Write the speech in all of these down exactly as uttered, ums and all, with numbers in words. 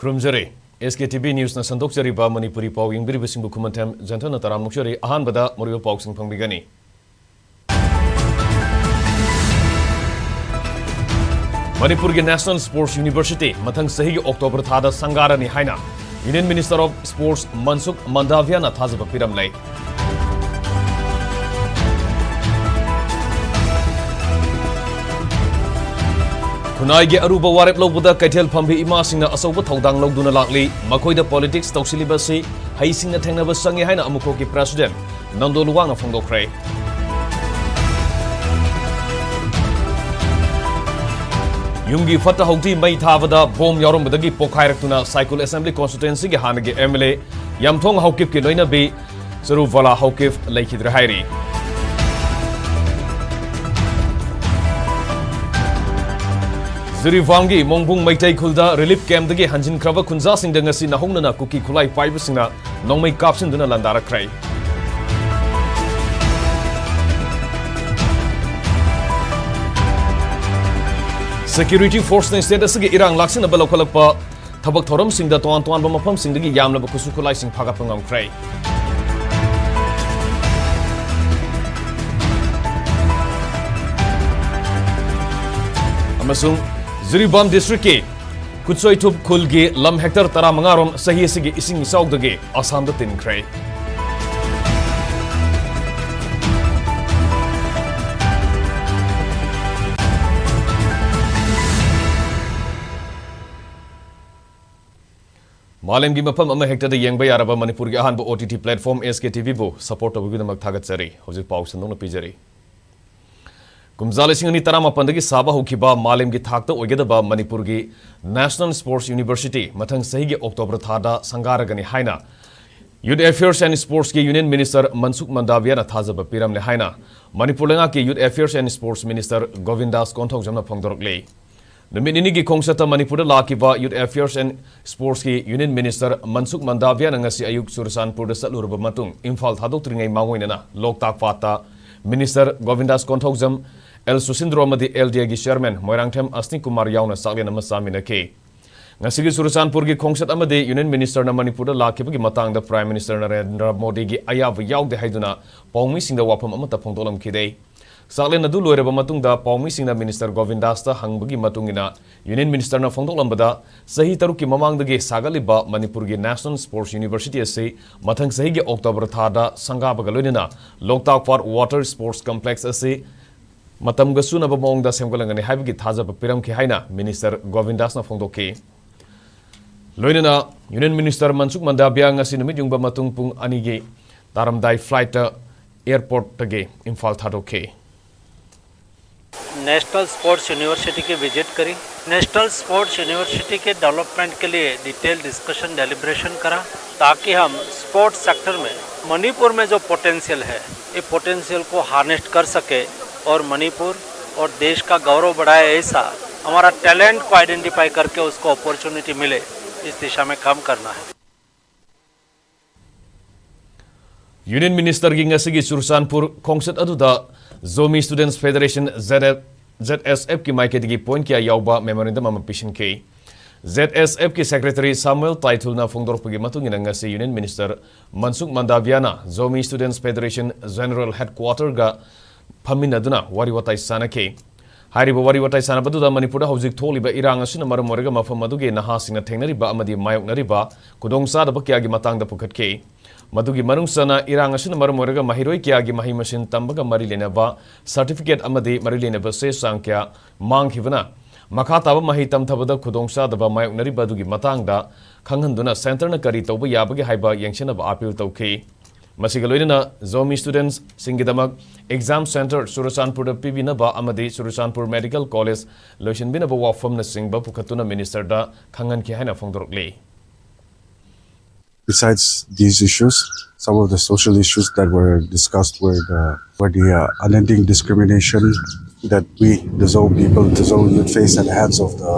ꯈꯨꯔꯨꯝꯖꯔꯤ꯫ ꯑꯦꯁ K T V ꯅ꯭ꯌꯨꯁꯅ ꯁꯟꯗꯣꯛꯆꯔꯤꯕ Manipuri ꯄꯥꯎ ꯌꯦꯡꯕꯤꯔꯤꯕꯁꯤꯡꯕꯨ ꯈꯨꯃꯟꯊꯦꯝ ꯖꯟꯊꯅ ꯇꯔꯥꯝꯅ ꯑꯣꯛꯆꯔꯤ꯫ ꯑꯍꯥꯟꯕꯗ ꯃꯔꯨꯑꯣꯏꯕ ꯄꯥꯎꯁꯤꯡ ꯐꯪꯕꯤꯒꯅꯤ꯫ ꯃꯅꯤꯄꯨꯔꯒꯤ National Sports University ꯃꯊꯪ ꯆꯍꯤꯒꯤ ꯑꯣꯛꯇꯣꯕꯔ ꯊꯥꯗ ꯁꯪꯒꯥꯔꯅꯤ ꯍꯥꯏꯅ Union Minister of Sports ꯃꯟꯁꯨꯈ ꯃꯟꯗꯥꯚꯤꯌꯥꯅ ꯊꯥꯖꯕ ꯄꯤꯔꯝꯂꯦ꯫ ꯈꯨꯟꯅꯥꯏꯒꯤ ꯑꯔꯨꯕ ꯋꯥꯔꯦꯞ ꯂꯧꯕꯗ ꯀꯩꯊꯦꯜ ꯐꯝꯕꯤ ꯏꯃꯥꯁꯤꯡꯅ ꯑꯆꯧꯕ ꯊꯧꯗꯥꯡ ꯂꯧꯗꯨꯅ ꯂꯥꯛꯂꯤ꯫ ꯃꯈꯣꯏꯗ politics ꯇꯧꯁꯤꯜꯂꯤꯕꯁꯤ ꯍꯩꯁꯤꯡꯅ ꯊꯦꯡꯅꯕ ꯆꯪꯏ ꯍꯥꯏꯅ ꯑꯃꯨꯛꯈꯣꯛꯀꯤ President ꯅꯝꯗꯣ ꯂꯨꯋꯥꯡꯅ ꯐꯣꯡꯗꯣꯛꯈ꯭ꯔꯦ꯫ ꯌꯨꯝꯒꯤ ꯐꯠꯇ ꯍꯥꯎꯗꯤ ꯃꯩ ꯊꯥꯕꯗ ꯕꯣꯝ ꯌꯥꯎꯔꯝꯕꯗꯒꯤ ꯄꯣꯈꯥꯏꯔꯛꯇꯨꯅ ꯁꯥꯏꯀꯨꯜ Assembly Constituencyꯒꯤ ꯍꯥꯟꯅꯒꯤ M L A ꯌꯥꯝꯊꯣꯡ ꯍꯥꯎꯀꯤꯞꯀꯤ ꯂꯣꯏꯅꯕꯤ ꯆꯔꯨ ꯚꯣꯂꯥ ꯍꯥꯎꯀꯤꯞ ꯂꯩꯈꯤꯗ꯭ꯔꯦ ꯍꯥꯏꯔꯤ꯫ ꯖꯤꯔꯤꯕꯥꯝꯒꯤ ꯃꯣꯡꯕꯨꯡ ꯃꯩꯇꯩ ꯈꯨꯜꯗ relief campꯇꯒꯤ ꯍꯟꯖꯤꯟꯈ꯭ꯔꯕ ꯈꯨꯟꯖꯥꯁꯤꯡꯗ ꯉꯁꯤ ꯅꯧꯍꯧꯅꯅ ꯀꯨꯀꯤ ꯈꯨꯠꯂꯥꯏ ꯄꯥꯏꯕꯁꯤꯡꯅ ꯅꯣꯡꯃꯩ ꯀꯥꯞꯁꯤꯟꯗꯨꯅ ꯂꯥꯟꯗꯥꯔꯛꯈ꯭ꯔꯦ꯫ Security forceꯅ state ꯑꯁꯤꯒꯤ ꯏꯔꯥꯡ ꯂꯥꯛꯁꯤꯟꯅꯕ ꯂꯧꯈꯠꯂꯛꯄ ꯊꯕꯛ ꯊꯧꯔꯝꯁꯤꯡꯗ ꯇꯣꯉꯥꯟ ꯇꯣꯉꯥꯟꯕ ꯃꯐꯝꯁꯤꯡꯗꯒꯤ ꯌꯥꯝꯂꯕ ꯈꯨꯠꯁꯨ ꯈꯨꯠꯂꯥꯏꯁꯤꯡ ꯐꯥꯒꯠꯄ ꯉꯝꯈ꯭ꯔꯦ꯫ ꯑꯃꯁꯨꯡ ꯖꯤꯔꯤꯕꯥꯝ districtꯀꯤ ꯀꯨꯠꯁꯣꯏꯊꯨꯞ ꯈꯨꯜꯒꯤ ꯂꯝ hectare ꯇꯔꯥꯃꯉꯥ ꯔꯣꯝ ꯆꯍꯤ ꯑꯁꯤꯒꯤ ꯏꯁꯤꯡ ꯏꯆꯥꯎꯗꯒꯤ ꯑꯁꯥꯝꯗ ꯇꯤꯟꯈ꯭ꯔꯦ꯫ ꯃꯥꯂꯦꯝꯒꯤ ꯃꯐꯝ ꯑꯃ ꯍꯦꯛꯇꯗ ꯌꯦꯡꯕ ꯌꯥꯔꯕ ꯃꯅꯤꯄꯨꯔꯒꯤ ꯑꯍꯥꯟꯕ O T T platform S K T Vꯕꯨ support ꯇꯧꯕꯒꯤꯗꯃꯛ ꯊꯥꯒꯠꯆꯔꯤ꯫ ꯍꯧꯖꯤꯛ ꯄꯥꯎ ꯁꯟꯗꯣꯛꯅ ꯄꯤꯖꯔꯤ꯫ ꯀꯨꯝꯖꯥ ꯂꯤꯁꯤꯡ ꯑꯅꯤ ꯇꯔꯥꯃꯥꯄꯟꯗꯒꯤ ꯁꯥꯕ ꯍꯧꯈꯤꯕ ꯃꯥꯂꯦꯝꯒꯤ ꯊꯥꯛꯇ ꯑꯣꯏꯒꯗꯕ ꯃꯅꯤꯄꯨꯔꯒꯤ National Sports University ꯃꯊꯪ ꯆꯍꯤꯒꯤ ꯑꯣꯛꯇꯣꯕꯔ ꯊꯥꯗ ꯁꯪꯒꯥꯔꯒꯅꯤ ꯍꯥꯏꯅ Youth Affairs and Sportsꯀꯤ Union Minister ꯃꯟꯁꯨꯈ ꯃꯟꯗꯥꯚꯤꯌꯥꯅ ꯊꯥꯖꯕ ꯄꯤꯔꯝꯂꯦ ꯍꯥꯏꯅ ꯃꯅꯤꯄꯨꯔ ꯂꯩꯉꯥꯛꯀꯤ Youth Affairs and Sports Minister ꯒꯣꯕꯤꯟꯗꯥꯁ ꯀꯣꯟꯊꯧꯖꯝꯅ ꯐꯣꯡꯗꯣꯔꯛꯂꯤ꯫ ꯅꯨꯃꯤꯠ ꯅꯤꯅꯤꯒꯤ ꯈꯣꯡꯆꯠꯇ ꯃꯅꯤꯄꯨꯔꯗ ꯂꯥꯛꯈꯤꯕ Youth Affairs and Sportsꯀꯤ Union Minister ꯃꯟꯁꯨꯈ ꯃꯟꯗꯥꯚꯤꯌꯥꯅ ꯉꯁꯤ ꯑꯌꯨꯛ ꯆꯨꯔꯆꯥꯟꯄꯨꯔꯗ ꯆꯠꯂꯨꯔꯕ ꯃꯇꯨꯡ ꯏꯝꯐꯥꯜ ꯊꯥꯗꯣꯛꯇ꯭ꯔꯤꯉꯩ ꯃꯥꯡꯑꯣꯏꯅꯅ ꯂꯣꯛꯇꯥꯛ ꯄꯥꯠꯇ Minister ꯒꯣꯕꯤꯟꯗꯥꯁ ꯀꯣꯟꯊꯧꯖꯝ, ꯑꯦꯜ ꯁꯨꯁꯤꯟꯗ꯭ꯔꯣ ꯑꯃꯗꯤ L D Aꯒꯤ Chairman Moirangthem ꯑꯁꯅꯤ Kumar ꯌꯥꯎꯅ ꯆꯥꯛꯂꯦꯟ ꯑꯃ ꯆꯥꯃꯤꯟꯅꯈꯤ꯫ ꯉꯁꯤꯒꯤ ꯆꯨꯔꯆꯥꯟꯄꯨꯔꯒꯤ ꯈꯣꯡꯆꯠ ꯑꯃꯗꯤ ꯌꯨꯅꯤꯌꯟ ꯃꯤꯅꯤꯁꯇꯔꯅ ꯃꯅꯤꯄꯨꯔꯗ ꯂꯥꯛꯈꯤꯕꯒꯤ ꯃꯇꯥꯡꯗ ꯄ꯭ꯔꯥꯏꯝ ꯃꯤꯅꯤꯁꯇꯔ ꯅꯔꯦꯟꯗ꯭ꯔ ꯃꯣꯗꯤꯒꯤ ꯑꯌꯥꯕ ꯌꯥꯎꯗꯦ ꯍꯥꯏꯗꯨꯅ ꯄꯥꯎꯃꯤꯁꯤꯡꯗ ꯋꯥꯐꯝ ꯑꯃꯠꯇ ꯐꯣꯡꯗꯣꯛꯂꯝꯈꯤꯗꯦ꯫ ꯆꯥꯛꯂꯦꯟ ꯑꯗꯨ ꯂꯣꯏꯔꯕ ꯃꯇꯨꯡꯗ ꯄꯥꯎꯃꯤꯁꯤꯡꯅ ꯃꯤꯅꯤꯁꯇꯔ ꯒꯣꯕꯤꯟꯗꯥꯁꯇ ꯍꯪꯕꯒꯤ ꯃꯇꯨꯡ ꯏꯟꯅ ꯌꯨꯅꯤꯌꯟ ꯃꯤꯅꯤꯁꯇꯔꯅ ꯐꯣꯡꯗꯣꯛꯂꯝꯕꯗ, ꯆꯍꯤ ꯇꯔꯨꯛꯀꯤ ꯃꯃꯥꯡꯗꯒꯤ ꯁꯥꯒꯠꯂꯤꯕ ꯃꯅꯤꯄꯨꯔꯒꯤ ꯅꯦꯁꯅꯦꯜ ꯁ꯭ꯄꯣꯔꯠꯁ ꯌꯨꯅꯤꯚꯔꯁꯤꯇꯤ ꯑꯁꯤ ꯃꯊꯪ ꯆꯍꯤꯒꯤ ꯑꯣꯛꯇꯣꯕꯔ ꯊꯥꯗ ꯁꯪꯒꯥꯕꯒ ꯂꯣꯏꯅꯅ ꯂꯣꯛꯇꯥꯛ ꯄꯥꯠ ꯋꯥꯇꯔ ꯁ꯭ꯄꯣꯔꯠꯁ ꯀꯝꯄ꯭ꯂꯦꯛꯁ ꯑꯁꯤ ꯃꯇꯝꯒ ꯆꯨꯅꯕ ꯃꯑꯣꯡꯗ ꯁꯦꯝꯒꯠꯂꯒꯅꯤ ꯍꯥꯏꯕꯒꯤ ꯊꯥꯖꯕ ꯄꯤꯔꯝꯈꯤ ꯍꯥꯏꯅ ꯃꯤꯅꯤꯁꯇꯔ ꯒꯣꯕꯤꯟꯗꯥꯁꯅ ꯐꯣꯡꯗꯣꯛꯈꯤ꯫ ꯂꯣꯏꯅꯅ ꯌꯨꯅꯤꯌꯟ ꯃꯤꯅꯤꯁꯇꯔ ꯃꯟꯁꯨꯈ ꯃꯟꯗꯥꯚꯤꯌꯥ ꯉꯁꯤ ꯅꯨꯃꯤꯠ ꯌꯨꯡꯕ ꯃꯇꯨꯡ ꯄꯨꯡ ꯑꯅꯤꯒꯤ ꯇꯥꯔꯝꯗꯥꯏ ꯐ꯭ꯂꯥꯏꯠꯇ ꯑꯦꯌꯔꯄꯣꯔꯠꯇꯒꯤ ꯏꯝꯐꯥꯜ ꯊꯥꯗꯣꯛꯈꯤ꯫ नेशनल स्पोर्ट्स यूनिवर्सिटी की विजिट करी। नेशनल स्पोर्ट्स यूनिवर्सिटी के डेवलपमेंट के लिए डिटेल डिस्कशन, डेलिब्रेशन करा, ताकि हम स्पोर्ट्स सेक्टर में मणिपुर में जो पोटेंशियल है, ये पोटेंशियल को हार्नेस कर सके और मणिपुर और देश का गौरव बढ़ाए, ऐसा हमारा टैलेंट को आइडेंटिफाई करके उसको अपॉर्चुनिटी मिले, इस दिशा में काम करना है। ꯌꯨꯅꯤꯌꯟ ꯃꯤꯅꯤꯁꯇꯔꯒꯤ ꯉꯁꯤꯒꯤ ꯆꯨꯔꯆꯥꯟꯄꯨꯔ ꯈꯣꯡꯆꯠ ꯑꯗꯨꯗ ꯖꯣꯃꯤ ꯁ꯭ꯇꯨꯗꯦꯟꯠꯁ ꯐꯦꯗꯔꯦꯁꯟ, ꯖꯦꯗ ꯑꯦꯁ ꯑꯦꯐꯀꯤ ꯃꯥꯏꯀꯩꯗꯒꯤ ꯄꯣꯏꯟꯠ ꯀꯌꯥ ꯌꯥꯎꯕ ꯃꯦꯃꯣꯔꯦꯟꯗꯝ ꯑꯃ ꯄꯤꯁꯤꯟꯈꯤ꯫ ꯖꯦꯗ ꯑꯦꯁ ꯑꯦꯐꯀꯤ ꯁꯦꯀ꯭ꯔꯦꯇꯔꯤ ꯁꯥꯃꯨꯑꯦꯜ ꯇꯥꯏꯊꯨꯜꯅ ꯐꯣꯡꯗꯣꯔꯛꯄꯒꯤ ꯃꯇꯨꯡ ꯏꯟꯅ, ꯉꯁꯤ ꯌꯨꯅꯤꯌꯟ ꯃꯤꯅꯤꯁꯇꯔ ꯃꯟꯁꯨꯈ ꯃꯟꯗꯥꯚꯤꯌꯥꯅ ꯖꯣꯃꯤ ꯁ꯭ꯇꯨꯗꯦꯟꯠꯁ ꯐꯦꯗꯔꯦꯁꯟ ꯖꯦꯅꯔꯦꯜ ꯍꯦꯗꯀ꯭ꯋꯥꯇꯔꯒ ꯐꯝꯃꯤꯟꯅꯗꯨꯅ ꯋꯥꯔꯤ ꯋꯥꯇꯥꯏ ꯁꯥꯟꯅꯈꯤ꯫ ꯍꯥꯏꯔꯤꯕ ꯋꯥꯔꯤ ꯋꯥꯇꯥꯏ ꯁꯥꯟꯅꯕꯗꯨꯗ ꯃꯅꯤꯄꯨꯔꯗ ꯍꯧꯖꯤꯛ ꯊꯣꯛꯂꯤꯕ ꯏꯔꯥꯡ ꯑꯁꯤꯅ ꯃꯔꯝ ꯑꯣꯏꯔꯒ ꯃꯐꯝ ꯑꯗꯨꯒꯤ ꯅꯍꯥꯁꯤꯡꯅ ꯊꯦꯡꯅꯔꯤꯕ ꯑꯃꯗꯤ ꯃꯥꯌꯣꯛꯅꯔꯤꯕ ꯈꯨꯗꯣꯡꯆꯥꯗꯕ ꯀꯌꯥꯒꯤ ꯃꯇꯥꯡꯗ ꯄꯨꯈꯠꯈꯤ꯫ ꯃꯗꯨꯒꯤ ꯃꯅꯨꯡ ꯆꯟꯅ ꯏꯔꯥꯡ ꯑꯁꯤꯅ ꯃꯔꯝ ꯑꯣꯏꯔꯒ ꯃꯍꯩꯔꯣꯏ ꯀꯌꯥꯒꯤ ꯃꯍꯩ ꯃꯁꯤꯡ ꯇꯝꯕꯒ ꯃꯔꯤ ꯂꯩꯅꯕ ꯁꯔꯇꯤꯐꯤꯀꯦꯠ ꯑꯃꯗꯤ ꯃꯔꯤ ꯂꯩꯅꯕ ꯆꯦ ꯆꯥꯡ ꯀꯌꯥ ꯃꯥꯡꯈꯤꯕꯅ ꯃꯈꯥ ꯇꯥꯕ ꯃꯍꯩ ꯇꯝꯊꯕꯗ ꯈꯨꯗꯣꯡꯆꯥꯗꯕ ꯃꯥꯌꯣꯛꯅꯔꯤꯕ ꯑꯗꯨꯒꯤ ꯃꯇꯥꯡꯗ ꯈꯪꯍꯟꯗꯨꯅ ꯁꯦꯟꯇꯔꯅ ꯀꯔꯤ ꯇꯧꯕ ꯌꯥꯕꯒꯦ ꯍꯥꯏꯕ ꯌꯦꯡꯁꯤꯟꯅꯕ ꯑꯥꯄꯤꯜ ꯇꯧꯈꯤ꯫ ꯃꯁꯤꯒ ꯂꯣꯏꯅꯅ ꯖꯣꯃꯤ ꯁ꯭ꯇꯨꯗꯦꯟꯠꯁꯤꯡꯒꯤꯗꯃꯛ ꯑꯦꯛꯖꯥꯝ ꯁꯦꯟꯇꯔ ꯆꯨꯔꯆꯥꯟꯄꯨꯔꯗ ꯄꯤꯕꯤꯅꯕ ꯑꯃꯗꯤ ꯆꯨꯔꯆꯥꯟꯄꯨꯔ ꯃꯦꯗꯤꯀꯦꯜ ꯀꯣꯂꯦꯖ ꯂꯣꯏꯁꯤꯟꯕꯤꯅꯕ ꯋꯥꯐꯝꯅꯆꯤꯡꯕ ꯄꯨꯈꯠꯇꯨꯅ ꯃꯤꯅꯤꯁꯇꯔꯗ ꯈꯪꯍꯟꯈꯤ ꯍꯥꯏꯅ ꯐꯣꯡꯗꯣꯔꯛꯂꯤ꯫ Besides these issues, some of the social issues that were discussed were the, were the uh, unending discrimination that we, the Zou people, the Zou youth face at the hands of the,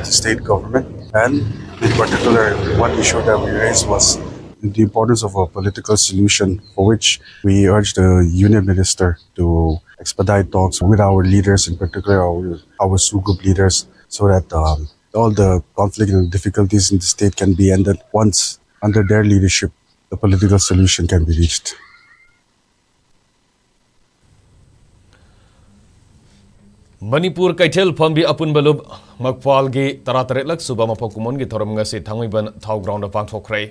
the state government. And in particular, one issue that we raised was the importance of a political solution, for which we urged the union minister to expedite talks with our leaders, in particular our, our Zou group leaders, so that um, all the conflict and difficulties in the state can be ended once under their leadership, the political solution can be reached. Manipur ꯀꯩꯊꯦꯜ ꯐꯝꯕꯤ ꯑꯄꯨꯟꯕ ꯂꯨꯞ ꯃꯛꯄꯥꯜꯒꯤ ꯇꯔꯥꯇꯔꯦꯠꯂꯛ ꯁꯨꯕ ꯃꯐꯝ ꯀꯨꯝꯑꯣꯟꯒꯤ ꯊꯧꯔꯝ ꯉꯁꯤ ꯊꯥꯡꯃꯩꯕꯟ ꯊꯥꯎ ground ꯄꯥꯡꯊꯣꯛꯈ꯭ꯔꯦ꯫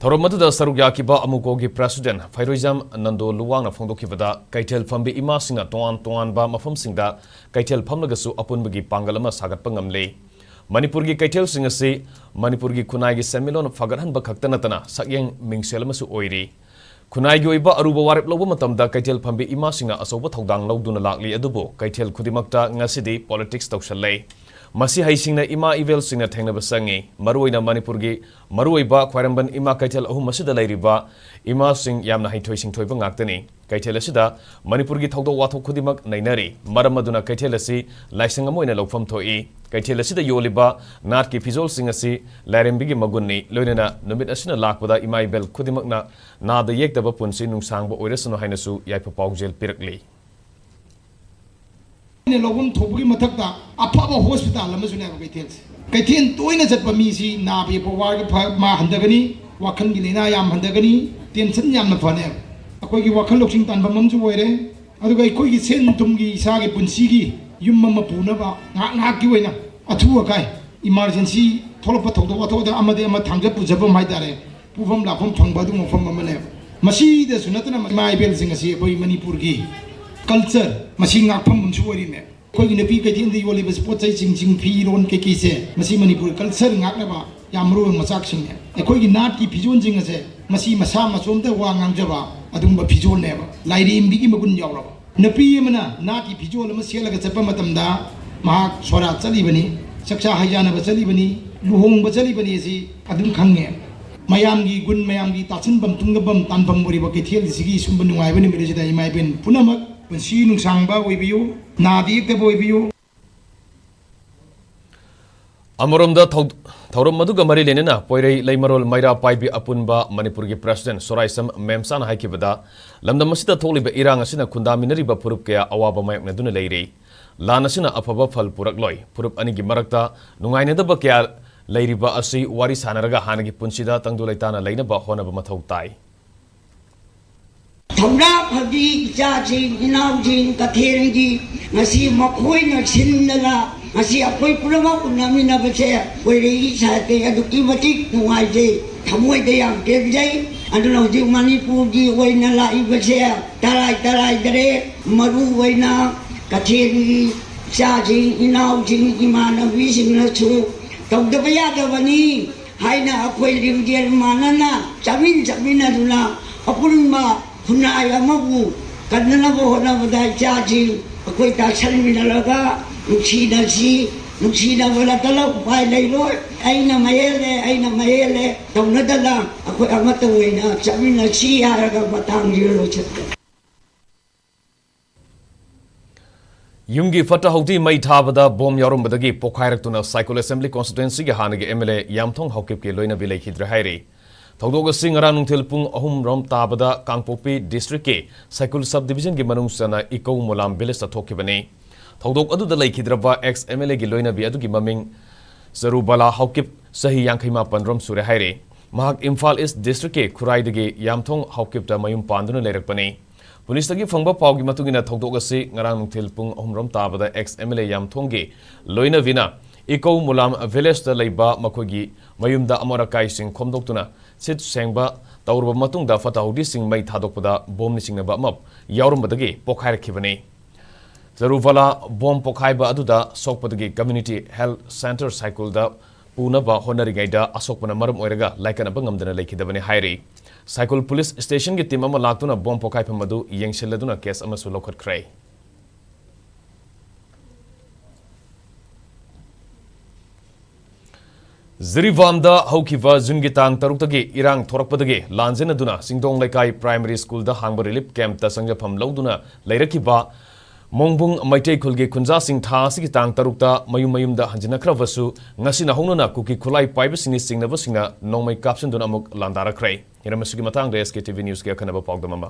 ꯊꯧꯔꯝ ꯑꯗꯨꯗ ꯁꯔꯨꯛ ꯌꯥꯈꯤꯕ ꯑꯃꯨꯀꯣꯒꯤ ꯄ꯭ꯔꯦꯁꯤꯗꯦꯟꯠ ꯐꯩꯔꯣꯏꯖꯝ ꯅꯟꯗꯣ ꯂꯨꯋꯥꯡꯅ ꯐꯣꯡꯗꯣꯛꯈꯤꯕꯗ, ꯀꯩꯊꯦꯜ ꯐꯝꯕꯤ ꯏꯃꯥꯁꯤꯡꯅ ꯇꯣꯉꯥꯟ ꯇꯣꯉꯥꯟꯕ ꯃꯐꯝꯁꯤꯡꯗ ꯀꯩꯊꯦꯜ ꯐꯝꯂꯒꯁꯨ ꯑꯄꯨꯟꯕꯒꯤ ꯄꯥꯡꯒꯜ ꯑꯃ ꯁꯥꯒꯠꯄ ꯉꯝꯂꯤ꯫ ꯃꯅꯤꯄꯨꯔꯒꯤ ꯀꯩꯊꯦꯜꯁꯤꯡ ꯑꯁꯤ ꯃꯅꯤꯄꯨꯔꯒꯤ ꯈꯨꯟꯅꯥꯏꯒꯤ ꯁꯦꯟꯃꯤꯠꯂꯣꯟ ꯐꯒꯠꯍꯟꯕ ꯈꯛꯇ ꯅꯠꯇꯅ ꯁꯛꯌꯦꯡ ꯃꯤꯡꯁꯦꯜ ꯑꯃꯁꯨ ꯑꯣꯏꯔꯤ꯫ ꯈꯨꯟꯅꯥꯏꯒꯤ ꯑꯣꯏꯕ ꯑꯔꯨꯕ ꯋꯥꯔꯦꯞ ꯂꯧꯕ ꯃꯇꯝꯗ ꯀꯩꯊꯦꯜ ꯐꯝꯕꯤ ꯏꯃꯥꯁꯤꯡꯅ ꯑꯆꯧꯕ ꯊꯧꯗꯥꯡ ꯂꯧꯗꯨꯅ ꯂꯥꯛꯂꯤ꯫ ꯑꯗꯨꯕꯨ ꯀꯩꯊꯦꯜ ꯈꯨꯗꯤꯡꯃꯛꯇ ꯉꯁꯤꯗꯤ ꯄꯣꯂꯤꯇꯤꯛꯁ ꯇꯧꯁꯜꯂꯦ꯫ ꯃꯁꯤ ꯍꯩꯁꯤꯡꯅ ꯏꯃꯥ ꯏꯕꯦꯜꯁꯤꯡꯅ ꯊꯦꯡꯅꯕ ꯆꯪꯉꯤ꯫ ꯃꯔꯨꯑꯣꯏꯅ ꯃꯅꯤꯄꯨꯔꯒꯤ ꯃꯔꯨꯑꯣꯏꯕ ꯈ꯭ꯋꯥꯏꯔꯝꯕꯟ ꯏꯃꯥ ꯀꯩꯊꯦꯜ ꯑꯍꯨꯝ ꯑꯁꯤꯗ ꯂꯩꯔꯤꯕ ꯏꯃꯥꯁꯤꯡ ꯌꯥꯝꯅ ꯍꯩꯊꯣꯏ ꯁꯤꯡꯊꯣꯏꯕ ꯉꯥꯛꯇꯅꯤ꯫ ꯀꯩꯊꯦꯜ ꯑꯁꯤꯗ ꯃꯅꯤꯄꯨꯔꯒꯤ ꯊꯧꯗꯣꯛ ꯋꯥꯊꯣꯛ ꯈꯨꯗꯤꯡꯃꯛ ꯅꯩꯅꯔꯤ꯫ ꯃꯔꯝ ꯑꯗꯨꯅ ꯀꯩꯊꯦꯜ ꯑꯁꯤ ꯂꯥꯏꯁꯪ ꯑꯃ ꯑꯣꯏꯅ ꯂꯧꯐꯝ ꯊꯣꯛꯏ꯫ ꯀꯩꯊꯦꯜ ꯑꯁꯤꯗ ꯌꯣꯜꯂꯤꯕ ꯅꯥꯠꯀꯤ ꯐꯤꯖꯣꯜꯁꯤꯡ ꯑꯁꯤ ꯂꯥꯏꯔꯦꯝꯕꯤꯒꯤ ꯃꯒꯨꯟꯅꯤ꯫ ꯂꯣꯏꯅꯅ ꯅꯨꯃꯤꯠ ꯑꯁꯤꯅ ꯂꯥꯛꯄꯗ ꯏꯃꯥ ꯏꯕꯦꯜ ꯈꯨꯗꯤꯡꯃꯛꯅ ꯅꯥꯗ ꯌꯦꯛꯇꯕ ꯄꯨꯟꯁꯤ ꯅꯨꯡꯁꯥꯡꯕ ꯑꯣꯏꯔꯁꯅꯨ ꯍꯥꯏꯅꯁꯨ ꯌꯥꯏꯐ ꯄꯥꯎꯖꯦꯜ ꯄꯤꯔꯛꯂꯤ꯫ ꯑꯩꯅ ꯂꯧꯐꯝ ꯊꯣꯛꯄꯒꯤ ꯃꯊꯛꯇ ꯑꯐꯕ ꯍꯣꯁꯄꯤꯇꯥꯜ ꯑꯃꯁꯨꯅꯦꯕ ꯀꯩꯊꯦꯜꯁꯦ꯫ ꯀꯩꯊꯦꯜ ꯇꯣꯏꯅ ꯆꯠꯄ ꯃꯤꯁꯤ ꯅꯥꯕ ꯌꯦꯛꯄ ꯋꯥꯒꯤ ꯐ-, ꯃꯥ ꯍꯟꯊꯒꯅꯤ, ꯋꯥꯈꯜꯒꯤ ꯂꯥꯏꯅꯥ ꯌꯥꯝ ꯍꯟꯊꯒꯅꯤ, ꯇꯦꯟꯁꯟ ꯌꯥꯝꯅ ꯐꯅꯦꯕ꯫ ꯑꯩꯈꯣꯏꯒꯤ ꯋꯥꯈꯜ ꯂꯧꯁꯤꯡ ꯇꯥꯟꯐꯝ ꯑꯃꯁꯨ ꯑꯣꯏꯔꯦ꯫ ꯑꯗꯨꯒ ꯑꯩꯈꯣꯏꯒꯤ ꯁꯦꯟ ꯊꯨꯝꯒꯤ ꯏꯁꯥꯒꯤ ꯄꯨꯟꯁꯤꯒꯤ ꯌꯨꯝ ꯑꯃ ꯄꯨꯅꯕ ꯉꯥꯏꯍꯥꯛ ꯉꯥꯏꯍꯥꯛꯀꯤ ꯑꯣꯏꯅ ꯑꯊꯨ ꯑꯀꯥꯏ, ꯏꯃꯥꯔꯖꯦꯟꯁꯤ ꯊꯣꯛꯂꯛꯄ ꯊꯧꯗꯣꯛ ꯋꯥꯊꯣꯛꯇ ꯑꯃꯗꯒꯤ ꯑꯃ ꯊꯥꯡꯖ ꯄꯨꯖꯐꯝ ꯍꯥꯏꯇꯥꯔꯦ, ꯄꯨꯐꯝ ꯂꯥꯛꯐꯝ ꯐꯪꯕ ꯑꯗꯨꯒꯨꯝꯕ ꯃꯐꯝ ꯑꯃꯅꯦꯕ꯫ ꯃꯁꯤꯗꯁꯨ ꯅꯠꯇꯅ ꯏꯃꯥ ꯏꯕꯦꯜꯁꯤꯡ ꯑꯁꯤ ꯑꯩꯈꯣꯏ ꯃꯅꯤꯄꯨꯔꯒꯤ ꯀꯜꯆꯔ ꯃꯁꯤ ꯉꯥꯛꯐꯝ ꯑꯃꯁꯨ ꯑꯣꯏꯔꯤꯅꯦ꯫ ꯑꯩꯈꯣꯏꯒꯤ ꯅꯨꯄꯤ ꯀꯩꯊꯦꯜꯗ ꯌꯣꯜꯂꯤꯕ ꯄꯣꯠ ꯆꯩꯁꯤꯡ, ꯐꯤꯔꯣꯟ ꯀꯩꯀꯩꯁꯦ, ꯃꯁꯤ ꯃꯅꯤꯄꯨꯔ ꯀꯜꯆꯔ ꯉꯥꯛꯅꯕ ꯌꯥꯝ ꯃꯔꯨ ꯑꯣꯏꯕ ꯃꯆꯥꯛꯁꯤꯡꯅꯦ꯫ ꯑꯩꯈꯣꯏꯒꯤ ꯅꯥꯠꯀꯤ ꯐꯤꯖꯣꯜꯁꯤꯡ ꯑꯁꯦ, ꯃꯁꯤ ꯃꯁꯥ ꯃꯇꯣꯝꯇ ꯋꯥ ꯉꯥꯡꯖꯕ ꯑꯗꯨꯒꯨꯝꯕ ꯐꯤꯖꯣꯜꯅꯦꯕ, ꯂꯥꯏꯔꯦꯝꯕꯤꯒꯤ ꯃꯒꯨꯟ ꯌꯥꯎꯔꯕ꯫ ꯅꯨꯄꯤ ꯑꯃꯅ ꯅꯥꯠꯀꯤ ꯐꯤꯖꯣꯜ ꯑꯃ ꯁꯦꯠꯂꯒ ꯆꯠꯄ ꯃꯇꯝꯗ ꯃꯍꯥꯛ ꯁꯣꯔꯥꯠ ꯆꯠꯂꯤꯕꯅꯤ, ꯆꯥꯛꯆꯥ ꯍꯩꯖꯥꯟꯅꯕ ꯆꯠꯂꯤꯕꯅꯤ, ꯂꯨꯍꯣꯡꯕ ꯆꯠꯂꯤꯕꯅꯤ ꯑꯁꯤ ꯑꯗꯨꯝ ꯈꯪꯉꯦ꯫ ꯃꯌꯥꯝꯒꯤ ꯒꯨꯟ, ꯃꯌꯥꯝꯒꯤ ꯇꯥꯁꯤꯟꯐꯝ ꯇꯨꯡꯒꯐꯝ ꯇꯥꯟꯐꯝ ꯑꯣꯏꯔꯤꯕ ꯀꯩꯊꯦꯜꯁꯤꯒꯤ ꯁꯨꯝꯕ ꯅꯨꯡꯉꯥꯏꯕ ꯅꯨꯃꯤꯠ ꯑꯁꯤꯗ ꯏꯃꯥ ꯏꯕꯦꯟ ꯄꯨꯝꯅꯃꯛ ꯄꯨꯟꯁꯤ ꯅꯨꯡꯁꯥꯡꯕ ꯑꯣꯏꯕꯤꯌꯨ, ꯅꯥꯗ ꯌꯦꯛꯇꯕ ꯑꯣꯏꯕꯤꯌꯨ꯫ ꯑꯃꯔꯣꯝꯗ ꯊꯧ-, ꯊꯧꯔꯝ ꯑꯗꯨꯒ ꯃꯔꯤ ꯂꯩꯅꯅ ꯄꯣꯏꯔꯩ ꯂꯩꯃꯔꯣꯜ ꯃꯩꯔꯥ ꯄꯥꯏꯕꯤ ꯑꯄꯨꯟꯕ ꯃꯅꯤꯄꯨꯔꯒꯤ ꯄ꯭ꯔꯦꯁꯤꯗꯦꯟꯠ ꯁꯣꯔꯥꯏꯁꯝ ꯃꯦꯝꯆꯥꯅ ꯍꯥꯏꯈꯤꯕꯗ, ꯂꯝꯗꯝ ꯑꯁꯤꯗ ꯊꯣꯛꯂꯤꯕ ꯏꯔꯥꯡ ꯑꯁꯤꯅ ꯈꯨꯟꯗꯥꯃꯤꯟꯅꯔꯤꯕ ꯐꯨꯔꯨꯞ ꯀꯌꯥ ꯑꯋꯥꯕ ꯃꯥꯌꯣꯛꯅꯗꯨꯅ ꯂꯩꯔꯤ꯫ ꯂꯥꯟ ꯑꯁꯤꯅ ꯑꯐꯕ ꯐꯜ ꯄꯨꯔꯛꯂꯣꯏ꯫ ꯐꯨꯔꯨꯞ ꯑꯅꯤꯒꯤ ꯃꯔꯛꯇ ꯅꯨꯡꯉꯥꯏꯅꯗꯕ ꯀꯌꯥ ꯂꯩꯔꯤꯕ ꯑꯁꯤ ꯋꯥꯔꯤ ꯁꯥꯅꯔꯒ ꯍꯥꯟꯅꯒꯤ ꯄꯨꯟꯁꯤꯗ ꯇꯪꯗꯨ ꯂꯩꯇꯥꯅ ꯂꯩꯅꯕ ꯍꯣꯠꯅꯕ ꯃꯊꯧ ꯇꯥꯏ꯫ ꯊꯧꯅꯥ ꯐꯕꯤ ꯏꯆꯥꯁꯤꯡ, ꯏꯅꯥꯎꯁꯤꯡ, ꯀꯊꯦꯜꯒꯤ ꯉꯁꯤ ꯃꯈꯣꯏꯅ ꯁꯤꯟꯗꯅ ꯉꯁꯤ ꯑꯩꯈꯣꯏ ꯄꯨꯝꯅꯃꯛ ꯎꯅꯃꯤꯟꯅꯕꯁꯦ ꯑꯩꯈꯣꯏ ꯔꯦꯂꯤ ꯁꯥꯏꯠꯇꯒꯤ ꯑꯗꯨꯛꯀꯤ ꯃꯇꯤꯛ ꯅꯨꯡꯉꯥꯏꯖꯩ, ꯊꯃꯣꯏꯗ ꯌꯥꯝ ꯄꯦꯟꯖꯩ꯫ ꯑꯗꯨꯅ ꯍꯧꯖꯤꯛ ꯃꯅꯤꯄꯨꯔꯒꯤ ꯑꯣꯏꯅ ꯂꯥꯛꯏꯕꯁꯦ ꯇꯔꯥꯏ ꯇꯔꯥꯏꯗꯔꯦ, ꯃꯔꯨ ꯑꯣꯏꯅ ꯀꯊꯦꯜꯒꯤ ꯏꯆꯥꯁꯤꯡ, ꯏꯅꯥꯎꯁꯤꯡ, ꯏꯃꯥꯟꯅꯕꯤꯁꯤꯡꯅꯁꯨ ꯇꯧꯗꯕ ꯌꯥꯗꯕꯅꯤ ꯍꯥꯏꯅ ꯑꯩꯈꯣꯏ ꯂꯤꯡꯖꯦꯜ ꯃꯥꯟꯅꯅ ꯆꯠꯃꯤꯟ ꯆꯠꯃꯤꯟꯅꯗꯨꯅ ꯑꯄꯨꯟꯕ ꯈꯨꯟꯅꯥꯏ ꯑꯃꯕꯨ ꯀꯟꯅꯅꯕ ꯍꯣꯠꯅꯕꯗ ꯏꯆꯥꯁꯤꯡ ꯑꯩꯈꯣꯏ ꯇꯥꯁꯟꯃꯤꯟꯅꯔꯒ ꯅꯨꯡꯁꯤꯅꯁꯤ, ꯅꯨꯡꯁꯤꯅꯕ ꯅꯠꯇꯅ ꯎꯄꯥꯏ ꯂꯩꯔꯣꯏ꯫ ꯑꯩꯅ ꯃꯍꯦꯜꯂꯦ, ꯑꯩꯅ ꯃꯍꯦꯜꯂꯦ ꯇꯧꯅꯗꯅ ꯑꯩꯈꯣꯏ ꯑꯃꯠꯇ ꯑꯣꯏꯅ ꯆꯠꯃꯤꯟꯅꯁꯤ ꯍꯥꯏꯔꯒ ꯃꯇꯥꯡꯁꯤꯗ ꯂꯣꯏꯁꯤꯟꯖꯔꯦ꯫ ꯌꯨꯝꯒꯤ ꯐꯠꯇ ꯍꯥꯎꯗꯤ ꯃꯩ ꯊꯥꯕꯗ ꯕꯣꯝ ꯌꯥꯎꯔꯝꯕꯗꯒꯤ ꯄꯣꯈꯥꯏꯔꯛꯇꯨꯅ ꯁꯥꯏꯀꯨꯜ ꯑꯦꯁꯦꯝꯕ꯭ꯂꯤ ꯀꯣꯟꯁꯇꯤꯇ꯭ꯋꯦꯟꯁꯤꯒꯤ ꯍꯥꯟꯅꯒꯤ ꯑꯦꯝ ꯑꯦꯜ ꯑꯦ ꯌꯥꯝꯊꯣꯡ ꯍꯥꯎꯀꯤꯞꯀꯤ ꯂꯣꯏꯅꯕꯤ ꯂꯩꯈꯤꯗ꯭ꯔꯦ ꯍꯥꯏꯔꯤ꯫ ꯊꯧꯗꯣꯛ ꯑꯁꯤ ꯉꯔꯥꯡ ꯅꯨꯡꯊꯤꯜ ꯄꯨꯡ ꯑꯍꯨꯝ ꯔꯣꯝ ꯇꯥꯕꯗ ꯀꯥꯡꯄꯣꯛꯄꯤ ꯗꯤꯁꯇ꯭ꯔꯤꯛꯀꯤ ꯁꯥꯏꯀꯨꯜ ꯁꯕ ꯗꯤꯕꯤꯖꯟꯒꯤ ꯃꯅꯨꯡ ꯆꯟꯅ ꯏꯀꯧ ꯃꯣꯂꯥꯝ ꯚꯤꯂꯦꯖꯇ ꯊꯣꯛꯈꯤꯕꯅꯤ꯫ ꯊꯧꯗꯣꯛ ꯑꯗꯨꯗ ꯂꯩꯈꯤꯗ꯭ꯔꯕ ꯑꯦꯛꯁ ꯑꯦꯝ ꯑꯦꯜ ꯑꯦꯒꯤ ꯂꯣꯏꯅꯕꯤ ꯑꯗꯨꯒꯤ ꯃꯃꯤꯡ ꯆꯔꯨꯕꯥꯂꯥ ꯍꯥꯎꯀꯤꯞ, ꯆꯍꯤ ꯌꯥꯡꯈꯩ ꯃꯥꯄꯟ ꯔꯣꯝ ꯁꯨꯔꯦ ꯍꯥꯏꯔꯤ꯫ ꯃꯍꯥꯛ ꯏꯝꯐꯥꯜ ꯏꯁ ꯗꯤꯁꯇ꯭ꯔꯤꯛꯀꯤ ꯈꯨꯔꯥꯏꯗꯒꯤ ꯌꯥꯝꯊꯣꯡ ꯍꯥꯎꯀꯤꯞꯇ ꯃꯌꯨꯝ ꯄꯥꯟꯗꯨꯅ ꯂꯩꯔꯛꯄꯅꯤ꯫ ꯄꯨꯂꯤꯁꯇꯒꯤ ꯐꯪꯕ ꯄꯥꯎꯒꯤ ꯃꯇꯨꯡ ꯏꯟꯅ ꯊꯧꯗꯣꯛ ꯑꯁꯤ ꯉꯔꯥꯡ ꯅꯨꯡꯊꯤꯜ ꯄꯨꯡ ꯑꯍꯨꯝ ꯔꯣꯝ ꯇꯥꯕꯗ ꯑꯦꯛꯁ ꯑꯦꯝ ꯑꯦꯜ ꯑꯦ ꯌꯥꯝꯊꯣꯡꯒꯤ ꯂꯣꯏꯅꯕꯤꯅ ꯏꯀꯧ ꯃꯨꯂꯥꯝ ꯚꯤꯂꯦꯖꯇ ꯂꯩꯕ ꯃꯈꯣꯏꯒꯤ ꯃꯌꯨꯝꯗ ꯑꯃꯣꯠ ꯑꯀꯥꯏꯁꯤꯡ ꯈꯣꯝꯗꯣꯛꯇꯨꯅ ꯁꯤꯠ ꯁꯦꯡꯕ ꯇꯧꯔꯕ ꯃꯇꯨꯡꯗ ꯐꯠꯇ ꯍꯥꯎꯗꯤꯁꯤꯡ ꯃꯩ ꯊꯥꯗꯣꯛꯄꯗ ꯕꯣꯝꯅ ꯆꯤꯡꯅꯕ ꯑꯃ ꯌꯥꯎꯔꯝꯕꯗꯒꯤ ꯄꯣꯈꯥꯏꯔꯛꯈꯤꯕꯅꯤ꯫ ꯆꯔꯨꯕꯥꯂꯥ ꯕꯣꯝ ꯄꯣꯈꯥꯏꯕ ꯑꯗꯨꯗ ꯁꯣꯛꯄꯗꯒꯤ ꯀꯝꯃ꯭ꯌꯨꯅꯤꯇꯤ ꯍꯦꯜꯊ ꯁꯦꯟꯇꯔ ꯁꯥꯏꯀꯨꯜꯗ ꯄꯨꯅꯕ ꯍꯣꯠꯅꯔꯤꯉꯩꯗ ꯑꯁꯣꯛꯄꯅ ꯃꯔꯝ ꯑꯣꯏꯔꯒ ꯂꯥꯏꯀꯠꯅꯕ ꯉꯝꯗꯅ ꯂꯩꯈꯤꯗꯕꯅꯤ ꯍꯥꯏꯔꯤ꯫ ꯁꯥꯏꯀꯨꯜ ꯄꯨꯂꯤꯁ ꯁ꯭ꯇꯦꯁꯟꯒꯤ ꯇꯤꯝ ꯑꯃ ꯂꯥꯛꯇꯨꯅ ꯕꯣꯝ ꯄꯣꯈꯥꯏꯐꯝ ꯑꯗꯨ ꯌꯦꯡꯁꯤꯜꯂꯗꯨꯅ ꯀꯦꯁ ꯑꯃꯁꯨ ꯂꯧꯈꯠꯈ꯭ꯔꯦ꯫ ꯖꯤꯔꯤꯕꯥꯝꯗ ꯍꯧꯈꯤꯕ ꯖꯨꯟꯒꯤ ꯇꯥꯡ ꯇꯔꯨꯛꯇꯒꯤ ꯏꯔꯥꯡ ꯊꯣꯔꯛꯄꯗꯒꯤ ꯂꯥꯟꯖꯦꯟꯅꯗꯨꯅ ꯆꯤꯡꯗꯣꯡ ꯂꯩꯀꯥꯏ ꯄ꯭ꯔꯥꯏꯃꯔꯤ ꯁ꯭ꯀꯨꯜꯗ ꯍꯥꯡꯕ ꯔꯤꯂꯤꯐ ꯀꯦꯝꯞꯇ ꯆꯪꯖꯐꯝ ꯂꯧꯗꯨꯅ ꯂꯩꯔꯛꯈꯤꯕ ꯃꯣꯡꯕꯨꯡ ꯃꯩꯇꯩ ꯈꯨꯜꯒꯤ ꯈꯨꯟꯖꯥꯁꯤꯡ ꯊꯥ ꯑꯁꯤꯒꯤ ꯇꯥꯡ ꯇꯔꯨꯛꯇ ꯃꯌꯨꯝ ꯃꯌꯨꯝꯗ ꯍꯟꯖꯤꯟꯅꯈ꯭ꯔꯕꯁꯨ, ꯉꯁꯤꯅ ꯍꯧꯅꯅ ꯀꯨꯀꯤ ꯈꯨꯠꯂꯥꯏ ꯄꯥꯏꯕꯁꯤꯡꯅꯤ ꯆꯤꯡꯅꯕꯁꯤꯡꯅ ꯅꯣꯡꯃꯩ ꯀꯥꯞꯁꯤꯟꯗꯨꯅ ꯑꯃꯨꯛ ꯂꯥꯟꯗꯥꯔꯛꯈ꯭ꯔꯦ꯫ ꯍꯤꯔꯝ ꯑꯁꯤꯒꯤ ꯃꯇꯥꯡꯗ ꯑꯦꯁ ꯀꯦ ꯇꯤ ꯚꯤ ꯅ꯭ꯌꯨꯁꯀꯤ ꯑꯈꯟꯅꯕ ꯄꯥꯎꯗꯝ ꯑꯃ꯫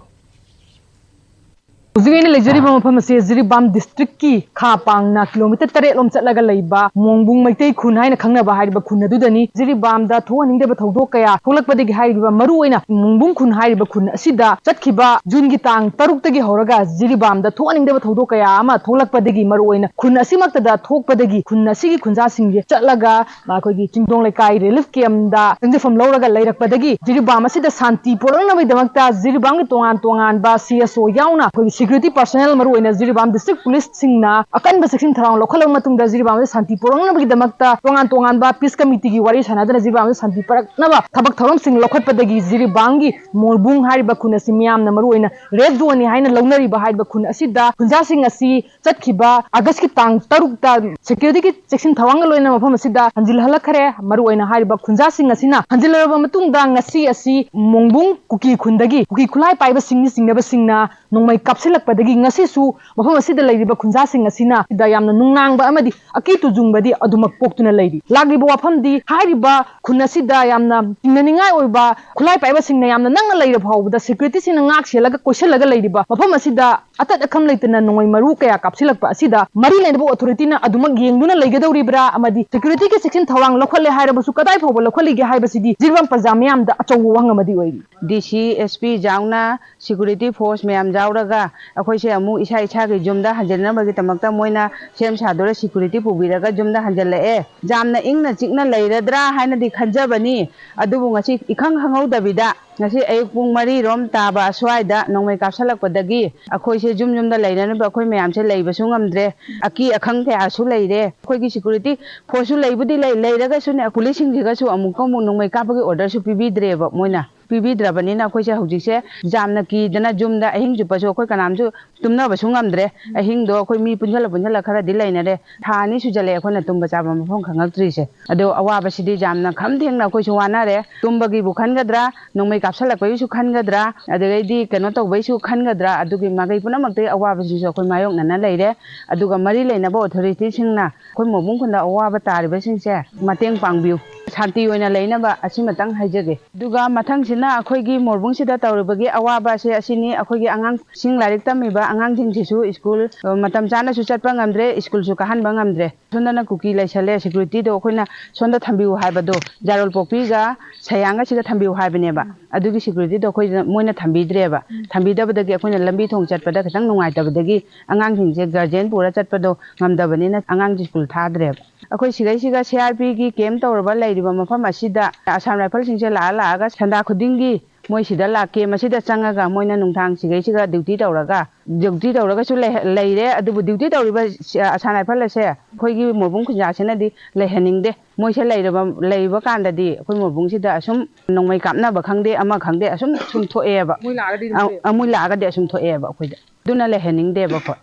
ꯍꯧꯖꯤꯛ ꯑꯩꯅ ꯂꯩꯖꯔꯤꯕ ꯃꯐꯝ ꯑꯁꯤ ꯖꯤꯔꯤꯕꯥꯝ ꯗꯤꯁꯇ꯭ꯔꯤꯛꯀꯤ ꯈꯥ ꯄꯥꯡꯅ ꯀꯤꯂꯣꯃꯤꯇꯔ ꯇꯔꯦꯠ ꯂꯣꯝ ꯆꯠꯂꯒ ꯂꯩꯕ ꯃꯣꯡꯕꯨꯡ ꯃꯩꯇꯩ ꯈꯨꯟ ꯍꯥꯏꯅ ꯈꯪꯅꯕ ꯍꯥꯏꯔꯤꯕ ꯈꯨꯟ ꯑꯗꯨꯗꯅꯤ꯫ ꯖꯤꯔꯤꯕꯥꯝꯗ ꯊꯣꯛꯍꯟꯅꯤꯡꯗꯕ ꯊꯧꯗꯣꯛ ꯀꯌꯥ ꯊꯣꯛꯂꯛꯄꯗꯒꯤ ꯍꯥꯏꯔꯤꯕ ꯃꯔꯨ ꯑꯣꯏꯅ ꯃꯣꯡꯕꯨꯡ ꯈꯨꯟ ꯍꯥꯏꯔꯤꯕ ꯈꯨꯟ ꯑꯁꯤꯗ ꯆꯠꯈꯤꯕ ꯖꯨꯟꯒꯤ ꯇꯥꯡ ꯇꯔꯨꯛꯇꯒꯤ ꯍꯧꯔꯒ ꯖꯤꯔꯤꯕꯥꯝꯗ ꯊꯣꯛꯍꯟꯅꯤꯡꯗꯕ ꯊꯧꯗꯣꯛ ꯀꯌꯥ ꯑꯃ ꯊꯣꯛꯂꯛꯄꯗꯒꯤ ꯃꯔꯨ ꯑꯣꯏꯅ ꯈꯨꯟ ꯑꯁꯤꯃꯛꯇꯗ ꯊꯣꯛꯄꯗꯒꯤ ꯈꯨꯟ ꯑꯁꯤꯒꯤ ꯈꯨꯟꯖꯥꯁꯤꯡꯁꯦ ꯆꯠꯂꯒ ꯑꯩꯈꯣꯏꯒꯤ ꯆꯤꯡꯗꯣꯡ ꯂꯩꯀꯥꯏ ꯔꯤꯂꯤꯐ ꯀꯦꯝꯗ ꯆꯪꯖꯐꯝ ꯂꯧꯔꯒ ꯂꯩꯔꯛꯄꯗꯒꯤ ꯖꯤꯔꯤꯕꯥꯝ ꯑꯁꯤꯗ ꯁꯥꯟꯇꯤ ꯄꯣꯔꯛꯅꯕꯒꯤꯗꯃꯛꯇ ꯖꯤꯔꯤꯕꯥꯝꯒꯤ ꯇꯣꯉꯥꯟ ꯇꯣꯉꯥꯟꯕ ꯁꯤ ꯑꯦꯁ ꯑꯣ ꯌꯥꯎꯅ ꯑꯩꯈꯣꯏꯒꯤ ꯁꯦꯀ꯭ꯌꯨꯔꯤꯇꯤ ꯄꯥꯔꯁꯣꯅꯦꯜ ꯃꯔꯨ ꯑꯣꯏꯅ ꯖꯤꯔꯤꯕꯥꯝ ꯗꯤꯁꯇ꯭ꯔꯤꯛ ꯄꯨꯂꯤꯁꯁꯤꯡꯅ ꯑꯀꯟꯕ ꯆꯦꯛꯁꯤꯟ ꯊꯧꯔꯥꯡ ꯂꯧꯈꯠꯂꯕ ꯃꯇꯨꯡꯗ ꯖꯤꯔꯤꯕꯥꯝꯗ ꯁꯥꯟꯇꯤ ꯄꯣꯔꯛꯅꯕꯒꯤꯗꯃꯛꯇ ꯇꯣꯉꯥꯟ ꯇꯣꯉꯥꯟꯕ ꯄꯤꯁ ꯀꯃꯤꯇꯤꯒꯤ ꯋꯥꯔꯤ ꯁꯥꯟꯅꯗꯨꯅ ꯖꯤꯔꯤꯕꯥꯝꯗ ꯁꯥꯟꯇꯤ ꯄꯨꯔꯛꯅꯕ ꯊꯕꯛ ꯊꯧꯔꯝꯁꯤꯡ ꯂꯧꯈꯠꯄꯗꯒꯤ ꯖꯤꯔꯤꯕꯥꯝꯒꯤ ꯃꯣꯡꯕꯨꯡ ꯍꯥꯏꯔꯤꯕ ꯈꯨꯟ ꯑꯁꯤ ꯃꯤꯌꯥꯝꯅ ꯃꯔꯨ ꯑꯣꯏꯅ ꯔꯦꯗ ꯖꯣꯟꯅꯤ ꯍꯥꯏꯅ ꯂꯧꯅꯔꯤꯕ ꯍꯥꯏꯔꯤꯕ ꯈꯨꯟ ꯑꯁꯤꯗ ꯈꯨꯟꯖꯥꯁꯤꯡ ꯑꯁꯤ ꯆꯠꯈꯤꯕ ꯑꯥꯒꯁꯀꯤ ꯇꯥꯡ ꯇꯔꯨꯛꯇ ꯁꯦꯀ꯭ꯌꯨꯔꯤꯇꯤꯒꯤ ꯆꯦꯛꯁꯤꯟ ꯊꯧꯔꯥꯡꯒ ꯂꯣꯏꯅꯅ ꯃꯐꯝ ꯑꯁꯤꯗ ꯍꯟꯖꯤꯜꯍꯜꯂꯛꯈ꯭ꯔꯦ꯫ ꯃꯔꯨ ꯑꯣꯏꯅ ꯍꯥꯏꯔꯤꯕ ꯈꯨꯟꯖꯥꯁꯤꯡ ꯑꯁꯤꯅ ꯍꯟꯖꯤꯜꯂꯔꯕ ꯃꯇꯨꯡꯗ ꯉꯁꯤ ꯑꯁꯤ ꯃꯣꯡꯕꯨꯡ ꯀꯨꯀꯤ ꯈꯨꯟꯗꯒꯤ ꯀꯨꯀꯤ ꯈꯨꯠꯂꯥꯏ ꯄꯥꯏꯕꯁꯤꯡꯅꯤ ꯆꯤꯡꯅꯕꯁꯤꯡꯅ ꯅꯣꯡꯃꯩ ꯀꯥꯞꯁꯤꯜꯂꯛꯄꯗꯒꯤ ꯉꯁꯤꯁꯨ ꯃꯐꯝ ꯑꯁꯤꯗ ꯂꯩꯔꯤꯕ ꯈꯨꯟꯖꯥꯁꯤꯡ ꯑꯁꯤꯅ ꯁꯤꯗ ꯌꯥꯝꯅ ꯅꯨꯡꯅꯥꯡꯕ ꯑꯃꯗꯤ ꯑꯀꯤ ꯇꯨꯖꯨꯡꯕꯗꯤ ꯑꯗꯨꯃꯛ ꯄꯣꯛꯇꯨꯅ ꯂꯩꯔꯤ꯫ ꯂꯥꯛꯂꯤꯕ ꯋꯥꯐꯝꯗꯤ ꯍꯥꯏꯔꯤꯕ ꯈꯨꯟ ꯑꯁꯤꯗ ꯌꯥꯝꯅ ꯆꯤꯡꯅꯅꯤꯡꯉꯥꯏ ꯑꯣꯏꯕ ꯈꯨꯠꯂꯥꯏ ꯄꯥꯏꯕꯁꯤꯡꯅ ꯌꯥꯝꯅ ꯅꯛꯅ ꯂꯩꯔ ꯐꯥꯎꯕꯗ ꯁꯦꯀ꯭ꯌꯨꯔꯤꯇꯤꯁꯤꯡꯅ ꯉꯥꯛ ꯁꯦꯜꯂꯒ ꯀꯣꯏꯁꯤꯜꯂꯒ ꯂꯩꯔꯤꯕ ꯃꯐꯝ ꯑꯁꯤꯗ ꯑꯇꯠ ꯑꯈꯝ ꯂꯩꯇꯅ ꯅꯣꯡꯃꯩ ꯃꯔꯨ ꯀꯌꯥ ꯀꯥꯞꯁꯤꯜꯂꯛꯄ ꯑꯁꯤꯗ ꯃꯔꯤ ꯂꯩꯅꯕ ꯑꯣꯊꯣꯔꯤꯇꯤꯅ ꯑꯗꯨꯃꯛ ꯌꯦꯡꯗꯨꯅ ꯂꯩꯒꯗꯧꯔꯤꯕ꯭ꯔꯥ ꯑꯃꯗꯤ ꯁꯦꯀ꯭ꯌꯨꯔꯤꯇꯤꯒꯤ ꯆꯦꯛꯁꯤꯟ ꯊꯧꯔꯥꯡ ꯂꯧꯈꯠꯂꯦ ꯍꯥꯏꯔꯕꯁꯨ ꯀꯗꯥꯏ ꯐꯥꯎꯕ ꯂꯧꯈꯠꯂꯤꯒꯦ ꯍꯥꯏꯕꯁꯤꯗꯤ ꯖꯤꯔꯤꯕꯥꯝ ꯄ꯭ꯔꯖꯥ ꯃꯤꯌꯥꯝꯗ ꯑꯆꯧꯕ ꯋꯥꯍꯪ ꯑꯃꯗꯤ ꯑꯣꯏꯔꯤ꯫ ꯗꯤ ꯁꯤ, ꯑꯦꯁ ꯄꯤ ꯌꯥꯎꯅ ꯁꯦꯀ꯭ꯌꯨꯔꯤꯇꯤ ꯐꯣꯔꯁ ꯃꯌꯥꯝ ꯌꯥꯎꯔꯒ ꯑꯩꯈꯣꯏꯁꯦ ꯑꯃꯨꯛ ꯏꯁꯥ ꯏꯁꯥꯒꯤ ꯌꯨꯝꯗ ꯍꯟꯖꯤꯟꯅꯕꯒꯤꯗꯃꯛꯇ ꯃꯣꯏꯅ ꯁꯦꯝ ꯁꯥꯗꯨꯅ ꯁꯦꯀ꯭ꯌꯨꯔꯤꯇꯤ ꯄꯨꯕꯤꯔꯒ ꯌꯨꯝꯗ ꯍꯟꯖꯤꯜꯂꯛꯑꯦ꯫ ꯌꯥꯝꯅ ꯏꯪꯅ ꯆꯤꯛꯅ ꯂꯩꯔꯗ꯭ꯔꯥ ꯍꯥꯏꯅꯗꯤ ꯈꯟꯖꯕꯅꯤ, ꯑꯗꯨꯕꯨ ꯉꯁꯤ ꯏꯈꯪ ꯈꯪꯍꯧꯗꯕꯤꯗ ꯉꯁꯤ ꯑꯌꯨꯛ ꯄꯨꯡ ꯃꯔꯤ ꯔꯣꯝ ꯇꯥꯕ ꯑꯁ꯭ꯋꯥꯏꯗ ꯅꯣꯡꯃꯩ ꯀꯥꯞꯁꯤꯜꯂꯛꯄꯗꯒꯤ ꯑꯩꯈꯣꯏꯁꯦ ꯌꯨꯝ ꯌꯨꯝꯗ ꯂꯩꯅꯅꯕ ꯑꯩꯈꯣꯏ ꯃꯌꯥꯝꯁꯦ ꯂꯩꯕꯁꯨ ꯉꯝꯗ꯭ꯔꯦ꯫ ꯑꯀꯤ ꯑꯈꯪ ꯀꯌꯥꯁꯨ ꯂꯩꯔꯦ꯫ ꯑꯩꯈꯣꯏꯒꯤ ꯁꯦꯀ꯭ꯌꯨꯔꯤꯇꯤ ꯐꯣꯔꯁꯁꯨ ꯂꯩꯕꯨꯗꯤ ꯂꯩ, ꯂꯩꯔꯒꯁꯨꯅꯦ ꯄꯨꯂꯤꯁꯁꯤꯡꯁꯤꯒꯁꯨ ꯑꯃꯨꯛꯀ ꯑꯃꯨꯛ ꯅꯣꯡꯃꯩ ꯀꯥꯞꯄꯒꯤ ꯑꯣꯔꯗꯔꯁꯨ ꯄꯤꯕꯤꯗ꯭ꯔꯦꯕ ꯃꯣꯏꯅ꯫ ꯄꯤꯕꯤꯗ꯭ꯔꯕꯅꯤꯅ ꯑꯩꯈꯣꯏꯁꯦ ꯍꯧꯖꯤꯛꯁꯦ ꯌꯥꯝꯅ ꯀꯤꯗꯅ ꯌꯨꯝꯗ ꯑꯍꯤꯡ ꯆꯨꯞꯄꯁꯨ ꯑꯩꯈꯣꯏ ꯀꯅꯥꯝꯁꯨ ꯇꯨꯝꯅꯕꯁꯨ ꯉꯝꯗ꯭ꯔꯦ꯫ ꯑꯍꯤꯡꯗꯣ ꯑꯩꯈꯣꯏ ꯃꯤ ꯄꯨꯟꯁꯤꯜꯂ ꯄꯨꯟꯁꯤꯜꯂ ꯈꯔꯗꯤ ꯂꯩꯅꯔꯦ꯫ ꯊꯥ ꯑꯅꯤ ꯁꯨꯖꯜꯂꯛꯑꯦ ꯑꯩꯈꯣꯏꯅ ꯇꯨꯝꯕ ꯆꯥꯕ ꯃꯐꯝ ꯈꯪꯉꯛꯇ꯭ꯔꯤꯁꯦ꯫ ꯑꯗꯣ ꯑꯋꯥꯕꯁꯤꯗꯤ ꯌꯥꯝꯅ ꯈꯝ ꯊꯦꯡꯅ ꯑꯩꯈꯣꯏꯁꯨ ꯋꯥꯅꯔꯦ꯫ ꯇꯨꯝꯕꯒꯤꯕꯨ ꯈꯟꯒꯗ꯭ꯔꯥ, ꯅꯣꯡꯃꯩ ꯀꯥꯞꯁꯤꯜꯂꯛꯄꯒꯤꯁꯨ ꯈꯟꯒꯗ꯭ꯔꯥ, ꯑꯗꯨꯗꯩꯗꯤ ꯀꯩꯅꯣ ꯇꯧꯕꯩꯁꯨ ꯈꯟꯒꯗ꯭ꯔꯥ, ꯑꯗꯨꯒꯤ ꯃꯥꯏꯀꯩ ꯄꯨꯝꯅꯃꯛꯇꯒꯤ ꯑꯋꯥꯕꯁꯤꯁꯨ ꯑꯩꯈꯣꯏ ꯃꯥꯌꯣꯛꯅꯅ ꯂꯩꯔꯦ꯫ ꯑꯗꯨꯒ ꯃꯔꯤ ꯂꯩꯅꯕ ꯑꯣꯊꯣꯔꯤꯇꯤꯁꯤꯡꯅ ꯑꯩꯈꯣꯏ ꯃꯣꯡꯕꯨꯡ ꯈꯨꯟꯗ ꯑꯋꯥꯕ ꯇꯥꯔꯤꯕꯁꯤꯡꯁꯦ ꯃꯇꯦꯡ ꯄꯥꯡꯕꯤꯌꯨ꯫ ꯁꯥꯟꯇꯤ ꯑꯣꯏꯅ ꯂꯩꯅꯕ ꯑꯁꯤꯃꯇꯪ ꯍꯥꯏꯖꯒꯦ꯫ ꯑꯗꯨꯒ ꯃꯊꯪꯁꯤꯅ ꯑꯩꯈꯣꯏꯒꯤ ꯃꯣꯔꯕꯨꯡꯁꯤꯗ ꯇꯧꯔꯤꯕꯒꯤ ꯑꯋꯥꯕ ꯑꯁꯦ ꯑꯁꯤꯅꯤ꯫ ꯑꯩꯈꯣꯏꯒꯤ ꯑꯉꯥꯡꯁꯤꯡ ꯂꯥꯏꯔꯤꯛ ꯇꯝꯃꯤꯕ ꯑꯉꯥꯡꯁꯤꯡꯁꯤꯁꯨ ꯁ꯭ꯀꯨꯜ, ꯑ, ꯃꯇꯝ ꯆꯥꯅꯁꯨ ꯆꯠꯄ ꯉꯝꯗ꯭ꯔꯦ, ꯁ꯭ꯀꯨꯜꯁꯨ ꯀꯥꯍꯟꯕ ꯉꯝꯗ꯭ꯔꯦ꯫ ꯁꯣꯝꯗꯅ ꯀꯨꯀꯤ ꯂꯩꯁꯜꯂꯦ, ꯁꯦꯀ꯭ꯌꯨꯔꯤꯇꯤꯗꯣ ꯑꯩꯈꯣꯏꯅ ꯁꯣꯝꯗ ꯊꯝꯕꯤꯌꯨ ꯍꯥꯏꯕꯗꯣ, ꯖꯥꯔꯣꯜꯄꯣꯛꯄꯤꯒ ꯁꯌꯥꯡꯒꯁꯤꯒ ꯊꯝꯕꯤꯌꯨ ꯍꯥꯏꯕꯅꯦꯕ꯫ ꯑꯗꯨꯒꯤ ꯁꯦꯀ꯭ꯌꯨꯔꯤꯇꯤꯗꯣ ꯑꯩꯈꯣꯏꯗ ꯃꯣꯏꯅ ꯊꯝꯕꯤꯗ꯭ꯔꯦꯕ꯫ ꯊꯝꯕꯤꯗꯕꯗꯒꯤ ꯑꯩꯈꯣꯏꯅ ꯂꯝꯕꯤ ꯊꯣꯡ ꯆꯠꯄꯗ ꯈꯤꯇꯪ ꯅꯨꯡꯉꯥꯏꯇꯕꯗꯒꯤ ꯑꯉꯥꯡꯁꯤꯡꯁꯦ ꯒꯥꯔꯖꯤꯌꯟ ꯄꯨꯔ ꯆꯠꯄꯗꯣ ꯉꯝꯗꯕꯅꯤꯅ ꯑꯉꯥꯡꯁꯦ ꯁ꯭ꯀꯨꯜ ꯊꯥꯗ꯭ꯔꯦꯕ꯫ ꯑꯩꯈꯣꯏ ꯁꯤꯒꯩꯁꯤꯒ ꯁꯤ ꯑꯥꯔ ꯄꯤꯒꯤ ꯀꯦꯝ ꯇꯧꯔꯕ ꯂꯩꯔꯤꯕ ꯃꯐꯝ ꯑꯁꯤꯗ ꯑꯁꯥꯝ ꯔꯥꯏꯐꯜꯁꯤꯡꯁꯦ ꯂꯥꯛꯑ ꯂꯥꯛꯑꯒ ꯁꯟꯗꯥ ꯈꯨꯗꯤꯡꯒꯤ ꯃꯣꯏ ꯁꯤꯗ ꯂꯥꯛ-, ꯀꯦꯝ ꯑꯁꯤꯗ ꯆꯪꯉꯒ ꯃꯣꯏꯅ ꯅꯨꯡꯗꯥꯡ ꯁꯤꯒꯩꯁꯤꯒ ꯗ꯭ꯌꯨꯇꯤ ꯇꯧꯔꯒ, ꯗ꯭ꯌꯨꯇꯤ ꯇꯧꯔꯒꯁꯨ ꯂꯩ-, ꯂꯩꯔꯦ꯫ ꯑꯗꯨꯕꯨ ꯗ꯭ꯌꯨꯇꯤ ꯇꯧꯔꯤꯕ ꯁꯤ-, ꯑꯁꯥꯝ ꯔꯥꯏꯐꯜ ꯑꯁꯦ ꯑꯩꯈꯣꯏꯒꯤ ꯃꯣꯔꯕꯨꯡ ꯈꯨꯟꯖꯥꯁꯤꯅꯗꯤ ꯂꯩꯍꯟꯅꯤꯡꯗꯦ꯫ ꯃꯣꯏꯁꯦ ꯂꯩꯔꯕ, ꯂꯩꯕ ꯀꯥꯟꯗꯗꯤ ꯑꯩꯈꯣꯏ ꯃꯣꯔꯕꯨꯡꯁꯤꯗ ꯑꯁꯨꯝ ꯅꯣꯡꯃꯩ ꯀꯥꯞꯅꯕ ꯈꯪꯗꯦ, ꯑꯃ ꯈꯪꯗꯦ, ꯑꯁꯨꯝ ꯁꯨꯝ ꯊꯣꯛꯑꯦꯕ꯫ ꯃꯣꯏ ꯂꯥꯛꯑꯒꯗꯤ ꯑꯗꯨꯝ ꯑ, ꯊꯣꯛꯑꯦ꯫ ꯑ, ꯃꯣꯏ ꯂꯥꯛꯑꯒꯗꯤ ꯑꯁꯨꯝ ꯊꯣꯛꯑꯦꯕ ꯑꯩꯈꯣꯏꯗ꯫ ꯑꯗꯨꯅ ꯂꯩꯍꯟꯅꯤꯡꯗꯦꯕ ꯑꯩꯈꯣꯏ꯫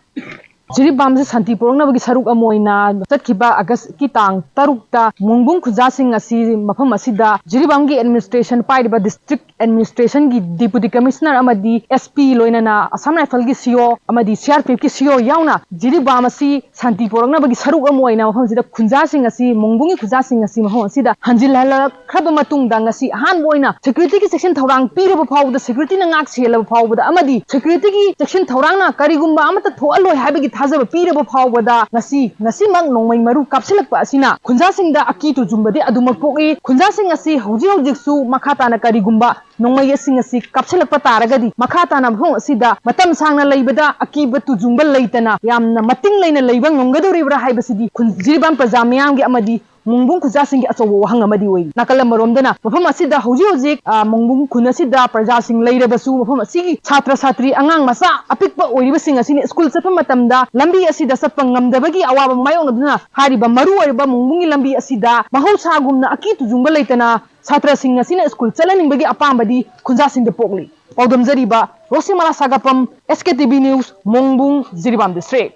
ꯖꯤꯔꯤꯕꯥꯝꯁꯦ ꯁꯥꯟꯇꯤ ꯄꯨꯔꯛꯅꯕꯒꯤ ꯁꯔꯨꯛ ꯑꯃ ꯑꯣꯏꯅ ꯆꯠꯈꯤꯕ ꯑꯥꯒꯁꯀꯤ ꯇꯥꯡ ꯇꯔꯨꯛꯇ ꯃꯣꯡꯕꯨꯡ ꯈꯨꯟꯖꯥꯁꯤꯡ ꯑꯁꯤ ꯃꯐꯝ ꯑꯁꯤꯗ ꯖꯤꯔꯤꯕꯥꯝꯒꯤ ꯑꯦꯗꯃꯤꯅꯤꯁꯇ꯭ꯔꯦꯁꯟ, ꯄꯥꯏꯔꯤꯕ ꯗꯤꯁꯇ꯭ꯔꯤꯛ ꯑꯦꯗꯃꯤꯅꯤꯁꯇ꯭ꯔꯦꯁꯟꯒꯤ ꯗꯤꯄꯨꯇꯤ ꯀꯃꯤꯁꯅꯔ ꯑꯃꯗꯤ ꯑꯦꯁ ꯄꯤ ꯂꯣꯏꯅꯅ ꯑꯁꯥꯝ ꯔꯥꯏꯐꯜꯒꯤ ꯁꯤ ꯑꯣ ꯑꯃꯗꯤ ꯁꯤ ꯑꯥꯔ ꯄꯤ ꯑꯦꯐꯀꯤ ꯁꯤ ꯑꯣ ꯌꯥꯎꯅ ꯖꯤꯔꯤꯕꯥꯝ ꯑꯁꯤ ꯁꯥꯟꯇꯤ ꯄꯨꯔꯛꯅꯕꯒꯤ ꯁꯔꯨꯛ ꯑꯃ ꯑꯣꯏꯅ ꯃꯐꯝꯁꯤꯗ ꯈꯨꯟꯖꯥꯁꯤꯡ ꯑꯁꯤ, ꯃꯣꯡꯕꯨꯡꯒꯤ ꯈꯨꯟꯖꯥꯁꯤꯡ ꯑꯁꯤ ꯃꯐꯝ ꯑꯁꯤꯗ ꯍꯟꯖꯤꯜꯍꯜꯂꯛꯈ꯭ꯔꯕ ꯃꯇꯨꯡꯗ ꯉꯁꯤ ꯑꯍꯥꯟꯕ ꯑꯣꯏꯅ ꯁꯦꯀ꯭ꯌꯨꯔꯤꯇꯤꯒꯤ ꯆꯦꯛꯁꯤꯟ ꯊꯧꯔꯥꯡ ꯄꯤꯔꯕ ꯐꯥꯎꯕꯗ, ꯁꯦꯀ꯭ꯌꯨꯔꯤꯇꯤꯅ ꯉꯥꯛ ꯁꯦꯜꯂꯕ ꯐꯥꯎꯕꯗ ꯑꯃꯗꯤ ꯁꯦꯀ꯭ꯌꯨꯔꯤꯇꯤꯒꯤ ꯆꯦꯛꯁꯤꯟ ꯊꯧꯔꯥꯡꯅ ꯀꯔꯤꯒꯨꯝꯕ ꯑꯃꯠꯇ ꯊꯣꯛꯍꯜꯂꯣꯏ ꯍꯥꯏꯕꯒꯤ ꯊꯥꯖꯕ ꯄꯤꯔꯕ ꯐꯥꯎꯕꯗ ꯉꯁꯤ, ꯉꯁꯤꯃꯛ ꯅꯣꯡꯃꯩ ꯃꯔꯨ ꯀꯥꯞꯁꯤꯜꯂꯛꯄ ꯑꯁꯤꯅ ꯈꯨꯟꯖꯥꯁꯤꯡꯗ ꯑꯀꯤ ꯇꯨꯖꯨꯡꯕꯗꯤ ꯑꯗꯨꯃꯛ ꯄꯣꯛꯏ꯫ ꯈꯨꯟꯖꯥꯁꯤꯡ ꯑꯁꯤ ꯍꯧꯖꯤꯛ ꯍꯧꯖꯤꯛꯁꯨ ꯃꯈꯥ ꯇꯥꯅ ꯀꯔꯤꯒꯨꯝꯕ ꯅꯣꯡꯃꯩꯁꯤꯡ ꯑꯁꯤ ꯀꯥꯞꯁꯤꯜꯂꯛꯄ ꯇꯥꯔꯒꯗꯤ, ꯃꯈꯥ ꯇꯥꯅ ꯃꯐꯝ ꯑꯁꯤꯗ ꯃꯇꯝ ꯁꯥꯡꯅ ꯂꯩꯕꯗ ꯑꯀꯤꯕ ꯇꯨꯖꯨꯡꯕ ꯂꯩꯇꯅ ꯌꯥꯝꯅ ꯃꯇꯤꯡ ꯂꯩꯅ ꯂꯩꯕ ꯉꯝꯒꯗꯧꯔꯤꯕ꯭ꯔꯥ ꯍꯥꯏꯕꯁꯤꯗꯤ ꯈꯨꯟ-, ꯖꯤꯔꯤꯕꯥꯝ ꯄ꯭ꯔꯖꯥ ꯃꯤꯌꯥꯝꯒꯤ ꯑꯃꯗꯤ ꯃꯣꯡꯕꯨꯡ ꯈꯨꯟꯖꯥꯁꯤꯡꯒꯤ ꯑꯆꯧꯕ ꯋꯥꯍꯪ ꯑꯃꯗꯤ ꯑꯣꯏꯔꯤ꯫ ꯅꯥꯀꯜ ꯑꯃꯔꯣꯝꯗꯅ ꯃꯐꯝ ꯑꯁꯤꯗ ꯍꯧꯖꯤꯛ ꯍꯧꯖꯤꯛ, ꯑ, ꯃꯣꯡꯕꯨꯡ ꯈꯨꯟ ꯑꯁꯤꯗ ꯄ꯭ꯔꯖꯥꯁꯤꯡ ꯂꯩꯔꯕꯁꯨ, ꯃꯐꯝ ꯑꯁꯤꯒꯤ ꯁꯥꯇ꯭ꯔ ꯁꯥꯇ꯭ꯔꯤ, ꯑꯉꯥꯡ ꯃꯆꯥ ꯑꯄꯤꯛꯄ ꯑꯣꯏꯔꯤꯕꯁꯤꯡ ꯑꯁꯤꯅ ꯁ꯭ꯀꯨꯜ ꯆꯠꯄ ꯃꯇꯝꯗ ꯂꯝꯕꯤ ꯑꯁꯤꯗ ꯆꯠꯄ ꯉꯝꯗꯕꯒꯤ ꯑꯋꯥꯕ ꯃꯥꯌꯣꯛꯅꯗꯨꯅ ꯍꯥꯏꯔꯤꯕ ꯃꯔꯨ ꯑꯣꯏꯔꯕ ꯃꯣꯡꯕꯨꯡꯒꯤ ꯂꯝꯕꯤ ꯑꯁꯤꯗ ꯃꯍꯧꯁꯥꯒꯨꯝꯅ ꯑꯀꯤ ꯇꯨꯖꯨꯡꯕ ꯂꯩꯇꯅ ꯁꯥꯇ꯭ꯔꯁꯤꯡ ꯑꯁꯤꯅ ꯁ꯭ꯀꯨꯜ ꯆꯠꯍꯟꯅꯤꯡꯕꯒꯤ ꯑꯄꯥꯝꯕꯗꯤ ꯈꯨꯟꯖꯥꯁꯤꯡꯗ ꯄꯣꯛꯂꯤ꯫ ꯄꯥꯎꯗꯝꯖꯔꯤꯕ Roshimala Sagapam, S K T V news, Mongbung, Jiribam district.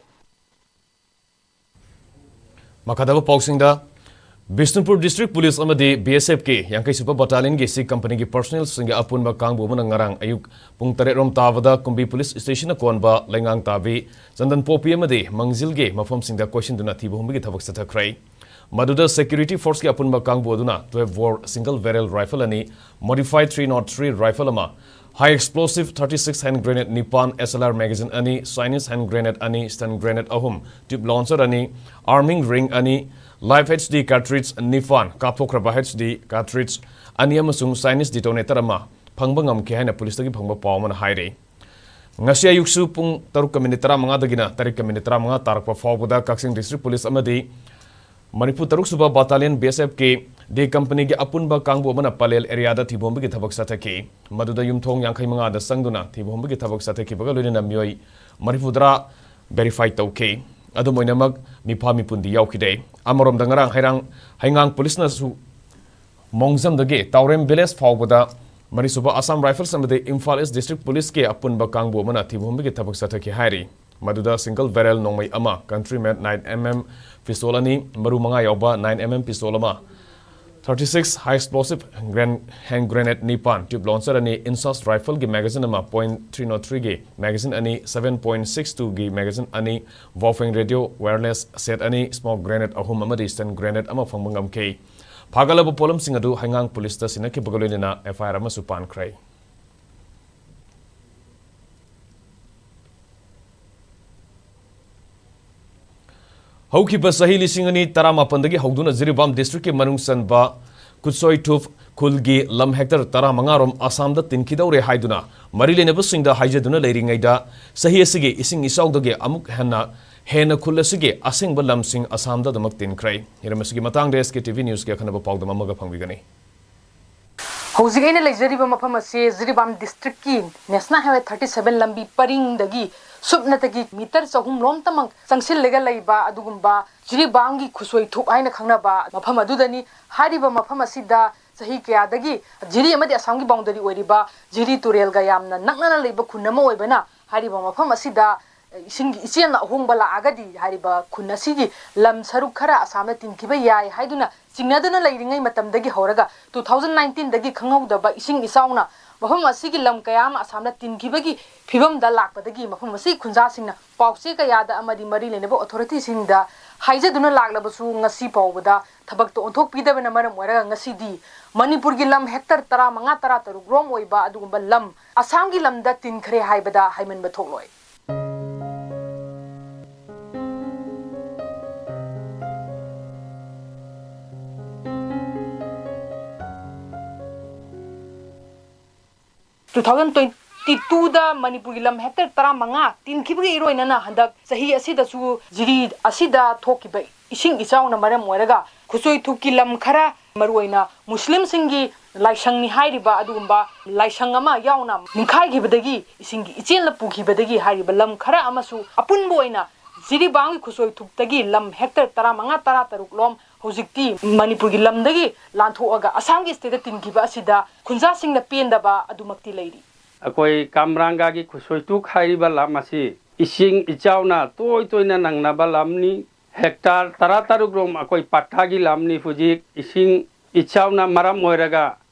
ꯃꯈꯥꯗꯕ ꯄꯥꯎꯁꯤꯡꯗ, ꯕꯤꯁꯅꯨꯄꯨꯔ ꯗꯤꯁꯇ꯭ꯔꯤꯛ ꯄꯨꯂꯤꯁ ꯑꯃꯗꯤ ꯕꯤ ꯑꯦꯁ ꯑꯦꯐꯀꯤ ꯌꯥꯡꯈꯩ ꯁꯨꯕ ꯕꯠꯇꯥꯂꯤꯌꯟꯒꯤ ꯁꯤ ꯀꯝꯄꯅꯤꯒꯤ ꯄꯔꯁꯣꯅꯦꯜꯁꯤꯡꯒꯤ ꯑꯄꯨꯟꯕ ꯀꯥꯡꯕꯨ ꯑꯃꯅ ꯉꯔꯥꯡ ꯑꯌꯨꯛ ꯄꯨꯡ ꯇꯔꯦꯠ ꯔꯣꯝ ꯇꯥꯕꯗ ꯀꯨꯝꯕꯤ ꯄꯨꯂꯤꯁ ꯁ꯭ꯇꯦꯁꯟꯅ ꯀꯣꯟꯕ ꯂꯩꯉꯥꯡ ꯇꯥꯕꯤ, ꯆꯟꯗꯟ ꯄꯣꯛꯄꯤ ꯑꯃꯗꯤ ꯃꯪꯖꯤꯜꯒꯤ ꯃꯐꯝꯁꯤꯡꯗ ꯀꯣꯏꯁꯤꯟꯗꯨꯅ ꯊꯤꯕ ꯍꯨꯝꯕꯒꯤ ꯊꯕꯛ ꯆꯠꯊꯈ꯭ꯔꯦ꯫ ꯃꯗꯨꯗ security forceꯀꯤ ꯑꯄꯨꯟꯕ ꯀꯥꯡꯕꯨ ꯑꯗꯨꯅ twelve bore single barrel rifle ꯑꯅꯤ, modified three nought three rifle ꯑꯃ, high explosive thirty six hand grenade ꯅꯤꯄꯥꯟ, S L R magazine ꯑꯅꯤ, Chinese hand grenade ꯑꯅꯤ, stun grenade ꯑꯍꯨꯝ, tube launcher ꯑꯅꯤ, arming ring ꯑꯅꯤ, live H D cartridge ꯅꯤꯄꯥꯟ, ꯀꯥꯞꯊꯣꯛꯈ꯭ꯔꯕ H D cartridge ꯑꯅꯤ ꯑꯃꯁꯨꯡ Chinese detonator ꯑꯃ ꯐꯪꯕ ꯉꯝꯈꯤ ꯍꯥꯏꯅ ꯄꯨꯂꯤꯁꯇꯒꯤ ꯐꯪꯕ ꯄꯥꯎ ꯑꯃꯅ ꯍꯥꯏꯔꯤ꯫ ꯉꯁꯤ ꯑꯌꯨꯛꯁꯨ ꯄꯨꯡ ꯇꯔꯨꯛꯀ ꯃꯤꯅꯤꯠ ꯇꯔꯥꯃꯉꯥꯗꯒꯤꯅ ꯇꯔꯦꯠꯀ ꯃꯤꯅꯤꯠ ꯇꯔꯥꯃꯉꯥ ꯇꯥꯔꯛꯄ ꯐꯥꯎꯕꯗ ꯀꯛꯆꯤꯡ district police ꯑꯃꯗꯤ ꯃꯔꯤꯐꯨ ꯇꯔꯨꯛ ꯁꯨꯕ battalion B S Fꯀꯤ D companyꯒꯤ ꯑꯄꯨꯟꯕ ꯀꯥꯡꯕꯨ ꯑꯃꯅ ꯄꯂꯦꯜ areaꯗ ꯊꯤꯕ ꯍꯨꯝꯕꯒꯤ ꯊꯕꯛ ꯆꯠꯊꯈꯤ꯫ ꯃꯗꯨꯗ ꯌꯨꯝꯊꯣꯡ ꯌꯥꯡꯈꯩ ꯃꯉꯥꯗ ꯆꯪꯗꯨꯅ ꯊꯤꯕ ꯍꯨꯝꯕꯒꯤ ꯊꯕꯛ ꯆꯠꯊꯈꯤꯕꯒ ꯂꯣꯏꯅꯅ ꯃꯤꯑꯣꯏ ꯃꯔꯤꯐꯨꯇꯔꯥ verify ꯇꯧꯈꯤ꯫ ꯑꯗꯨꯝ ꯑꯣꯏꯅꯃꯛ, ꯃꯤꯐꯥ ꯃꯤꯄꯨꯟꯗꯤ ꯌꯥꯎꯈꯤꯗꯦ꯫ ꯑꯃꯔꯣꯝꯗ, ꯉꯔꯥꯡ ꯍꯩꯔꯥꯡ-, ꯍꯩꯉꯥꯡ ꯄꯨꯂꯤꯁꯅꯁꯨ ꯃꯣꯡꯖꯝꯗꯒꯤ ꯇꯥꯎꯔꯦꯝ village ꯐꯥꯎꯕꯗ ꯃꯔꯤꯁꯨꯕ Assam Rifles ꯑꯃꯗꯤ ꯏꯝꯐꯥꯜ East District Policeꯀꯤ ꯑꯄꯨꯟꯕ ꯀꯥꯡꯕꯨ ꯑꯃꯅ ꯊꯤꯕ ꯍꯨꯝꯕꯒꯤ ꯊꯕꯛ ꯆꯠꯊꯈꯤ ꯍꯥꯏꯔꯤ꯫ ꯃꯗꯨꯗ single barrel ꯅꯣꯡꯃꯩ ꯑꯃ, country made nine M M pistol ꯑꯅꯤ, ꯃꯔꯨ ꯃꯉꯥ ꯌꯥꯎꯕ nine M M pistol ꯑꯃ, thirty six high explosive gran-, hand grenade ꯅꯤꯄꯥꯟ, tube launcher ꯑꯅꯤ, INSAS rifleꯒꯤ magazine ꯑꯃ, point three nought threeꯒꯤ magazine ꯑꯅꯤ, seven point six twoꯒꯤ magazine ꯑꯅꯤ, Baofeng radio wireless set ꯑꯅꯤ, smoke grenade ꯑꯍꯨꯝ ꯑꯃꯗꯤ stun grenade ꯑꯃ ꯐꯪꯕ ꯉꯝꯈꯤ꯫ ꯐꯥꯒꯠꯂꯕ ꯄꯣꯠꯂꯝꯁꯤꯡ ꯑꯗꯨ ꯍꯩꯉꯥꯡ ꯄꯨꯂꯤꯁꯇ ꯁꯤꯟꯅꯈꯤꯕꯒ ꯂꯣꯏꯅꯅ F I R ꯑꯃꯁꯨ ꯄꯥꯟꯈ꯭ꯔꯦ꯫ ꯍꯧꯈꯤꯕ ꯆꯍꯤ ꯂꯤꯁꯤꯡ ꯑꯅꯤ ꯇꯔꯥꯃꯥꯄꯟꯗꯒꯤ ꯍꯧꯗꯨꯅ ꯖꯤꯔꯤꯕꯥꯝ districtꯀꯤ ꯃꯅꯨꯡ ꯆꯟꯕ ꯀꯨꯠꯁꯣꯏꯊꯨꯞ ꯈꯨꯜꯒꯤ ꯂꯝ hectare ꯇꯔꯥꯃꯉꯥ ꯔꯣꯝ ꯑꯁꯥꯝꯗ ꯇꯤꯟꯈꯤꯗꯧꯔꯦ ꯍꯥꯏꯗꯨꯅ ꯃꯔꯤ ꯂꯩꯅꯕꯁꯤꯡꯗ ꯍꯥꯏꯖꯗꯨꯅ ꯂꯩꯔꯤꯉꯩꯗ, ꯆꯍꯤ ꯑꯁꯤꯒꯤ ꯏꯁꯤꯡ ꯏꯆꯥꯎꯗꯒꯤ ꯑꯃꯨꯛ ꯍꯦꯟꯅ, ꯍꯦꯟꯅ ꯈꯨꯜ ꯑꯁꯤꯒꯤ ꯑꯁꯦꯡꯕ ꯂꯝꯁꯤꯡ ꯑꯁꯥꯝꯗ ꯑꯗꯨꯃꯛ ꯇꯤꯟꯈ꯭ꯔꯦ꯫ ꯍꯤꯔꯝ ꯑꯁꯤꯒꯤ ꯃꯇꯥꯡꯗ S K T V Newsꯀꯤ ꯑꯈꯟꯅꯕ ꯄꯥꯎꯗꯝ ꯑꯃꯒ ꯐꯪꯕꯤꯒꯅꯤ꯫ ꯍꯧꯖꯤꯛ ꯑꯩꯅ ꯂꯩꯖꯔꯤꯕ ꯃꯐꯝ ꯑꯁꯤ Jiribam districtꯀꯤ National Highway thirty seven ꯂꯝꯕꯤ ꯄꯔꯤꯡꯗꯒꯤ ꯁꯨꯞꯅꯇꯒꯤ meter ꯆꯍꯨꯝ ꯂꯣꯝꯇꯃꯛ ꯆꯪꯁꯤꯜꯂꯒ ꯂꯩꯕ ꯑꯗꯨꯒꯨꯝꯕ ꯖꯤꯔꯤꯕꯥꯝꯒꯤ ꯈꯨꯁꯣꯏꯊꯨꯞ ꯍꯥꯏꯅ ꯈꯪꯅꯕ ꯃꯐꯝ ꯑꯗꯨꯗꯅꯤ꯫ ꯍꯥꯏꯔꯤꯕ ꯃꯐꯝ ꯑꯁꯤꯗ ꯆꯍꯤ ꯀꯌꯥꯗꯒꯤ ꯖꯤꯔꯤ ꯑꯃꯗꯤ ꯑꯁꯥꯝꯒꯤ boundary ꯑꯣꯏꯔꯤꯕ ꯖꯤꯔꯤ ꯇꯨꯔꯦꯜꯒ ꯌꯥꯝꯅ ꯅꯛꯅꯅ ꯂꯩꯕ ꯈꯨꯟ ꯑꯃ ꯑꯣꯏꯕꯅ, ꯍꯥꯏꯔꯤꯕ ꯃꯐꯝ ꯑꯁꯤꯗ ꯏꯁꯤꯡꯒꯤ ꯏꯆꯦꯜꯅ ꯑꯍꯣꯡꯕ ꯂꯥꯛꯑꯒꯗꯤ ꯍꯥꯏꯔꯤꯕ ꯈꯨꯟ ꯑꯁꯤꯒꯤ ꯂꯝ ꯁꯔꯨꯛ ꯈꯔ ꯑꯁꯥꯝꯅ ꯇꯤꯟꯈꯤꯕ ꯌꯥꯏ ꯍꯥꯏꯗꯨꯅ ꯆꯤꯡꯅꯗꯨꯅ ꯂꯩꯔꯤꯉꯩ ꯃꯇꯝꯗꯒꯤ ꯍꯧꯔꯒ two thousand nineteenꯗꯒꯤ ꯈꯪꯍꯧꯗꯕ ꯏꯁꯤꯡ ꯏꯆꯥꯎꯅ ꯃꯐꯝ ꯑꯁꯤꯒꯤ ꯂꯝ ꯀꯌꯥ ꯑꯃ ꯑꯁꯥꯝꯅ ꯇꯤꯟꯈꯤꯕꯒꯤ ꯐꯤꯕꯝꯗ ꯂꯥꯛꯄꯗꯒꯤ ꯃꯐꯝ ꯑꯁꯤ ꯈꯨꯟꯖꯥꯁꯤꯡꯅ ꯄꯥꯎꯆꯦ ꯀꯌꯥꯗ ꯑꯃꯗꯤ ꯃꯔꯤ ꯂꯩꯅꯕ ꯑꯣꯊꯣꯔꯤꯇꯤꯁꯤꯡꯗ ꯍꯥꯏꯖꯗꯨꯅ ꯂꯥꯛꯂꯕꯁꯨ ꯉꯁꯤ ꯐꯥꯎꯕꯗ ꯊꯕꯛꯇ ꯑꯣꯟꯊꯣꯛꯄꯤꯗꯕꯅ ꯃꯔꯝ ꯑꯣꯏꯔꯒ ꯉꯁꯤꯗꯤ ꯃꯅꯤꯄꯨꯔꯒꯤ ꯂꯝ ꯍꯦꯛꯇꯔ ꯇꯔꯥꯃꯉꯥ ꯇꯔꯥꯇꯔꯨꯛ ꯔꯣꯝ ꯑꯣꯏꯕ ꯑꯗꯨꯒꯨꯝꯕ ꯂꯝ ꯑꯁꯥꯝꯒꯤ ꯂꯝꯗ ꯇꯤꯟꯈ꯭ꯔꯦ ꯍꯥꯏꯕꯗ ꯍꯥꯏꯃꯟꯕ ꯊꯣꯛꯂꯣꯏ꯫ Two thousand twenty twoꯗ ꯃꯅꯤꯄꯨꯔꯒꯤ ꯂꯝ ꯍꯦꯛꯇꯔ ꯇꯔꯥꯃꯉꯥ ꯇꯤꯟꯈꯤꯕꯒ ꯏꯔꯣꯏꯅꯅ ꯍꯟꯗꯛ ꯆꯍꯤ ꯑꯁꯤꯗꯁꯨ ꯖꯤꯔꯤ ꯑꯁꯤꯗ ꯊꯣꯛꯈꯤꯕ ꯏꯁꯤꯡ ꯏꯆꯥꯎꯅ ꯃꯔꯝ ꯑꯣꯏꯔꯒ ꯈꯨꯠꯁꯣꯏ ꯊꯨꯛꯀꯤ ꯂꯝ ꯈꯔ, ꯃꯔꯨꯑꯣꯏꯅ ꯃꯨꯁꯂꯤꯝꯁꯤꯡꯒꯤ ꯂꯥꯏꯁꯪꯅꯤ ꯍꯥꯏꯔꯤꯕ ꯑꯗꯨꯒꯨꯝꯕ ꯂꯥꯏꯁꯪ ꯑꯃ ꯌꯥꯎꯅ ꯅꯤꯡꯈꯥꯏꯈꯤꯕꯗꯒꯤ, ꯏꯁꯤꯡꯒꯤ ꯏꯆꯦꯜꯅ ꯄꯨꯈꯤꯕꯗꯒꯤ ꯍꯥꯏꯔꯤꯕ ꯂꯝ ꯈꯔ ꯑꯃꯁꯨ ꯑꯄꯨꯟꯕ ꯑꯣꯏꯅ ꯖꯤꯔꯤꯕꯥꯝꯒꯤ ꯈꯨꯠꯁꯣꯏ ꯊꯨꯛꯇꯒꯤ ꯂꯝ ꯍꯦꯛꯇꯔ ꯇꯔꯥꯃꯉꯥ ꯇꯔꯥꯇꯔꯨꯛ ꯂꯣꯝ ꯍꯧꯖꯤꯛꯇꯤ ꯃꯅꯤꯄꯨꯔꯒꯤ ꯂꯝꯗꯒꯤ ꯂꯥꯟꯊꯣꯛꯑꯒ ꯑꯁꯥꯝꯒꯤ ꯁ꯭ꯇꯦꯠꯇ ꯇꯤꯟꯈꯤꯕ ꯑꯁꯤꯗ ꯈꯨꯟꯖꯥꯁꯤꯡꯅ ꯄꯦꯟꯗꯕ ꯑꯗꯨꯃꯛꯇꯤ ꯂꯩꯔꯤ꯫ ꯑꯩꯈꯣꯏ ꯀꯥꯝꯔꯥꯡꯒꯥꯒꯤ ꯈꯨꯠꯁꯣꯏꯇꯨꯛ ꯍꯥꯏꯔꯤꯕ ꯂꯝ ꯑꯁꯤ ꯏꯁꯤꯡ ꯏꯆꯥꯎꯅ ꯇꯣꯏ ꯇꯣꯏꯅ ꯅꯪꯅꯕ ꯂꯝꯅꯤ꯫ ꯍꯦꯛꯇꯔ ꯇꯔꯥꯇꯔꯨꯛ ꯔꯣꯝ ꯑꯩꯈꯣꯏ ꯄꯠꯇꯥꯒꯤ ꯂꯝꯅꯤ꯫ ꯍꯧꯖꯤꯛ ꯏꯁꯤꯡ ꯏꯆꯥꯎꯅ ꯃꯔꯝ ꯑꯣꯏꯔꯒ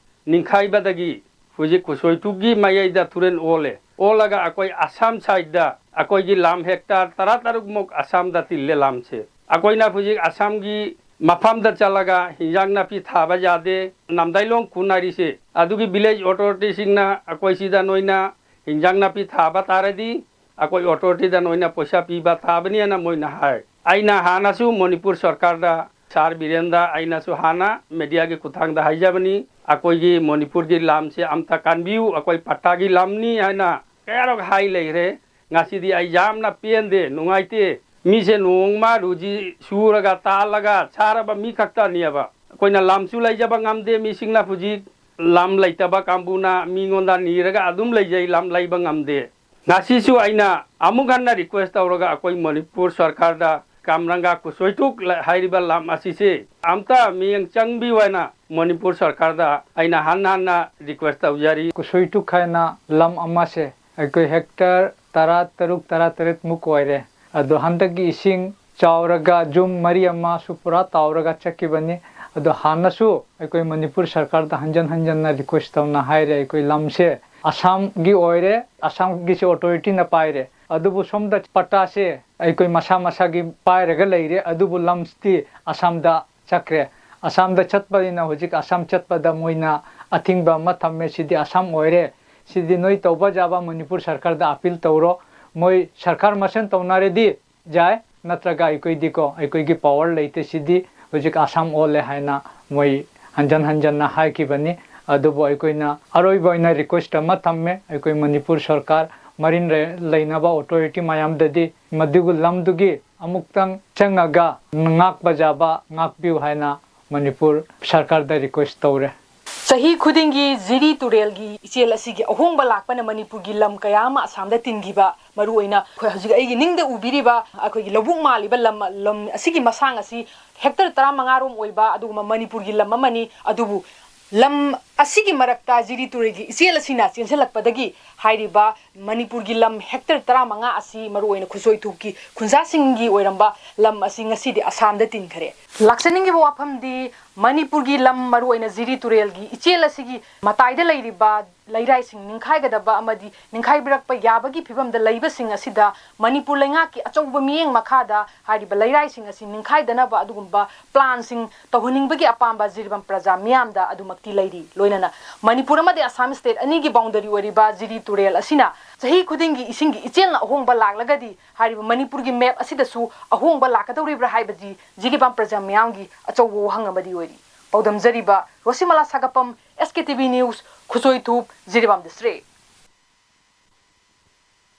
ꯅꯤꯡꯈꯥꯏꯕꯗꯒꯤ ꯍꯧꯖꯤꯛ ꯈꯨꯠꯁꯣꯏꯇꯨꯛꯀꯤ ꯃꯌꯥꯏꯗ ꯇꯨꯔꯦꯟ ꯑꯣꯜꯂꯦ꯫ ꯑꯣꯜꯂꯒ ꯑꯩꯈꯣꯏ ꯑꯁꯥꯝ ꯁꯥꯏꯗꯇ ꯑꯩꯈꯣꯏꯒꯤ ꯂꯝ ꯍꯦꯛꯇꯔ ꯇꯔꯥꯇꯔꯨꯛ ꯃꯨꯛ ꯑꯁꯥꯝꯗ ꯇꯤꯜꯂꯦ ꯂꯝꯁꯦ꯫ ꯑꯩꯈꯣꯏꯅ ꯍꯧꯖꯤꯛ ꯑꯁꯥꯝꯒꯤ ꯃꯐꯝꯗ ꯆꯠꯂꯒ ꯍꯤꯟꯖꯥꯡ ꯅꯥꯄꯤ ꯊꯥꯕ ꯌꯥꯗꯦ꯫ ꯅꯝꯗꯥꯏꯂꯣꯡ ꯈꯨꯟ ꯍꯥꯏꯔꯤꯁꯦ, ꯑꯗꯨꯒꯤ ꯚꯤꯂꯦꯖ ꯑꯣꯊꯣꯔꯤꯇꯤꯁꯤꯡꯅ ꯑꯩꯈꯣꯏ ꯁꯤꯗ ꯅꯣꯏꯅ ꯍꯤꯟꯖꯥꯡ ꯅꯥꯄꯤ ꯊꯥꯕ ꯇꯥꯔꯗꯤ ꯑꯩꯈꯣꯏ ꯑꯣꯊꯣꯔꯤꯇꯤꯗ ꯅꯣꯏꯅ ꯄꯩꯁꯥ ꯄꯤꯕ ꯇꯥꯕꯅꯤ ꯍꯥꯏꯅ ꯃꯣꯏꯅ ꯍꯥꯏ꯫ ꯑꯩꯅ ꯍꯥꯟꯅꯁꯨ ꯃꯅꯤꯄꯨꯔ ꯁꯔꯀꯥꯔꯗ, ꯁꯥꯔ ꯕꯤꯔꯦꯟꯗ, ꯑꯩꯅꯁꯨ ꯍꯥꯟꯅ ꯃꯦꯗꯤꯌꯥꯒꯤ ꯈꯨꯠꯊꯥꯡꯗ ꯍꯥꯏꯖꯕꯅꯤ, ꯑꯩꯈꯣꯏꯒꯤ ꯃꯅꯤꯄꯨꯔꯒꯤ ꯂꯝꯁꯦ ꯑꯝꯇ ꯀꯟꯕꯤꯌꯨ, ꯑꯩꯈꯣꯏ ꯄꯠꯇꯥꯒꯤ ꯂꯝꯅꯤ ꯍꯥꯏꯅ ꯀꯌꯥꯔꯛ ꯍꯥꯏ ꯂꯩꯈ꯭ꯔꯦ꯫ ꯉꯁꯤꯗꯤ ꯑꯩ ꯌꯥꯝꯅ ꯄꯦꯟꯗꯦ, ꯅꯨꯡꯉꯥꯏꯇꯦ꯫ ꯃꯤꯁꯦ ꯅꯣꯡꯃ ꯔꯨꯖꯤ ꯁꯨꯔꯒ ꯇꯥꯜꯂꯒ ꯆꯥꯔꯕ ꯃꯤ ꯈꯛꯇꯅꯦꯕ꯫ ꯑꯩꯈꯣꯏꯅ ꯂꯝꯁꯨ ꯂꯩꯖꯕ ꯉꯝꯗꯦ, ꯃꯤꯁꯤꯡꯅ ꯍꯧꯖꯤꯛ ꯂꯝ ꯂꯩꯇꯕ ꯀꯥꯡꯕꯨꯅ ꯃꯤꯉꯣꯟꯗ ꯅꯤꯔꯒ ꯑꯗꯨꯝ ꯂꯩꯖꯩ, ꯂꯝ ꯂꯩꯕ ꯉꯝꯗꯦ꯫ ꯉꯁꯤꯁꯨ ꯑꯩꯅ ꯑꯃꯨꯛ ꯍꯟꯅ ꯔꯤꯀ꯭ꯋꯦꯁ ꯇꯧꯔꯒ ꯑꯩꯈꯣꯏ ꯃꯅꯤꯄꯨꯔ ꯁꯔꯀꯥꯔꯗ ꯀꯥꯝꯔꯥꯡꯒꯥ ꯈꯨꯠꯁꯣꯏꯇꯨꯛ ꯍꯥꯏꯔꯤꯕ ꯂꯝ ꯑꯁꯤꯁꯦ ꯑꯝꯇ ꯃꯤꯠꯌꯦꯡ ꯆꯪꯕꯤꯌꯨ ꯍꯥꯏꯅ ꯃꯅꯤꯄꯨꯔ ꯁꯔꯀꯥꯔꯗ ꯑꯩꯅ ꯍꯟꯅ ꯍꯟꯅ ꯔꯤꯀ꯭ꯋꯦꯁ ꯇꯧꯖꯔꯤ꯫ ꯈꯨꯠꯁꯣꯏꯇꯨꯛ ꯍꯥꯏꯅ ꯂꯝ ꯑꯃꯁꯦ ꯑꯩꯈꯣꯏ ꯍꯦꯛꯇꯔ ꯇꯔꯥꯇꯔꯨꯛ ꯇꯔꯥꯇꯔꯦꯠ ꯃꯨꯛ ꯑꯣꯏꯔꯦ꯫ ꯑꯗꯣ ꯍꯟꯗꯛꯀꯤ ꯏꯁꯤꯡ ꯆꯥꯎꯔꯒ ꯌꯨꯝ ꯃꯔꯤ ꯑꯃꯁꯨ ꯄꯨꯔꯥ ꯇꯥꯎꯔꯒ ꯆꯠꯈꯤꯕꯅꯤ꯫ ꯑꯗꯣ ꯍꯥꯟꯅꯁꯨ ꯑꯩꯈꯣꯏ ꯃꯅꯤꯄꯨꯔ ꯁꯔꯀꯥꯔꯗ ꯍꯟꯖꯟ ꯍꯟꯖꯟꯅ ꯔꯤꯀ꯭ꯋꯦꯁ ꯇꯧꯅ ꯍꯥꯏꯔꯦ, ꯑꯩꯈꯣꯏ ꯂꯝꯁꯦ ꯑꯁꯥꯝꯒꯤ ꯑꯣꯏꯔꯦ, ꯑꯁꯥꯝꯒꯤꯁꯨ ꯑꯣꯊꯣꯔꯤꯇꯤꯅ ꯄꯥꯏꯔꯦ꯫ ꯑꯗꯨꯕꯨ ꯁꯣꯝꯗ ꯄꯠꯇꯥꯁꯦ ꯑꯩꯈꯣꯏ ꯃꯁꯥ ꯃꯁꯥꯒꯤ ꯄꯥꯏꯔꯒ ꯂꯩꯔꯦ, ꯑꯗꯨꯕꯨ ꯂꯝꯁꯇꯤ ꯑꯁꯥꯝꯗ ꯆꯠꯈ꯭ꯔꯦ꯫ ꯑꯁꯥꯝꯗ ꯆꯠꯄꯅꯤꯅ ꯍꯧꯖꯤꯛ ꯑꯁꯥꯝ ꯆꯠꯄꯗ ꯃꯣꯏꯅ ꯑꯊꯤꯡꯕ ꯑꯃ ꯊꯝꯃꯦ꯫ ꯁꯤꯗꯤ ꯑꯁꯥꯝ ꯑꯣꯏꯔꯦ, ꯁꯤꯗꯤ ꯅꯣꯏ ꯇꯧꯕ ꯌꯥꯕ ꯃꯅꯤꯄꯨꯔ ꯁꯔꯀꯥꯔꯗ ꯑꯄꯤꯜ ꯇꯧꯔꯣ, ꯃꯣꯏ ꯁꯔꯀꯥꯔ ꯃꯁꯦꯟ ꯇꯧꯅꯔꯗꯤ ꯌꯥꯏ, ꯅꯠꯇ꯭ꯔꯒ ꯑꯩꯈꯣꯏꯗꯤꯀꯣ, ꯑꯩꯈꯣꯏꯒꯤ ꯄꯋꯥꯔ ꯂꯩꯇꯦ, ꯁꯤꯗꯤ ꯍꯧꯖꯤꯛ ꯑꯁꯥꯝ ꯑꯣꯜꯂꯦ ꯍꯥꯏꯅ ꯃꯣꯏ ꯍꯟꯖꯟ ꯍꯟꯖꯟꯅ ꯍꯥꯏꯈꯤꯕꯅꯤ꯫ ꯑꯗꯨꯕꯨ ꯑꯩꯈꯣꯏꯅ ꯑꯔꯣꯏꯕ ꯑꯣꯏꯅ ꯔꯤꯀ꯭ꯋꯦꯁ ꯑꯃ ꯊꯝꯃꯦ ꯑꯩꯈꯣꯏ ꯃꯅꯤꯄꯨꯔ ꯁꯔꯀꯥꯔ, ꯃꯔꯤ ꯂꯩꯅꯕ ꯑꯣꯊꯣꯔꯤꯇꯤ ꯃꯌꯥꯝꯗꯗꯤ, ꯃꯗꯨꯒꯤ ꯂꯝꯗꯨꯒꯤ ꯑꯃꯨꯛꯇꯪ ꯆꯪꯉꯒ ꯉꯥꯛꯄ ꯌꯥꯕ ꯉꯥꯛꯄꯤꯌꯨ ꯍꯥꯏꯅ ꯃꯅꯤꯄꯨꯔ ꯁꯔꯀꯥꯔꯗ ꯔꯤꯀ꯭ꯋꯦꯁ ꯇꯧꯔꯦ꯫ ꯆꯍꯤ ꯈꯨꯗꯤꯡꯒꯤ ꯖꯤꯔꯤ ꯇꯨꯔꯦꯜꯒꯤ ꯏꯆꯦꯜ ꯑꯁꯤꯒꯤ ꯑꯍꯣꯡꯕ ꯂꯥꯛꯄꯅ ꯃꯅꯤꯄꯨꯔꯒꯤ ꯂꯝ ꯀꯌꯥ ꯑꯃ ꯑꯁꯥꯝꯗ ꯇꯤꯟꯈꯤꯕ, ꯃꯔꯨꯑꯣꯏꯅ ꯑꯩꯈꯣꯏ ꯍꯧꯖꯤꯛ ꯑꯩꯒꯤ ꯅꯤꯡꯗ ꯎꯕꯤꯔꯤꯕ ꯑꯩꯈꯣꯏꯒꯤ ꯂꯧꯕꯨꯛ ꯃꯥꯜꯂꯤꯕ ꯂꯝ, ꯂꯝ ꯑꯁꯤꯒꯤ ꯃꯁꯥꯡ ꯑꯁꯤ ꯍꯦꯛꯇꯔ ꯇꯔꯥꯃꯉꯥ ꯔꯣꯝ ꯑꯣꯏꯕ ꯑꯗꯨꯒꯨꯝꯕ ꯃꯅꯤꯄꯨꯔꯒꯤ ꯂꯝ ꯑꯃꯅꯤ꯫ ꯑꯗꯨꯕꯨ ꯂꯝ ꯑꯁꯤꯒꯤ ꯃꯔꯛꯇ ꯖꯤꯔꯤ ꯇꯨꯔꯦꯜꯒꯤ ꯏꯆꯦꯜ ꯑꯁꯤꯅ ꯆꯦꯟꯁꯤꯜꯂꯛꯄꯗꯒꯤ ꯍꯥꯏꯔꯤꯕ ꯃꯅꯤꯄꯨꯔꯒꯤ ꯂꯝ ꯍꯦꯛꯇꯔ ꯇꯔꯥꯃꯉꯥ ꯑꯁꯤ, ꯃꯔꯨꯑꯣꯏꯅ ꯈꯨꯠꯁꯣꯏ ꯊꯨꯞꯀꯤ ꯈꯨꯟꯖꯥꯁꯤꯡꯒꯤ ꯑꯣꯏꯔꯝꯕ ꯂꯝ ꯑꯁꯤ ꯉꯁꯤꯗꯤ ꯑꯁꯥꯝꯗ ꯇꯤꯟꯈꯔꯦ꯫ ꯂꯥꯛꯆꯅꯤꯡꯉꯤꯕ ꯋꯥꯐꯝꯗꯤ, ꯃꯅꯤꯄꯨꯔꯒꯤ ꯂꯝ, ꯃꯔꯨꯑꯣꯏꯅ ꯖꯤꯔꯤ ꯇꯨꯔꯦꯜꯒꯤ ꯏꯆꯦꯜ ꯑꯁꯤꯒꯤ ꯃꯇꯥꯏꯗ ꯂꯩꯔꯤꯕ ꯂꯩꯔꯥꯏꯁꯤꯡ ꯅꯤꯡꯈꯥꯏꯒꯗꯕ ꯑꯃꯗꯤ ꯅꯤꯡꯈꯥꯏꯕꯤꯔꯛꯄ ꯌꯥꯕꯒꯤ ꯐꯤꯕꯝꯗ ꯂꯩꯕꯁꯤꯡ ꯑꯁꯤꯗ ꯃꯅꯤꯄꯨꯔ ꯂꯩꯉꯥꯛꯀꯤ ꯑꯆꯧꯕ ꯃꯤꯠꯌꯦꯡ ꯃꯈꯥꯗ ꯍꯥꯏꯔꯤꯕ ꯂꯩꯔꯥꯏꯁꯤꯡ ꯑꯁꯤ ꯅꯤꯡꯈꯥꯏꯗꯅꯕ ꯑꯗꯨꯒꯨꯝꯕ ꯄ꯭ꯂꯥꯟꯁꯤꯡ ꯇꯧꯍꯟꯅꯤꯡꯕꯒꯤ ꯑꯄꯥꯝꯕ ꯖꯤꯔꯤꯕꯥꯝ ꯄ꯭ꯔꯖꯥ ꯃꯤꯌꯥꯝꯗ ꯑꯗꯨꯃꯛꯇꯤ ꯂꯩꯔꯤ꯫ ꯂꯣꯏꯅꯅ ꯃꯅꯤꯄꯨꯔ ꯑꯃꯗꯤ ꯑꯁꯥꯝ ꯁ꯭ꯇꯦꯠ ꯑꯅꯤꯒꯤ ꯕꯥꯎꯟꯗꯔꯤ ꯑꯣꯏꯔꯤꯕ ꯖꯤꯔꯤ ꯇꯨꯔꯦꯜ ꯑꯁꯤꯅ ꯆꯍꯤ ꯈꯨꯗꯤꯡꯒꯤ ꯏꯁꯤꯡꯒꯤ ꯏꯆꯦꯜꯅ ꯑꯍꯣꯡꯕ ꯂꯥꯛꯂꯒꯗꯤ ꯍꯥꯏꯔꯤꯕ ꯃꯅꯤꯄꯨꯔꯒꯤ ꯃꯦꯞ ꯑꯁꯤꯗꯁꯨ ꯑꯍꯣꯡꯕ ꯂꯥꯛꯀꯗꯧꯔꯤꯕ꯭ꯔꯥ ꯍꯥꯏꯕꯗꯤ ꯖꯤꯔꯤꯕꯥꯝ ꯄ꯭ꯔꯖꯥ ꯃꯤꯌꯥꯝꯒꯤ ꯑꯆꯧꯕ ꯋꯥꯍꯪ ꯑꯃꯗꯤ ꯑꯣꯏꯔꯤ꯫ ꯄꯥꯎꯗꯝꯖꯔꯤꯕ Roshimala Sagapam, S K T V news, ꯈꯨꯠꯁꯣꯏ ꯊꯨꯞ, ꯖꯤꯔꯤꯕꯥꯝ ꯗꯤꯁꯇ꯭ꯔꯤꯛ꯫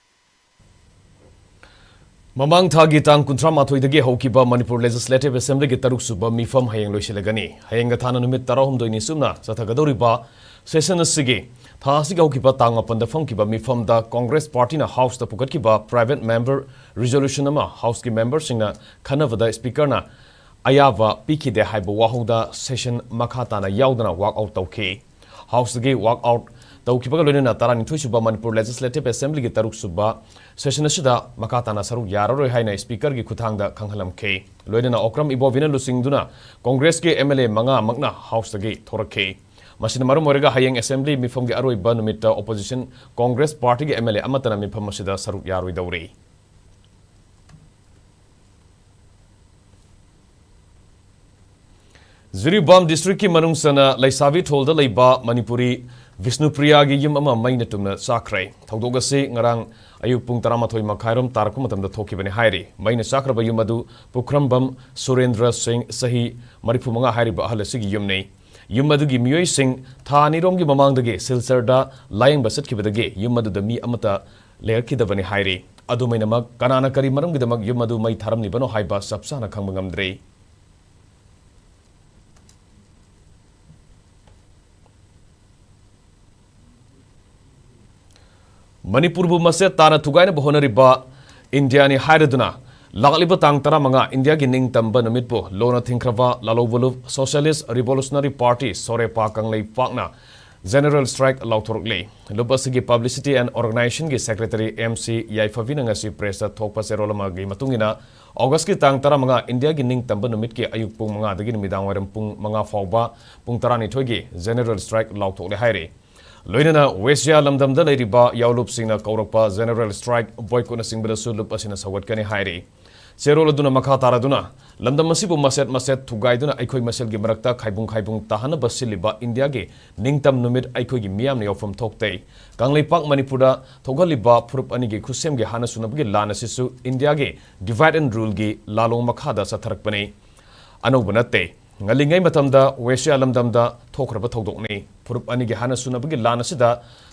ꯃꯃꯥꯡ ꯊꯥꯒꯤ ꯇꯥꯡ ꯀꯨꯟꯊ꯭ꯔꯥ ꯃꯥꯊꯣꯏꯗꯒꯤ ꯍꯧꯈꯤꯕ ꯃꯅꯤꯄꯨꯔ ꯂꯦꯖꯤꯁꯂꯦꯇꯤꯚ ꯑꯦꯁꯦꯝꯕ꯭ꯂꯤꯒꯤ ꯇꯔꯨꯛ ꯁꯨꯕ ꯃꯤꯐꯝ ꯍꯌꯦꯡ ꯂꯣꯏꯁꯤꯜꯂꯒꯅꯤ꯫ ꯍꯌꯦꯡꯒ ꯊꯥꯅ ꯅꯨꯃꯤꯠ ꯇꯔꯥꯍꯨꯝꯗꯣꯏꯅꯤ ꯆꯨꯞꯅ ꯆꯠꯊꯒꯗꯧꯔꯤꯕ ꯁꯦꯁꯟ ꯑꯁꯤꯒꯤ ꯊꯥ ꯑꯁꯤꯒꯤ ꯍꯧꯈꯤꯕ ꯇꯥꯡ ꯃꯥꯄꯟꯗ ꯐꯝꯈꯤꯕ ꯃꯤꯐꯝꯗ ꯀꯣꯡꯒ꯭ꯔꯦꯁ ꯄꯥꯔꯇꯤꯅ ꯍꯥꯎꯁꯇ ꯄꯨꯈꯠꯈꯤꯕ ꯄ꯭ꯔꯥꯏꯚꯦꯠ ꯃꯦꯝꯕꯔ ꯔꯤꯖꯣꯂꯨꯁꯟ ꯑꯃ ꯍꯥꯎꯁꯀꯤ ꯃꯦꯝꯕꯔꯁꯤꯡꯅ ꯈꯟꯅꯕꯗ ꯁ꯭ꯄꯤꯀꯔꯅ ꯑꯌꯥꯕ ꯄꯤꯈꯤꯗꯦ ꯍꯥꯏꯕ ꯋꯥꯍꯧꯗ ꯁꯦꯁꯟ ꯃꯈꯥ ꯇꯥꯅ ꯌꯥꯎꯗꯅ ꯋꯥꯛ ꯑꯥꯎꯠ ꯇꯧꯈꯤ꯫ ꯍꯥꯎꯁꯇꯒꯤ ꯋꯥꯛ ꯑꯥꯎꯠ ꯇꯧꯈꯤꯕꯒ ꯂꯣꯏꯅꯅ ꯇꯔꯥꯅꯤꯊꯣꯏ ꯁꯨꯕ ꯃꯅꯤꯄꯨꯔ ꯂꯦꯖꯤꯁꯂꯦꯇꯤꯚ ꯑꯦꯁꯦꯝꯕ꯭ꯂꯤꯒꯤ ꯇꯔꯨꯛ ꯁꯨꯕ ꯁꯦꯁꯟ ꯑꯁꯤꯗ ꯃꯈꯥ ꯇꯥꯅ ꯁꯔꯨꯛ ꯌꯥꯔꯔꯣꯏ ꯍꯥꯏꯅ ꯁ꯭ꯄꯤꯀꯔꯒꯤ ꯈꯨꯠꯊꯥꯡꯗ ꯈꯪꯍꯜꯂꯝꯈꯤ꯫ ꯂꯣꯏꯅꯅ ꯑꯣꯀ꯭ꯔꯝ ꯏꯕꯣꯕꯤꯅ ꯂꯨꯆꯤꯡꯗꯨꯅ ꯀꯣꯡꯒ꯭ꯔꯦꯁꯀꯤ ꯑꯦꯝ ꯑꯦꯜ ꯑꯦ ꯃꯉꯥꯃꯛꯅ ꯍꯥꯎꯁꯇꯒꯤ ꯊꯣꯔꯛꯈꯤ꯫ ꯃꯁꯤꯅ ꯃꯔꯝ ꯑꯣꯏꯔꯒ ꯍꯌꯦꯡ Assembly ꯃꯤꯐꯝꯒꯤ ꯑꯔꯣꯏꯕ ꯅꯨꯃꯤꯠꯇ Opposition Congress Partyꯒꯤ MLA ꯑꯃꯠꯇꯅ ꯃꯤꯐꯝ ꯑꯁꯤꯗ ꯁꯔꯨꯛ ꯌꯥꯔꯣꯏꯗꯧꯔꯤ꯫ ꯖꯤꯔꯤꯕꯥꯝ districtꯀꯤ ꯃꯅꯨꯡ ꯆꯟꯅ ꯂꯩꯁꯥꯕꯤ ꯊꯣꯜꯗ ꯂꯩꯕ ꯃꯅꯤꯄꯨꯔꯤ ꯕꯤꯁꯅꯨꯄ꯭ꯔꯤꯌꯥꯒꯤ ꯌꯨꯝ ꯑꯃ ꯃꯩꯅ ꯇꯨꯝꯅ ꯆꯥꯛꯈ꯭ꯔꯦ꯫ ꯊꯧꯗꯣꯛ ꯑꯁꯤ ꯉꯔꯥꯡ ꯑꯌꯨꯛ ꯄꯨꯡ ꯇꯔꯥꯃꯥꯊꯣꯏ ꯃꯈꯥꯏꯔꯣꯝ ꯇꯥꯔꯛꯄ ꯃꯇꯝꯗ ꯊꯣꯛꯈꯤꯕꯅꯤ ꯍꯥꯏꯔꯤ꯫ ꯃꯩꯅ ꯆꯥꯛꯈ꯭ꯔꯕ ꯌꯨꯝ ꯑꯗꯨ ꯄꯨꯈ꯭ꯔꯝꯕꯝ ꯁꯨꯔꯦꯟꯗ꯭ꯔ ꯁꯤꯡ, ꯆꯍꯤ ꯃꯔꯤꯐꯨ ꯃꯉꯥ ꯍꯥꯏꯔꯤꯕ ꯑꯍꯜ ꯑꯁꯤꯒꯤ ꯌꯨꯝꯅꯤ꯫ ꯌꯨꯝ ꯑꯗꯨꯒꯤ ꯃꯤꯑꯣꯏꯁꯤꯡ ꯊꯥ ꯑꯅꯤꯔꯣꯝꯒꯤ ꯃꯃꯥꯡꯗꯒꯤ ꯁꯤꯜꯆꯔꯗ ꯂꯥꯌꯦꯡꯕ ꯆꯠꯈꯤꯕꯗꯒꯤ ꯌꯨꯝ ꯑꯗꯨꯗ ꯃꯤ ꯑꯃꯠꯇ ꯂꯩꯔꯛꯈꯤꯗꯕꯅꯤ ꯍꯥꯏꯔꯤ꯫ ꯑꯗꯨꯃꯥꯏꯅꯃꯛ, ꯀꯅꯥꯅ ꯀꯔꯤ ꯃꯔꯝꯒꯤꯗꯃꯛ ꯌꯨꯝ ꯑꯗꯨ ꯃꯩ ꯊꯥꯔꯝꯂꯤꯕꯅꯣ ꯍꯥꯏꯕ ꯆꯞ ꯆꯥꯅ ꯈꯪꯕ ꯉꯝꯗ꯭ꯔꯤ꯫ ꯃꯅꯤꯄꯨꯔꯕꯨ ꯃꯆꯦꯠ ꯇꯥꯅ ꯊꯨꯒꯥꯏꯅꯕ ꯍꯣꯠꯅꯔꯤꯕ ꯏꯟꯗꯤꯌꯥꯅꯤ ꯍꯥꯏꯔꯗꯨꯅ, ꯂꯥꯛꯂꯤꯕ ꯇꯥꯡ ꯇꯔꯥꯃꯉꯥ ꯏꯟꯗꯤꯌꯥꯒꯤ ꯅꯤꯡꯇꯝꯕ ꯅꯨꯃꯤꯠꯄꯨ ꯂꯣꯟꯅ ꯊꯤꯡꯈ꯭ꯔꯕ ꯂꯥꯂꯣ ꯕꯣꯂꯨꯞ Socialist Revolutionary Party, ꯁꯣꯔꯦꯄꯥ ꯀꯪꯂꯩꯄꯥꯛꯅ general strike ꯂꯥꯎꯊꯣꯔꯛꯂꯤ꯫ ꯂꯨꯞ ꯑꯁꯤꯒꯤ Publicity and Organizationꯒꯤ Secretary M C ꯌꯥꯏꯐꯕꯤꯅ ꯉꯁꯤ pressꯇ ꯊꯣꯛꯄ ꯆꯦꯔꯣꯜ ꯑꯃꯒꯤ ꯃꯇꯨꯡ ꯏꯟꯅ, Augustꯀꯤ ꯇꯥꯡ ꯇꯔꯥꯃꯉꯥ ꯏꯟꯗꯤꯌꯥꯒꯤ ꯅꯤꯡꯇꯝꯕ ꯅꯨꯃꯤꯠꯀꯤ ꯑꯌꯨꯛ ꯄꯨꯡ ꯃꯉꯥꯗꯒꯤ ꯅꯨꯃꯤꯗꯥꯡ ꯋꯥꯏꯔꯝ ꯄꯨꯡ ꯃꯉꯥ ꯐꯥꯎꯕ ꯄꯨꯡ ꯇꯔꯥꯅꯤꯊꯣꯏꯒꯤ general strike ꯂꯥꯎꯊꯣꯛꯂꯦ ꯍꯥꯏꯔꯤ꯫ ꯂꯣꯏꯅꯅ ꯋꯦꯁꯤꯌꯥ ꯂꯝꯗꯝꯗ ꯂꯩꯔꯤꯕ ꯌꯥꯎꯂꯨꯞꯁꯤꯡꯅ ꯀꯧꯔꯛꯄ general strike, boycottꯅꯆꯤꯡꯕꯗꯁꯨ ꯂꯨꯞ ꯑꯁꯤꯅ ꯁꯧꯒꯠꯀꯅꯤ ꯍꯥꯏꯔꯤ꯫ ꯆꯦꯔꯣꯜ ꯑꯗꯨꯅ ꯃꯈꯥ ꯇꯥꯔꯗꯨꯅ, ꯂꯝꯗꯝ ꯑꯁꯤꯕꯨ ꯃꯆꯦꯠ ꯃꯆꯦꯠ ꯊꯨꯒꯥꯏꯗꯨꯅ ꯑꯩꯈꯣꯏ ꯃꯁꯦꯜꯒꯤ ꯃꯔꯛꯇ ꯈꯥꯏꯕꯨꯡ ꯈꯥꯏꯕꯨꯡ ꯇꯥꯍꯟꯅꯕ ꯁꯤꯜꯂꯤꯕ ꯏꯟꯗꯤꯌꯥꯒꯤ ꯅꯤꯡꯇꯝ ꯅꯨꯃꯤꯠ ꯑꯩꯈꯣꯏꯒꯤ ꯃꯤꯌꯥꯝꯅ ꯌꯥꯎꯐꯝ ꯊꯣꯛꯇꯦ꯫ ꯀꯪꯂꯩꯄꯥꯛ ꯃꯅꯤꯄꯨꯔꯗ ꯊꯣꯛꯍꯜꯂꯤꯕ ꯐꯨꯔꯨꯞ ꯑꯅꯤꯒꯤ ꯈꯨꯠꯁꯦꯝꯒꯤ ꯍꯥꯟꯅ ꯁꯨꯅꯕꯒꯤ ꯂꯥꯟ ꯑꯁꯤꯁꯨ ꯏꯟꯗꯤꯌꯥꯒꯤ divide and ruleꯒꯤ ꯂꯥꯂꯣꯡ ꯃꯈꯥꯗ ꯆꯠꯊꯔꯛꯄꯅꯤ꯫ ꯑꯅꯧꯕ ꯅꯠꯇꯦ꯫ ꯉꯜꯂꯤꯉꯩ ꯃꯇꯝꯗ ꯋꯦꯁꯤꯌꯥ ꯂꯝꯗꯝꯗ ꯊꯣꯛꯈ꯭ꯔꯕ ꯊꯧꯗꯣꯛꯅꯤ꯫ ꯐꯨꯔꯨꯞ ꯑꯅꯤꯒꯤ ꯍꯥꯟꯅ ꯁꯨꯅꯕꯒꯤ ꯂꯥꯟ ꯑꯁꯤꯗ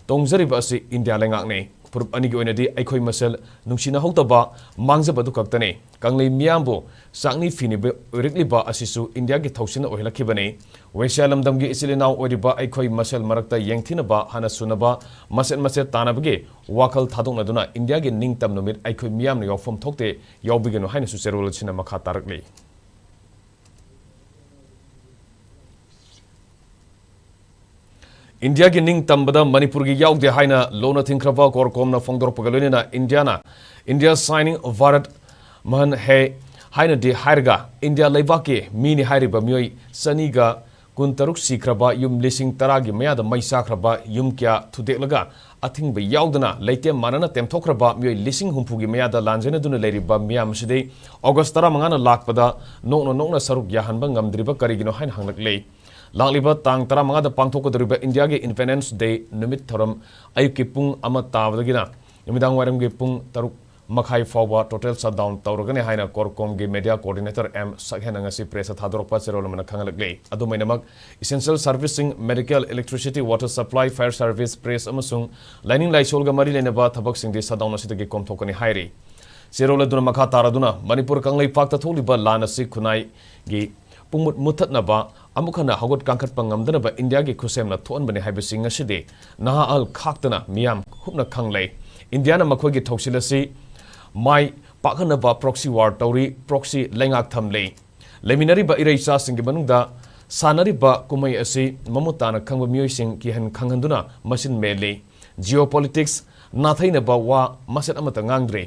ꯇꯣꯡꯖꯔꯤꯕ ꯑꯁꯤ ꯏꯟꯗꯤꯌꯥ ꯂꯩꯉꯥꯛꯅꯤ꯫ ꯐꯨꯔꯨꯞ ꯑꯅꯤꯒꯤ ꯑꯣꯏꯅꯗꯤ ꯑꯩꯈꯣꯏ ꯃꯁꯦꯜ ꯅꯨꯡꯁꯤꯅꯍꯧꯗꯕ, ꯃꯥꯡꯖꯕ ꯑꯗꯨ ꯈꯛꯇꯅꯤ꯫ ꯀꯪꯂꯩ ꯃꯤꯌꯥꯝꯕꯨ ꯆꯥꯛꯅꯤ ꯐꯤꯅꯤꯕ ꯑꯣꯏꯔꯛꯂꯤꯕ ꯑꯁꯤꯁꯨ ꯏꯟꯗꯤꯌꯥꯒꯤ ꯊꯧꯁꯤꯜꯅ ꯑꯣꯏꯍꯜꯂꯛꯈꯤꯕꯅꯤ꯫ ꯋꯦꯁꯤꯌꯥ ꯂꯝꯗꯝꯒꯤ ꯏꯆꯤꯜ ꯏꯅꯥꯎ ꯑꯣꯏꯔꯤꯕ ꯑꯩꯈꯣꯏ ꯃꯁꯦꯜ ꯃꯔꯛꯇ ꯌꯦꯡꯊꯤꯅꯕ, ꯍꯥꯟꯅ ꯁꯨꯅꯕ, ꯃꯆꯦꯠ ꯃꯆꯦꯠ ꯇꯥꯅꯕꯒꯤ ꯋꯥꯈꯜ ꯊꯥꯗꯣꯛꯅꯗꯨꯅ ꯏꯟꯗꯤꯌꯥꯒꯤ ꯅꯤꯡꯇꯝ ꯅꯨꯃꯤꯠ ꯑꯩꯈꯣꯏ ꯃꯤꯌꯥꯝꯅ ꯌꯥꯎꯐꯝ ꯊꯣꯛꯇꯦ, ꯌꯥꯎꯕꯤꯒꯅꯨ ꯍꯥꯏꯅꯁꯨ ꯆꯦꯔꯣꯜ ꯑꯁꯤꯅ ꯃꯈꯥ ꯇꯥꯔꯛꯂꯤ꯫ ꯏꯟꯗꯤꯌꯥꯒꯤ ꯅꯤꯡꯇꯝꯕꯗ ꯃꯅꯤꯄꯨꯔꯒꯤ ꯌꯥꯎꯗꯦ ꯍꯥꯏꯅ ꯂꯣꯟꯅ ꯊꯤꯡꯈ꯭ꯔꯕ ꯀꯣꯔꯀꯣꯝꯅ ꯐꯣꯡꯗꯣꯔꯛꯄꯒ ꯂꯣꯏꯅꯅ ꯏꯟꯗꯤꯌꯥꯅ India signing Bharat Mahan Hai ꯍꯥꯏꯅꯗꯤ ꯍꯥꯏꯔꯒ ꯏꯟꯗꯤꯌꯥ ꯂꯩꯕꯥꯛꯀꯤ ꯃꯤꯅꯤ ꯍꯥꯏꯔꯤꯕ ꯃꯤꯑꯣꯏ ꯆꯅꯤꯒ ꯀꯨꯟꯇꯔꯨꯛ ꯁꯤꯈ꯭ꯔꯕ, ꯌꯨꯝ ꯂꯤꯁꯤꯡ ꯇꯔꯥꯒꯤ ꯃꯌꯥꯗ ꯃꯩ ꯆꯥꯈ꯭ꯔꯕ, ꯌꯨꯝ ꯀꯌꯥ ꯊꯨꯗꯦꯛꯂꯒ ꯑꯊꯤꯡꯕ ꯌꯥꯎꯗꯅ ꯂꯩꯇꯦꯝ ꯃꯥꯟꯅꯅ ꯇꯦꯝꯊꯣꯛꯈ꯭ꯔꯕ ꯃꯤꯑꯣꯏ ꯂꯤꯁꯤꯡ ꯍꯨꯝꯐꯨꯒꯤ ꯃꯌꯥꯗ ꯂꯥꯟꯖꯦꯟꯅꯗꯨꯅ ꯂꯩꯔꯤꯕ ꯃꯤꯌꯥꯝ ꯑꯁꯤꯗꯤ ꯑꯣꯒꯁ ꯇꯔꯥꯃꯉꯥꯅ ꯂꯥꯛꯄꯗ ꯅꯣꯛꯅ ꯅꯣꯛꯅ ꯁꯔꯨꯛ ꯌꯥꯍꯟꯕ ꯉꯝꯗ꯭ꯔꯤꯕ ꯀꯔꯤꯒꯤꯅꯣ ꯍꯥꯏꯅ ꯍꯪꯂꯛꯂꯤ꯫ ꯂꯥꯛꯂꯤꯕ ꯇꯥꯡ ꯇꯔꯥꯃꯉꯥꯗ ꯄꯥꯡꯊꯣꯛꯀꯗꯧꯔꯤꯕ ꯏꯟꯗꯤꯌꯥꯒꯤ Independence Day ꯅꯨꯃꯤꯠ ꯊꯧꯔꯝ ꯑꯌꯨꯛꯀꯤ ꯄꯨꯡ ꯑꯃ ꯇꯥꯕꯗꯒꯤꯅ ꯅꯨꯃꯤꯗꯥꯡ ꯋꯥꯏꯔꯝꯒꯤ ꯄꯨꯡ ꯇꯔꯨꯛ ꯃꯈꯥꯏ ꯐꯥꯎꯕ total shutdown ꯇꯧꯔꯒꯅꯤ ꯍꯥꯏꯅ CORCOM ꯒꯤ media coordinator ꯑꯦꯝ ꯁꯛꯍꯦꯟꯅ ꯉꯁꯤ press ꯊꯥꯗꯣꯔꯛꯄ ꯆꯦꯔꯣꯜ ꯑꯃꯅ ꯈꯪꯍꯜꯂꯛꯂꯤ꯫ ꯑꯗꯨꯃꯥꯏꯅꯃꯛ essential service ꯁꯤꯡ, medical, electricity, water supply, fire service, press ꯑꯃꯁꯨꯡ ꯂꯥꯏꯅꯤꯡ ꯂꯥꯏꯁꯣꯜꯒ ꯃꯔꯤ ꯂꯩꯅꯕ ꯊꯕꯛꯁꯤꯡꯗꯤ shutdown ꯑꯁꯤꯗꯒꯤ ꯀꯣꯝꯊꯣꯛꯀꯅꯤ ꯍꯥꯏꯔꯤ꯫ ꯆꯦꯔꯣꯜ ꯑꯗꯨꯅ ꯃꯈꯥ ꯇꯥꯔꯗꯨꯅ ꯃꯅꯤꯄꯨꯔ ꯀꯪꯂꯩꯄꯥꯛꯇ ꯊꯣꯛꯂꯤꯕ ꯂꯥꯟ ꯑꯁꯤ ꯈꯨꯟꯅꯥꯏꯒꯤ ꯄꯨꯡꯃꯨꯠ ꯃꯨꯠꯊꯠꯅꯕ, ꯑꯃꯨꯛ ꯍꯟꯅ ꯍꯧꯒꯠ ꯀꯥꯡꯈꯠꯄ ꯉꯝꯗꯅꯕ ꯏꯟꯗꯤꯌꯥꯒꯤ ꯈꯨꯠꯁꯦꯝꯅ ꯊꯣꯛꯍꯟꯕꯅꯤ ꯍꯥꯏꯕꯁꯤ ꯉꯁꯤꯗꯤ ꯅꯍꯥ ꯑꯍꯜ ꯈꯥꯛꯇꯅ ꯃꯤꯌꯥꯝ ꯍꯨꯞꯅ ꯈꯪꯂꯩ꯫ ꯏꯟꯗꯤꯌꯥꯅ ꯃꯈꯣꯏꯒꯤ ꯊꯧꯁꯤꯜ ꯑꯁꯤ ꯃꯥꯏ ꯄꯥꯛꯍꯟꯅꯕ proxy war ꯇꯧꯔꯤ, proxy ꯂꯩꯉꯥꯛ ꯊꯝꯂꯤ꯫ ꯂꯩꯃꯤꯟꯅꯔꯤꯕ ꯏꯔꯩꯆꯥꯁꯤꯡꯒꯤ ꯃꯅꯨꯡꯗ ꯁꯥꯟꯅꯔꯤꯕ ꯀꯨꯝꯍꯩ ꯑꯁꯤ ꯃꯃꯨꯠ ꯇꯥꯅ ꯈꯪꯕ ꯃꯤꯑꯣꯏꯁꯤꯡ ꯀꯤꯍꯟ ꯈꯪꯍꯟꯗꯨꯅ ꯃꯁꯤꯟ ꯃꯦꯜꯂꯤ꯫ Geopolitics, ꯅꯥꯊꯩꯅꯕ ꯋꯥ ꯃꯆꯦꯠ ꯑꯃꯠꯇ ꯉꯥꯡꯗ꯭ꯔꯤ꯫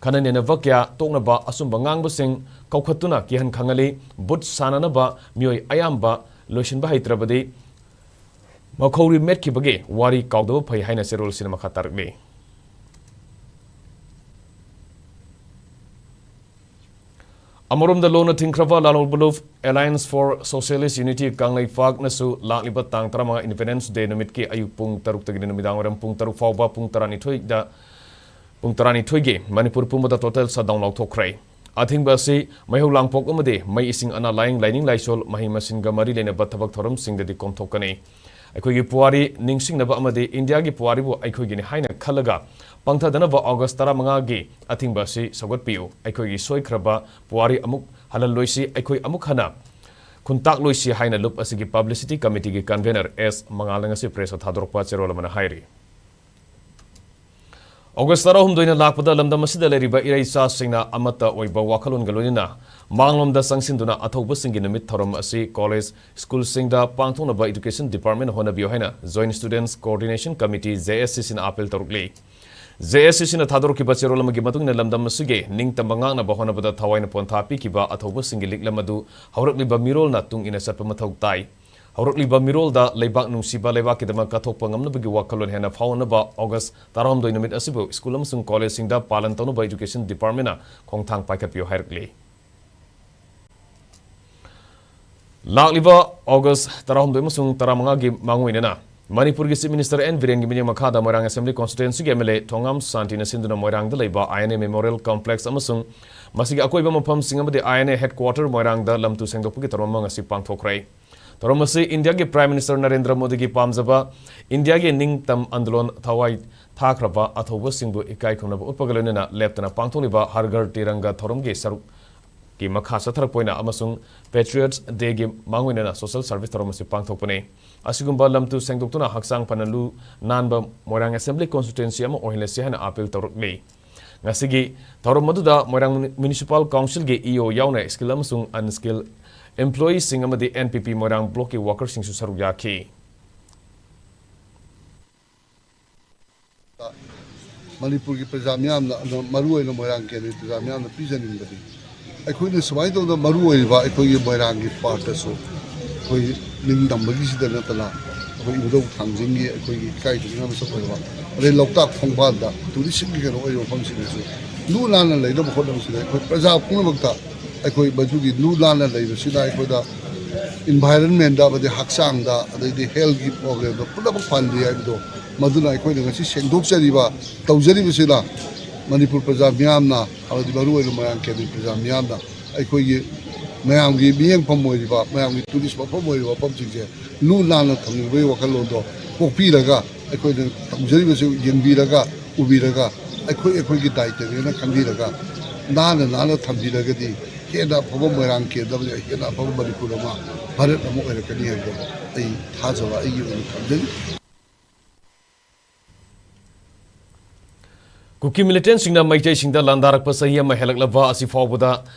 ꯈꯟꯅ ꯅꯩꯅꯕ ꯀꯌꯥ ꯇꯣꯛꯅꯕ ꯑꯆꯨꯝꯕ ꯉꯥꯡꯕꯁꯤꯡ ꯀꯧꯈꯠꯇꯨꯅ ꯀꯤꯍꯟ ꯈꯪꯍꯜꯂꯤ꯫ ꯕꯨꯠ ꯁꯥꯟꯅꯅꯕ ꯃꯤꯑꯣꯏ ꯑꯌꯥꯝꯕ ꯂꯣꯏꯁꯤꯟꯕ ꯍꯩꯇ꯭ꯔꯕꯗꯤ ꯃꯈꯧꯔꯤ ꯃꯦꯠꯈꯤꯕꯒꯤ ꯋꯥꯔꯤ ꯀꯥꯎꯗꯕ ꯐꯩ ꯍꯥꯏꯅ ꯆꯦꯔꯣꯜꯁꯤꯅ ꯃꯈꯥ ꯇꯥꯔꯛꯂꯤ꯫ ꯑꯃꯔꯣꯝꯗ ꯂꯣꯟꯅ ꯊꯤꯡꯈ꯭ꯔꯕ ꯂꯥꯂꯣꯡ ꯕꯂꯨꯐ Alliance for Socialist Unity ꯀꯪꯂꯩꯄꯥꯛꯅꯁꯨ ꯂꯥꯛꯂꯤꯕ ꯇꯥꯡ ꯇꯔꯥꯃꯉꯥ Independence Day ꯅꯨꯃꯤꯠꯀꯤ ꯑꯌꯨꯛ ꯄꯨꯡ ꯇꯔꯨꯛꯇꯒꯤꯅ ꯅꯨꯃꯤꯗꯥꯡ ꯋꯥꯏꯔꯝ ꯄꯨꯡ ꯇꯔꯨꯛ ꯐꯥꯎꯕ ꯄꯨꯡ ꯇꯔꯥꯅꯤꯊꯣꯏꯗ, ꯄꯨꯡ ꯇꯔꯥꯅꯤꯊꯣꯏꯒꯤ ꯃꯅꯤꯄꯨꯔ ꯄꯨꯝꯕꯗ total shutdown ꯂꯥꯎꯊꯣꯛꯈ꯭ꯔꯦ꯫ ꯑꯊꯤꯡꯕ ꯑꯁꯤ ꯃꯩꯍꯧ ꯂꯥꯡꯄꯣꯛ ꯑꯃꯗꯤ ꯃꯩ ꯏꯁꯤꯡ ꯑꯅꯥ ꯂꯥꯌꯦꯡ, ꯂꯥꯏꯅꯤꯡ ꯂꯥꯏꯁꯣꯜ, ꯃꯍꯩ ꯃꯁꯤꯡꯒ ꯃꯔꯤ ꯂꯩꯅꯕ ꯊꯕꯛ ꯊꯧꯔꯝꯁꯤꯡꯗꯗꯤ ꯀꯣꯝꯊꯣꯛꯀꯅꯤ꯫ ꯑꯩꯈꯣꯏꯒꯤ ꯄꯨꯋꯥꯔꯤ ꯅꯤꯡꯁꯤꯡꯅꯕ ꯑꯃꯗꯤ ꯏꯟꯗꯤꯌꯥꯒꯤ ꯄꯨꯋꯥꯔꯤꯕꯨ ꯑꯩꯈꯣꯏꯒꯤꯅꯤ ꯍꯥꯏꯅ ꯈꯜꯂꯒ ꯄꯪꯊꯗꯅꯕ ꯑꯣꯒꯁ ꯇꯔꯥꯃꯉꯥꯒꯤ ꯑꯊꯤꯡꯕ ꯑꯁꯤ ꯁꯧꯒꯠꯄꯤꯌꯨ꯫ ꯑꯩꯈꯣꯏꯒꯤ ꯁꯣꯏꯈ꯭ꯔꯕ ꯄꯨꯋꯥꯔꯤ ꯑꯃꯨꯛ ꯍꯜꯍꯜꯂꯣꯏꯁꯤ, ꯑꯩꯈꯣꯏ ꯑꯃꯨꯛ ꯍꯟꯅ ꯈꯨꯟꯇꯥꯛꯂꯣꯏꯁꯤ ꯍꯥꯏꯅ ꯂꯨꯞ ꯑꯁꯤꯒꯤ publicity committee ꯒꯤ convener ꯑꯦꯁ ꯃꯉꯥꯜꯅ ꯉꯁꯤ press ꯇ ꯊꯥꯗꯣꯔꯛꯄ ꯆꯦꯔꯣꯜ ꯑꯃꯅ ꯍꯥꯏꯔꯤ꯫ ꯑꯣꯒꯁ ꯇꯔꯥꯍꯨꯝꯗꯣꯏꯅ ꯂꯥꯛꯄꯗ ꯂꯝꯗꯝ ꯑꯁꯤꯗ ꯂꯩꯔꯤꯕ ꯏꯔꯩꯆꯥꯁꯤꯡꯅ ꯑꯃꯠꯇ ꯑꯣꯏꯕ ꯋꯥꯈꯜꯂꯣꯟꯒ ꯂꯣꯏꯅꯅ ꯃꯥꯡꯂꯣꯝꯗ ꯆꯪꯁꯤꯟꯗꯨꯅ ꯑꯊꯧꯕꯁꯤꯡꯒꯤ ꯅꯨꯃꯤꯠ ꯊꯧꯔꯝ ꯑꯁꯤ college, school ꯁꯤꯡꯗ ꯄꯥꯡꯊꯣꯛꯅꯕ Education Department ꯅ ꯍꯣꯠꯅꯕꯤꯌꯨ ꯍꯥꯏꯅ Joint Students Coordination Committee, J S C C ꯅ appeal ꯇꯧꯔꯛꯂꯤ꯫ J S C C ꯅ ꯊꯥꯗꯣꯔꯛꯈꯤꯕ ꯆꯦꯔꯣꯜ ꯑꯃꯒꯤ ꯃꯇꯨꯡ ꯏꯟꯅ ꯂꯝꯗꯝ ꯑꯁꯤꯒꯤ ꯅꯤꯡꯇꯝꯕ ꯉꯥꯛꯅꯕ ꯍꯣꯠꯅꯕꯗ ꯊꯋꯥꯏꯅ ꯄꯣꯟꯊꯥ ꯄꯤꯈꯤꯕ ꯑꯊꯧꯕꯁꯤꯡꯒꯤ ꯂꯤꯛꯂꯝ ꯑꯗꯨ ꯍꯧꯔꯛꯂꯤꯕ ꯃꯤꯔꯣꯜꯅ ꯇꯨꯡ ꯏꯟꯅ ꯆꯠꯄ ꯃꯊꯧ ꯇꯥꯏ꯫ ꯍꯧꯔꯛꯂꯤꯕ ꯃꯤꯔꯣꯜꯗ ꯂꯩꯕꯥꯛ ꯅꯨꯡꯁꯤꯕ, ꯂꯩꯕꯥꯛꯀꯤꯗꯃꯛ ꯀꯠꯊꯣꯛꯄ ꯉꯝꯅꯕꯒꯤ ꯋꯥꯈꯜꯂꯣꯟ ꯍꯦꯟꯅ ꯐꯥꯎꯅꯕ August ꯇꯔꯥꯍꯨꯝꯗꯣꯏ ꯅꯨꯃꯤꯠ ꯑꯁꯤꯕꯨ ꯁ꯭ꯀꯨꯜ ꯑꯃꯁꯨꯡ ꯀꯣꯂꯦꯖꯁꯤꯡꯗ ꯄꯥꯂꯟ ꯇꯧꯅꯕ Education Departmentꯅ ꯈꯣꯡꯊꯥꯡ ꯄꯥꯏꯈꯠꯄꯤꯌꯨ ꯍꯥꯏꯔꯛꯂꯤ꯫ ꯂꯥꯛꯂꯤꯕ August ꯇꯔꯥꯍꯨꯝꯗꯣꯏ ꯑꯃꯁꯨꯡ ꯇꯔꯥꯃꯉꯥꯒꯤ ꯃꯥꯡꯑꯣꯏꯅꯅ ꯃꯅꯤꯄꯨꯔꯒꯤ Chief Minister ꯑꯦꯟ ꯕꯤꯔꯦꯟꯒꯤ ꯃꯤꯠꯌꯦꯡ ꯃꯈꯥꯗ ꯃꯣꯏꯔꯥꯡ Assembly Constituencyꯒꯤ M L A ꯊꯣꯉꯥꯝ ꯁꯥꯟꯇꯤꯅ ꯁꯤꯟꯗꯨꯅ ꯃꯣꯏꯔꯥꯡꯗ ꯂꯩꯕ I N A Memorial Complex ꯑꯃꯁꯨꯡ ꯃꯁꯤꯒꯤ ꯑꯀꯣꯏꯕ ꯃꯐꯝꯁꯤꯡ ꯑꯃꯗꯤ I N A Headquarter ꯃꯣꯏꯔꯥꯡꯗ ꯂꯝ ꯇꯨ ꯁꯦꯡꯗꯣꯛꯄꯒꯤ ꯊꯧꯔꯝ ꯑꯃ ꯉꯁꯤ ꯄꯥꯡꯊꯣꯛꯈ꯭ꯔꯦ꯫ ꯊꯧꯔꯝ ꯑꯁꯤ ꯏꯟꯗꯤꯌꯥꯒꯤ Prime Minister ꯅꯔꯦꯟꯗ꯭ꯔ ꯃꯣꯗꯤꯒꯤ ꯄꯥꯝꯖꯕ ꯏꯟꯗꯤꯌꯥꯒꯤ ꯅꯤꯡꯇꯝ ꯑꯟꯗꯣꯂꯟ ꯊꯋꯥꯏ ꯊꯥꯈ꯭ꯔꯕ ꯑꯊꯧꯕꯁꯤꯡꯕꯨ ꯏꯀꯥꯏ ꯈꯨꯝꯅꯕ ꯎꯠꯄꯒ ꯂꯣꯏꯅꯅ ꯂꯦꯞꯇꯅ ꯄꯥꯡꯊꯣꯛꯂꯤꯕ ꯍꯔ ꯘꯔ ꯇꯤꯔꯪꯒ ꯊꯧꯔꯝꯒꯤ ꯁꯔꯨꯛ ꯀꯤ ꯃꯈꯥ ꯆꯠꯊꯔꯛꯄ ꯑꯣꯏꯅ ꯑꯃꯁꯨꯡ Patriots Dayꯒꯤ ꯃꯥꯡꯑꯣꯏꯅꯅ social service ꯊꯧꯔꯝ ꯑꯁꯤ ꯄꯥꯡꯊꯣꯛꯄꯅꯤ꯫ ꯑꯁꯤꯒꯨꯝꯕ ꯂꯝ ꯇꯨ ꯁꯦꯡꯗꯣꯛꯇꯨꯅ ꯍꯛꯆꯥꯡ ꯐꯅ ꯂꯨ ꯅꯥꯟꯕ ꯃꯣꯏꯔꯥꯡ Assembly Constituency ꯑꯃ ꯑꯣꯏꯍꯜꯂꯁꯤ ꯍꯥꯏꯅ appeal ꯇꯧꯔꯛꯂꯤ꯫ ꯉꯁꯤꯒꯤ ꯊꯧꯔꯝ ꯑꯗꯨꯗ ꯃꯣꯏꯔꯥꯡ Municipal Councilꯒꯤ E O ꯌꯥꯎꯅ skill ꯑꯃꯁꯨꯡ unskill employeeꯁꯤꯡ ꯑꯃꯗꯤ N P P ꯃꯣꯏꯔꯥꯡ Blockꯀꯤ workerꯁꯤꯡꯁꯨ ꯁꯔꯨꯛ ꯌꯥꯈꯤ꯫ ꯃꯅꯤꯄꯨꯔꯒꯤ ꯄ꯭ꯔꯖꯥ ꯃꯤꯌꯥꯝꯅ, ꯑꯗꯣ ꯃꯔꯨꯑꯣꯏꯅ ꯃꯣꯏꯔꯥꯡ ꯀꯦꯟꯗ꯭ꯔꯒꯤ ꯄ꯭ꯔꯖꯥ ꯃꯤꯌꯥꯝꯅ ꯄꯤꯖꯅꯤꯡꯕꯗꯤ, ꯑꯩꯈꯣꯏꯅ ꯁꯨꯃꯥꯏꯅ ꯇꯧꯗꯅ ꯃꯔꯨ ꯑꯣꯏꯔꯤꯕ ꯑꯩꯈꯣꯏꯒꯤ ꯃꯣꯏꯔꯥꯡꯒꯤ partꯇꯁꯨ ꯑꯩꯈꯣꯏ ꯅꯤꯡꯇꯝꯕꯒꯤꯁꯤꯗ ꯅꯠꯇꯅ ꯑꯩꯈꯣꯏ ꯏꯕꯨꯙꯧ ꯊꯥꯡꯖꯤꯡꯒꯤ ꯑꯩꯈꯣꯏꯒꯤ ꯏꯀꯥꯏ ꯈꯨꯝꯅꯕ ꯃꯁꯛ ꯑꯣꯏꯔꯕ, ꯑꯗꯩ ꯂꯣꯛꯇꯥꯛ ꯈꯣꯡꯕꯥꯟꯗ touristꯁꯤꯡꯒꯤ ꯀꯩꯅꯣ ꯑꯣꯏꯔꯤꯕ ꯃꯐꯝꯁꯤꯡꯗꯁꯨ ꯂꯨ ꯅꯥꯟꯅ ꯂꯩꯅꯕ ꯍꯣꯠꯅꯕꯁꯤꯗ ꯑꯩꯈꯣꯏ ꯄ꯭ꯔꯖꯥ ꯄꯨꯝꯅꯃꯛꯇ ꯑꯩꯈꯣꯏ ꯃꯗꯨꯒꯤ ꯂꯨ ꯅꯥꯟꯅ ꯂꯩꯕꯁꯤꯅ ꯑꯩꯈꯣꯏꯗ environmentꯗ ꯑꯃꯗꯤ ꯍꯛꯆꯥꯡꯗ ꯑꯗꯩꯗꯤ healthꯀꯤ problemꯗ ꯄꯨꯝꯅꯃꯛ ꯐꯍꯜꯂꯤ ꯍꯥꯏꯕꯗꯣ, ꯃꯗꯨꯅ ꯑꯩꯈꯣꯏꯅ ꯉꯁꯤ ꯁꯦꯡꯗꯣꯛꯆꯔꯤꯕ, ꯇꯧꯖꯔꯤꯕꯁꯤꯅ ꯃꯅꯤꯄꯨꯔ ꯄ꯭ꯔꯖꯥ ꯃꯤꯌꯥꯝꯅ ꯑꯃꯗꯤ ꯃꯔꯨꯑꯣꯏꯅ ꯃꯣꯏꯔꯥꯡ ꯀꯦꯟꯗ꯭ꯔꯒꯤ ꯄ꯭ꯔꯖꯥ ꯃꯤꯌꯥꯝꯅ ꯑꯩꯈꯣꯏꯒꯤ ꯃꯌꯥꯝꯒꯤ ꯃꯤꯠꯌꯦꯡꯐꯝ ꯑꯣꯏꯔꯤꯕ, ꯃꯌꯥꯝꯒꯤ tourist ꯃꯐꯝ ꯑꯣꯏꯔꯤꯕ ꯃꯐꯝꯁꯤꯡꯁꯦ ꯂꯨ ꯅꯥꯟꯅ ꯊꯝꯅꯤꯡꯕꯒꯤ ꯋꯥꯈꯜꯂꯣꯟꯗꯣ ꯄꯣꯛꯄꯤꯔꯒ, ꯑꯩꯈꯣꯏꯅ ꯇꯧꯖꯔꯤꯕꯁꯤ ꯌꯦꯡꯕꯤꯔꯒ, ꯎꯕꯤꯔꯒ, ꯑꯩꯈꯣꯏ ꯑꯩꯈꯣꯏꯒꯤ ꯗꯥꯏꯇꯅꯦꯅ ꯈꯟꯕꯤꯔꯒ ꯅꯥꯟꯅ ꯅꯥꯟꯅ ꯊꯝꯕꯤꯔꯒꯗꯤ ꯍꯦꯟꯅ ꯑꯐꯕ ꯃꯣꯏꯔꯥꯡ ꯀꯦꯟꯗ꯭ꯔ ꯑꯃꯗꯤ ꯍꯦꯟꯅ ꯑꯐꯕ ꯃꯅꯤꯄꯨꯔ ꯑꯃ, ꯚꯥꯔꯠ ꯑꯃ ꯑꯣꯏꯔꯛꯀꯅꯤ ꯍꯥꯏꯕꯗꯣ ꯑꯩ ꯊꯥꯖꯕ ꯑꯩꯒꯤ ꯑꯣꯏꯅ ꯊꯝꯖꯩ꯫ ꯀꯨꯀꯤ militantꯁꯤꯡꯅ ꯃꯩꯇꯩꯁꯤꯡꯗ ꯂꯥꯟꯗꯥꯔꯛꯄ ꯆꯍꯤ ꯑꯃ ꯍꯦꯜꯂꯛꯂꯕ ꯑꯁꯤ ꯐꯥꯎꯕꯗ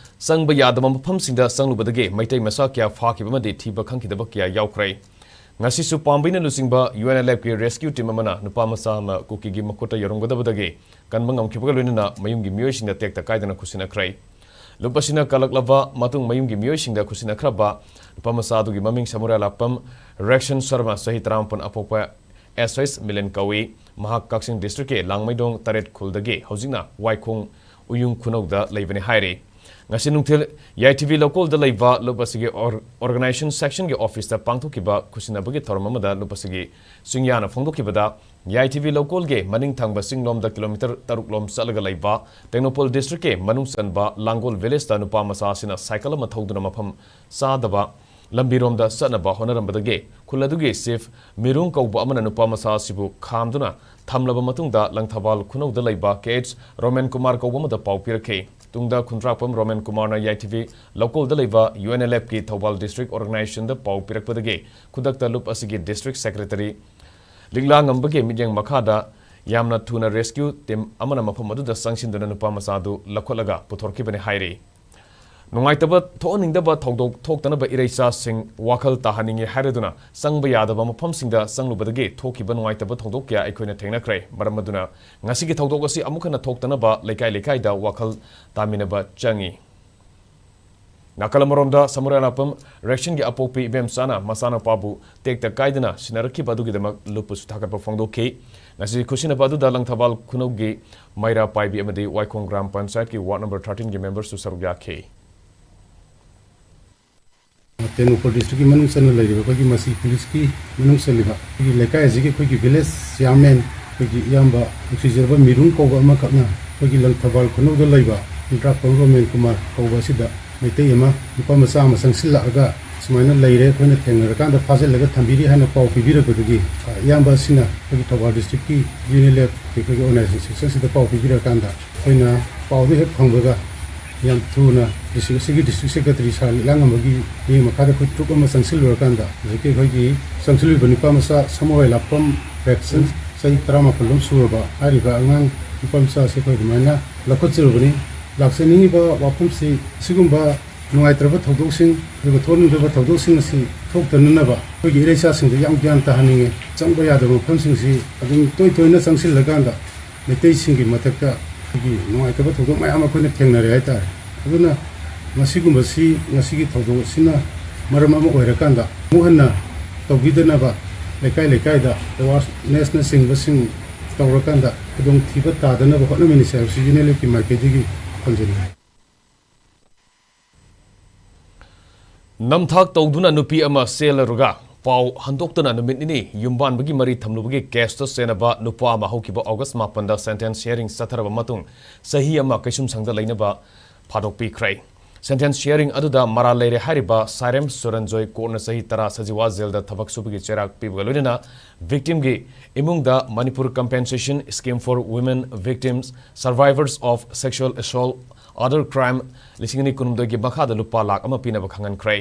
ꯆꯪꯕ ꯌꯥꯗꯕ ꯃꯐꯝꯁꯤꯡꯗ ꯆꯪꯂꯨꯕꯗꯒꯤ ꯃꯩꯇꯩ ꯃꯆꯥ ꯀꯌꯥ ꯐꯥꯈꯤꯕ ꯑꯃꯗꯤ ꯊꯤꯕ ꯈꯪꯈꯤꯗꯕ ꯀꯌꯥ ꯌꯥꯎꯈ꯭ꯔꯦ꯫ ꯉꯁꯤꯁꯨ ꯄꯥꯝꯕꯩꯅ ꯂꯨꯆꯤꯡꯕ UNLFꯀꯤ rescue team ꯑꯃꯅ ꯅꯨꯄꯥ ꯃꯆꯥ ꯑꯃ ꯀꯨꯀꯤꯒꯤ ꯃꯈꯨꯠꯇ ꯌꯧꯔꯝꯒꯗꯕꯗꯒꯤ ꯀꯟꯕ ꯉꯝꯈꯤꯕꯒ ꯂꯣꯏꯅꯅ ꯃꯌꯨꯝꯒꯤ ꯃꯤꯑꯣꯏꯁꯤꯡꯗ ꯇꯦꯛꯇ ꯀꯥꯏꯗꯅ ꯈꯨꯠꯁꯤꯟꯅꯈ꯭ꯔꯦ꯫ ꯂꯨꯞ ꯑꯁꯤꯅ ꯀꯜꯂꯛꯂꯕ ꯃꯇꯨꯡ ꯃꯌꯨꯝꯒꯤ ꯃꯤꯑꯣꯏꯁꯤꯡꯗ ꯈꯨꯠꯁꯤꯟꯅꯈ꯭ꯔꯕ ꯅꯨꯄꯥ ꯃꯆꯥ ꯑꯗꯨꯒꯤ ꯃꯃꯤꯡ ꯁꯃꯨꯔꯥꯏꯂꯥꯛꯄꯝ ꯔꯦꯛꯁꯟ ꯁꯔꯃ, ꯆꯍꯤ ꯇꯔꯥꯃꯥꯄꯟ, ꯑꯄꯣꯛꯄ ꯑꯦꯁ ꯑꯦꯁ ꯃꯤꯂꯟ ꯀꯧꯏ꯫ ꯃꯍꯥꯛ ꯀꯛꯆꯤꯡ ꯗꯤꯁꯇ꯭ꯔꯤꯛꯀꯤ ꯂꯥꯡꯃꯩꯗꯣꯡ ꯇꯔꯦꯠ ꯈꯨꯜꯗꯒꯤ ꯍꯧꯖꯤꯛꯅ ꯋꯥꯏꯈꯣꯡ ꯎꯌꯨꯡ ꯈꯨꯅꯧꯗ ꯂꯩꯕꯅꯤ ꯍꯥꯏꯔꯤ꯫ ꯉꯁꯤ ꯅꯨꯡꯊꯤꯜ ꯌꯥꯏꯊꯤꯕꯤ ꯂꯧꯀꯣꯜꯗ ꯂꯩꯕ ꯂꯨꯞ ꯑꯁꯤꯒꯤ ꯑꯣꯔ-, ꯑꯣꯔꯒꯅꯥꯏꯖꯦꯁꯟ ꯁꯦꯛꯁꯟꯒꯤ ꯑꯣꯐꯤꯁꯇ ꯄꯥꯡꯊꯣꯛꯈꯤꯕ ꯈꯨꯠꯁꯤꯟꯅꯕꯒꯤ ꯊꯧꯔꯝ ꯑꯃꯗ ꯂꯨꯞ ꯑꯁꯤꯒꯤ ꯆꯤꯡꯌꯥꯅ ꯐꯣꯡꯗꯣꯛꯈꯤꯕꯗ, ꯌꯥꯏꯊꯤꯕꯤ ꯂꯧꯀꯣꯜꯒꯤ ꯃꯅꯤꯡ ꯊꯪꯕ ꯆꯤꯡꯂꯣꯝꯗ ꯀꯤꯂꯣꯃꯤꯇꯔ ꯇꯔꯨꯛ ꯂꯣꯝ ꯆꯠꯂꯒ ꯂꯩꯕ ꯇꯦꯡꯅꯧꯄꯜ ꯗꯤꯁꯇ꯭ꯔꯤꯛꯀꯤ ꯃꯅꯨꯡ ꯆꯟꯕ ꯂꯥꯡꯒꯣꯜ ꯚꯤꯂꯦꯖꯇ ꯅꯨꯄꯥ ꯃꯆꯥ ꯑꯁꯤꯅ ꯁꯥꯏꯀꯜ ꯑꯃ ꯊꯧꯗꯨꯅ ꯃꯐꯝ ꯆꯥꯗꯕ ꯂꯝꯕꯤꯔꯣꯝꯗ ꯆꯠꯅꯕ ꯍꯣꯠꯅꯔꯝꯕꯗꯒꯤ ꯈꯨꯜ ꯑꯗꯨꯒꯤ ꯆꯤꯐ ꯃꯤꯔꯨꯡ ꯀꯧꯕ ꯑꯃꯅ ꯅꯨꯄꯥ ꯃꯆꯥ ꯑꯁꯤꯕꯨ ꯈꯥꯝꯗꯨꯅ ꯊꯝꯂꯕ ꯃꯇꯨꯡꯗ ꯂꯪꯊꯕꯥꯜ ꯈꯨꯅꯧꯗ ꯂꯩꯕ ꯀꯦ ꯑꯩꯆ ꯔꯣꯃꯦꯟ ꯀꯨꯃꯥꯔ ꯀꯧꯕ ꯑꯃꯗ ꯄꯥꯎ ꯄꯤꯔꯛꯈꯤ꯫ ꯇꯨꯡꯗ ꯈꯨꯟꯗ꯭ꯔꯥꯛꯄꯝ ꯔꯣꯃꯦꯟ ꯀꯨꯃꯥꯔꯅ ꯌꯥꯏꯊꯤꯕꯤ ꯂꯧꯀꯣꯜꯗ ꯂꯩꯕ ꯌꯨ ꯑꯦꯟ ꯑꯦꯜ ꯑꯦꯐꯀꯤ ꯊꯧꯕꯥꯜ ꯗꯤꯁꯇ꯭ꯔꯤꯛ ꯑꯣꯔꯒꯅꯥꯏꯖꯦꯁꯟꯗ ꯄꯥꯎ ꯄꯤꯔꯛꯄꯗꯒꯤ ꯈꯨꯗꯛꯇ ꯂꯨꯞ ꯑꯁꯤꯒꯤ ꯗꯤꯁꯇ꯭ꯔꯤꯛ ꯁꯦꯀ꯭ꯔꯦꯇꯔꯤ ꯂꯤꯛꯂꯥ ꯉꯝꯕꯒꯤ ꯃꯤꯠꯌꯦꯡ ꯃꯈꯥꯗ ꯌꯥꯝꯅ ꯊꯨꯅ ꯔꯦꯁꯀ꯭ꯌꯨ ꯇꯤꯝ ꯑꯃꯅ ꯃꯐꯝ ꯑꯗꯨꯗ ꯆꯪꯁꯤꯟꯗꯨꯅ ꯅꯨꯄꯥ ꯃꯆꯥꯗꯨ ꯂꯧꯈꯠꯂꯒ ꯄꯨꯊꯣꯔꯛꯈꯤꯕꯅꯤ ꯍꯥꯏꯔꯤ꯫ ꯅꯨꯡꯉꯥꯏꯇꯕ ꯊꯣꯛꯍꯟꯅꯤꯡꯗꯕ ꯊꯧꯗꯣꯛ ꯊꯣꯛꯇꯅꯕ ꯏꯔꯩꯆꯥꯁꯤꯡ ꯋꯥꯈꯜ ꯇꯥꯍꯟꯅꯤꯡꯏ ꯍꯥꯏꯔꯗꯨꯅ ꯆꯪꯕ ꯌꯥꯗꯕ ꯃꯐꯝꯁꯤꯡꯗ ꯆꯪꯂꯨꯕꯗꯒꯤ ꯊꯣꯛꯈꯤꯕ ꯅꯨꯡꯉꯥꯏꯇꯕ ꯊꯧꯗꯣꯛ ꯀꯌꯥ ꯑꯩꯈꯣꯏꯅ ꯊꯦꯡꯅꯈ꯭ꯔꯦ꯫ ꯃꯔꯝ ꯑꯗꯨꯅ ꯉꯁꯤꯒꯤ ꯊꯧꯗꯣꯛ ꯑꯁꯤ ꯑꯃꯨꯛ ꯍꯟꯅ ꯊꯣꯛꯇꯅꯕ ꯂꯩꯀꯥꯏ ꯂꯩꯀꯥꯏꯗ ꯋꯥꯈꯜ ꯇꯥꯃꯤꯟꯅꯕ ꯆꯪꯏ꯫ ꯅꯥꯀꯜ ꯑꯃꯔꯣꯝꯗ, ꯁꯃꯨꯔꯥꯏꯂꯥꯛꯄꯝ ꯔꯦꯛꯁꯟꯒꯤ ꯑꯄꯣꯛꯄꯤ ꯏꯕꯦꯝꯆꯥꯅ ꯃꯆꯥꯅꯨꯄꯥꯕꯨ ꯇꯦꯛꯇ ꯀꯥꯏꯗꯅ ꯁꯤꯟꯅꯔꯛꯈꯤꯕ ꯑꯗꯨꯒꯤꯗꯃꯛ ꯂꯨꯞꯄꯁꯨ ꯊꯥꯒꯠꯄ ꯐꯣꯡꯗꯣꯛꯈꯤ꯫ ꯉꯁꯤ ꯈꯨꯠꯁꯤꯟꯅꯕ ꯑꯗꯨꯗ ꯂꯪꯊꯕꯥꯜ ꯈꯨꯅꯧꯒꯤ ꯃꯩꯔꯥ ꯄꯥꯏꯕꯤ ꯑꯃꯗꯤ ꯋꯥꯏꯈꯣꯡ ꯒ꯭ꯔꯥꯝ ꯄꯟꯆꯥꯌꯠꯀꯤ ꯋꯥꯔꯗ ꯅꯝꯕꯔ ꯊꯥꯔꯇꯤꯟꯒꯤ ꯃꯦꯝꯕꯔꯁꯨ ꯁꯔꯨꯛ ꯌꯥꯈꯤ꯫ ꯇꯦꯡꯅꯧꯄꯜ ꯗꯤꯁꯇ꯭ꯔꯤꯛꯀꯤ ꯃꯅꯨꯡ ꯆꯟꯅ ꯂꯩꯔꯤꯕ ꯑꯩꯈꯣꯏꯒꯤ ꯃꯁꯤ ꯄꯨꯂꯤꯁꯀꯤ ꯃꯅꯨꯡ ꯆꯜꯂꯤꯕ ꯑꯩꯈꯣꯏꯒꯤ ꯂꯩꯀꯥꯏ ꯑꯁꯤꯒꯤ ꯑꯩꯈꯣꯏꯒꯤ ꯚꯤꯂꯦꯖ ꯆꯤꯌꯥꯔꯃꯦꯟ, ꯑꯩꯈꯣꯏꯒꯤ ꯏꯌꯥꯝꯕ ꯅꯨꯡꯁꯤꯖꯔꯕ ꯃꯤꯔꯨꯡ ꯀꯧꯕ ꯑꯃꯈꯛꯅ ꯑꯩꯈꯣꯏꯒꯤ ꯂꯪꯊꯕꯥꯜ ꯈꯨꯅꯧꯗ ꯂꯩꯕ ꯈꯨꯟꯗ꯭ꯔꯥꯛꯄꯝ ꯔꯣꯃꯦꯟ ꯀꯨꯃꯥꯔ ꯀꯧꯕ ꯑꯁꯤꯗ ꯃꯩꯇꯩ ꯑꯃ ꯅꯨꯄꯥ ꯃꯆꯥ ꯑꯃ ꯆꯪꯁꯤꯜꯂꯛꯑꯒ ꯁꯨꯃꯥꯏꯅ ꯂꯩꯔꯦ, ꯑꯩꯈꯣꯏꯅ ꯊꯦꯡꯅꯔꯀꯥꯟꯗ ꯐꯥꯖꯤꯜꯂꯒ ꯊꯝꯕꯤꯔꯤ ꯍꯥꯏꯅ ꯄꯥꯎ ꯄꯤꯕꯤꯔꯛꯄꯗꯒꯤ, ꯑ, ꯏꯌꯥꯝꯕ ꯑꯁꯤꯅ ꯑꯩꯈꯣꯏꯒꯤ ꯊꯧꯕꯥꯜ ꯗꯤꯁꯇ꯭ꯔꯤꯛꯀꯤ ꯌꯨ ꯑꯦꯟ ꯑꯦꯜ ꯑꯦꯐ ꯑꯩꯈꯣꯏꯒꯤ ꯑꯣꯔꯒꯅꯥꯏꯖꯦꯁꯟ ꯁꯦꯛꯁꯟꯁꯤꯗ ꯄꯥꯎ ꯄꯤꯕꯤꯔꯀꯥꯟꯗ ꯑꯩꯈꯣꯏꯅ ꯄꯥꯎꯗꯨ ꯍꯦꯛ ꯐꯪꯕꯒ ꯌꯥꯝ ꯊꯨꯅ ꯗꯤꯁꯇ꯭ꯔꯤꯛ ꯑꯁꯤꯒꯤ ꯗꯤꯁꯇ꯭ꯔꯤꯛ ꯁꯦꯀ꯭ꯔꯦꯇꯔꯤ ꯁꯥꯔ ꯂꯤꯛꯂꯥꯡꯉꯝꯕꯒꯤ ꯃꯤꯠꯌꯦꯡ ꯃꯈꯥꯗ ꯑꯩꯈꯣꯏ ꯇ꯭ꯔꯨꯞ ꯑꯃ ꯆꯪꯁꯤꯜꯂꯨꯔꯀꯥꯟꯗ ꯍꯧꯖꯤꯛꯀꯤ ꯑꯩꯈꯣꯏꯒꯤ ꯆꯪꯁꯤꯜꯂꯤꯕ ꯅꯨꯄꯥ ꯃꯆꯥ ꯁꯃꯨꯔꯥꯏ ꯂꯥꯛꯄꯝ ꯔꯦꯛꯁꯟ, ꯆꯍꯤ ꯇꯔꯥꯃꯥꯄꯜ ꯂꯣꯝ ꯁꯨꯔꯕ ꯍꯥꯏꯔꯤꯕ ꯑꯉꯥꯡ ꯅꯨꯄꯥ ꯃꯆꯥ ꯑꯁꯤ ꯑꯩꯈꯣꯏ ꯑꯗꯨꯃꯥꯏꯅ ꯂꯧꯈꯠꯆꯔꯨꯕꯅꯤ꯫ ꯂꯥꯛꯆꯅꯤꯡꯉꯤꯕ ꯋꯥꯐꯝꯁꯤ ꯑꯁꯤꯒꯨꯝꯕ ꯅꯨꯡꯉꯥꯏꯇ꯭ꯔꯕ ꯊꯧꯗꯣꯛꯁꯤꯡ ꯑꯗꯨꯒ ꯊꯣꯛꯍꯟꯅꯤꯡꯗꯕ ꯊꯧꯗꯣꯛꯁꯤꯡ ꯑꯁꯤ ꯊꯣꯛꯇꯅꯅꯕ ꯑꯩꯈꯣꯏꯒꯤ ꯏꯔꯩꯆꯥꯁꯤꯡꯗ ꯌꯥꯝ ꯒ꯭ꯌꯥꯟ ꯇꯥꯍꯟꯅꯤꯡꯉꯤ꯫ ꯆꯪꯕ ꯌꯥꯗꯕ ꯃꯐꯝꯁꯤꯡꯁꯤ ꯑꯗꯨꯝ ꯇꯣꯏ ꯇꯣꯏꯅ ꯆꯪꯁꯤꯜꯂꯀꯥꯟꯗ ꯃꯩꯇꯩꯁꯤꯡꯒꯤ ꯃꯊꯛꯇ ꯑꯩꯈꯣꯏꯒꯤ ꯅꯨꯡꯉꯥꯏꯇꯕ ꯊꯧꯗꯣꯛ ꯃꯌꯥꯝ ꯑꯩꯈꯣꯏꯅ ꯊꯦꯡꯅꯔꯦ ꯍꯥꯏꯇꯥꯔꯦ꯫ ꯑꯗꯨꯅ ꯃꯁꯤꯒꯨꯝꯕꯁꯤ, ꯉꯁꯤꯒꯤ ꯊꯧꯗꯣꯛ ꯑꯁꯤꯅ ꯃꯔꯝ ꯑꯃ ꯑꯣꯏꯔꯀꯥꯟꯗ ꯑꯃꯨꯛ ꯍꯟꯅ ꯇꯧꯕꯤꯗꯅꯕ ꯂꯩꯀꯥꯏ ꯂꯩꯀꯥꯏꯗ ꯑꯦꯋꯥꯔꯅꯦꯁꯅꯆꯤꯡꯕꯁꯤꯡ ꯇꯧꯔꯀꯥꯟꯗ ꯈꯨꯗꯣꯡꯊꯤꯕ ꯇꯥꯗꯅꯕ ꯍꯣꯠꯅꯃꯤꯟꯅꯁꯤ ꯍꯥꯏꯕꯁꯤ ꯌꯨꯅꯤꯌꯟ ꯂꯤꯒꯀꯤ ꯃꯥꯏꯀꯩꯗꯒꯤ ꯊꯝꯖꯅꯤꯡꯏ꯫ ꯅꯝꯊꯥꯛ ꯇꯧꯗꯨꯅ ꯅꯨꯄꯤ ꯑꯃ ꯆꯦꯜꯂꯔꯒ ꯄꯥꯎ ꯍꯟꯗꯣꯛꯇꯅ ꯅꯨꯃꯤꯠ ꯅꯤꯅꯤ ꯌꯨꯝꯕꯥꯟꯕꯒꯤ ꯃꯔꯤ ꯊꯝꯂꯨꯕꯒꯤ ꯀꯦꯁꯇ ꯆꯦꯟꯅꯕ ꯅꯨꯄꯥ ꯑꯃ ꯍꯧꯈꯤꯕ ꯑꯣꯒꯁ ꯃꯥꯄꯟꯗ ꯁꯦꯟꯇꯦꯟꯁ ꯍꯤꯌꯥꯔꯤꯡ ꯆꯠꯊꯔꯕ ꯃꯇꯨꯡ ꯆꯍꯤ ꯑꯃ ꯀꯩꯁꯨꯝꯁꯪꯗ ꯂꯩꯅꯕ ꯊꯥꯗꯣꯛꯄꯤꯈ꯭ꯔꯦ꯫ ꯁꯦꯟꯇꯦꯟꯁ ꯍꯤꯌꯥꯔꯤꯡ ꯑꯗꯨꯗ ꯃꯔꯥꯜ ꯂꯩꯔꯦ ꯍꯥꯏꯔꯤꯕ ꯁꯥꯏꯔꯦꯝ ꯁꯨꯔꯟꯖꯣꯏ ꯀꯣꯔꯠꯅ ꯆꯍꯤ ꯇꯔꯥ ꯁꯖꯤꯋꯥ ꯖꯦꯜꯗ ꯊꯕꯛ ꯁꯨꯕꯒꯤ ꯆꯩꯔꯥꯛ ꯄꯤꯕꯒ ꯂꯣꯏꯅꯅ ꯚꯤꯛꯇꯤꯝꯒꯤ ꯏꯃꯨꯡꯗ Manipur Compensation Scheme for Women Victims, Survivors of Sexual Assault, Other Crime ꯂꯤꯁꯤꯡ ꯑꯅꯤ ꯀꯨꯟꯍꯨꯝꯗꯣꯏꯒꯤ ꯃꯈꯥꯗ ꯂꯨꯄꯥ ꯂꯥꯈ ꯑꯃ ꯄꯤꯅꯕ ꯈꯪꯍꯟꯈ꯭ꯔꯦ꯫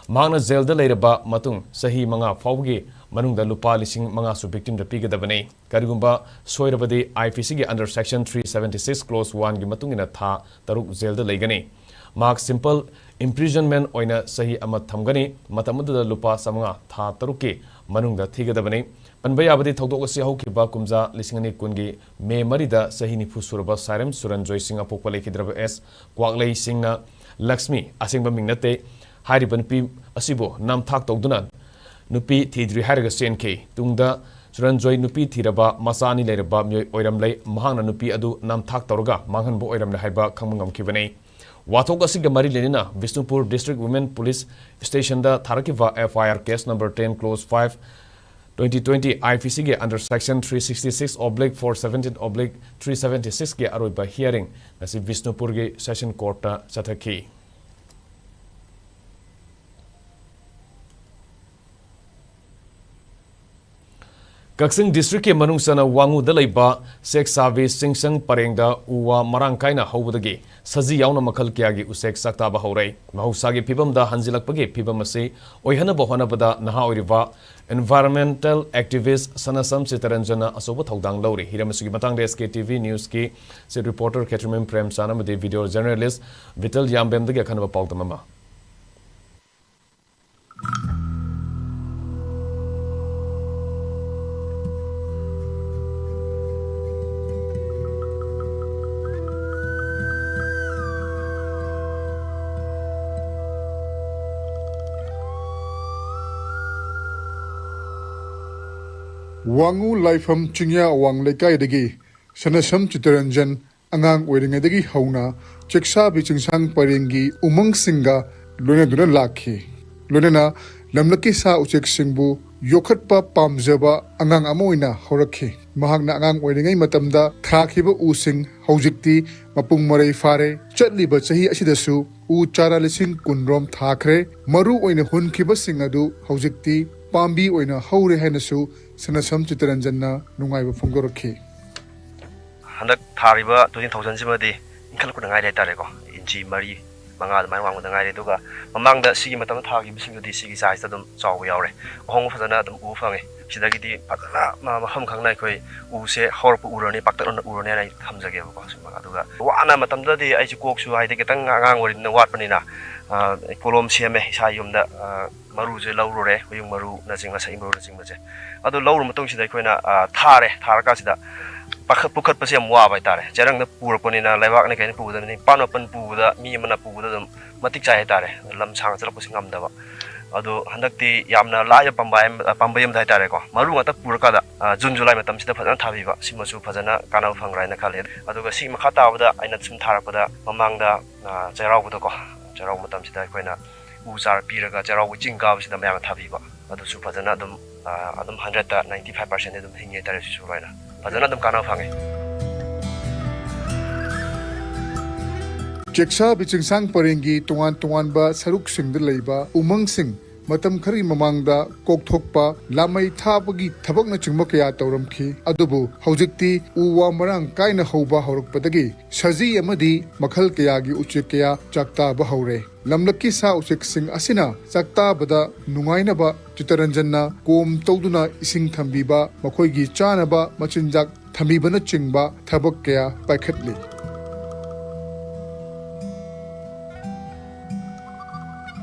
ꯃꯍꯥꯛꯅ ꯖꯦꯜꯗ ꯂꯩꯔꯕ ꯃꯇꯨꯡ ꯆꯍꯤ ꯃꯉꯥ ꯐꯥꯎꯕꯒꯤ ꯃꯅꯨꯡꯗ ꯂꯨꯄꯥ ꯂꯤꯁꯤꯡ ꯃꯉꯥꯁꯨ ꯚꯤꯛꯇꯤꯝꯗ ꯄꯤꯒꯗꯕꯅꯤ꯫ ꯀꯔꯤꯒꯨꯝꯕ ꯁꯣꯏꯔꯕꯗꯤ, I P C ꯒꯤ under section three seventy-six clause one ꯒꯤ ꯃꯇꯨꯡ ꯏꯟꯅ ꯊꯥ ꯇꯔꯨꯛ ꯖꯦꯜꯗ ꯂꯩꯒꯅꯤ꯫ ꯃꯍꯥꯛ simple imprisonment ꯑꯣꯏꯅ ꯆꯍꯤ ꯑꯃ ꯊꯝꯒꯅꯤ꯫ ꯃꯇꯝ ꯑꯗꯨꯗ ꯂꯨꯄꯥ ꯆꯥꯃꯉꯥ ꯊꯥ ꯇꯔꯨꯛꯀꯤ ꯃꯅꯨꯡꯗ ꯊꯤꯒꯗꯕꯅꯤ꯫ ꯄꯟꯕ ꯌꯥꯕꯗꯤ, ꯊꯧꯗꯣꯛ ꯑꯁꯤ ꯍꯧꯈꯤꯕ ꯀꯨꯝꯖꯥ ꯂꯤꯁꯤꯡ ꯑꯅꯤ ꯀꯨꯟꯒꯤ ꯃꯦ ꯃꯔꯤꯗ ꯆꯍꯤ ꯅꯤꯐꯨ ꯁꯨꯔꯕ ꯁꯥꯏꯔꯦꯝ ꯁꯨꯔꯟꯖꯣꯏ ꯁꯤꯡ ꯑꯄꯣꯛꯄ ꯂꯩꯈꯤꯗ꯭ꯔꯕ ꯑꯦꯁ ꯀ꯭ꯋꯥꯛꯂꯩ ꯁꯤꯡꯅ, ꯂꯛꯁꯃꯤ, ꯑꯁꯦꯡꯕ ꯃꯤꯡ ꯅꯠꯇꯦ, ꯍꯥꯏꯔꯤꯕ ꯅꯨꯄꯤ ꯑꯁꯤꯕꯨ ꯅꯝꯊꯥꯛ ꯇꯧꯗꯨꯅ ꯅꯨꯄꯤ ꯊꯤꯗ꯭ꯔꯤ ꯍꯥꯏꯔꯒ ꯆꯦꯟꯈꯤ꯫ ꯇꯨꯡꯗ ꯁꯨꯔꯟꯖꯣꯏ ꯅꯨꯄꯤ ꯊꯤꯔꯕ, ꯃꯆꯥ ꯑꯅꯤ ꯂꯩꯔꯕ ꯃꯤꯑꯣꯏ ꯑꯣꯏꯔꯝꯂꯦ꯫ ꯃꯍꯥꯛꯅ ꯅꯨꯄꯤ ꯑꯗꯨ ꯅꯝꯊꯥꯛ ꯇꯧꯔꯒ ꯃꯥꯡꯍꯟꯕ ꯑꯣꯏꯔꯝꯂꯦ ꯍꯥꯏꯕ ꯈꯪꯕ ꯉꯝꯈꯤꯕꯅꯤ꯫ ꯋꯥꯊꯣꯛ ꯑꯁꯤꯒ ꯃꯔꯤ ꯂꯩꯅꯅ Bishnupur District Women Police Station the ꯊꯥꯔꯛꯈꯤꯕ F I R case number ten clause five, twenty twenty I P C ꯒꯤ under section three sixty-six oblique four seventeen oblique three seventy-six ꯀꯤ ꯑꯔꯣꯏꯕ hearing ꯉꯁꯤ ꯕꯤꯁꯅꯨꯄꯨꯔꯒꯤ Session Court ꯇ ꯆꯠꯊꯈꯤ꯫ ꯀꯛꯆꯤꯡ district ꯀꯤ ꯃꯅꯨꯡ ꯆꯟꯅ ꯋꯥꯉꯨꯗ ꯂꯩꯕ ꯁꯦꯛ ꯁꯥꯕꯤ ꯆꯤꯡꯁꯪ ꯄꯔꯦꯡꯗ ꯎ ꯋꯥ ꯃꯔꯥꯡ ꯀꯥꯏꯅ ꯍꯧꯕꯗꯒꯤ ꯁꯖꯤ ꯌꯥꯎꯅ ꯃꯈꯜ ꯀꯌꯥꯒꯤ ꯎꯆꯦꯛ ꯆꯥꯛꯇꯥꯕ ꯍꯧꯔꯦ꯫ ꯃꯍꯧꯁꯥꯒꯤ ꯐꯤꯕꯝꯗ ꯍꯟꯖꯤꯜꯂꯛꯄꯒꯤ ꯐꯤꯕꯝ ꯑꯁꯤ ꯑꯣꯏꯍꯟꯅꯕ ꯍꯣꯠꯅꯕꯗ ꯅꯍꯥ ꯑꯣꯏꯔꯤꯕ environmental activist ꯁꯅꯥꯁꯝ ꯆꯤꯇꯔꯟꯖꯟꯅ ꯑꯆꯧꯕ ꯊꯧꯗꯥꯡ ꯂꯧꯔꯤ꯫ ꯍꯤꯔꯝ ꯑꯁꯤꯒꯤ ꯃꯇꯥꯡꯗ S K T V news ꯀꯤ state reporter ꯈꯦꯇ꯭ꯔꯤꯃꯌꯨꯝ ꯄ꯭ꯔꯦꯝꯆꯥꯟ ꯑꯃꯗꯤ video journalist ꯚꯤꯇꯜ ꯌꯥꯝꯕꯦꯝꯗꯒꯤ ꯑꯈꯟꯅꯕ ꯄꯥꯎꯗꯝ ꯑꯃ꯫ ꯋꯥꯉꯨ ꯂꯥꯏꯐꯝ ꯆꯤꯡꯌꯥ ꯑꯋꯥꯡ ꯂꯩꯀꯥꯏꯗꯒꯤ ꯁꯅꯁꯝ ꯆꯤꯇꯔꯟꯖꯟ ꯑꯉꯥꯡ ꯑꯣꯏꯔꯤꯉꯩꯗꯒꯤ ꯍꯧꯅ ꯆꯦꯛꯁꯥꯕꯤ ꯆꯤꯡꯁꯥꯡ ꯄꯔꯦꯡꯒꯤ ꯎꯃꯪꯁꯤꯡꯒ ꯂꯣꯏꯅꯗꯨꯅ ꯂꯥꯛꯈꯤ꯫ ꯂꯣꯏꯅꯅ ꯂꯝꯂꯛꯀꯤ ꯁꯥ ꯎꯆꯦꯛꯁꯤꯡꯕꯨ ꯌꯣꯛꯈꯠꯄ ꯄꯥꯝꯖꯕ ꯑꯉꯥꯡ ꯑꯃ ꯑꯣꯏꯅ ꯍꯧꯔꯛꯈꯤ꯫ ꯃꯍꯥꯛꯅ ꯑꯉꯥꯡ ꯑꯣꯏꯔꯤꯉꯩ ꯃꯇꯝꯗ ꯊꯥꯈꯤꯕ ꯎꯁꯤꯡ ꯍꯧꯖꯤꯛꯇꯤ ꯃꯄꯨꯡ ꯃꯔꯩ ꯐꯥꯔꯦ꯫ ꯆꯠꯂꯤꯕ ꯆꯍꯤ ꯑꯁꯤꯗꯁꯨ ꯎ ꯆꯥꯔꯥ ꯂꯤꯁꯤꯡ ꯀꯨꯟ ꯔꯣꯝ ꯊꯥꯈ꯭ꯔꯦ꯫ ꯃꯔꯨ ꯑꯣꯏꯅ ꯍꯨꯟꯈꯤꯕꯁꯤꯡ ꯑꯗꯨ ꯍꯧꯖꯤꯛꯇꯤ ꯄꯥꯝꯕꯤ ꯑꯣꯏꯅ ꯍꯧꯔꯦ ꯍꯥꯏꯅꯁꯨ ꯁꯅꯁꯝ ꯆꯤꯇꯔꯟꯖꯟꯅ ꯅꯨꯡꯉꯥꯏꯕ ꯐꯣꯡꯗꯣꯔꯛꯈꯤ꯫ ꯍꯟꯗꯛ ꯊꯥꯔꯤꯕ ꯇꯨ ꯊꯥꯎꯖꯟꯁꯤꯃꯗꯤ ꯏꯟꯈꯠꯂꯛꯄꯗ ꯉꯥꯏꯔꯤ ꯍꯥꯏꯇꯥꯔꯦꯀꯣ꯫ ꯏꯟꯆꯤ ꯃꯔꯤ ꯃꯉꯥ ꯑꯗꯨꯃꯥꯏꯅ ꯋꯥꯡꯕꯗ ꯉꯥꯏꯔꯤ꯫ ꯑꯗꯨꯒ ꯃꯃꯥꯡꯗ ꯁꯤꯒꯤ ꯃꯇꯝꯗ ꯊꯥꯈꯤꯕꯁꯤꯡꯗꯨꯗꯤ ꯁꯤꯒꯤ ꯁꯥꯏꯖꯇ ꯑꯗꯨꯝ ꯆꯥꯎꯕ ꯌꯥꯎꯔꯦ꯫ ꯑꯍꯣꯡꯕ ꯐꯖꯅ ꯑꯗꯨꯝ ꯎꯕ ꯐꯪꯉꯦ꯫ ꯁꯤꯗꯒꯤꯗꯤ ꯐꯖꯅ ꯃ-, ꯃꯐꯝ ꯈꯪꯅ ꯑꯩꯈꯣꯏ ꯎꯁꯦ ꯍꯧꯔꯛꯄ ꯎꯔꯅꯤ, ꯄꯥꯛꯇꯛꯅꯅ ꯎꯔꯅꯤ ꯍꯥꯏꯅ ꯑꯩ ꯊꯝꯖꯒꯦꯕꯀꯣ꯫ ꯁꯤꯃ꯫ ꯑꯗꯨꯒ ꯋꯥꯅ ꯃꯇꯝꯗꯨꯗꯗꯤ ꯑꯩꯁꯦ ꯀꯣꯛꯁꯨ ꯍꯥꯏꯗꯤ ꯈꯤꯇꯪ ꯑꯉꯥꯡ ꯑꯣꯏꯔꯤꯕꯅꯤꯅ ꯋꯥꯠꯄꯅꯤꯅ, ꯑ, ꯀꯣꯂꯣꯝ ꯁꯦꯝꯃꯦ ꯏꯁꯥ ꯌꯨꯝꯗ, ꯑ, ꯃꯔꯨꯁꯦ ꯂꯧꯔꯨꯔꯦ, ꯍꯨꯌꯨꯡ ꯃꯔꯨꯅꯆꯤꯡꯕ, ꯁꯛꯏ ꯃꯔꯨꯅꯆꯤꯡꯕꯁꯦ꯫ ꯑꯗꯨ ꯂꯧꯔ ꯃꯇꯨꯡꯁꯤꯗ ꯑꯩꯈꯣꯏꯅ, ꯑ, ꯊꯥꯔꯦ꯫ ꯊꯥꯔꯀꯥꯟꯁꯤꯗ ꯄꯥꯈꯠ-, ꯄꯨꯈꯠꯄꯁꯦ ꯌꯥꯝ ꯋꯥꯕ ꯍꯥꯏꯇꯥꯔꯦ꯫ ꯆꯦꯔꯪꯗ ꯄꯨꯔꯛꯄꯅꯤꯅ, ꯂꯩꯕꯥꯛꯅ ꯀꯩꯅ ꯄꯨꯕꯗ ꯅꯤꯄꯥꯟ ꯃꯥꯄꯟ ꯄꯨꯕꯗ ꯃꯤ ꯑꯃꯅ ꯄꯨꯕꯗ ꯑꯗꯨꯝ ꯃꯇꯤꯛ ꯆꯥꯏ ꯍꯥꯏꯇꯥꯔꯦ꯫ ꯂꯝ ꯁꯥꯡꯅ ꯆꯠꯂꯛꯄꯁꯤ ꯉꯝꯗꯕ꯫ ꯑꯗꯣ ꯍꯟꯗꯛꯇꯤ ꯌꯥꯝꯅ ꯂꯥꯏꯕ ꯄꯥꯝꯕꯩ ꯑꯃ, ꯄꯥꯝꯕꯩ ꯑꯃꯗ ꯍꯥꯏꯇꯥꯔꯦꯀꯣ, ꯃꯔꯨ ꯉꯥꯛꯇ ꯄꯨꯔꯀꯥꯟꯗ, ꯑ, ꯖꯨꯟ ꯖꯨꯂꯥꯏ ꯃꯇꯝꯁꯤꯗ ꯐꯖꯅ ꯊꯥꯕꯤꯕ, ꯁꯤꯃꯁꯨ ꯐꯖꯅ ꯀꯥꯟꯅꯕ ꯐꯪꯒ꯭ꯔꯥ ꯍꯥꯏꯅ ꯈꯜꯂꯦ꯫ ꯑꯗꯨꯒ ꯁꯤ ꯃꯈꯥ ꯇꯥꯕꯗ ꯑꯩꯅ ꯁꯨꯝ ꯊꯥꯔꯛꯄꯗ, ꯃꯃꯥꯡꯗ, ꯑ, ꯆꯩꯔꯥꯎꯕꯗꯀꯣ, ꯆꯩꯔꯥꯎꯕ ꯃꯇꯝꯁꯤꯗ ꯑꯩꯈꯣꯏꯅ ꯎ ꯆꯥꯔ ꯄꯤꯔꯒ ꯆꯩꯔꯥꯎꯕ ꯆꯤꯡ ꯀꯥꯕꯁꯤꯗ ꯃꯌꯥꯝꯅ ꯊꯥꯕꯤꯕ, ꯑꯗꯨꯁꯨ ꯐꯖꯅ ꯑꯗꯨꯝ, ꯑ, ꯑꯗꯨꯝ ꯍꯟꯗ꯭ꯔꯦꯠꯇ ꯅꯥꯏꯟꯇꯤ ꯐꯥꯏꯚ ꯄꯥꯔꯁꯦꯟ ꯑꯗꯨꯝ ꯍꯤꯡꯉꯦ ꯍꯥꯏꯇꯥꯔꯦ꯫ ꯁꯤꯁꯨ ꯂꯣꯏꯅ ꯐꯖꯅ ꯑꯗꯨꯝ ꯀꯥꯟꯅꯕ ꯐꯪꯉꯦ꯫ ꯆꯦꯛꯁꯥꯕꯤ ꯆꯤꯡꯁꯥꯡ ꯄꯔꯦꯡꯒꯤ ꯇꯣꯉꯥꯟ ꯇꯣꯉꯥꯟꯕ ꯁꯔꯨꯛꯁꯤꯡꯗ ꯂꯩꯕ ꯎꯃꯪꯁꯤꯡ ꯃꯇꯝ ꯈꯔꯒꯤ ꯃꯃꯥꯡꯗ ꯀꯣꯛꯊꯣꯛꯄ, ꯂꯥꯃꯩ ꯊꯥꯕꯒꯤ ꯊꯕꯛꯅꯆꯤꯡꯕ ꯀꯌꯥ ꯇꯧꯔꯝꯈꯤ꯫ ꯑꯗꯨꯕꯨ ꯍꯧꯖꯤꯛꯇꯤ ꯎ ꯋꯥ ꯃꯔꯥꯡ ꯀꯥꯏꯅ ꯍꯧꯕ ꯍꯧꯔꯛꯄꯗꯒꯤ ꯁꯖꯤ ꯑꯃꯗꯤ ꯃꯈꯜ ꯀꯌꯥꯒꯤ ꯎꯆꯦꯛ ꯀꯌꯥ ꯆꯥꯛꯇꯥꯕ ꯍꯧꯔꯦ꯫ ꯂꯝꯂꯛꯀꯤ ꯁꯥ ꯎꯆꯦꯛꯁꯤꯡ ꯑꯁꯤꯅ ꯆꯥꯛꯇꯥꯕꯗ ꯅꯨꯡꯉꯥꯏꯅꯕ ꯆꯤꯇꯔꯟꯖꯟꯅ ꯀꯣꯝ ꯇꯧꯗꯨꯅ ꯏꯁꯤꯡ ꯊꯝꯕꯤꯕ, ꯃꯈꯣꯏꯒꯤ ꯆꯥꯅꯕ ꯃꯆꯤꯟꯖꯥꯛ ꯊꯝꯕꯤꯕꯅꯆꯤꯡꯕ ꯊꯕꯛ ꯀꯌꯥ ꯄꯥꯏꯈꯠꯂꯤ꯫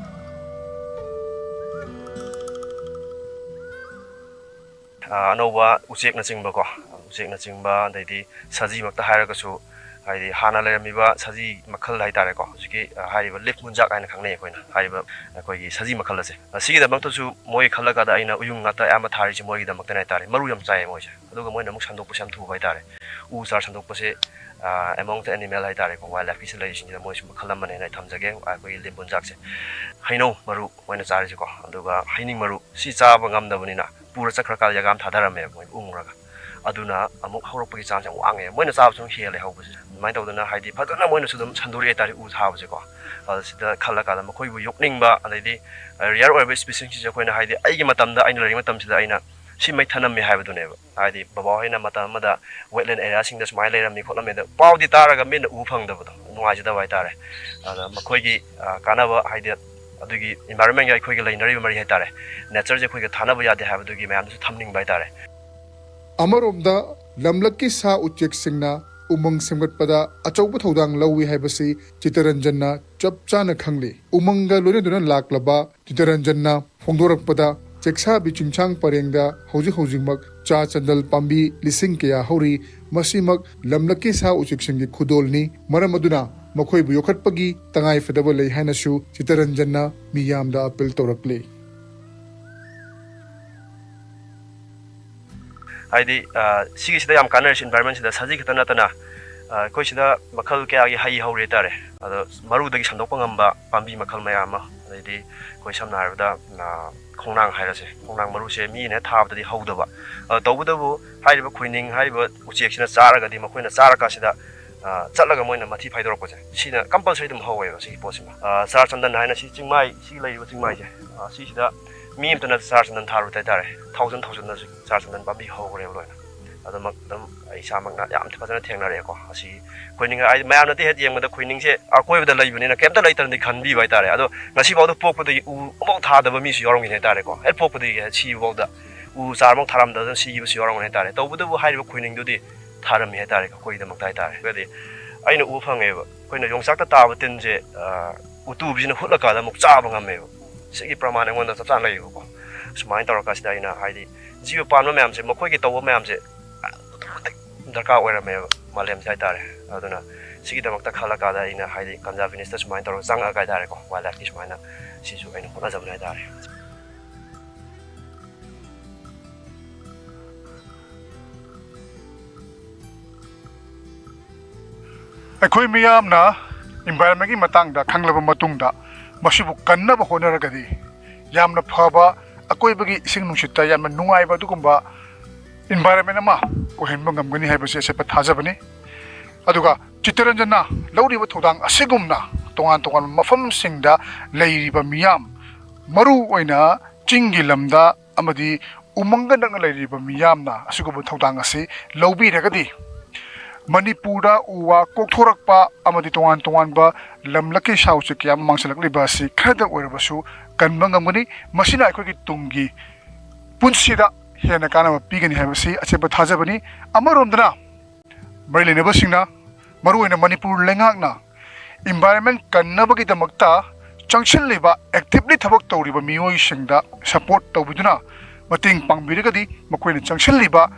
ꯑ, ꯑꯅꯧꯕ ꯎꯆꯦꯛꯅꯆꯤꯡꯕꯀꯣ, ꯎꯆꯦꯛꯅꯆꯤꯡꯕ, ꯑꯗꯩꯗꯤ ꯁꯖꯤꯃꯛꯇ ꯍꯥꯏꯔꯒꯁꯨ, ꯍꯥꯏꯗꯤ ꯍꯥꯟꯅ ꯂꯩꯔꯝꯃꯤꯕ ꯁꯖꯤ ꯃꯈꯜ ꯍꯥꯏꯇꯥꯔꯦꯀꯣ, ꯍꯧꯖꯤꯛꯀꯤ, ꯑ, ꯍꯥꯏꯔꯤꯕ ꯂꯤꯐ ꯃꯨꯟꯖꯥꯛ ꯍꯥꯏꯅ ꯈꯪꯅꯩ ꯑꯩꯈꯣꯏꯅ ꯍꯥꯏꯔꯤꯕ ꯑꯩꯈꯣꯏꯒꯤ ꯁꯖꯤ ꯃꯈꯜ ꯑꯁꯦ꯫ ꯑ, ꯁꯤꯒꯤꯗꯃꯛꯇꯁꯨ ꯃꯣꯏ ꯈꯜꯂꯀꯥꯟꯗ ꯑꯩꯅ ꯎꯌꯨꯡ ꯉꯥꯛꯇ ꯑꯌꯥꯝꯕ ꯊꯥꯔꯤꯁꯦ ꯃꯣꯏꯒꯤꯗꯃꯛꯇꯅꯦ ꯍꯥꯏꯇꯥꯔꯦ꯫ ꯃꯔꯨ ꯌꯥꯝ ꯆꯥꯏꯌꯦ ꯃꯣꯏꯁꯦ, ꯑꯗꯨꯒ ꯃꯣꯏꯅ ꯑꯃꯨꯛ ꯁꯟꯗꯣꯛꯄꯁꯦ ꯌꯥꯝ ꯊꯨꯕ ꯍꯥꯏꯇꯥꯔꯦ꯫ ꯎ ꯆꯥꯔ ꯁꯟꯗꯣꯛꯄꯁꯦ, ꯑ, among the animal ꯍꯥꯏꯇꯥꯔꯦꯀꯣ, ꯋꯥꯏꯜ ꯂꯥꯏꯐꯀꯤꯁꯨ ꯂꯩꯔꯤꯁꯤꯡꯁꯤꯗ ꯃꯣꯏꯁꯨ ꯃꯈꯜ ꯑꯃꯅꯦꯅ ꯑꯩ ꯊꯝꯖꯒꯦ꯫ ꯑꯩꯈꯣꯏꯒꯤ ꯂꯤꯐ ꯃꯨꯟꯖꯥꯛꯁꯦ ꯍꯩꯅꯧ ꯃꯔꯨ ꯃꯣꯏꯅ ꯆꯥꯔꯤꯁꯦꯀꯣ, ꯑꯗꯨꯒ ꯍꯩꯅꯤꯡ ꯃꯔꯨ ꯁꯤ ꯆꯥꯕ ꯉꯝꯗꯕꯅꯤꯅ ꯄꯨꯔ ꯆꯠꯈ꯭ꯔꯀꯥꯟꯗ ꯌꯥꯒꯥꯝ ꯊꯥꯗꯔꯝꯃꯦꯕ ꯃꯣꯏ ꯎꯪꯉꯨꯔꯒ꯫ ꯑꯗꯨꯅ ꯑꯃꯨꯛ ꯍꯧꯔꯛꯄꯒꯤ ꯆꯥꯡꯁꯦ ꯌꯥꯝ ꯋꯥꯡꯉꯦ, ꯃꯣꯏꯅ ꯆꯥꯕꯁꯨ ꯑꯗꯨꯝ ꯍꯦꯜꯂꯦ ꯍꯧꯕꯁꯦ꯫ ꯑꯗꯨꯃꯥꯏꯅ ꯇꯧꯗꯅ ꯍꯥꯏꯗꯤ ꯐꯖꯅ ꯃꯣꯏꯅꯁꯨ ꯑꯗꯨꯝ ꯁꯟꯗꯣꯔꯛꯑꯦ ꯍꯥꯏꯇꯥꯔꯦ ꯎ ꯊꯥꯕꯁꯦꯀꯣ꯫ ꯑꯗ ꯁꯤꯗ ꯈꯜꯂꯀꯥꯟꯗ ꯃꯈꯣꯏꯕꯨ ꯌꯣꯛꯅꯤꯡꯕ, ꯑꯗꯩꯗꯤ ꯔꯤꯌꯔ ꯑꯣꯏꯔꯕ ꯏꯁꯄꯤꯁꯤꯁꯁꯤꯡꯁꯦ ꯑꯩꯈꯣꯏꯅ ꯍꯥꯏꯗꯤ ꯑꯩꯒꯤ ꯃꯇꯝꯗ, ꯑꯩꯅ ꯂꯩꯔꯤꯉꯩ ꯃꯇꯝꯁꯤꯗ ꯑꯩꯅ ꯁꯤ ꯃꯩ ꯊꯅꯝꯃꯦ ꯍꯥꯏꯕꯗꯨꯅꯦꯕ꯫ ꯍꯥꯏꯗꯤ ꯕꯕꯥ ꯍꯣꯏꯅ ꯃꯇꯝ ꯑꯃꯗ ꯋꯦꯠꯂꯦꯟ ꯑꯦꯔꯤꯌꯥꯁꯤꯡꯗ ꯁꯨꯃꯥꯏꯅ ꯂꯩꯔꯝꯃꯤ ꯈꯣꯠꯂꯝꯃꯤ, ꯑꯗ ꯄꯥꯎꯗꯤ ꯇꯥꯔꯒ ꯃꯤꯠꯅ ꯎꯕ ꯐꯪꯗꯕꯗꯣ, ꯅꯨꯡꯉꯥꯏꯖꯗꯕ ꯍꯥꯏꯇꯥꯔꯦ꯫ ꯑꯗ ꯃꯈꯣꯏꯒꯤ, ꯑ, ꯀꯥꯟꯅꯕ ꯍꯥꯏꯗꯤ ꯑꯗꯨꯒꯤ ꯏꯟꯚꯥꯏꯔꯣꯟꯃꯦꯟꯒ ꯑꯩꯈꯣꯏꯒ ꯂꯩꯅꯔꯤꯕ ꯃꯔꯤ ꯍꯥꯏꯇꯥꯔꯦ, ꯅꯦꯆꯔꯁꯦ ꯑꯩꯈꯣꯏꯒ ꯊꯥꯅꯕ ꯌꯥꯗꯦ ꯍꯥꯏꯕꯗꯨꯒꯤ ꯃꯌꯥꯝꯗꯁꯨ ꯊꯝꯅꯤꯡꯕ ꯍꯥꯏꯇꯥꯔꯦ꯫ ꯑꯃꯔꯣꯝꯗ ꯂꯝꯂꯛꯀꯤ ꯁꯥ ꯎꯆꯦꯛꯁꯤꯡꯅ ꯎꯃꯪ ꯁꯦꯝꯒꯠꯄꯗ ꯑꯆꯧꯕ ꯊꯧꯗꯥꯡ ꯂꯧꯏ ꯍꯥꯏꯕꯁꯤ ꯆꯤꯇꯔꯟꯖꯟꯅ ꯆꯞ ꯆꯥꯅ ꯈꯪꯂꯤ꯫ ꯎꯃꯪꯒ ꯂꯣꯏꯅꯗꯨꯅ ꯂꯥꯛꯂꯕ ꯆꯤꯇꯔꯟꯖꯟꯅ ꯐꯣꯡꯗꯣꯔꯛꯄꯗ ꯆꯦꯛꯁꯥꯕꯤ ꯆꯤꯡꯁꯥꯡ ꯄꯔꯦꯡꯗ ꯍꯧꯖꯤꯛ ꯍꯧꯖꯤꯛꯃꯛ ꯆꯥ ꯆꯟꯗꯜ ꯄꯥꯝꯕꯤ ꯂꯤꯁꯤꯡ ꯀꯌꯥ ꯍꯧꯔꯤ꯫ ꯃꯁꯤꯃꯛ ꯂꯝꯂꯛꯀꯤ ꯁꯥ ꯎꯆꯦꯛꯁꯤꯡꯒꯤ ꯈꯨꯗꯣꯜꯅꯤ꯫ ꯃꯔꯝ ꯑꯗꯨꯅ ꯃꯈꯣꯏꯕꯨ ꯌꯣꯛꯈꯠꯄꯒꯤ ꯇꯉꯥꯏ ꯐꯗꯕ ꯂꯩ ꯍꯥꯏꯅꯁꯨ ꯆꯤꯇꯔꯟꯖꯟꯅ ꯃꯤꯌꯥꯝꯗ ꯑꯄꯤꯜ ꯇꯧꯔꯛꯂꯤ꯫ ꯍꯥꯏꯗꯤ, ꯑ, ꯁꯤꯒꯤꯁꯤꯗ ꯌꯥꯝ ꯀꯥꯟꯅꯔꯤꯁꯤ ꯏꯟꯚꯥꯏꯔꯣꯟꯃꯦꯟꯁꯤꯗ ꯁꯖꯤ ꯈꯛꯇ ꯅꯠꯇꯅ, ꯑ, ꯑꯩꯈꯣꯏ ꯁꯤꯗ ꯃꯈꯜ ꯀꯌꯥꯒꯤ ꯍꯩ ꯍꯧꯔꯤ ꯍꯥꯏꯇꯥꯔꯦ꯫ ꯑꯗꯣ ꯃꯔꯨꯗꯒꯤ ꯁꯟꯗꯣꯛꯄ ꯉꯝꯕ ꯄꯥꯝꯕꯤ ꯃꯈꯜ ꯃꯌꯥꯝ ꯑꯃ, ꯑꯗꯩꯗꯤ ꯑꯩꯈꯣꯏ ꯁꯝꯅ ꯍꯥꯏꯔꯕꯗ, ꯑ, ꯈꯣꯡꯅꯥꯡ ꯍꯥꯏꯔꯁꯦ, ꯈꯣꯡꯅꯥꯡ ꯃꯔꯨꯁꯦ ꯃꯤꯅ ꯍꯦꯛ ꯊꯥꯕꯗꯗꯤ ꯍꯧꯗꯕ꯫ ꯑ, ꯇꯧꯕꯇꯕꯨ ꯍꯥꯏꯔꯤꯕ ꯈꯣꯏꯅꯤꯡ ꯍꯥꯏꯔꯤꯕ ꯎꯆꯦꯛꯁꯤꯅ ꯆꯥꯔꯒꯗꯤ ꯃꯈꯣꯏꯅ ꯆꯥꯔꯀꯥꯟꯁꯤꯗ, ꯑ, ꯆꯠꯂꯒ ꯃꯣꯏꯅ ꯃꯊꯤ ꯐꯥꯏꯗꯣꯔꯛꯄꯁꯦ, ꯁꯤꯅ ꯀꯝꯄꯜꯁꯔꯤ ꯑꯗꯨꯝ ꯍꯧꯋꯦꯕ ꯁꯤꯒꯤ ꯄꯣꯠꯁꯤꯃ꯫ ꯑ, ꯆꯥꯔ ꯆꯟꯗꯟ ꯍꯥꯏꯅ ꯁꯤ ꯆꯤꯡꯃꯥꯏ, ꯁꯤ ꯂꯩꯔꯤꯕ ꯆꯤꯡꯃꯥꯏꯁꯦ, ꯑ, ꯁꯤꯁꯤꯗ ꯃꯤ ꯑꯃꯇꯅ ꯆꯥꯔ ꯆꯟꯗꯟ ꯊꯥꯔꯨꯗꯦ ꯍꯥꯏꯇꯥꯔꯦ꯫ ꯊꯥꯎꯖꯟ ꯊꯥꯎꯖꯟꯗꯁꯨ ꯆꯥꯔ ꯆꯟꯗꯟ ꯄꯥꯝꯕꯤ ꯍꯧꯈ꯭ꯔꯦꯕ ꯂꯣꯏꯅ꯫ ꯑꯗꯨꯃꯛ ꯑꯗꯨꯝ ꯑꯩ ꯏꯁꯥꯃꯛꯅ ꯌꯥꯝ ꯐꯖꯅ ꯊꯦꯡꯅꯔꯛꯑꯦꯀꯣ꯫ ꯑꯁꯤ ꯈꯣꯏꯅꯤꯡ ꯍꯥꯏꯗꯤ ꯃꯌꯥꯝꯅꯗꯤ ꯍꯦꯛ ꯌꯦꯡꯕꯗ ꯈꯣꯏꯅꯤꯡꯁꯦ ꯑꯀꯣꯏꯕꯗ ꯂꯩꯕꯅꯤꯅ ꯀꯩꯝꯇ ꯂꯩꯇꯅꯗꯤ ꯈꯟꯕꯤꯕ ꯍꯥꯏꯇꯥꯔꯦ꯫ ꯑꯗꯣ ꯉꯁꯤꯐꯥꯎꯗ ꯄꯣꯛꯄꯗꯒꯤ ꯎ ꯑꯃꯐꯥꯎ ꯊꯥꯗꯕ ꯃꯤꯁꯨ ꯌꯥꯎꯔꯝꯒꯅꯤ ꯍꯥꯏꯇꯥꯔꯦꯀꯣ꯫ ꯍꯦꯛ ꯄꯣꯛꯄꯗꯒꯤ ꯍꯦꯛ ꯁꯤꯕꯐꯥꯎꯗ ꯎ ꯆꯥꯔ ꯑꯃꯐꯥꯎ ꯊꯥꯔꯝꯗꯗꯅ ꯁꯤꯈꯤꯕꯁꯨ ꯌꯥꯎꯔꯝꯒꯅꯤ ꯍꯥꯏꯇꯥꯔꯦ꯫ ꯇꯧꯕꯇꯕꯨ ꯍꯥꯏꯔꯤꯕ ꯈꯣꯏꯅꯤꯡꯗꯨꯗꯤ ꯊꯥꯔꯝꯃꯤ ꯍꯥꯏꯇꯥꯔꯦ ꯑꯩꯈꯣꯏꯒꯤꯗꯃꯛꯇ ꯍꯥꯏꯇꯥꯔꯦ꯫ ꯍꯥꯏꯗꯤ ꯑꯩꯅ ꯎꯕ ꯐꯪꯉꯦꯕ, ꯑꯩꯈꯣꯏꯅ ꯌꯣꯡꯆꯥꯛꯇ ꯇꯥꯕ ꯇꯤꯟꯁꯦ, ꯑ, ꯎꯇꯨꯕꯤꯁꯤꯅ ꯍꯨꯠꯂꯀꯥꯟꯗ ꯑꯃꯨꯛ ꯆꯥꯕ ꯉꯝꯃꯦꯕ꯫ ꯁꯤꯒꯤ ꯄ꯭ꯔꯃꯥꯟ ꯑꯩꯉꯣꯟꯗ ꯆꯞ ꯆꯥꯅ ꯂꯩꯌꯦꯕꯀꯣ꯫ ꯁꯨꯃꯥꯏꯅ ꯇꯧꯔꯀꯥꯟꯁꯤꯗ ꯑꯩꯅ ꯍꯥꯏꯗꯤ ꯖꯤꯕ ꯄꯥꯟꯕ ꯃꯌꯥꯝꯁꯦ, ꯃꯈꯣꯏꯒꯤ ꯇꯧꯕ ꯃꯌꯥꯝꯁꯦ ꯑꯗꯨꯛꯀꯤ ꯃꯇꯤꯛ ꯗꯔꯀꯥꯔ ꯑꯣꯏꯔꯝꯃꯦꯕ꯫ ꯃꯥꯂꯦꯝꯁꯦ ꯍꯥꯏꯇꯥꯔꯦ꯫ ꯑꯗꯨꯅ ꯁꯤꯒꯤꯗꯃꯛꯇ ꯈꯜꯂꯀꯥꯟꯗ ꯑꯩꯅ, ꯍꯥꯏꯗꯤ, ꯀꯟꯖꯥꯔꯕꯦꯅꯤꯁꯇ ꯁꯨꯃꯥꯏꯅ ꯇꯧꯔꯒ ꯆꯪꯉꯛꯑꯒ ꯍꯥꯏꯇꯥꯔꯦꯀꯣ, ꯋꯥꯏꯜ ꯂꯥꯏꯐꯀꯤ ꯁꯨꯃꯥꯏꯅ ꯁꯤꯁꯨ ꯑꯩꯅ ꯍꯣꯠꯅꯖꯕꯅꯦ ꯍꯥꯏꯇꯥꯔꯦ꯫ ꯑꯩꯈꯣꯏ ꯃꯤꯌꯥꯝꯅ ꯏꯟꯚꯥꯏꯔꯟꯃꯦꯟꯒꯤ ꯃꯇꯥꯡꯗ ꯈꯪꯂꯕ ꯃꯇꯨꯡꯗ, ꯃꯁꯤꯕꯨ ꯀꯟꯅꯕ ꯍꯣꯠꯅꯔꯒꯗꯤ, ꯌꯥꯝꯅ ꯐꯕ, ꯑꯀꯣꯏꯕꯒꯤ ꯏꯁꯤꯡ ꯅꯨꯡꯁꯤꯠꯇ ꯌꯥꯝꯅ ꯅꯨꯡꯉꯥꯏꯕ ꯑꯗꯨꯒꯨꯝꯕ ꯏꯟꯚꯥꯏꯔꯟꯃꯦꯟ ꯑꯃ ꯑꯣꯏꯍꯟꯕ ꯉꯝꯒꯅꯤ ꯍꯥꯏꯕꯁꯤ ꯑꯆꯦꯠꯄ ꯊꯥꯖꯕꯅꯤ꯫ ꯑꯗꯨꯒ ꯆꯤꯠꯇꯔꯟꯖꯟꯅ ꯂꯧꯔꯤꯕ ꯊꯧꯗꯥꯡ ꯑꯁꯤꯒꯨꯝꯅ ꯇꯣꯉꯥꯟ ꯇꯣꯉꯥꯟꯕ ꯃꯐꯝꯁꯤꯡꯗ ꯂꯩꯔꯤꯕ ꯃꯤꯌꯥꯝ, ꯃꯔꯨ ꯑꯣꯏꯅ ꯆꯤꯡꯒꯤ ꯂꯝꯗ ꯑꯃꯗꯤ ꯎꯃꯪꯒ ꯅꯛꯅ ꯂꯩꯔꯤꯕ ꯃꯤꯌꯥꯝꯅ ꯑꯁꯤꯒꯨꯝꯕ ꯊꯧꯗꯥꯡ ꯑꯁꯤ ꯂꯧꯕꯤꯔꯒꯗꯤ, ꯃꯅꯤꯄꯨꯔꯗ ꯎ ꯋꯥ ꯀꯣꯛꯊꯣꯔꯛꯄ ꯑꯃꯗꯤ ꯇꯣꯉꯥꯟ ꯇꯣꯉꯥꯟꯕ ꯂꯝꯂꯛꯀꯤ ꯁꯥ ꯎꯆꯦꯛ ꯀꯌꯥ ꯑꯃ ꯃꯥꯡꯁꯤꯜꯂꯛꯂꯤꯕ ꯑꯁꯤ ꯈꯔꯗ ꯑꯣꯏꯔꯕꯁꯨ ꯀꯟꯕ ꯉꯝꯒꯅꯤ꯫ ꯃꯁꯤꯅ ꯑꯩꯈꯣꯏꯒꯤ ꯇꯨꯡꯒꯤ ꯄꯨꯟꯁꯤꯗ ꯍꯦꯟꯅ ꯀꯥꯟꯅꯕ ꯄꯤꯒꯅꯤ ꯍꯥꯏꯕꯁꯤ ꯑꯆꯦꯠꯄ ꯊꯥꯖꯕꯅꯤ꯫ ꯑꯃꯔꯣꯝꯗꯅ, ꯃꯔꯤ ꯂꯩꯅꯕꯁꯤꯡꯅ, ꯃꯔꯨꯑꯣꯏꯅ ꯃꯅꯤꯄꯨꯔ ꯂꯩꯉꯥꯛꯅ ꯏꯟꯚꯥꯏꯔꯟꯃꯦꯟ ꯀꯟꯅꯕꯒꯤꯗꯃꯛꯇ ꯆꯪꯁꯤꯜꯂꯤꯕ, ꯑꯦꯛꯇꯤꯚꯂꯤ ꯊꯕꯛ ꯇꯧꯔꯤꯕ ꯃꯤꯑꯣꯏꯁꯤꯡꯗ ꯁꯄꯣꯔꯠ ꯇꯧꯕꯤꯗꯨꯅ, ꯃꯇꯦꯡ ꯄꯥꯡꯕꯤꯔꯒꯗꯤ ꯃꯈꯣꯏꯅ ꯆꯪꯁꯤꯜꯂꯤꯕ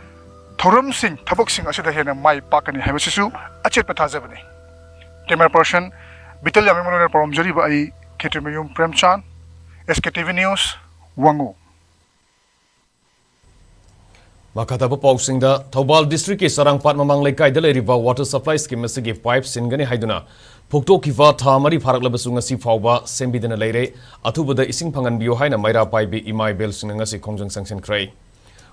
ꯊꯧꯔꯝꯁꯤꯡ, ꯊꯕꯛꯁꯤꯡ ꯑꯁꯤꯗ ꯍꯦꯟꯅ ꯃꯥꯏ ꯄꯥꯛꯀꯅꯤ ꯍꯥꯏꯕꯁꯤꯁꯨ ꯑꯆꯦꯠꯄ ꯊꯥꯖꯕꯅꯤ꯫ ꯀꯦꯃꯦꯔꯥ ꯄꯔꯁꯟ ꯕꯤꯇꯜ ꯌꯥꯝꯕꯦꯝ ꯃꯔꯨ ꯑꯣꯏꯅ ꯄꯥꯎꯔꯝꯖꯔꯤꯕ ꯑꯩ ꯈꯦꯇ꯭ꯔꯤꯃꯌꯨꯝ ꯄ꯭ꯔꯦꯝꯆꯥꯟ, ꯑꯦꯁ ꯀꯦ ꯇꯤ ꯚꯤ ꯅ꯭ꯌꯨꯁ, ꯋꯥꯉꯨ꯫ ꯃꯈꯥ ꯇꯥꯕ ꯄꯥꯎꯁꯤꯡꯗ, ꯊꯧꯕꯥꯜ ꯗꯤꯁꯇ꯭ꯔꯤꯛꯀꯤ ꯆꯔꯥꯡꯄꯥꯠ ꯃꯃꯥꯡ ꯂꯩꯀꯥꯏꯗ ꯂꯩꯔꯤꯕ ꯋꯥꯇꯔ ꯁꯄ꯭ꯂꯥꯏ ꯁ꯭ꯀꯤꯝ ꯑꯁꯤꯒꯤ ꯄꯥꯏꯞ ꯁꯤꯟꯒꯅꯤ ꯍꯥꯏꯗꯨꯅ ꯐꯨꯛꯇꯣꯛꯈꯤꯕ ꯊꯥ ꯃꯔꯤ ꯐꯥꯔꯛꯂꯕꯁꯨ ꯉꯁꯤ ꯐꯥꯎꯕ ꯁꯦꯝꯕꯤꯗꯅ ꯂꯩꯔꯦ꯫ ꯑꯊꯨꯕꯗ ꯏꯁꯤꯡ ꯐꯪꯍꯟꯕꯤꯌꯨ ꯍꯥꯏꯅ ꯃꯩꯔꯥ ꯄꯥꯏꯕꯤ ꯏꯃꯥ ꯏꯕꯦꯜꯁꯤꯡꯅ ꯉꯁꯤ ꯈꯣꯡꯖꯪ ꯆꯪꯁꯤꯟꯈ꯭ꯔꯦ꯫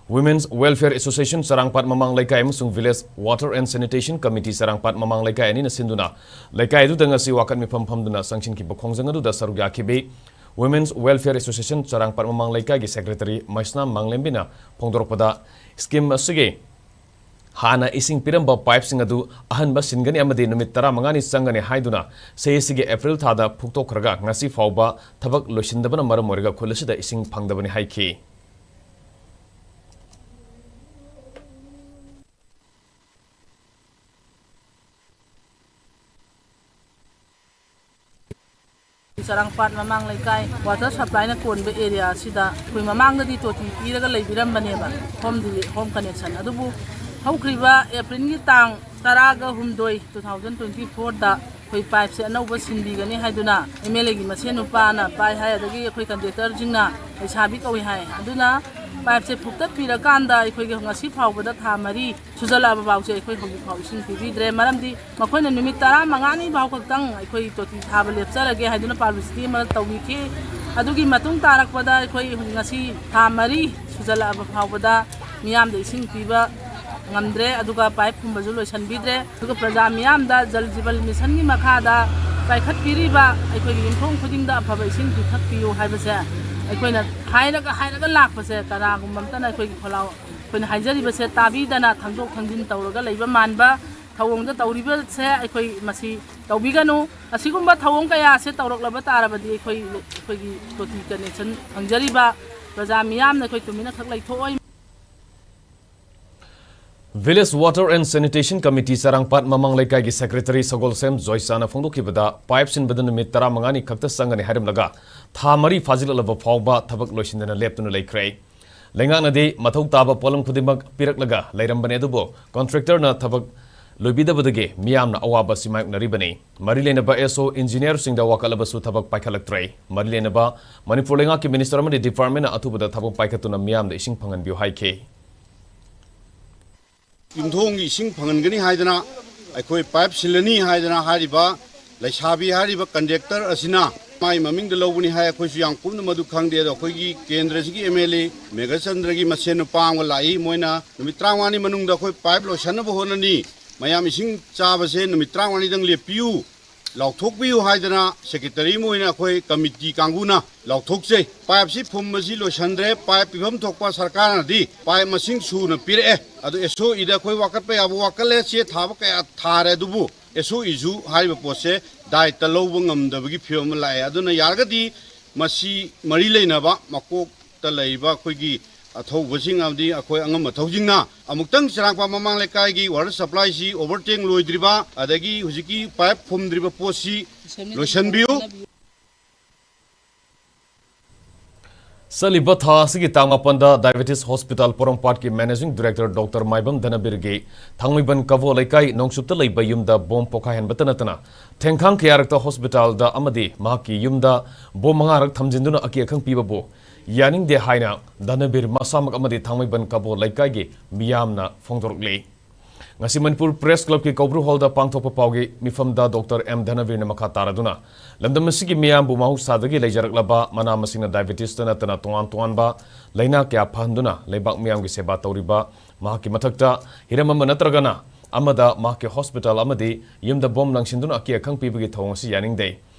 Women's Welfare Association ꯆꯔꯥꯡꯄꯥꯠ ꯃꯃꯥꯡ ꯂꯩꯀꯥꯏ ꯑꯃꯁꯨꯡ Village Water and Sanitation Committee ꯆꯔꯥꯡꯄꯥꯠ ꯃꯃꯥꯡ ꯂꯩꯀꯥꯏ ꯑꯅꯤꯅ ꯁꯤꯟꯗꯨꯅ ꯂꯩꯀꯥꯏ ꯑꯗꯨꯗ ꯉꯁꯤ ꯋꯥꯀꯠ ꯃꯤꯐꯝ ꯐꯝꯗꯨꯅ ꯆꯪꯁꯤꯟꯈꯤꯕ ꯈꯣꯡꯖꯪ ꯑꯗꯨꯗ ꯁꯔꯨꯛ ꯌꯥꯈꯤꯕꯤ꯫ Women's Welfare Association ꯆꯔꯥꯡꯄꯥꯠ ꯃꯃꯥꯡ ꯂꯩꯀꯥꯏꯒꯤ ꯁꯦꯀ꯭ꯔꯦꯇꯔꯤ ꯃꯩꯁꯅꯥꯝ ꯃꯥꯡꯂꯦꯝꯕꯤꯅ ꯐꯣꯡꯗꯣꯔꯛꯄꯗ, ꯁ꯭ꯀꯤꯝ ꯑꯁꯤꯒꯤ ꯍꯥꯟꯅ ꯏꯁꯤꯡ ꯄꯤꯔꯝꯕ ꯄꯥꯏꯞꯁꯤꯡ ꯑꯗꯨ ꯑꯍꯟꯕ ꯁꯤꯟꯒꯅꯤ ꯑꯃꯗꯤ ꯅꯨꯃꯤꯠ ꯇꯔꯥꯃꯉꯥꯅꯤ ꯆꯪꯒꯅꯤ ꯍꯥꯏꯗꯨꯅ ꯁꯤ ꯁꯤꯒꯤ ꯑꯦꯄ꯭ꯔꯤꯜ ꯊꯥꯗ ꯐꯨꯛꯇꯣꯛꯈ꯭ꯔꯒ ꯉꯁꯤ ꯐꯥꯎꯕ ꯊꯕꯛ ꯂꯣꯏꯁꯤꯟꯗꯕꯅ ꯃꯔꯝ ꯑꯣꯏꯔꯒ ꯈꯨꯜ ꯑꯁꯤꯗ ꯏꯁꯤꯡ ꯐꯪꯗꯕꯅꯤ ꯍꯥꯏꯈꯤ꯫ ꯆꯔꯥꯡꯄꯥꯠ ꯃꯃꯥꯡ ꯂꯩꯀꯥꯏ ꯋꯥꯇꯔ ꯁꯄ꯭ꯂꯥꯏꯅ ꯀꯣꯟꯕ ꯑꯦꯔꯤꯌꯥ ꯑꯁꯤꯗ ꯑꯩꯈꯣꯏ ꯃꯃꯥꯡꯗꯗꯤ ꯇꯣꯇꯤ ꯄꯤꯔꯒ ꯂꯩꯕꯤꯔꯝꯕꯅꯦꯕ, ꯍꯣꯝ ꯗꯤꯂꯤ-, ꯍꯣꯝ ꯀꯅꯦꯛꯁꯟ꯫ ꯑꯗꯨꯕꯨ ꯍꯧꯈ꯭ꯔꯤꯕ ꯑꯦꯄ꯭ꯔꯤꯜꯒꯤ ꯇꯥꯡ ꯇꯔꯥꯒ ꯍꯨꯝꯗꯣꯏ, two thousand twenty fourꯗ ꯑꯩꯈꯣꯏ ꯄꯥꯏꯞꯁꯦ ꯑꯅꯧꯕ ꯁꯤꯟꯕꯤꯒꯅꯤ ꯍꯥꯏꯗꯨꯅ ꯑꯦꯝ ꯑꯦꯜ ꯑꯦꯒꯤ ꯃꯁꯦꯟ ꯅꯨꯄꯥꯅ ꯄꯥꯏ ꯍꯥꯏ, ꯑꯗꯒꯤ ꯑꯩꯈꯣꯏ ꯀꯟꯇ꯭ꯔꯦꯛꯇꯔꯁꯤꯡꯅ ꯂꯩꯁꯥꯕꯤ ꯀꯧꯏ ꯍꯥꯏ꯫ ꯑꯗꯨꯅ ꯄꯥꯏꯞꯁꯦ ꯐꯨꯛꯇꯠꯄꯤꯔꯀꯥꯟꯗ ꯑꯩꯈꯣꯏꯒꯤ ꯉꯁꯤ ꯐꯥꯎꯕꯗ ꯊꯥ ꯃꯔꯤ ꯁꯨꯖꯜꯂꯛꯑꯕ ꯐꯥꯎꯁꯦ ꯑꯩꯈꯣꯏ ꯍꯧꯖꯤꯛ ꯐꯥꯎ ꯏꯁꯤꯡ ꯄꯤꯕꯤꯗ꯭ꯔꯦ꯫ ꯃꯔꯝꯗꯤ ꯃꯈꯣꯏꯅ ꯅꯨꯃꯤꯠ ꯇꯔꯥꯃꯉꯥꯅꯤ ꯐꯥꯎ ꯈꯛꯇꯪ ꯑꯩꯈꯣꯏ ꯇꯣꯇꯤ ꯊꯥꯕ ꯂꯦꯞꯆꯔꯒꯦ ꯍꯥꯏꯗꯨꯅ ꯄꯥꯕ꯭ꯂꯤꯁꯤꯇꯤ ꯑꯃ ꯇꯧꯕꯤꯈꯤ꯫ ꯑꯗꯨꯒꯤ ꯃꯇꯨꯡ ꯇꯥꯔꯛꯄꯗ ꯑꯩꯈꯣꯏ ꯍꯧꯖꯤꯛ ꯉꯁꯤ ꯊꯥ ꯃꯔꯤ ꯁꯨꯖꯜꯂꯛꯑꯕ ꯐꯥꯎꯕꯗ ꯃꯤꯌꯥꯝꯗ ꯏꯁꯤꯡ ꯄꯤꯕ ꯉꯝꯗ꯭ꯔꯦ, ꯑꯗꯨꯒ ꯄꯥꯏꯞ ꯐꯨꯝꯕꯁꯨ ꯂꯣꯏꯁꯤꯟꯕꯤꯗ꯭ꯔꯦ꯫ ꯑꯗꯨꯒ ꯄ꯭ꯔꯖꯥ ꯃꯤꯌꯥꯝꯗ ꯖꯜ ꯖꯤꯕꯟ ꯃꯤꯁꯟꯒꯤ ꯃꯈꯥꯗ ꯄꯥꯏꯈꯠꯄꯤꯔꯤꯕ ꯑꯩꯈꯣꯏꯒꯤ ꯌꯨꯝꯊꯣꯡ ꯈꯨꯗꯤꯡꯗ ꯑꯐꯕ ꯏꯁꯤꯡ ꯄꯤꯊꯛꯄꯤꯌꯨ ꯍꯥꯏꯕꯁꯦ ꯑꯩꯈꯣꯏꯅ ꯍꯥꯏꯔꯒ, ꯍꯥꯏꯔꯒ ꯂꯥꯛꯄꯁꯦ ꯀꯅꯥꯒꯨꯝꯕ ꯑꯝꯇꯅ ꯑꯩꯈꯣꯏꯒꯤ ꯈꯣꯜꯂꯥꯎ, ꯑꯩꯈꯣꯏꯅ ꯍꯥꯏꯖꯔꯤꯕꯁꯦ ꯇꯥꯕꯤꯗꯅ ꯊꯥꯡꯗꯣꯛ ꯊꯥꯡꯖꯤꯟ ꯇꯧꯔꯒ ꯂꯩꯕ ꯃꯥꯟꯕ ꯊꯧꯑꯣꯡꯗ ꯇꯧꯔꯤꯕꯁꯦ ꯑꯩꯈꯣꯏ ꯃꯁꯤ ꯇꯧꯕꯤꯒꯅꯨ꯫ ꯑꯁꯤꯒꯨꯝꯕ ꯊꯧꯑꯣꯡ ꯀꯌꯥꯁꯦ ꯇꯧꯔꯛꯂꯕ ꯇꯥꯔꯕꯗꯤ ꯑꯩꯈꯣꯏ, ꯑꯩꯈꯣꯏꯒꯤ ꯇꯣꯇꯤ ꯀꯅꯦꯛꯁꯟ ꯐꯪꯖꯔꯤꯕ ꯄ꯭ꯔꯖꯥ ꯃꯤꯌꯥꯝꯅ ꯑꯩꯈꯣꯏ ꯇꯨꯃꯤꯟꯅ ꯈꯛ ꯂꯩꯊꯣꯛꯑꯣꯏ꯫ Village Water and Sanitation Committee ꯆꯔꯥꯡꯄꯥꯠ ꯃꯃꯥꯡ ꯂꯩꯀꯥꯏꯒꯤ ꯁꯦꯀ꯭ꯔꯦꯇꯔꯤ ꯁꯒꯣꯜꯁꯦꯝ ꯖꯣꯏꯁꯥꯅ ꯐꯣꯡꯗꯣꯛꯈꯤꯕꯗ, ꯄꯥꯏꯞ ꯁꯤꯟꯕꯗ ꯅꯨꯃꯤꯠ ꯇꯔꯥꯃꯉꯥꯅꯤ ꯈꯛꯇ ꯆꯪꯒꯅꯤ ꯍꯥꯏꯔꯝꯂꯒ, ꯊꯥ ꯃꯔꯤ ꯐꯥꯖꯤꯜꯂꯛꯂꯕ ꯐꯥꯎꯕ ꯊꯕꯛ ꯂꯣꯏꯁꯤꯟꯗꯅ ꯂꯦꯞꯇꯨꯅ ꯂꯩꯈ꯭ꯔꯦ꯫ ꯂꯩꯉꯥꯛꯅꯗꯤ ꯃꯊꯧ ꯇꯥꯕ ꯄꯣꯠꯂꯝ ꯈꯨꯗꯤꯡꯃꯛ ꯄꯤꯔꯛꯂꯒ ꯂꯩꯔꯝꯕꯅꯤ, ꯑꯗꯨꯕꯨ ꯀꯣꯟꯇ꯭ꯔꯦꯛꯇꯔꯅ ꯊꯕꯛ ꯂꯣꯏꯕꯤꯗꯕꯗꯒꯤ ꯃꯤꯌꯥꯝꯅ ꯑꯋꯥꯕ ꯑꯁꯤ ꯃꯥꯌꯣꯛꯅꯔꯤꯕꯅꯤ꯫ ꯃꯔꯤ ꯂꯩꯅꯕ ꯑꯦꯁ ꯑꯣ ꯏꯟꯖꯤꯅꯤꯌꯔꯁꯤꯡꯗ ꯋꯥꯀꯠꯂꯕꯁꯨ ꯊꯕꯛ ꯄꯥꯏꯈꯠꯂꯛꯇ꯭ꯔꯦ꯫ ꯃꯔꯤ ꯂꯩꯅꯕ ꯃꯅꯤꯄꯨꯔ ꯂꯩꯉꯥꯛꯀꯤ ꯃꯤꯅꯤꯁꯇꯔ ꯑꯃꯗꯤ ꯗꯤꯄꯥꯔꯠꯃꯦꯟꯅ ꯑꯊꯨꯕꯗ ꯊꯕꯛ ꯄꯥꯏꯈꯠꯇꯨꯅ ꯃꯤꯌꯥꯝꯗ ꯏꯁꯤꯡ ꯐꯪꯍꯟꯕꯤꯌꯨ ꯍꯥꯏꯈꯤ꯫ ꯌꯨꯝꯊꯣꯡꯒꯤ ꯏꯁꯤꯡ ꯐꯪꯍꯟꯒꯅꯤ ꯍꯥꯏꯗꯅ, ꯑꯩꯈꯣꯏ ꯄꯥꯏꯞ ꯁꯤꯜꯂꯅꯤ ꯍꯥꯏꯗꯅ ꯍꯥꯏꯔꯤꯕ ꯂꯩꯁꯥꯕꯤ ꯍꯥꯏꯔꯤꯕ ꯀꯟꯗꯦꯛꯇꯔ ꯑꯁꯤꯅ ꯃꯥꯒꯤ ꯃꯃꯤꯡꯗ ꯂꯧꯕꯅꯤ ꯍꯥꯏ꯫ ꯑꯩꯈꯣꯏꯁꯨ ꯌꯥꯝ ꯀꯨꯞꯅ ꯃꯗꯨ ꯈꯪꯗꯦ꯫ ꯑꯗꯣ ꯑꯩꯈꯣꯏꯒꯤ ꯀꯦꯟꯗ꯭ꯔꯁꯤꯒꯤ ꯑꯦꯝ ꯑꯦꯜ ꯑꯦ ꯃꯦꯘꯆꯟꯗ꯭ꯔꯒꯤ ꯃꯁꯦꯟ ꯅꯨꯄꯥ ꯑꯃꯒ ꯂꯥꯛꯏ꯫ ꯃꯣꯏꯅ ꯅꯨꯃꯤꯠ ꯇꯔꯥꯃꯉꯥꯅꯤ ꯃꯅꯨꯡꯗ ꯑꯩꯈꯣꯏ ꯄꯥꯏꯞ ꯂꯣꯏꯁꯟꯅꯕ ꯍꯣꯠꯅꯅꯤ, ꯃꯌꯥꯝ ꯏꯁꯤꯡ ꯆꯥꯕꯁꯦ ꯅꯨꯃꯤꯠ ꯇꯔꯥꯃꯉꯥꯅꯤꯗꯪ ꯂꯦꯞꯄꯤꯌꯨ, ꯂꯥꯎꯊꯣꯛꯄꯤꯌꯨ ꯍꯥꯏꯗꯅ ꯁꯦꯀ꯭ꯔꯦꯇꯔꯤ ꯑꯃ ꯑꯣꯏꯅ ꯑꯩꯈꯣꯏ ꯀꯃꯤꯇꯤ ꯀꯥꯡꯕꯨꯅ ꯂꯥꯎꯊꯣꯛꯆꯩ꯫ ꯄꯥꯏꯞꯁꯤ ꯐꯨꯝꯕꯁꯤ ꯂꯣꯏꯁꯟꯗ꯭ꯔꯦ꯫ ꯄꯥꯏꯞ ꯄꯤꯐꯝ ꯊꯣꯛꯄ ꯁꯔꯀꯥꯔꯅꯗꯤ ꯄꯥꯏꯞ ꯃꯁꯤꯡ ꯁꯨꯅ ꯄꯤꯔꯛꯑꯦ꯫ ꯑꯗꯣ ꯑꯦꯁ ꯑꯣ ꯏꯗ ꯑꯩꯈꯣꯏ ꯋꯥꯀꯠꯄ ꯌꯥꯕ ꯋꯥꯀꯠꯂꯦ, ꯆꯦ ꯊꯥꯕ ꯀꯌꯥ ꯊꯥꯔꯦ, ꯑꯗꯨꯕꯨ ꯑꯦꯁ ꯑꯣ ꯏꯁꯨ ꯍꯥꯏꯔꯤꯕ ꯄꯣꯠꯁꯦ ꯗꯥꯏꯇ ꯂꯧꯕ ꯉꯝꯗꯕꯒꯤ ꯐꯤꯕꯝ ꯑꯃ ꯂꯥꯛꯑꯦ꯫ ꯑꯗꯨꯅ ꯌꯥꯔꯒꯗꯤ ꯃꯁꯤ ꯃꯔꯤ ꯂꯩꯅꯕ ꯃꯀꯣꯛ ꯇ ꯂꯩꯔꯤꯕ ꯑꯩꯈꯣꯏꯒꯤ ꯑꯊꯧꯕꯁꯤꯡ ꯑꯃꯗꯤ ꯑꯩꯈꯣꯏ ꯑꯉꯝ ꯑꯊꯧꯁꯤꯡꯅ ꯑꯃꯨꯛꯇꯪ ꯆꯔꯥꯡꯄꯥꯠ ꯃꯃꯥꯡ ꯂꯩꯀꯥꯏꯒꯤ ꯋꯥꯇꯔ ꯁꯄ꯭ꯂꯥꯏꯁꯤ ꯑꯣꯚꯔ ꯇꯦꯡ ꯂꯣꯏꯗ꯭ꯔꯤꯕ, ꯑꯗꯒꯤ ꯍꯧꯖꯤꯛꯀꯤ ꯄꯥꯏꯞ ꯐꯨꯝꯗ꯭ꯔꯤꯕ ꯄꯣꯠꯁꯤ ꯂꯣꯏꯁꯤꯟꯕꯤꯌꯨ꯫ ꯆꯠꯂꯤꯕ ꯊꯥ ꯑꯁꯤꯒꯤ ꯇꯥꯡ ꯃꯥꯄꯟꯗ Diabetes Hospital ꯄꯣꯔꯣꯝꯄꯥꯠꯀꯤ Managing Director Doctor ꯃꯥꯏꯕꯝ ꯙꯅꯕꯤꯔꯒꯤ ꯊꯥꯡꯃꯩꯕꯟ ꯀꯕꯣ ꯂꯩꯀꯥꯏ ꯅꯣꯡꯆꯨꯞꯇ ꯂꯩꯕ ꯌꯨꯝꯗ ꯕꯣꯝ ꯄꯣꯈꯥꯏꯍꯟꯕꯇ ꯅꯠꯇꯅ ꯊꯦꯡꯈꯥꯡ ꯀꯌꯥꯔꯛꯇ ꯍꯣꯁꯄꯤꯇꯥꯜꯗ ꯑꯃꯗꯤ ꯃꯍꯥꯛꯀꯤ ꯌꯨꯝꯗ ꯕꯣꯝ ꯃꯉꯥꯔꯛ ꯊꯝꯖꯤꯟꯗꯨꯅ ꯑꯀꯤ ꯑꯈꯪ ꯄꯤꯕꯕꯨ ꯌꯥꯅꯤꯡꯗꯦ ꯍꯥꯏꯅ ꯙꯅꯕꯤꯔ ꯃꯁꯥꯃꯛ ꯑꯃꯗꯤ ꯊꯥꯡꯃꯩꯕꯟ ꯀꯕꯣ ꯂꯩꯀꯥꯏꯒꯤ ꯃꯤꯌꯥꯝꯅ ꯐꯣꯡꯗꯣꯔꯛꯂꯤ꯫ ꯉꯁꯤ ꯃꯅꯤꯄꯨꯔ ꯄ꯭ꯔꯦꯁ ꯀ꯭ꯂꯕꯀꯤ ꯀꯧꯕ꯭ꯔꯨ ꯍꯣꯜꯗ ꯄꯥꯡꯊꯣꯛꯄ ꯄꯥꯎꯒꯤ ꯃꯤꯐꯝꯗ ꯗꯣꯛꯇꯔ ꯑꯦꯝ ꯙꯅꯕꯤꯔꯅ ꯃꯈꯥ ꯇꯥꯔꯗꯨꯅ ꯂꯝꯗꯝ ꯑꯁꯤꯒꯤ ꯃꯤꯌꯥꯝꯕꯨ ꯃꯍꯧꯁꯥꯗꯒꯤ ꯂꯩꯖꯔꯛꯂꯕ ꯃꯅꯥ ꯃꯁꯤꯡꯅ diabetesꯇ ꯅꯠꯇꯅ ꯇꯣꯉꯥꯟ ꯇꯣꯉꯥꯟꯕ ꯂꯩꯅꯥ ꯀꯌꯥ ꯐꯍꯟꯗꯨꯅ ꯂꯩꯕꯥꯛ ꯃꯤꯌꯥꯝꯒꯤ ꯁꯦꯕꯥ ꯇꯧꯔꯤꯕ ꯃꯍꯥꯛꯀꯤ ꯃꯊꯛꯇ ꯍꯤꯔꯝ ꯑꯃ ꯅꯠꯇ꯭ꯔꯒꯅ ꯑꯃꯗ ꯃꯍꯥꯛꯀꯤ ꯍꯣꯁꯄꯤꯇꯥꯜ ꯑꯃꯗꯤ ꯌꯨꯝꯗ ꯕꯣꯝ ꯂꯪꯁꯤꯟꯗꯨꯅ ꯑꯀꯤ ꯑꯈꯪ ꯄꯤꯕꯒꯤ ꯊꯧꯑꯣꯡ ꯑꯁꯤ ꯌꯥꯅꯤꯡꯗꯦ꯫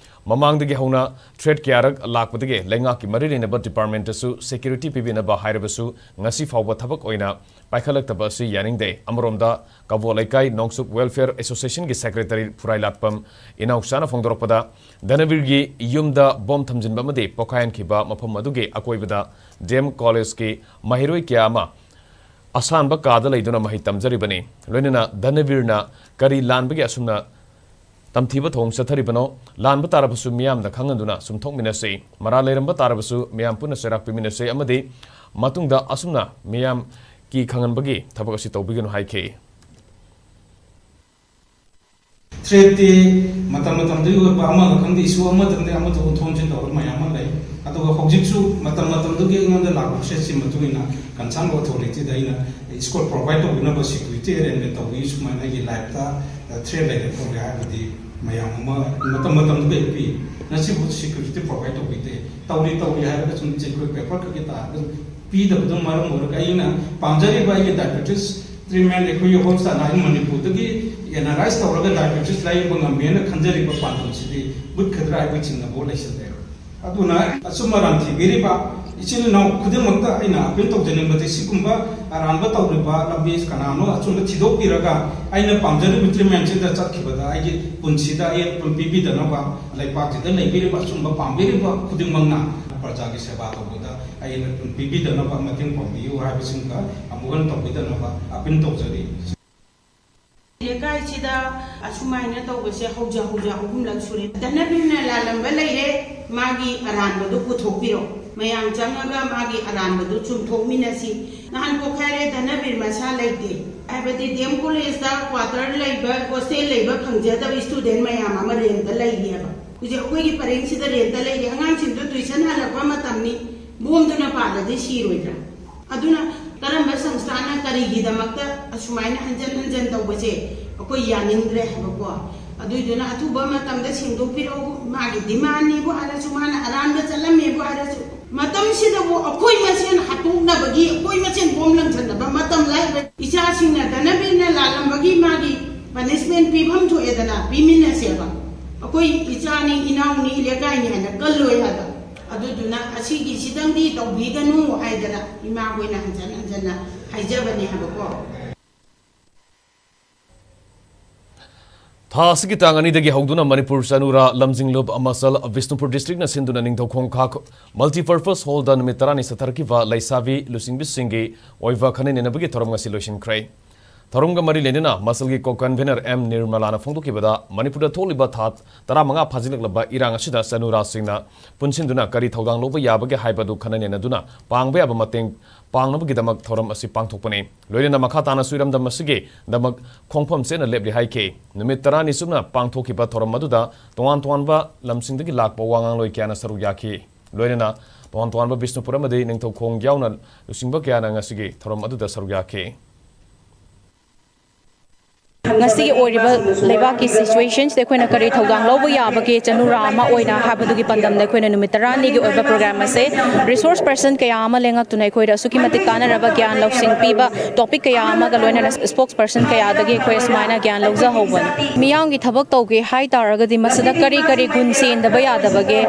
ꯃꯃꯥꯡꯗꯒꯤ ꯍꯧꯅ threat ꯀꯌꯥꯔꯛ ꯂꯥꯛꯄꯗꯒꯤ ꯂꯩꯉꯥꯛꯀꯤ ꯃꯔꯤ ꯂꯩꯅꯕ departmentꯇꯁꯨ security ꯄꯤꯕꯤꯅꯕ ꯍꯥꯏꯔꯕꯁꯨ ꯉꯁꯤ ꯐꯥꯎꯕ ꯊꯕꯛ ꯑꯣꯏꯅ ꯄꯥꯏꯈꯠꯂꯛꯇꯕ ꯑꯁꯤ ꯌꯥꯅꯤꯡꯗꯦ꯫ ꯑꯃꯔꯣꯝꯗ ꯀꯕꯣ ꯂꯩꯀꯥꯏ ꯅꯣꯡꯆꯨꯞ Welfare Associationꯒꯤ secretary ꯐꯨꯔꯥꯏꯂꯥꯠꯄꯝ ꯏꯅꯥꯎꯆꯥꯅ ꯐꯣꯡꯗꯣꯔꯛꯄꯗ, ꯙꯅꯕꯤꯔꯒꯤ ꯌꯨꯝꯗ ꯕꯣꯝ ꯊꯝꯖꯤꯟꯕ ꯑꯃꯗꯤ ꯄꯣꯈꯥꯏꯍꯟꯈꯤꯕ ꯃꯐꯝ ꯑꯗꯨꯒꯤ ꯑꯀꯣꯏꯕꯗ D M Collegeꯀꯤ ꯃꯍꯩꯔꯣꯏ ꯀꯌꯥ ꯑꯃ ꯑꯁꯥꯟꯕ ꯀꯥꯗ ꯂꯩꯗꯨꯅ ꯃꯍꯩ ꯇꯝꯖꯔꯤꯕꯅꯤ꯫ ꯂꯣꯏꯅꯅ ꯙꯅꯕꯤꯔꯅ ꯀꯔꯤ ꯂꯥꯟꯕꯒꯤ ꯑꯁꯨꯝꯅ ꯇꯝꯊꯤꯕ ꯊꯧꯑꯣꯡ ꯆꯠꯊꯔꯤꯕꯅꯣ? ꯂꯥꯟꯕ ꯇꯥꯔꯕꯁꯨ ꯃꯤꯌꯥꯝꯅ ꯈꯪꯍꯟꯗꯨꯅ ꯁꯨꯝꯊꯣꯛꯃꯤꯟꯅꯁꯤ꯫ ꯃꯔꯥꯜ ꯂꯩꯔꯝꯕ ꯇꯥꯔꯕꯁꯨ ꯃꯤꯌꯥꯝ ꯄꯨꯟꯅ ꯆꯩꯔꯥꯛ ꯄꯤꯃꯤꯟꯅꯁꯤ ꯑꯃꯗꯤ ꯃꯇꯨꯡꯗ ꯑꯁꯨꯝꯅ ꯃꯤꯌꯥꯝ ꯀꯤ ꯈꯪꯍꯟꯕꯒꯤ ꯊꯕꯛ ꯑꯁꯤ ꯇꯧꯕꯤꯒꯅꯨ ꯍꯥꯏꯈꯤ꯫ Threatꯇꯤ ꯃꯇꯝ ꯃꯇꯝꯗꯨꯒꯤ ꯑꯣꯏꯕ ꯑꯃꯒ ꯈꯪꯗꯦ, issue ꯑꯃꯗꯒꯤ ꯑꯃꯗ ꯑꯣꯟꯊꯣꯛ ꯑꯣꯟꯁꯤꯟ ꯇꯧꯔꯒ ꯃꯌꯥꯝ ꯑꯃ ꯂꯩ꯫ ꯑꯗꯨꯒ ꯍꯧꯖꯤꯛꯁꯨ ꯃꯇꯝ ꯃꯇꯝꯗꯨꯒꯤ ꯑꯩꯉꯣꯟꯗ ꯂꯥꯛꯄ threatꯁꯤ ꯃꯇꯨꯡ ꯏꯟꯅ concern authorityꯗ ꯑꯩꯅ escort provide ꯇꯧꯕꯤꯅꯕ security arrangement ꯇꯧꯕꯤ, ꯁꯨꯃꯥꯏꯅ ꯑꯩꯒꯤ lifeꯇ threat ꯂꯩꯔꯦ ꯈꯣꯠꯂꯦ ꯍꯥꯏꯕꯗꯤ ꯃꯌꯥꯝ ꯑꯃ ꯃꯇꯝ ꯃꯇꯝꯗꯨꯗ ꯄꯤ꯫ ꯉꯁꯤꯕꯨ security provide ꯇꯧꯕꯤꯗꯦ꯫ ꯇꯧꯔꯤ ꯇꯧꯔꯤ ꯍꯥꯏꯔꯒ ꯁꯨꯝ ꯆꯦꯛ paper ꯈꯛꯀꯤ ꯇꯥꯔꯒ ꯄꯤꯗꯕꯗꯨꯅ ꯃꯔꯝ ꯑꯣꯏꯔꯒ ꯑꯩꯅ ꯄꯥꯝꯖꯔꯤꯕ ꯑꯩꯒꯤ diabetes treatment ꯑꯩꯈꯣꯏꯒꯤ ꯍꯣꯁꯄꯤꯇꯥꯜ ꯑꯩ ꯃꯅꯤꯄꯨꯔꯗꯒꯤ analyse ꯇꯧꯔꯒ diabetes ꯂꯥꯌꯦꯡꯕ ꯉꯝꯃꯦꯅ ꯈꯟꯖꯔꯤꯕ ꯄꯥꯟꯗꯝꯁꯤꯗꯤ ꯃꯨꯠꯈꯗ꯭ꯔꯥ ꯍꯥꯏꯕꯒꯤ ꯆꯤꯡꯅꯕ ꯂꯩꯁꯤꯜꯂꯦ꯫ ꯑꯗꯨꯅ ꯑꯆꯨꯝ ꯑꯔꯥꯟ ꯊꯤꯕꯤꯔꯤꯕ ꯏꯆꯤꯜ ꯏꯅꯥꯎ ꯈꯨꯗꯤꯡꯃꯛꯇ ꯑꯩꯅ appeal ꯇꯧꯖꯅꯤꯡꯕꯗꯤ ꯁꯤꯒꯨꯝꯕ ꯑꯔꯥꯟꯕ ꯇꯧꯔꯤꯕ ꯂꯝꯕꯤ ꯀꯅꯥꯅꯣ ꯑꯆꯨꯝꯕ ꯊꯤꯗꯣꯛꯄꯤꯔꯒ ꯑꯩꯅ ꯄꯥꯝꯖꯔꯤꯕ treatmentꯁꯤꯗ ꯆꯠꯈꯤꯕꯗ ꯑꯩꯒꯤ ꯄꯨꯟꯁꯤꯗ ꯑꯌꯦꯠꯄ ꯄꯤꯕꯤꯗꯅꯕ ꯂꯩꯄꯥꯛꯁꯤꯗ ꯂꯩꯕꯤꯔꯤꯕ ꯑꯆꯨꯝꯕ ꯄꯥꯝꯕꯤꯔꯤꯕ ꯈꯨꯗꯤꯡꯃꯛꯅ ꯄ꯭ꯔꯖꯥꯒꯤ ꯁꯦꯕꯥ ꯇꯧꯕꯗ ꯑꯩꯅ ꯄꯤꯕꯤꯗꯅꯕ ꯃꯇꯦꯡ ꯄꯥꯡꯕꯤꯌꯨ ꯍꯥꯏꯕꯁꯤꯡꯒ ꯑꯃꯨꯛ ꯍꯟꯅ ꯇꯧꯕꯤꯗꯅꯕ appeal ꯇꯧꯖꯔꯤ꯫ ꯂꯩꯀꯥꯏꯁꯤꯗ ꯑꯁꯨꯃꯥꯏꯅ ꯇꯧꯕꯁꯦ ꯍꯧꯖ ꯍꯧꯖ ꯑꯍꯨꯝꯂꯛ ꯁꯨꯔꯦ꯫ ꯙꯅꯕꯤꯔꯅ ꯂꯥꯜꯂꯝꯕ ꯂꯩꯔꯦ, ꯃꯥꯒꯤ ꯑꯔꯥꯟꯕꯗꯨ ꯄꯨꯊꯣꯛꯄꯤꯔꯣ꯫ ꯃꯌꯥꯝ ꯆꯪꯉꯒ ꯃꯥꯒꯤ ꯑꯔꯥꯟꯕꯗꯨ ꯆꯨꯝꯊꯣꯛꯃꯤꯟꯅꯁꯤ꯫ ꯅꯍꯥꯟ ꯄꯣꯛꯈꯥꯏꯔꯦ, ꯙꯅꯕꯤꯔ ꯃꯁꯥ ꯂꯩꯇꯦ꯫ ꯍꯥꯏꯕꯗꯤ ꯗꯤ ꯑꯦꯝ ꯀꯣꯂꯦꯖꯇ ꯀ꯭ꯋꯥꯇꯔ ꯂꯩꯕ, ꯍꯣꯁꯇꯦꯜ ꯂꯩꯕ ꯐꯪꯖꯗꯕ ꯁ꯭ꯇꯨꯗꯦꯟ ꯃꯌꯥꯝ ꯑꯃ ꯔꯦꯟꯠꯇ ꯂꯩꯔꯤꯑꯕ꯫ ꯍꯧꯖꯤꯛ ꯑꯩꯈꯣꯏꯒꯤ ꯄꯔꯦꯡꯁꯤꯗ ꯔꯦꯟꯠꯇ ꯂꯩꯔꯤ ꯑꯉꯥꯡꯁꯤꯡꯗꯨ ꯇꯨꯏꯁꯟ ꯍꯜꯂꯛꯄ ꯃꯇꯝꯅꯤ, ꯕꯣꯝꯗꯨꯅ ꯄꯥꯜꯂꯗꯤ ꯁꯤꯔꯣꯏꯗ꯭ꯔꯥ? ꯑꯗꯨꯅ ꯀꯔꯝꯕ ꯁꯪꯁꯊꯥꯅ ꯀꯔꯤꯒꯤꯗꯃꯛꯇ ꯑꯁꯨꯃꯥꯏꯅ ꯍꯟꯖꯟ ꯍꯟꯖꯟ ꯇꯧꯕꯁꯦ ꯑꯩꯈꯣꯏ ꯌꯥꯅꯤꯡꯗ꯭ꯔꯦ ꯍꯥꯏꯕꯀꯣ꯫ ꯑꯗꯨꯏꯗꯨꯅ ꯑꯊꯨꯕ ꯃꯇꯝꯗ ꯁꯦꯡꯗꯣꯛꯄꯤꯔꯛꯎ, ꯃꯥꯒꯤ ꯗꯤꯃꯥꯟꯅꯤꯕꯨ ꯍꯥꯏꯔꯁꯨ, ꯃꯥꯅ ꯑꯔꯥꯟꯕ ꯆꯠꯂꯝꯃꯦꯕꯨ ꯍꯥꯏꯔꯁꯨ, ꯃꯇꯝꯁꯤꯗꯕꯨ ꯑꯩꯈꯣꯏ ꯃꯁꯦꯟ ꯍꯥꯠꯇꯣꯛꯅꯕꯒꯤ, ꯑꯩꯈꯣꯏ ꯃꯁꯦꯟ ꯕꯣꯝ ꯂꯪꯁꯟꯅꯕ ꯃꯇꯝ ꯂꯥꯏꯔꯦ꯫ ꯏꯆꯥꯁꯤꯡꯅ ꯙꯅꯕꯤꯔꯅ ꯂꯥꯜꯂꯝꯕꯒꯤ ꯃꯥꯒꯤ ꯄꯅꯤꯁꯃꯦꯟ ꯄꯤꯐꯝ ꯊꯣꯛꯑꯦꯗꯅ, ꯄꯤꯃꯤꯟꯅꯁꯦꯕ꯫ ꯑꯩꯈꯣꯏ ꯏꯆꯥꯅꯤ, ꯏꯅꯥꯎꯅꯤ, ꯂꯩꯀꯥꯏꯅꯤ ꯍꯥꯏꯅ ꯀꯜꯂꯣꯏ ꯍꯥꯏꯕ꯫ ꯑꯗꯨꯗꯨꯅ ꯑꯁꯤꯒꯤꯁꯤꯗꯪꯗꯤ ꯇꯧꯕꯤꯒꯅꯨ ꯍꯥꯏꯗꯅ ꯏꯃꯥ ꯍꯣꯏꯅ ꯍꯟꯖꯟ ꯍꯟꯖꯟꯅ ꯍꯥꯏꯖꯕꯅꯦ ꯍꯥꯏꯕꯀꯣ꯫ ꯊꯥ ꯑꯁꯤꯒꯤ ꯇꯥꯡ ꯑꯅꯤꯗꯒꯤ ꯍꯧꯗꯨꯅ ꯃꯅꯤꯄꯨꯔ ꯆꯅꯨꯔꯥ ꯂꯝꯖꯤꯡꯂꯨꯞ ꯃꯁꯜ ꯕꯤꯁꯅꯨꯄꯨꯔ ꯗꯤꯁꯇ꯭ꯔꯤꯛꯅ ꯁꯤꯟꯗꯨꯅ ꯅꯤꯡꯊꯧꯈꯣꯡ ꯈꯥ ꯃꯜꯇꯤꯄꯔꯄꯁ ꯍꯣꯜꯗ ꯅꯨꯃꯤꯠ ꯇꯔꯥꯅꯤ ꯆꯠꯊꯔꯛꯈꯤꯕ ꯂꯩꯁꯥꯕꯤ ꯂꯨꯆꯤꯡꯕꯤꯁꯤꯡꯒꯤ ꯑꯣꯏꯕ ꯈꯟꯅ ꯅꯩꯅꯕꯒꯤ ꯊꯧꯔꯝ ꯉꯁꯤ ꯂꯣꯏꯁꯤꯟꯈ꯭ꯔꯦ꯫ ꯊꯧꯔꯝꯒ ꯃꯔꯤ ꯂꯩꯅꯅ ꯃꯁꯜꯒꯤ ꯀꯣ ꯀꯟꯚꯦꯅꯔ ꯑꯦꯝ ꯅꯤꯔꯃꯂꯥꯅ ꯐꯣꯡꯗꯣꯛꯈꯤꯕꯗ, ꯃꯅꯤꯄꯨꯔꯗ ꯊꯣꯛꯂꯤꯕ ꯊꯥ ꯇꯔꯥꯃꯉꯥ ꯐꯥꯖꯤꯜꯂꯛꯂꯕ ꯏꯔꯥꯡ ꯑꯁꯤꯗ ꯆꯅꯨꯔꯥꯁꯤꯡꯅ ꯄꯨꯟꯁꯤꯟꯗꯨꯅ ꯀꯔꯤ ꯊꯧꯗꯥꯡ ꯂꯧꯕ ꯌꯥꯕꯒꯦ ꯍꯥꯏꯕꯗꯨ ꯈꯟꯅ ꯅꯩꯅꯗꯨꯅ ꯄꯥꯡꯕ ꯌꯥꯕ ꯃꯇꯦꯡ ꯄꯥꯡꯅꯕꯒꯤꯗꯃꯛ ꯊꯧꯔꯝ ꯑꯁꯤ ꯄꯥꯡꯊꯣꯛꯄꯅꯤ꯫ ꯂꯣꯏꯅꯅ ꯃꯈꯥ ꯇꯥꯅꯁꯨ ꯏꯔꯝꯗꯝ ꯑꯁꯤꯒꯤꯗꯃꯛ ꯈꯣꯡꯐꯝ ꯆꯦꯠꯅ ꯂꯦꯞꯂꯤ ꯍꯥꯏꯈꯤ꯫ ꯅꯨꯃꯤꯠ ꯇꯔꯥꯅꯤ ꯆꯨꯞꯅ ꯄꯥꯡꯊꯣꯛꯈꯤꯕ ꯊꯧꯔꯝ ꯑꯗꯨꯗ ꯇꯣꯉꯥꯟ ꯇꯣꯉꯥꯟꯕ ꯂꯝꯁꯤꯡꯗꯒꯤ ꯂꯥꯛꯄ ꯋꯥ ꯉꯥꯡꯂꯣꯏ ꯀꯌꯥꯅ ꯁꯔꯨꯛ ꯌꯥꯈꯤ꯫ ꯂꯣꯏꯅꯅ ꯇꯣꯉꯥꯟ ꯇꯣꯉꯥꯟꯕ ꯕꯤꯁꯅꯨꯄꯨꯔ ꯑꯃꯗꯤ ꯅꯤꯡꯊꯧꯈꯣꯡ ꯌꯥꯎꯅ ꯂꯨꯆꯤꯡꯕ ꯀꯌꯥꯅ ꯉꯁꯤꯒꯤ ꯊꯧꯔꯝ ꯑꯗꯨꯗ ꯁꯔꯨꯛ ꯌꯥꯈꯤ꯫ ꯉꯁꯤꯒꯤ ꯑꯣꯏꯔꯤꯕ ꯂꯩꯕꯥꯛꯀꯤ ꯁꯤꯆꯨꯋꯦꯁꯟꯁꯤꯗ ꯑꯩꯈꯣꯏꯅ ꯀꯔꯤ ꯊꯧꯗꯥꯡ ꯂꯧꯕ ꯌꯥꯕꯒꯦ, ꯆꯅꯨꯔꯥ ꯑꯃ ꯑꯣꯏꯅ ꯍꯥꯏꯕꯗꯨꯒꯤ ꯄꯥꯟꯗꯝꯗ ꯑꯩꯈꯣꯏꯅ ꯅꯨꯃꯤꯠ ꯇꯔꯥꯅꯤꯒꯤ ꯑꯣꯏꯕ ꯄ꯭ꯔꯣꯒ꯭ꯔꯥꯝ ꯑꯁꯦ ꯔꯤꯁꯣꯔꯁ ꯄꯔꯁꯟ ꯀꯌꯥ ꯑꯃ ꯂꯦꯡꯉꯛꯇꯨꯅ ꯑꯩꯈꯣꯏꯗ ꯑꯁꯨꯛꯀꯤ ꯃꯇꯤꯛ ꯀꯥꯟꯅꯔꯕ ꯒ꯭ꯌꯥꯟ ꯂꯧꯁꯤꯡ ꯄꯤꯕ ꯇꯣꯄꯤꯛ ꯀꯌꯥ ꯑꯃꯒ ꯂꯣꯏꯅꯅ ꯁ꯭ꯄꯣꯛꯁ ꯄꯔꯁꯟ ꯀꯌꯥꯗꯒꯤ ꯑꯩꯈꯣꯏ ꯑꯁꯨꯃꯥꯏꯅ ꯒ꯭ꯌꯥꯟ ꯂꯧꯖꯍꯧꯕꯅꯤ꯫ ꯃꯤꯌꯥꯝꯒꯤ ꯊꯕꯛ ꯇꯧꯒꯦ ꯍꯥꯏ ꯇꯥꯔꯒꯗꯤ ꯃꯁꯤꯗ ꯀꯔꯤ ꯀꯔꯤ ꯒꯨꯟ ꯆꯦꯟꯗꯕ ꯌꯥꯗꯕꯒꯦ,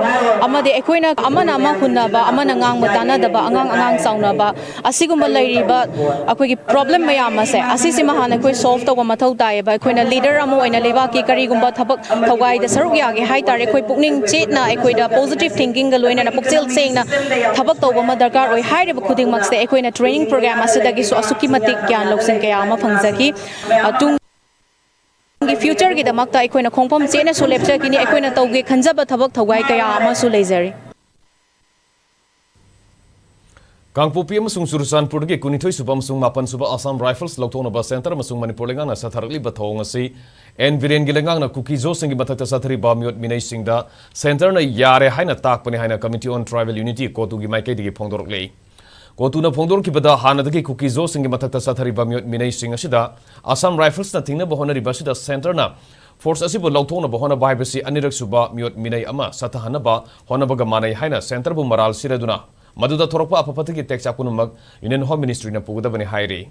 ꯑꯃꯗꯤ ꯑꯩꯈꯣꯏꯅ ꯑꯃꯅ ꯑꯃ ꯍꯨꯟꯅꯕ, ꯑꯃꯅ ꯉꯥꯡꯕ ꯇꯥꯅꯗꯕ, ꯑꯉꯥꯡ ꯑꯉꯥꯡ ꯆꯥꯎꯅꯕ, ꯑꯁꯤꯒꯨꯝꯕ ꯂꯩꯔꯤꯕ ꯑꯩꯈꯣꯏꯒꯤ ꯄ꯭ꯔꯣꯕ꯭ꯂꯦꯝ ꯃꯌꯥꯝ ꯑꯁꯦ, ꯑꯁꯤꯁꯤꯃ ꯍꯥꯟꯅ ꯑꯩꯈꯣꯏ ꯁꯣꯜꯕ ꯇꯧꯕ ꯃꯊꯧ ꯇꯥꯏꯌꯦꯕ꯫ ꯑꯩꯈꯣꯏꯅ ꯂꯤꯗꯔ ꯑꯃ ꯑꯣꯏꯅ ꯂꯩꯕꯥꯛꯀꯤ ꯀꯔꯤꯒꯨꯝꯕ ꯊꯕꯛ ꯊꯧꯒꯥꯏꯗ ꯁꯔꯨꯛ ꯌꯥꯒꯦ ꯍꯥꯏ ꯇꯥꯔꯦ, ꯑꯩꯈꯣꯏ ꯄꯨꯛꯅꯤꯡ ꯆꯦꯠꯅ, ꯑꯩꯈꯣꯏꯗ ꯄꯣꯖꯤꯇꯤꯚ ꯊꯤꯡꯀꯤꯡꯒ ꯂꯣꯏꯅꯅ ꯄꯨꯛꯆꯦꯜ ꯁꯦꯡꯅ ꯊꯕꯛ ꯇꯧꯕ ꯑꯃ ꯗꯔꯀꯥꯔ ꯑꯣꯏ꯫ ꯍꯥꯏꯔꯤꯕ ꯈꯨꯗꯤꯡꯃꯛꯁꯦ ꯑꯩꯈꯣꯏꯅ ꯇ꯭ꯔꯦꯅꯤꯡ ꯄ꯭ꯔꯣꯒ꯭ꯔꯥꯝ ꯑꯁꯤꯗꯒꯤꯁꯨ ꯑꯁꯨꯛꯀꯤ ꯃꯇꯤꯛ ꯒ꯭ꯌꯥꯟ ꯂꯧꯁꯤꯡ ꯀꯌꯥ ꯑꯃ ꯐꯪꯖꯈꯤ꯫ ꯑ, ꯇꯨꯡ ꯐ꯭ꯌꯨꯆꯔꯒꯤꯗꯃꯛꯇ ꯑꯩꯈꯣꯏꯅ ꯈꯣꯡꯐꯝ ꯆꯦꯠꯅꯁꯨ ꯂꯦꯞꯆꯈꯤꯅꯤ꯫ ꯑꯩꯈꯣꯏꯅ ꯇꯧꯒꯦ ꯈꯟꯖꯕ ꯊꯕꯛ ꯊꯧꯒꯥꯏ ꯀꯌꯥ ꯑꯃꯁꯨ ꯂꯩꯖꯔꯤ꯫ ꯀꯥꯡꯄꯣꯛꯄꯤ ꯑꯃꯁꯨꯡ ꯆꯨꯔꯆꯥꯟꯄꯨꯔꯗꯒꯤ ꯀꯨꯟꯅꯤꯊꯣꯏ ꯁꯨꯕ ꯑꯃꯁꯨꯡ ꯃꯥꯄꯟ ꯁꯨꯕ ꯑꯁꯥꯝ ꯔꯥꯏꯐꯜꯁ ꯂꯧꯊꯣꯛꯅꯕ ꯁꯦꯟꯇꯔ ꯑꯃꯁꯨꯡ ꯃꯅꯤꯄꯨꯔ ꯂꯩꯉꯥꯛꯅ ꯆꯠꯊꯔꯛꯂꯤꯕ ꯊꯧꯑꯣꯡ ꯑꯁꯤ ꯑꯦꯟ ꯕꯤꯔꯦꯟꯒꯤ ꯂꯩꯉꯥꯛꯅ ꯀꯨꯀꯤꯖꯣꯁꯤꯡꯒꯤ ꯃꯊꯛꯇ ꯆꯠꯊꯔꯤꯕ ꯃꯤꯑꯣꯠ ꯃꯤꯅꯩꯁꯤꯡꯗ ꯁꯦꯟꯇꯔꯅ ꯌꯥꯔꯦ ꯍꯥꯏꯅ ꯇꯥꯛꯄꯅꯤ ꯍꯥꯏꯅ Committee on Tribal Unity, ꯀꯣꯇꯨꯒꯤ ꯃꯥꯏꯀꯩꯗꯒꯤ ꯐꯣꯡꯗꯣꯔꯛꯂꯤ꯫ ꯀꯣꯇꯨꯅ ꯐꯣꯡꯗꯣꯔꯛꯈꯤꯕꯗ ꯍꯥꯟꯅꯗꯒꯤ ꯀꯨꯀꯤꯖꯣꯁꯤꯡꯒꯤ ꯃꯊꯛꯇ ꯆꯠꯊꯔꯤꯕ ꯃꯤꯑꯣꯠ ꯃꯤꯅꯩꯁꯤꯡ ꯑꯁꯤꯗ ꯑꯁꯥꯝ ꯔꯥꯏꯐꯜꯁꯅ ꯊꯤꯡꯅꯕ ꯍꯣꯠꯅꯔꯤꯕ ꯑꯁꯤꯗ ꯁꯦꯟꯇꯔꯅ ꯐꯣꯔꯁ ꯑꯁꯤꯕꯨ ꯂꯧꯊꯣꯛꯅꯕ ꯍꯣꯠꯅꯕ ꯍꯥꯏꯕꯁꯤ ꯑꯅꯤꯔꯛ ꯁꯨꯕ ꯃꯤꯑꯣꯠ ꯃꯤꯅꯩ ꯑꯃ ꯁꯠꯊꯍꯟꯅꯕ ꯍꯣꯠꯅꯕꯒ ꯃꯥꯟꯅꯩ ꯍꯥꯏꯅ ꯁꯦꯟꯇꯔꯕꯨ ꯃꯔꯥꯜ ꯁꯤꯔꯗꯨꯅ ꯃꯗꯨꯗ ꯊꯣꯔꯛꯄ ꯑꯐ ꯐꯠꯇꯒꯤ ꯇꯦꯛꯆꯥꯛ ꯄꯨꯝꯅꯃꯛ Union Home Ministryꯅ ꯄꯨꯒꯗꯕꯅꯤ ꯍꯥꯏꯔꯤ꯫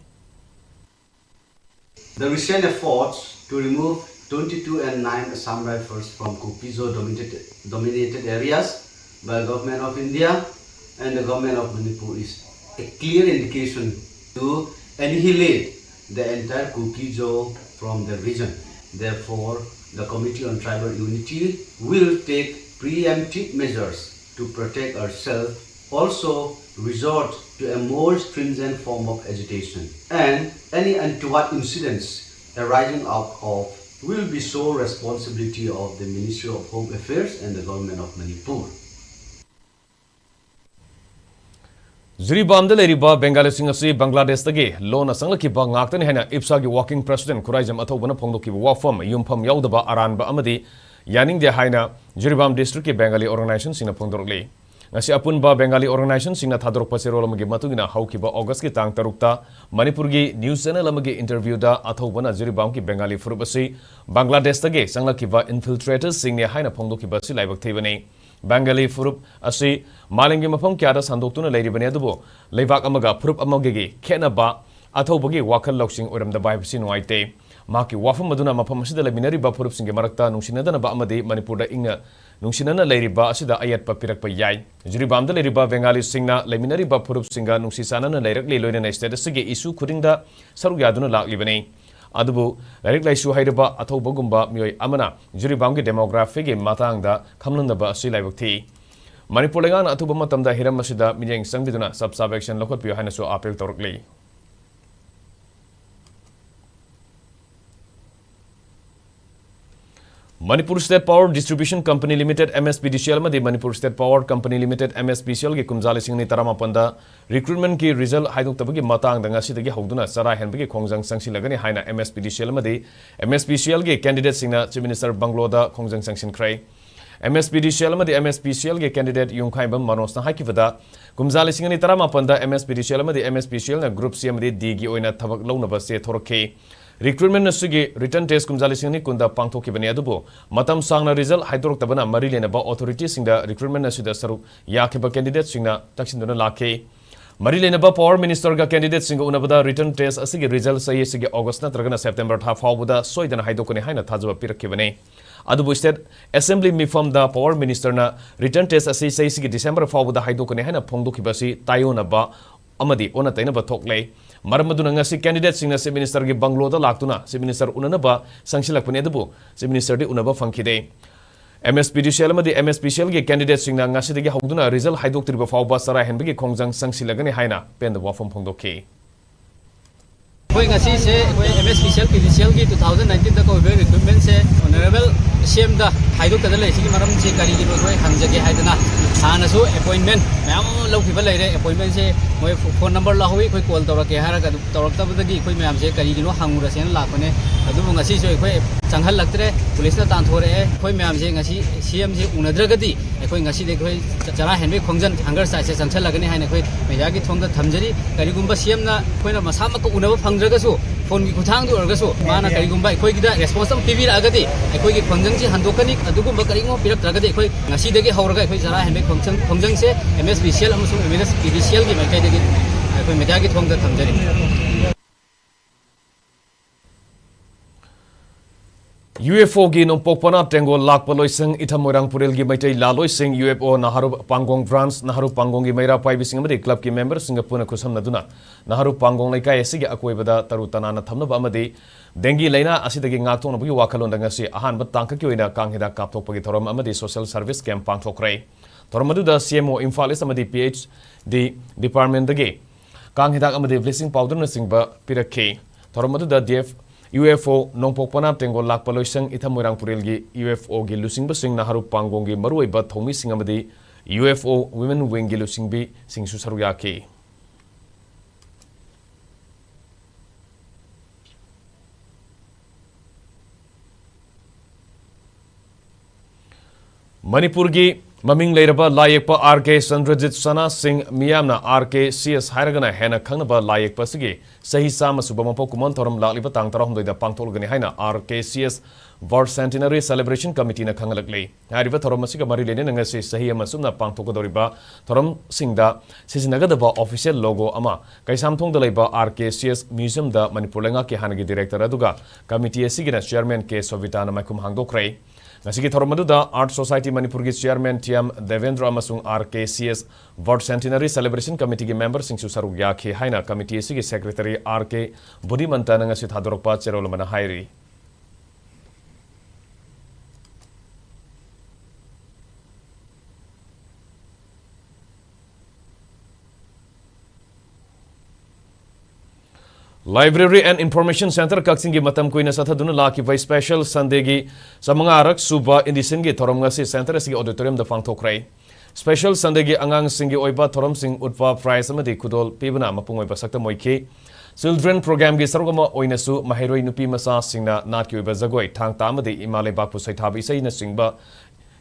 The recent efforts to remove twenty-two and nine Assam Rifles from Kuki-Zo dominated, dominated areas by Government of India and the Government of Manipur is a clear indication to annihilate the entire Kuki-Zo from the region. Therefore, the Committee on Tribal Unity will take preemptive measures to protect ourselves, also resort to a more stringent form of agitation, and any untoward incidents arising out of will be sole responsibility of the Ministry of Home Affairs and the Government of Manipur. ꯖꯤꯔꯤꯕꯥꯝꯗ ꯂꯩꯔꯤꯕ ꯕꯦꯡꯒꯥꯂꯤꯁꯤꯡ ꯑꯁꯤ ꯕꯪꯒ꯭ꯂꯥꯗꯦꯁꯇꯒꯤ ꯂꯣꯟꯅ ꯆꯪꯂꯛꯈꯤꯕ ꯉꯥꯛꯇꯅꯤ ꯍꯥꯏꯅ ꯏꯞꯁꯥꯒꯤ working president Khuraijam ꯑꯊꯧꯕꯅ ꯐꯣꯡꯗꯣꯛꯈꯤꯕ ꯋꯥꯐꯝ ꯌꯨꯝꯐꯝ ꯌꯥꯎꯗꯕ ꯑꯔꯥꯟꯕ ꯑꯃꯗꯤ ꯌꯥꯅꯤꯡꯗꯦ ꯍꯥꯏꯅ ꯖꯤꯔꯤꯕꯥꯝ districtꯀꯤ Bengali organizationꯁꯤꯡꯅ ꯐꯣꯡꯗꯣꯔꯛꯂꯤ꯫ ꯉꯁꯤ ꯑꯄꯨꯟꯕ Bengali organizationꯁꯤꯡꯅ ꯊꯥꯗꯣꯔꯛꯄ ꯆꯦꯔꯣꯜ ꯑꯃꯒꯤ ꯃꯇꯨꯡ ꯏꯟꯅ ꯍꯧꯈꯤꯕ Augustꯀꯤ ꯇꯥꯡ ꯇꯔꯨꯛꯇ ꯃꯅꯤꯄꯨꯔꯒꯤ news channel ꯑꯃꯒꯤ interviewꯗ ꯑꯊꯧꯕꯅ ꯖꯤꯔꯤꯕꯥꯝꯒꯤ Bengali ꯐꯨꯔꯨꯞ ꯑꯁꯤ ꯕꯪꯒ꯭ꯂꯥꯗꯦꯁꯇꯒꯤ ꯆꯪꯂꯛꯈꯤꯕ infiltratorꯁꯤꯡꯅꯤ ꯍꯥꯏꯅ ꯐꯣꯡꯗꯣꯛꯈꯤꯕ ꯑꯁꯤ ꯂꯥꯏꯕꯛ ꯊꯤꯕꯅꯤ꯫ Bengali ꯐꯨꯔꯨꯞ ꯑꯁꯤ ꯃꯥꯂꯦꯝꯒꯤ ꯃꯐꯝ ꯀꯌꯥꯗ ꯁꯟꯗꯣꯛꯇꯨꯅ ꯂꯩꯔꯤꯕꯅꯤ, ꯑꯗꯨꯕꯨ ꯂꯩꯕꯥꯛ ꯑꯃꯒ ꯐꯨꯔꯨꯞ ꯑꯃꯒꯒꯤ ꯈꯦꯠꯅꯕ ꯑꯊꯧꯕꯒꯤ ꯋꯥꯈꯜ ꯂꯧꯁꯤꯡ ꯑꯣꯏꯔꯝꯗꯕ ꯍꯥꯏꯕꯁꯤ ꯅꯨꯡꯉꯥꯏꯇꯦ꯫ ꯃꯍꯥꯛꯀꯤ ꯋꯥꯐꯝ ꯑꯗꯨꯅ ꯃꯐꯝ ꯑꯁꯤꯗ ꯂꯩꯃꯤꯟꯅꯔꯤꯕ ꯐꯨꯔꯨꯞꯁꯤꯡꯒꯤ ꯃꯔꯛꯇ ꯅꯨꯡꯁꯤꯅꯗꯅꯕ ꯑꯃꯗꯤ ꯃꯅꯤꯄꯨꯔꯗ ꯏꯪꯅ ꯅꯨꯡꯁꯤꯅꯅ ꯂꯩꯔꯤꯕ ꯑꯁꯤꯗ ꯑꯌꯦꯠꯄ ꯄꯤꯔꯛꯄ ꯌꯥꯏ꯫ ꯖꯤꯔꯤꯕꯥꯝꯗ ꯂꯩꯔꯤꯕ ꯕꯦꯡꯒꯥꯂꯤꯁꯤꯡꯅ ꯂꯩꯃꯤꯟꯅꯔꯤꯕ ꯐꯨꯔꯨꯞꯁꯤꯡꯒ ꯅꯨꯡꯁꯤ ꯆꯥꯟꯅꯅ ꯂꯩꯔꯛꯂꯤ, ꯂꯣꯏꯅꯅ state ꯑꯁꯤꯒꯤ issue ꯈꯨꯗꯤꯡꯗ ꯁꯔꯨꯛ ꯌꯥꯗꯨꯅ ꯂꯥꯛꯂꯤꯕꯅꯤ꯫ ꯑꯗꯨꯕꯨ ꯂꯥꯏꯔꯤꯛ ꯂꯥꯏꯁꯨ ꯍꯩꯔꯕ ꯑꯊꯧꯕꯒꯨꯝꯕ ꯃꯤꯑꯣꯏ ꯑꯃꯅ ꯖꯤꯔꯤꯕꯥꯝꯒꯤ demographyꯒꯤ ꯃꯇꯥꯡꯗ ꯈꯪꯂꯝꯗꯕ ꯑꯁꯤ ꯂꯥꯏꯕꯛ ꯊꯤ꯫ ꯃꯅꯤꯄꯨꯔ ꯂꯩꯉꯥꯛꯅ ꯑꯊꯨꯕ ꯃꯇꯝꯗ ꯍꯤꯔꯝ ꯑꯁꯤꯗ ꯃꯤꯠꯌꯦꯡ ꯆꯪꯕꯤꯗꯨꯅ ꯆꯞ ꯆꯥꯕ action ꯂꯧꯈꯠꯄꯤꯌꯨ ꯍꯥꯏꯅꯁꯨ appeal ꯇꯧꯔꯛꯂꯤ꯫ Manipur State Power Distribution Company Limited, M S P D C L, ꯑꯃꯗꯤ Manipur State Power Company Limited, M S P C L, ꯒꯤ ꯀꯨꯝꯖꯥ ꯂꯤꯁꯤꯡ ꯑꯅꯤ ꯇꯔꯥꯃꯥꯄꯟꯗ recruitment ꯀꯤ result ꯍꯥꯏꯗꯣꯛꯇꯕꯒꯤ ꯃꯇꯥꯡꯗ ꯉꯁꯤꯗꯒꯤ ꯍꯧꯗꯨꯅ ꯆꯔꯥ ꯍꯦꯟꯕꯒꯤ ꯈꯣꯡꯖꯪ ꯆꯪꯁꯤꯜꯂꯒꯅꯤ ꯍꯥꯏꯅ M S P D C L ꯑꯃꯗꯤ M S P C L ꯒꯤ candidate ꯁꯤꯡꯅ Chief Minister bungalow ꯗ ꯈꯣꯡꯖꯪ ꯆꯪꯁꯤꯟꯈ꯭ꯔꯦ꯫ M S P D C L ꯑꯃꯗꯤ M S P C L ꯒꯤ candidate ꯌꯨꯝꯈꯥꯏꯕꯝ ꯃꯅꯣꯖꯅ ꯍꯥꯏꯈꯤꯕꯗ, ꯀꯨꯝꯖꯥ ꯂꯤꯁꯤꯡ ꯑꯅꯤ ꯇꯔꯥꯃꯥꯄꯟꯗ M S P D C L ꯑꯃꯗꯤ M S P C L ꯅ Group C ꯑꯃꯗꯤ D ꯒꯤ ꯑꯣꯏꯅ ꯊꯕꯛ ꯂꯧꯅꯕ ꯆꯦ ꯊꯣꯔꯛꯈꯤ꯫ Recruitment ꯑꯁꯤꯒꯤ written test ꯀꯨꯝꯖꯥ ꯂꯤꯁꯤꯡ ꯑꯅꯤ ꯀꯨꯟꯗ ꯄꯥꯡꯊꯣꯛꯈꯤꯕꯅꯤ, ꯑꯗꯨꯕꯨ ꯃꯇꯝ ꯁꯥꯡꯅ result ꯍꯥꯏꯗꯣꯔꯛꯇꯕꯅ ꯃꯔꯤ ꯂꯩꯅꯕ authority ꯁꯤꯡꯗ recruitment ꯑꯁꯤꯗ ꯁꯔꯨꯛ ꯌꯥꯈꯤꯕ candidate ꯁꯤꯡꯅ ꯇꯛꯁꯤꯟꯗꯨꯅ ꯂꯥꯛꯈꯤ꯫ ꯃꯔꯤ ꯂꯩꯅꯕ Power Minister ꯒ candidate ꯁꯤꯡꯒ ꯎꯅꯕꯗ written test ꯑꯁꯤꯒꯤ result ꯆꯍꯤ ꯑꯁꯤꯒꯤ August ꯅꯠꯇ꯭ꯔꯒꯅ September ꯊꯥ ꯐꯥꯎꯕꯗ ꯁꯣꯏꯗꯅ ꯍꯥꯏꯗꯣꯛꯀꯅꯤ ꯍꯥꯏꯅ ꯊꯥꯖꯕ ꯄꯤꯔꯛꯈꯤꯕꯅꯤ꯫ ꯑꯗꯨꯕꯨ State Assembly ꯃꯤꯐꯝꯗ Power Minister ꯅ written test ꯑꯁꯤ ꯆꯍꯤ ꯑꯁꯤꯒꯤ December ꯐꯥꯎꯕꯗ ꯍꯥꯏꯗꯣꯛꯀꯅꯤ ꯍꯥꯏꯅ ꯐꯣꯡꯗꯣꯛꯈꯤꯕ ꯑꯁꯤ ꯇꯥꯏꯑꯣꯟꯅꯕ ꯑꯃꯗꯤ ꯑꯣꯟꯅ ꯇꯩꯅꯕ ꯊꯣꯛꯂꯦ꯫ ꯃꯔꯝ ꯑꯗꯨꯅ ꯉꯁꯤ candidate ꯁꯤꯡꯅ Chief Minister ꯒꯤ bungalow ꯗ ꯂꯥꯛꯇꯨꯅ Chief Minister ꯎꯅꯅꯕ ꯆꯪꯁꯤꯜꯂꯛꯄꯅꯤ, ꯑꯗꯨꯕꯨ Chief Minister ꯗꯤ ꯎꯅꯕ ꯐꯪꯈꯤꯗꯦ꯫ M S P D C L ꯑꯃꯗꯤ M S P C L ꯒꯤ candidate ꯁꯤꯡꯅ ꯉꯁꯤꯗꯒꯤ ꯍꯧꯗꯨꯅ result ꯍꯥꯏꯗꯣꯛꯇ꯭ꯔꯤꯕ ꯐꯥꯎꯕ ꯆꯔꯥ ꯍꯦꯟꯕꯒꯤ ꯈꯣꯡꯖꯪ ꯆꯪꯁꯤꯜꯂꯒꯅꯤ ꯍꯥꯏꯅ ꯄꯦꯟꯗꯕ ꯋꯥꯐꯝ ꯐꯣꯡꯗꯣꯛꯈꯤ꯫ ꯑꯩꯈꯣꯏ ꯉꯁꯤꯁꯦ ꯑꯩꯈꯣꯏ M S P C L, P D C L ꯒꯤ two thousand nineteen ꯗ ꯀꯧꯈꯤꯕ recruitment ꯁꯦ Honourable C M ꯗ ꯍꯥꯏꯗꯣꯛꯇꯅ ꯂꯩꯔꯤꯁꯤꯒꯤ ꯃꯔꯝꯁꯤ ꯀꯔꯤꯒꯤꯅꯣ ꯑꯩꯈꯣꯏ ꯍꯪꯖꯒꯦ ꯍꯥꯏꯗꯅ, ꯍꯥꯟꯅꯁꯨ appointment ꯃꯌꯥꯝ ꯑꯃ ꯂꯧꯈꯤꯕ ꯂꯩꯔꯦ꯫ Appointment ꯁꯦ ꯃꯣꯏ phone number ꯂꯧꯍꯧꯋꯤ, ꯑꯩꯈꯣꯏ call ꯇꯧꯔꯛꯀꯦ ꯍꯥꯏꯔꯒ ꯑꯗꯨꯝ ꯇꯧꯔꯛꯇꯕꯗꯒꯤ ꯑꯩꯈꯣꯏ ꯃꯌꯥꯝꯁꯦ ꯀꯔꯤꯒꯤꯅꯣ ꯍꯪꯉꯨꯔꯁꯦꯅ ꯂꯥꯛꯄꯅꯦ꯫ ꯑꯗꯨꯕꯨ ꯉꯁꯤꯁꯨ ꯑꯩꯈꯣꯏ ꯆꯪꯍꯜꯂꯛꯇ꯭ꯔꯦ, ꯄꯨꯂꯤꯁꯅ ꯇꯥꯟꯊꯣꯔꯛꯑꯦ꯫ ꯑꯩꯈꯣꯏ ꯃꯌꯥꯝꯁꯦ ꯉꯁꯤ C M ꯁꯦ ꯎꯅꯗ꯭ꯔꯒꯗꯤ ꯑꯩꯈꯣꯏ ꯉꯁꯤꯗꯤ ꯑꯩꯈꯣꯏ ꯆ-, ꯆꯔꯥ ꯍꯦꯟꯕꯒꯤ ꯈꯣꯡꯖꯪ, hunger strike ꯁꯦ ꯆꯪꯁꯜꯂꯒꯅꯤ ꯍꯥꯏꯅ ꯑꯩꯈꯣꯏ media ꯒꯤ ꯊꯣꯡꯗ ꯊꯝꯖꯔꯤ꯫ ꯀꯔꯤꯒꯨꯝꯕ C M ꯅ ꯑꯩꯈꯣꯏꯅ ꯃꯁꯥꯃꯛꯀ ꯎꯅꯕ ꯐꯪꯗ꯭ꯔꯒꯁꯨ, phone ꯒꯤ ꯈꯨꯠꯊꯥꯡꯗ ꯑꯣꯏꯔꯒꯁꯨ ꯃꯥꯅ ꯀꯔꯤꯒꯨꯝꯕ ꯑꯩꯈꯣꯏꯒꯤꯗ response ꯑꯃ ꯄꯤꯕꯤꯔꯛꯑꯒꯗꯤ ꯑꯩꯈꯣꯏꯒꯤ ꯈꯣꯡꯖꯪꯁꯤ ꯍꯟꯗꯣꯛꯀꯅꯤ꯫ ꯑꯗꯨꯒꯨꯝꯕ ꯀꯔꯤꯒꯨꯝꯕ ꯄꯤꯔꯛꯇ꯭ꯔꯒꯗꯤ ꯑꯩꯈꯣꯏ ꯉꯁꯤꯗꯒꯤ ꯍꯧꯔꯒ ꯑꯩꯈꯣꯏ ꯆꯔꯥ ꯍꯦꯟꯕꯒꯤ ꯈꯣꯡꯖꯪ, ꯈꯣꯡꯖꯪꯁꯦ M S P C L ꯑꯃꯁꯨꯡ M S P D C L ꯒꯤ ꯃꯥꯏꯀꯩꯗꯒꯤ ꯑꯩꯈꯣꯏ media ꯒꯤ ꯊꯣꯡꯗ ꯊꯝꯖꯔꯤ꯫ U F O ꯒꯤ ꯅꯣꯡꯄꯣꯛ ꯄꯅꯥ ꯇꯦꯡꯒꯣꯜ ꯂꯥꯛꯄ ꯂꯣꯏꯁꯪ ꯏꯊꯝ ꯃꯣꯏꯔꯥꯡ ꯄꯨꯔꯦꯜꯒꯤ Meitei ꯂꯥꯂꯣꯏꯁꯤꯡ, U F O ꯅꯍꯥꯔꯨꯞ ꯄꯥꯡꯒꯣꯡ branch, ꯅꯍꯥꯔꯨꯞ ꯄꯥꯡꯒꯣꯡꯒꯤ ꯃꯩꯔꯥ ꯄꯥꯏꯕꯤꯁꯤꯡ ꯑꯃꯗꯤ club ꯀꯤ member ꯁꯤꯡꯒ ꯄꯨꯟꯅ ꯈꯨꯠꯁꯝꯅꯗꯨꯅ ꯅꯍꯥꯔꯨꯞ ꯄꯥꯡꯒꯣꯡ ꯂꯩꯀꯥꯏ ꯑꯁꯤꯒꯤ ꯑꯀꯣꯏꯕꯗ ꯇꯔꯨ ꯇꯅꯥꯟꯅ ꯊꯝꯅꯕ ꯑꯃꯗꯤ dengue ꯂꯥꯏꯅꯥ ꯑꯁꯤꯗꯒꯤ ꯉꯥꯛꯊꯣꯛꯅꯕꯒꯤ ꯋꯥꯈꯜꯂꯣꯟꯗ ꯉꯁꯤ ꯑꯍꯥꯟꯕ ꯇꯥꯡꯀꯛꯀꯤ ꯑꯣꯏꯅ ꯀꯥꯡ ꯍꯤꯗꯥꯛ ꯀꯥꯞꯊꯣꯛꯄꯒꯤ ꯊꯧꯔꯝ ꯑꯃꯗꯤ social service camp ꯄꯥꯡꯊꯣꯛꯈ꯭ꯔꯦ꯫ ꯊꯧꯔꯝ ꯑꯗꯨꯗ C M O Imphal East ꯑꯃꯗꯤ P H D department ꯗꯒꯤ ꯀꯥꯡ ꯍꯤꯗꯥꯛ ꯑꯃꯗꯤ bleaching powder ꯅꯆꯤꯡꯕ ꯄꯤꯔꯛꯈꯤ꯫ ꯊꯧꯔꯝ ꯑꯗꯨꯗ D F UFO ꯅꯣꯡꯄꯣꯛ ꯄꯅꯥ ꯇꯦꯡꯒꯣꯜ ꯂꯥꯛꯄ ꯂꯣꯏꯁꯪ ꯏꯊꯝ ꯃꯣꯏꯔꯥꯡ ꯄꯨꯔꯦꯜꯒꯤ UFOꯒꯤ ꯂꯨꯆꯤꯡꯕꯁꯤꯡ, ꯅꯍꯥꯔꯨꯞ ꯄꯥꯡꯒꯣꯡꯒꯤ ꯃꯔꯨꯑꯣꯏꯕ ꯊꯧꯃꯤꯁꯤꯡ ꯑꯃꯗꯤ UFO Women Wingꯒꯤ ꯂꯨꯆꯤꯡꯕꯤꯁꯤꯡꯁꯨ ꯁꯔꯨꯛ ꯌꯥꯈꯤ꯫ ꯃꯅꯤꯄꯨꯔꯒꯤ ꯃꯃꯤꯡ ꯂꯩꯔꯕ ꯂꯥꯏ ꯌꯦꯛꯄ R K ꯆꯟꯗ꯭ꯔꯖꯤꯠ ꯁꯅꯥ ꯁꯤꯡ, ꯃꯤꯌꯥꯝꯅ R K C S ꯍꯥꯏꯔꯒꯅ ꯍꯦꯟꯅ ꯈꯪꯅꯕ ꯂꯥꯏ ꯌꯦꯛꯄ ꯑꯁꯤꯒꯤ ꯆꯍꯤ ꯆꯥꯝꯃ ꯁꯨꯕ ꯃꯄꯣꯛ ꯀꯨꯝꯑꯣꯟ ꯊꯧꯔꯝ ꯂꯥꯛꯂꯤꯕ ꯇꯥꯡ ꯇꯔꯥꯍꯨꯝꯗꯣꯏꯗ ꯄꯥꯡꯊꯣꯛꯂꯒꯅꯤ ꯍꯥꯏꯅ R K C S World Centenary Celebration Committeeꯅ ꯈꯪꯍꯜꯂꯛꯂꯤ꯫ ꯍꯥꯏꯔꯤꯕ ꯊꯧꯔꯝ ꯑꯁꯤꯒ ꯃꯔꯤ ꯂꯩꯅꯅ ꯉꯁꯤ ꯆꯍꯤ ꯑꯃ ꯆꯨꯞꯅ ꯄꯥꯡꯊꯣꯛꯀꯗꯧꯔꯤꯕ ꯊꯧꯔꯝꯁꯤꯡꯗ ꯁꯤꯖꯤꯟꯅꯒꯗꯕ official logo ꯑꯃ ꯀꯩꯁꯥꯝꯊꯣꯡꯗ ꯂꯩꯕ R K C S Museumꯗ Manipur ꯂꯩꯉꯥꯛꯀꯤ ꯍꯥꯟꯅꯒꯤ director ꯑꯗꯨꯒ committee ꯑꯁꯤꯒꯤꯅ chairman K ꯁꯣꯚꯤꯇꯥꯅ ꯃꯥꯏꯈꯨꯝ ꯍꯥꯡꯗꯣꯛꯈ꯭ꯔꯦ꯫ ꯉꯁꯤꯒꯤ ꯊꯧꯔꯝ ꯑꯗꯨꯗ Art Society ꯃꯅꯤꯄꯨꯔꯒꯤ chairman T M ꯗꯦꯕꯦꯟꯗ꯭ꯔ ꯑꯃꯁꯨꯡ R K C S World Centenary Celebration Committeeꯒꯤ memberꯁꯤꯡꯁꯨ ꯁꯔꯨꯛ ꯌꯥꯈꯤ ꯍꯥꯏꯅ committee ꯑꯁꯤꯒꯤ secretary R K ꯕꯨꯙꯤꯃꯟꯇꯅ ꯉꯁꯤ ꯊꯥꯗꯣꯔꯛꯄ ꯆꯦꯔꯣꯜ ꯑꯃꯅ ꯍꯥꯏꯔꯤ꯫ Library and Information Centre ꯀꯛꯆꯤꯡꯒꯤ ꯃꯇꯝ ꯀꯨꯏꯅ ꯆꯠꯊꯗꯨꯅ ꯂꯥꯛꯈꯤꯕ Special Sundayꯒꯤ ꯆꯥꯃꯉꯥꯔꯛ ꯁꯨꯕ editionꯒꯤ ꯊꯧꯔꯝ ꯉꯁꯤ centre ꯑꯁꯤꯒꯤ auditoriumꯗ ꯄꯥꯡꯊꯣꯛꯈ꯭ꯔꯦ꯫ Special Sundayꯒꯤ ꯑꯉꯥꯡꯁꯤꯡꯒꯤ ꯑꯣꯏꯕ ꯊꯧꯔꯝꯁꯤꯡ ꯎꯠꯄ, prize ꯑꯃꯗꯤ ꯈꯨꯗꯣꯜ ꯄꯤꯕꯅ ꯃꯄꯨꯡ ꯑꯣꯏꯕ ꯁꯛꯇꯝ ꯑꯣꯏꯈꯤ꯫ Children programꯒꯤ ꯁꯔꯨꯛ ꯑꯃ ꯑꯣꯏꯅꯁꯨ ꯃꯍꯩꯔꯣꯏ ꯅꯨꯄꯤ ꯃꯆꯥꯁꯤꯡꯅ ꯅꯥꯠꯀꯤ ꯑꯣꯏꯕ ꯖꯒꯣꯏ, ꯊꯥꯡ ꯇꯥ ꯑꯃꯗꯤ ꯏꯃꯥ ꯂꯩꯕꯥꯛꯄꯨ ꯁꯩꯊꯥꯕ ꯏꯁꯩꯅꯆꯤꯡꯕ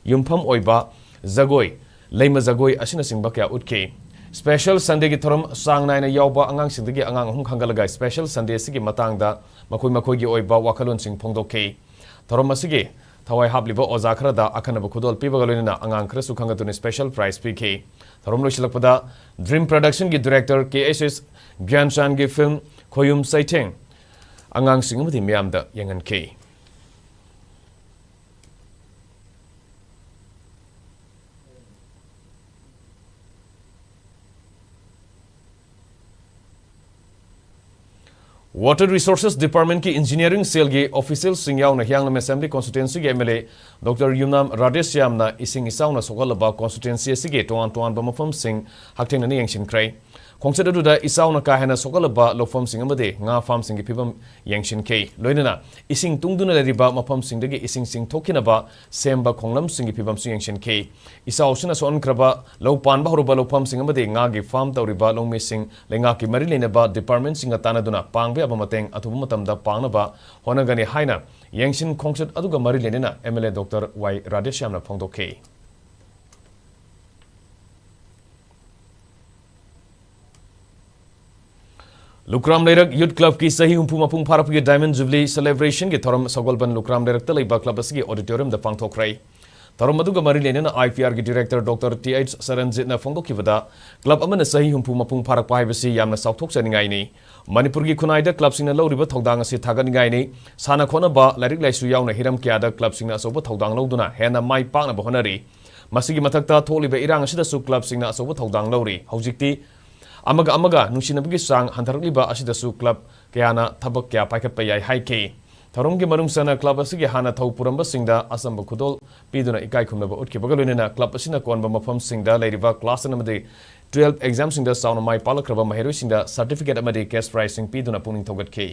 ꯌꯨꯝꯐꯝ ꯑꯣꯏꯕ ꯖꯒꯣꯏ, ꯂꯩꯃ ꯖꯒꯣꯏ ꯑꯁꯤꯅꯆꯤꯡꯕ ꯀꯌꯥ ꯎꯠꯈꯤ꯫ Special Sundayꯒꯤ ꯊꯧꯔꯝ ꯆꯥꯡ ꯅꯥꯏꯅ ꯌꯥꯎꯕ ꯑꯉꯥꯡꯁꯤꯡꯗꯒꯤ ꯑꯉꯥꯡ ꯑꯍꯨꯝ ꯈꯟꯒꯠꯂꯒ Special Sundayꯁꯤꯒꯤ ꯃꯇꯥꯡꯗ ꯃꯈꯣꯏ ꯃꯈꯣꯏꯒꯤ ꯑꯣꯏꯕ ꯋꯥꯈꯜꯂꯣꯟꯁꯤꯡ ꯐꯣꯡꯗꯣꯛꯈꯤ꯫ ꯊꯧꯔꯝ ꯑꯁꯤꯒꯤ ꯊꯋꯥꯏ ꯍꯥꯞꯂꯤꯕ ꯑꯣꯖꯥ ꯈꯔꯗ ꯑꯈꯟꯅꯕ ꯈꯨꯗꯣꯜ ꯄꯤꯕꯒ ꯂꯣꯏꯅꯅ ꯑꯉꯥꯡ ꯈꯔꯁꯨ ꯈꯟꯒꯠꯇꯨꯅ Special Prize ꯄꯤꯈꯤ꯫ ꯊꯧꯔꯝ ꯂꯣꯏꯁꯤꯜꯂꯛꯄꯗ Dream Productionꯒꯤ director K S S ꯒ꯭ꯌꯥꯟꯆꯥꯟꯒꯤ film ꯈꯣꯌꯨꯝ ꯆꯩꯊꯦꯡ ꯑꯉꯥꯡꯁꯤꯡ ꯑꯃꯗꯤ ꯃꯤꯌꯥꯝꯗ ꯌꯦꯡꯍꯟꯈꯤ꯫ Water Resources Departmentꯀꯤ Engineering cellꯒꯤ officialꯁꯤꯡ ꯌꯥꯎꯅ ꯍꯤꯌꯥꯡꯂꯝ Assembly Constituencyꯒꯤ MLA Doctor ꯌꯨꯝꯅꯥꯝ ꯔꯥꯙꯦꯁ꯭ꯌꯥꯝꯅ ꯏꯁꯤꯡ ꯏꯆꯥꯎꯅ ꯁꯣꯛꯍꯜꯂꯕ constituency ꯑꯁꯤꯒꯤ ꯇꯣꯉꯥꯟ ꯇꯣꯉꯥꯟꯕ ꯃꯐꯝꯁꯤꯡ ꯍꯛꯊꯦꯡꯅꯅ ꯌꯦꯡꯁꯤꯟꯈ꯭ꯔꯦ꯫ ꯈꯣꯡꯆꯠ ꯑꯗꯨꯗ ꯏꯆꯥꯎꯅ ꯀꯥ ꯍꯦꯟꯅ ꯁꯣꯛꯍꯜꯂꯕ ꯂꯧꯐꯝꯁꯤꯡ ꯑꯃꯗꯤ ꯉꯥ ꯐꯥꯔꯝꯁꯤꯡꯒꯤ ꯐꯤꯕꯝ ꯌꯦꯡꯁꯤꯟꯈꯤ꯫ ꯂꯣꯏꯅꯅ ꯏꯁꯤꯡ ꯇꯨꯡꯗꯨꯅ ꯂꯩꯔꯤꯕ ꯃꯐꯝꯁꯤꯡꯗꯒꯤ ꯏꯁꯤꯡ ꯆꯤꯡꯊꯣꯛꯈꯤꯅꯕ ꯁꯦꯝꯕ ꯈꯣꯡꯂꯝꯁꯤꯡꯒꯤ ꯐꯤꯕꯝꯁꯨ ꯌꯦꯡꯁꯤꯟꯈꯤ꯫ ꯏꯆꯥꯎꯁꯤꯅ ꯁꯣꯛꯍꯟꯈ꯭ꯔꯕ ꯂꯧ ꯄꯥꯟꯕ ꯍꯧꯔꯕ ꯂꯧꯐꯝꯁꯤꯡ ꯑꯃꯗꯤ ꯉꯥꯒꯤ ꯐꯥꯔꯝ ꯇꯧꯔꯤꯕ ꯂꯧꯃꯤꯁꯤꯡ ꯂꯩꯉꯥꯛꯀꯤ ꯃꯔꯤ ꯂꯩꯅꯕ ꯗꯤꯄꯥꯔꯠꯃꯦꯟꯁꯤꯡꯒ ꯇꯥꯟꯅꯗꯨꯅ ꯄꯥꯡꯕ ꯌꯥꯕ ꯃꯇꯦꯡ ꯑꯊꯨꯕ ꯃꯇꯝꯗ ꯄꯥꯡꯅꯕ ꯍꯣꯠꯅꯒꯅꯤ ꯍꯥꯏꯅ ꯌꯦꯡꯁꯤꯟ ꯈꯣꯡꯆꯠ ꯑꯗꯨꯒ ꯃꯔꯤ ꯂꯩꯅꯅ ꯑꯦꯝ ꯑꯦꯜ ꯑꯦ ꯗꯣꯛꯇꯔ ꯋꯥꯏ ꯔꯥꯙꯦꯁ꯭ꯌꯥꯝꯅ ꯐꯣꯡꯗꯣꯛꯈꯤ꯫ ꯂꯨꯀ꯭ꯔꯥꯝ ꯂꯩꯔꯛ ꯌꯨꯠ ꯀ꯭ꯂꯕꯀꯤ ꯆꯍꯤ ꯍꯨꯝꯐꯨ ꯃꯄꯨꯡ ꯐꯥꯔꯛꯄꯒꯤ ꯗꯥꯏꯃꯟ ꯖꯨꯕꯤꯂꯤ ꯁꯦꯂꯦꯕ꯭ꯔꯦꯁꯟꯒꯤ ꯊꯧꯔꯝ ꯁꯒꯣꯜꯕꯟ ꯂꯨꯀ꯭ꯔꯥꯝ ꯂꯩꯔꯛꯇ ꯂꯩꯕ ꯀ꯭ꯂꯕ ꯑꯁꯤꯒꯤ ꯑꯣꯗꯤꯇꯣꯔꯤꯌꯝꯗ ꯄꯥꯡꯊꯣꯛꯈ꯭ꯔꯦ꯫ ꯊꯧꯔꯝ ꯑꯗꯨꯒ ꯃꯔꯤ ꯂꯩꯅꯅ ꯑꯥꯏ ꯄꯤ ꯑꯥꯔꯒꯤ ꯗꯤꯔꯦꯛꯇꯔ ꯗꯣꯛꯇꯔ ꯇꯤ ꯑꯩꯆ ꯁꯔꯟꯖꯤꯠꯅ ꯐꯣꯡꯗꯣꯛꯈꯤꯕꯗ, ꯀ꯭ꯂꯕ ꯑꯃꯅ ꯆꯍꯤ ꯍꯨꯝꯐꯨ ꯃꯄꯨꯡ ꯐꯥꯔꯛꯄ ꯍꯥꯏꯕꯁꯤ ꯌꯥꯝꯅ ꯆꯥꯎꯊꯣꯛꯆꯅꯤꯡꯉꯥꯏꯅꯤ꯫ ꯃꯅꯤꯄꯨꯔꯒꯤ ꯈꯨꯟꯅꯥꯏꯗ ꯀ꯭ꯂꯕꯁꯤꯡꯅ ꯂꯧꯔꯤꯕ ꯊꯧꯗꯥꯡ ꯑꯁꯤ ꯊꯥꯒꯠꯅꯤꯡꯉꯥꯏꯅꯤ꯫ ꯁꯥꯟꯅ ꯈꯣꯠꯅꯕ, ꯂꯥꯏꯔꯤꯛ ꯂꯥꯏꯁꯨ ꯌꯥꯎꯅ ꯍꯤꯔꯝ ꯀꯌꯥꯗ ꯀ꯭ꯂꯕꯁꯤꯡꯅ ꯑꯆꯧꯕ ꯊꯧꯗꯥꯡ ꯂꯧꯗꯨꯅ ꯍꯦꯟꯅ ꯃꯥꯏ ꯄꯥꯛꯅꯕ ꯍꯣꯠꯅꯔꯤ꯫ ꯃꯁꯤꯒꯤ ꯃꯊꯛꯇ ꯊꯣꯛꯂꯤꯕ ꯏꯔꯥꯡ ꯑꯁꯤꯗꯁꯨ ꯀ꯭ꯂꯕꯁꯤꯡꯅ ꯑꯆꯧꯕ ꯊꯧꯗꯥꯡ ꯂꯧꯔꯤ꯫ ꯍꯧꯖꯤꯛꯇꯤ ꯑꯃꯒ ꯑꯃꯒ ꯅꯨꯡꯁꯤꯅꯕꯒꯤ ꯆꯥꯡ ꯍꯟꯊꯔꯛꯂꯤꯕ ꯑꯁꯤꯗꯁꯨ ꯀ꯭ꯂꯕ ꯀꯌꯥꯅ ꯊꯕꯛ ꯀꯌꯥ ꯄꯥꯏꯈꯠꯄ ꯌꯥꯏ ꯍꯥꯏꯈꯤ꯫ ꯊꯧꯔꯝꯒꯤ ꯃꯅꯨꯡ ꯆꯟꯅ ꯀ꯭ꯂꯕ ꯑꯁꯤꯒꯤ ꯍꯥꯟꯅ ꯊꯧ ꯄꯨꯔꯝꯕꯁꯤꯡꯗ ꯑꯆꯝꯕ ꯈꯨꯗꯣꯜ ꯄꯤꯗꯨꯅ ꯏꯀꯥꯏ ꯈꯨꯝꯅꯕ ꯎꯠꯈꯤꯕꯒ ꯂꯣꯏꯅꯅ ꯀ꯭ꯂꯕ ꯑꯁꯤꯅ ꯀꯣꯟꯕ ꯃꯐꯝꯁꯤꯡꯗ ꯂꯩꯔꯤꯕ ꯀ꯭ꯂꯥꯁ ꯇꯦꯟ ꯑꯃꯗꯤ ꯇꯨꯋꯦꯜꯐ ꯑꯦꯛꯖꯥꯝꯁꯤꯡꯗ ꯆꯥꯎꯅ ꯃꯥꯏ ꯄꯥꯛꯂꯛꯈ꯭ꯔꯕ ꯃꯍꯩꯔꯣꯏꯁꯤꯡꯗ ꯁꯥꯔꯇꯤꯐꯤꯀꯦꯠ ꯑꯃꯗꯤ ꯀꯦꯁ ꯄ꯭ꯔꯥꯏꯖꯁꯤꯡ ꯄꯤꯗꯨꯅ ꯄꯨꯛꯅꯤꯡ ꯊꯧꯒꯠꯈꯤ꯫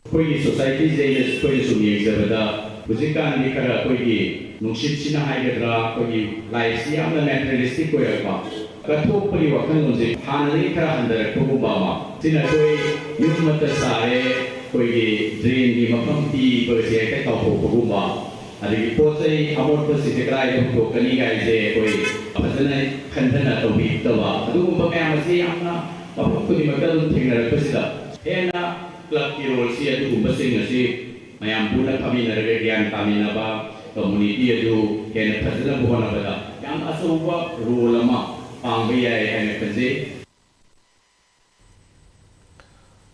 ꯑꯩꯈꯣꯏꯒꯤ ꯁꯣꯁꯥꯏꯇꯤꯁꯦ ꯑꯩꯅ, ꯑꯩꯈꯣꯏꯅ ꯁꯨꯝ ꯌꯦꯡꯖꯕꯗ, ꯍꯧꯖꯤꯛꯀꯥꯟꯗꯤ ꯈꯔ ꯑꯩꯈꯣꯏꯒꯤ ꯅꯨꯡꯁꯤꯠꯁꯤꯅ ꯍꯥꯏꯒꯗ꯭ꯔꯥ, ꯑꯩꯈꯣꯏꯒꯤ ꯂꯥꯏꯐꯁꯤ ꯌꯥꯝꯅ ꯃꯦꯇꯔꯤꯌꯦꯂꯤꯁꯇꯤꯛ ꯑꯣꯏꯔꯛꯄ, ꯀꯠꯊꯣꯛꯄꯒꯤ ꯋꯥꯈꯜꯂꯣꯟꯁꯦ ꯍꯥꯟꯅꯗꯒꯤ ꯈꯔ ꯍꯟꯊꯔꯛꯄꯒꯨꯝꯕ ꯑꯃ꯫ ꯁꯤꯅ ꯑꯩꯈꯣꯏ ꯌꯨꯝ ꯑꯃꯠꯇ ꯁꯥꯔꯦ, ꯑꯩꯈꯣꯏꯒꯤ ꯗ꯭ꯔꯦꯟꯒꯤ ꯃꯐꯝ ꯄꯤꯕꯁꯦ ꯍꯦꯛꯇ ꯀꯥꯎꯊꯣꯛꯄꯒꯨꯝꯕ, ꯑꯗꯒꯤ ꯄꯣꯠ ꯆꯩ ꯑꯃꯣꯠꯄꯁꯤꯡꯁꯦ ꯀꯗꯥꯏꯗ ꯍꯨꯟꯗꯣꯛꯀꯅꯤ ꯀꯥꯏꯁꯦ ꯑꯩꯈꯣꯏ ꯐꯖꯅ ꯈꯟꯊꯅ ꯇꯧꯕꯤꯗꯕ, ꯑꯗꯨꯒꯨꯝꯕ ꯃꯌꯥꯝ ꯑꯁꯤ ꯌꯥꯝꯅ ꯃꯐꯝ ꯈꯨꯗꯤꯡꯃꯛꯇ ꯑꯗꯨꯝ ꯊꯦꯡꯅꯔꯛꯄꯁꯤꯗ, ꯍꯦꯟꯅ ꯀ꯭ꯂꯕꯀꯤ ꯔꯣꯜꯁꯤ ꯑꯗꯨꯒꯨꯝꯕꯁꯤꯡ ꯑꯁꯤ ꯃꯌꯥꯝ ꯄꯨꯟꯅ ꯐꯝꯃꯤꯟꯅꯔꯒ ꯒ꯭ꯌꯥꯟ ꯇꯥꯃꯤꯟꯅꯕ, ꯀꯝꯃꯨꯅꯤꯇꯤ ꯑꯗꯨ ꯍꯦꯟꯅ ꯐꯖꯅꯕ ꯍꯣꯠꯅꯕꯗ ꯌꯥꯝꯅ ꯑꯆꯧꯕ ꯔꯣꯜ ꯑꯃ ꯄꯥꯡꯕ ꯌꯥꯏ ꯍꯥꯏꯅ ꯈꯟꯖꯩ꯫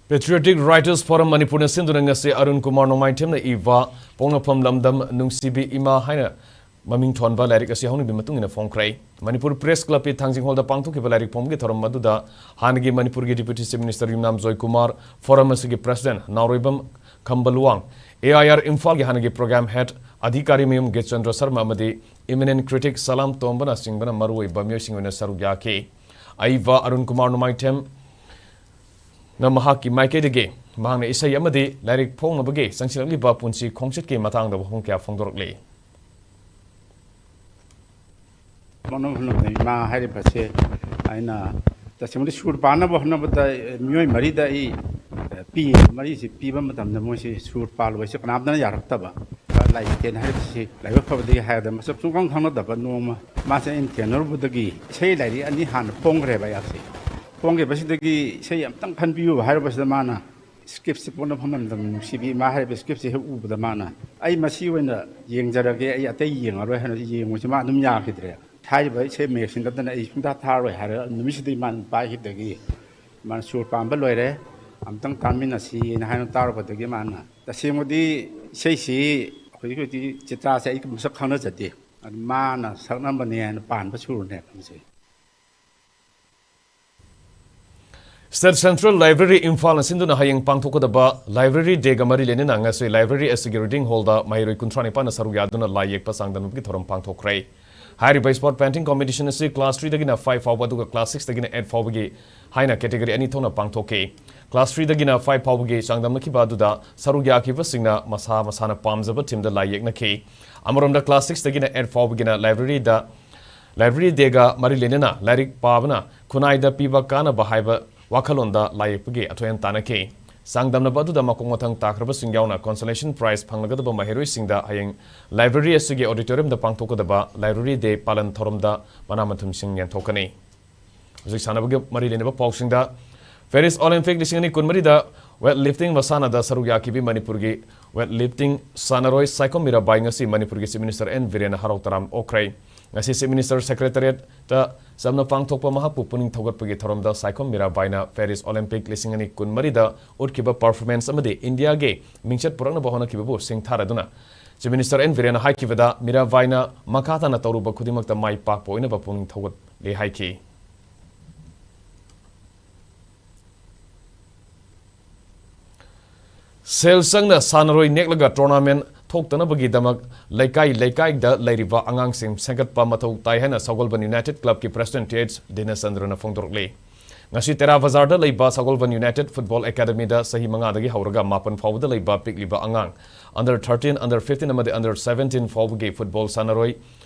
Patriotic Writers Forum ꯃꯅꯤꯄꯨꯔꯅ ꯁꯤꯟꯗꯨꯅ ꯉꯁꯤ ꯑꯔꯨꯟ ꯀꯨꯃꯥꯔ ꯅꯣꯡꯃꯥꯏꯊꯦꯝꯅ ꯏꯕ ꯄꯣꯛꯅꯐꯝ ꯂꯝꯗꯝ ꯅꯨꯡꯁꯤꯕꯤ ꯏꯃꯥ ꯍꯥꯏꯅ ꯃꯃꯤꯡ ꯊꯣꯟꯕ ꯂꯥꯏꯔꯤꯛ ꯑꯁꯤ ꯍꯧꯅꯕꯤ ꯃꯇꯨꯡ ꯏꯟꯅ ꯐꯣꯡꯈ꯭ꯔꯦ꯫ ꯃꯅꯤꯄꯨꯔ ꯄ꯭ꯔꯦꯁ ꯀ꯭ꯂꯕꯀꯤ ꯊꯥꯡꯖꯤꯡ ꯍꯣꯜꯗ ꯄꯥꯡꯊꯣꯛꯈꯤꯕ ꯂꯥꯏꯔꯤꯛ ꯐꯣꯡꯕꯒꯤ ꯊꯧꯔꯝ ꯑꯗꯨꯗ ꯍꯥꯟꯅꯒꯤ ꯃꯅꯤꯄꯨꯔꯒꯤ deputy chief minister Yumnam Joykumar, forum ꯑꯁꯤꯒꯤ president Naoroibam Khamba Luwang, A I R ꯏꯝꯐꯥꯜꯒꯤ ꯍꯥꯟꯅꯒꯤ program head ꯑꯙꯤꯀꯥꯔꯤ ꯃꯌꯨꯝ ꯒꯤꯔꯆꯟꯗ꯭ꯔ ꯁꯔꯃ ꯑꯃꯗꯤ eminent critic ꯁꯂꯥꯝ ꯇꯣꯝꯕꯅꯆꯤꯡꯕꯅ ꯃꯔꯨꯑꯣꯏꯕ ꯃꯤꯑꯣꯏꯁꯤꯡ ꯑꯣꯏꯅ ꯁꯔꯨꯛ ꯌꯥꯈꯤ꯫ ꯑꯏꯕ ꯑꯔꯨꯟ ꯀꯨꯃꯥꯔ ꯅꯣꯡꯃꯥꯏꯊꯦꯝꯅ ꯃꯍꯥꯛꯀꯤ ꯃꯥꯏꯀꯩꯗꯒꯤ ꯃꯍꯥꯛꯅ ꯏꯁꯩ ꯑꯃꯗꯤ ꯂꯥꯏꯔꯤꯛ ꯐꯣꯡꯅꯕꯒꯤ ꯆꯪꯁꯤꯜꯂꯛꯂꯤꯕ ꯄꯨꯟꯁꯤ ꯈꯣꯡꯆꯠꯀꯤ ꯃꯇꯥꯡꯗ ꯋꯥꯐꯝ ꯀꯌꯥ ꯐꯣꯡꯗꯣꯔꯛꯂꯤ꯫ ꯄꯣꯛꯅꯕ ꯍꯣꯠꯅꯕꯗ ꯏꯃꯥ ꯍꯥꯏꯔꯤꯕꯁꯦ ꯑꯩꯅ ꯇꯁꯦꯡꯕꯗꯤ ꯁꯨꯔ ꯄꯥꯟꯅꯕ ꯍꯣꯠꯅꯕꯗ, ꯑꯦ, ꯃꯤꯑꯣꯏ ꯃꯔꯤꯗ ꯑꯩ, ꯑꯦ, ꯄꯤ꯫ ꯃꯔꯤꯁꯤ ꯄꯤꯕ ꯃꯇꯝꯗ ꯃꯣꯏꯁꯤ ꯁꯨꯔ ꯄꯥꯜꯂꯣꯏꯁꯤ ꯀꯅꯥꯝꯇꯅ ꯌꯥꯔꯛꯇꯕ꯫ ꯂꯥꯏ ꯇꯦꯟ ꯍꯥꯏꯔꯤꯕꯁꯤ ꯂꯥꯏꯕꯛ ꯐꯕꯗꯒꯤ ꯍꯥꯏꯔꯗ ꯃꯁꯛ ꯁꯨꯡꯈꯪ ꯈꯪꯅꯗꯕ ꯅꯣꯡꯃ ꯃꯥꯁꯦ ꯑꯩꯅ ꯊꯦꯡꯅꯔꯨꯕꯗꯒꯤ ꯏꯁꯩ ꯂꯥꯏꯔꯤꯛ ꯑꯅꯤ ꯍꯥꯟꯅ ꯐꯣꯡꯈ꯭ꯔꯦꯕ ꯑꯩꯍꯥꯛꯁꯦ꯫ ꯐꯣꯡꯈꯤꯕꯁꯤꯗꯒꯤ ꯏꯁꯩ ꯑꯝꯇꯪ ꯈꯟꯕꯤꯌꯨ ꯍꯥꯏꯔꯨꯕꯁꯤꯗ ꯃꯥꯅ scriptꯁꯦ ꯄꯣꯛꯅꯐꯝ ꯂꯝꯗꯝ ꯅꯨꯡꯁꯤꯕꯤ ꯏꯃꯥ ꯍꯥꯏꯔꯤꯕ scriptꯁꯦ ꯍꯦꯛ ꯎꯕꯗ ꯃꯥꯅ, "ꯑꯩ ꯃꯁꯤ ꯑꯣꯏꯅ ꯌꯦꯡꯖꯔꯒꯦ, ꯑꯩ ꯑꯇꯩ ꯌꯦꯡꯉꯔꯣꯏ" ꯍꯥꯏꯅ ꯌꯦꯡꯕꯁꯤ ꯃꯥ ꯑꯗꯨꯝ ꯌꯥꯈꯤꯗ꯭ꯔꯦ꯫ ꯍꯥꯏꯔꯤꯕ ꯏꯁꯩ ꯃꯌꯦꯛꯁꯤꯡ ꯅꯠꯇꯅ ꯑꯩ ꯁꯨꯡꯊꯥ ꯊꯥꯔꯣꯏ ꯍꯥꯏꯔ ꯅꯨꯃꯤꯠꯁꯤꯗꯒꯤ ꯃꯥꯅ ꯑꯗꯨꯝ ꯄꯥꯏꯈꯤꯕꯗꯒꯤ ꯃꯥꯅ ꯁꯨꯔ ꯄꯥꯟꯕ ꯂꯣꯏꯔꯦ, ꯑꯝꯇꯪ ꯇꯥꯃꯤꯟꯅꯁꯤꯅ ꯍꯥꯏꯅ ꯇꯥꯔꯨꯕꯗꯒꯤ ꯃꯥꯅ, ꯇꯁꯦꯡꯕꯗꯤ ꯏꯁꯩꯁꯤ ꯍꯧꯖꯤꯛ ꯍꯧꯖꯤꯛ ꯆꯤꯇ꯭ꯔꯥꯁꯦ ꯑꯩ ꯃꯁꯛ ꯈꯪꯅꯖꯗꯦ, ꯑꯗꯨ ꯃꯥꯅ ꯁꯛꯅꯕꯅꯦ ꯍꯥꯏꯅ ꯄꯥꯟꯕ ꯁꯨꯔꯅꯦꯕ ꯃꯁꯤ꯫ State Central Library ꯏꯝꯐꯥꯜꯅ ꯁꯤꯟꯗꯨꯅ ꯍꯌꯦꯡ ꯄꯥꯡꯊꯣꯛꯀꯗꯕ Library Dayꯒ ꯃꯔꯤ ꯂꯩꯅꯅ ꯉꯁꯤ library ꯑꯁꯤꯒꯤ reading hallꯗ ꯃꯍꯩꯔꯣꯏ ꯀꯨꯟꯊ꯭ꯔꯥ ꯅꯤꯄꯥꯟꯅ ꯁꯔꯨꯛ ꯌꯥꯗꯨꯅ ꯂꯥꯏ ꯌꯦꯛꯄ ꯆꯥꯡꯗꯝꯅꯕꯒꯤ ꯊꯧꯔꯝ ꯄꯥꯡꯊꯣꯛꯈ꯭ꯔꯦ꯫ ꯍꯥꯏꯔꯤꯕ spot painting competition ꯑꯁꯤ class threeꯗꯒꯤꯅ five ꯐꯥꯎꯕ ꯑꯗꯨꯒ class sixꯇꯒꯤꯅ eight ꯐꯥꯎꯕꯒꯤ ꯍꯥꯏꯅ category ꯑꯅꯤ ꯊꯣꯛꯅ ꯄꯥꯡꯊꯣꯛꯈꯤ꯫ Class threeꯗꯒꯤꯅ five ꯐꯥꯎꯕꯒꯤ ꯆꯥꯡꯗꯝꯅꯈꯤꯕ ꯑꯗꯨꯗ ꯁꯔꯨꯛ ꯌꯥꯈꯤꯕꯁꯤꯡꯅ ꯃꯁꯥ ꯃꯁꯥꯅ ꯄꯥꯝꯖꯕ themeꯗ ꯂꯥꯏ ꯌꯦꯛꯅꯈꯤ꯫ ꯑꯃꯔꯣꯝꯗ class sixꯇꯒꯤꯅ eight ꯐꯥꯎꯕꯒꯤꯅ libraryꯗ Library Dayꯒ ꯃꯔꯤ ꯂꯩꯅꯅ ꯂꯥꯏꯔꯤꯛ ꯄꯥꯕꯅ ꯈꯨꯟꯅꯥꯏꯗ ꯄꯤꯕ ꯀꯥꯟꯅꯕ ꯍꯥꯏꯕ ꯋꯥꯈꯜꯂꯣꯟꯗ ꯂꯥꯏ ꯌꯦꯛꯄꯒꯤ ꯑꯊꯣꯏ ꯑꯍꯦꯟ ꯇꯥꯟꯅꯈꯤ꯫ ꯆꯥꯡꯗꯝꯅꯕ ꯑꯗꯨꯗ ꯃꯀꯣꯛ ꯃꯊꯪ ꯇꯥꯈ꯭ꯔꯕꯁꯤꯡ ꯌꯥꯎꯅ consolation prize ꯐꯪꯂꯒꯗꯕ ꯃꯍꯩꯔꯣꯏꯁꯤꯡꯗ ꯍꯌꯦꯡ library ꯑꯁꯤꯒꯤ auditoriumꯗ ꯄꯥꯡꯊꯣꯛꯀꯗꯕ Library Day ꯄꯥꯂꯟ ꯊꯧꯔꯝꯗ ꯃꯅꯥ ꯃꯊꯨꯝꯁꯤꯡ ꯌꯦꯟꯊꯣꯛꯀꯅꯤ꯫ ꯍꯧꯖꯤꯛ ꯁꯥꯟꯅꯕꯒ ꯃꯔꯤ ꯂꯩꯅꯕ ꯄꯥꯎꯁꯤꯡꯗ, Paris Olympic ꯂꯤꯁꯤꯡ ꯑꯅꯤ ꯀꯨꯟꯃꯔꯤꯗ weightlifting ꯃꯁꯥꯟꯅꯗ ꯁꯔꯨꯛ ꯌꯥꯈꯤꯕꯤ ꯃꯅꯤꯄꯨꯔꯒꯤ weightlifting ꯁꯥꯟꯅꯔꯣꯏ ꯁꯥꯏꯈꯣꯝ ꯃꯤꯔꯥꯕꯥꯏ ꯉꯁꯤ ꯃꯅꯤꯄꯨꯔꯒꯤ Chief Minister ꯑꯦꯟ ꯕꯤꯔꯦꯟꯅ ꯍꯔꯥꯎ ꯇꯔꯥꯝ ꯑꯣꯛꯈ꯭ꯔꯦ꯫ ꯉꯁꯤ Chief Minister Secretariatꯇ ꯆꯝꯅ ꯄꯥꯡꯊꯣꯛꯄ ꯃꯍꯥꯛꯄꯨ ꯄꯨꯛꯅꯤꯡ ꯊꯧꯒꯠꯄꯒꯤ ꯊꯧꯔꯝꯗ ꯁꯥꯏꯈꯣꯝ ꯃꯤꯔꯥꯕꯥꯏꯅ Paris Olympic ꯂꯤꯁꯤꯡ ꯑꯅꯤ ꯀꯨꯟꯃꯔꯤꯗ ꯎꯠꯈꯤꯕ performance ꯑꯃꯗꯤ ꯏꯟꯗꯤꯌꯥꯒꯤ ꯃꯤꯡꯆꯠ ꯄꯨꯔꯛꯅꯕ ꯍꯣꯠꯅꯈꯤꯕꯕꯨ ꯁꯤꯡꯊꯥꯔꯗꯨꯅ Chief Minister ꯑꯦꯟ ꯕꯤꯔꯦꯟꯅ ꯍꯥꯏꯈꯤꯕꯗ ꯃꯤꯔꯥꯕꯥꯏꯅ ꯃꯈꯥ ꯇꯥꯅ ꯇꯧꯔꯨꯕ ꯈꯨꯗꯤꯡꯃꯛꯇ ꯃꯥꯏ ꯄꯥꯛꯄ ꯑꯣꯏꯅꯕ ꯄꯨꯛꯅꯤꯡ ꯊꯧꯒꯠꯂꯦ ꯍꯥꯏꯈꯤ꯫ ꯁꯦꯜ ꯆꯪꯅ ꯁꯥꯟꯅꯔꯣꯏ ꯅꯦꯛꯂꯒ tournament ꯊꯣꯛꯇꯅꯕꯒꯤꯗꯃꯛ ꯂꯩꯀꯥꯏ ꯂꯩꯀꯥꯏꯗ ꯂꯩꯔꯤꯕ ꯑꯉꯥꯡꯁꯤꯡ ꯁꯦꯝꯒꯠꯄ ꯃꯊꯧ ꯇꯥꯏ ꯍꯥꯏꯅ ꯁꯒꯣꯜꯕꯟ United Club ꯀꯤ President T H ꯗꯤꯅꯦꯁꯆꯟꯗ꯭ꯔꯅ ꯐꯣꯡꯗꯣꯔꯛꯂꯤ꯫ ꯉꯁꯤ ꯇꯦꯔꯥ ꯕꯖꯥꯔꯗ ꯂꯩꯕ ꯁꯒꯣꯜꯕꯟ United Football Academy ꯗ ꯆꯍꯤ ꯃꯉꯥꯗꯒꯤ ꯍꯧꯔꯒ ꯃꯥꯄꯟ ꯐꯥꯎꯕꯗ ꯂꯩꯕ ꯄꯤꯛꯂꯤꯕ ꯑꯉꯥꯡ under thirteen, under fifteen ꯑꯃꯗꯤ under seventeen ꯐꯥꯎꯕꯒꯤ football ꯁꯥꯟꯅꯔꯣꯏ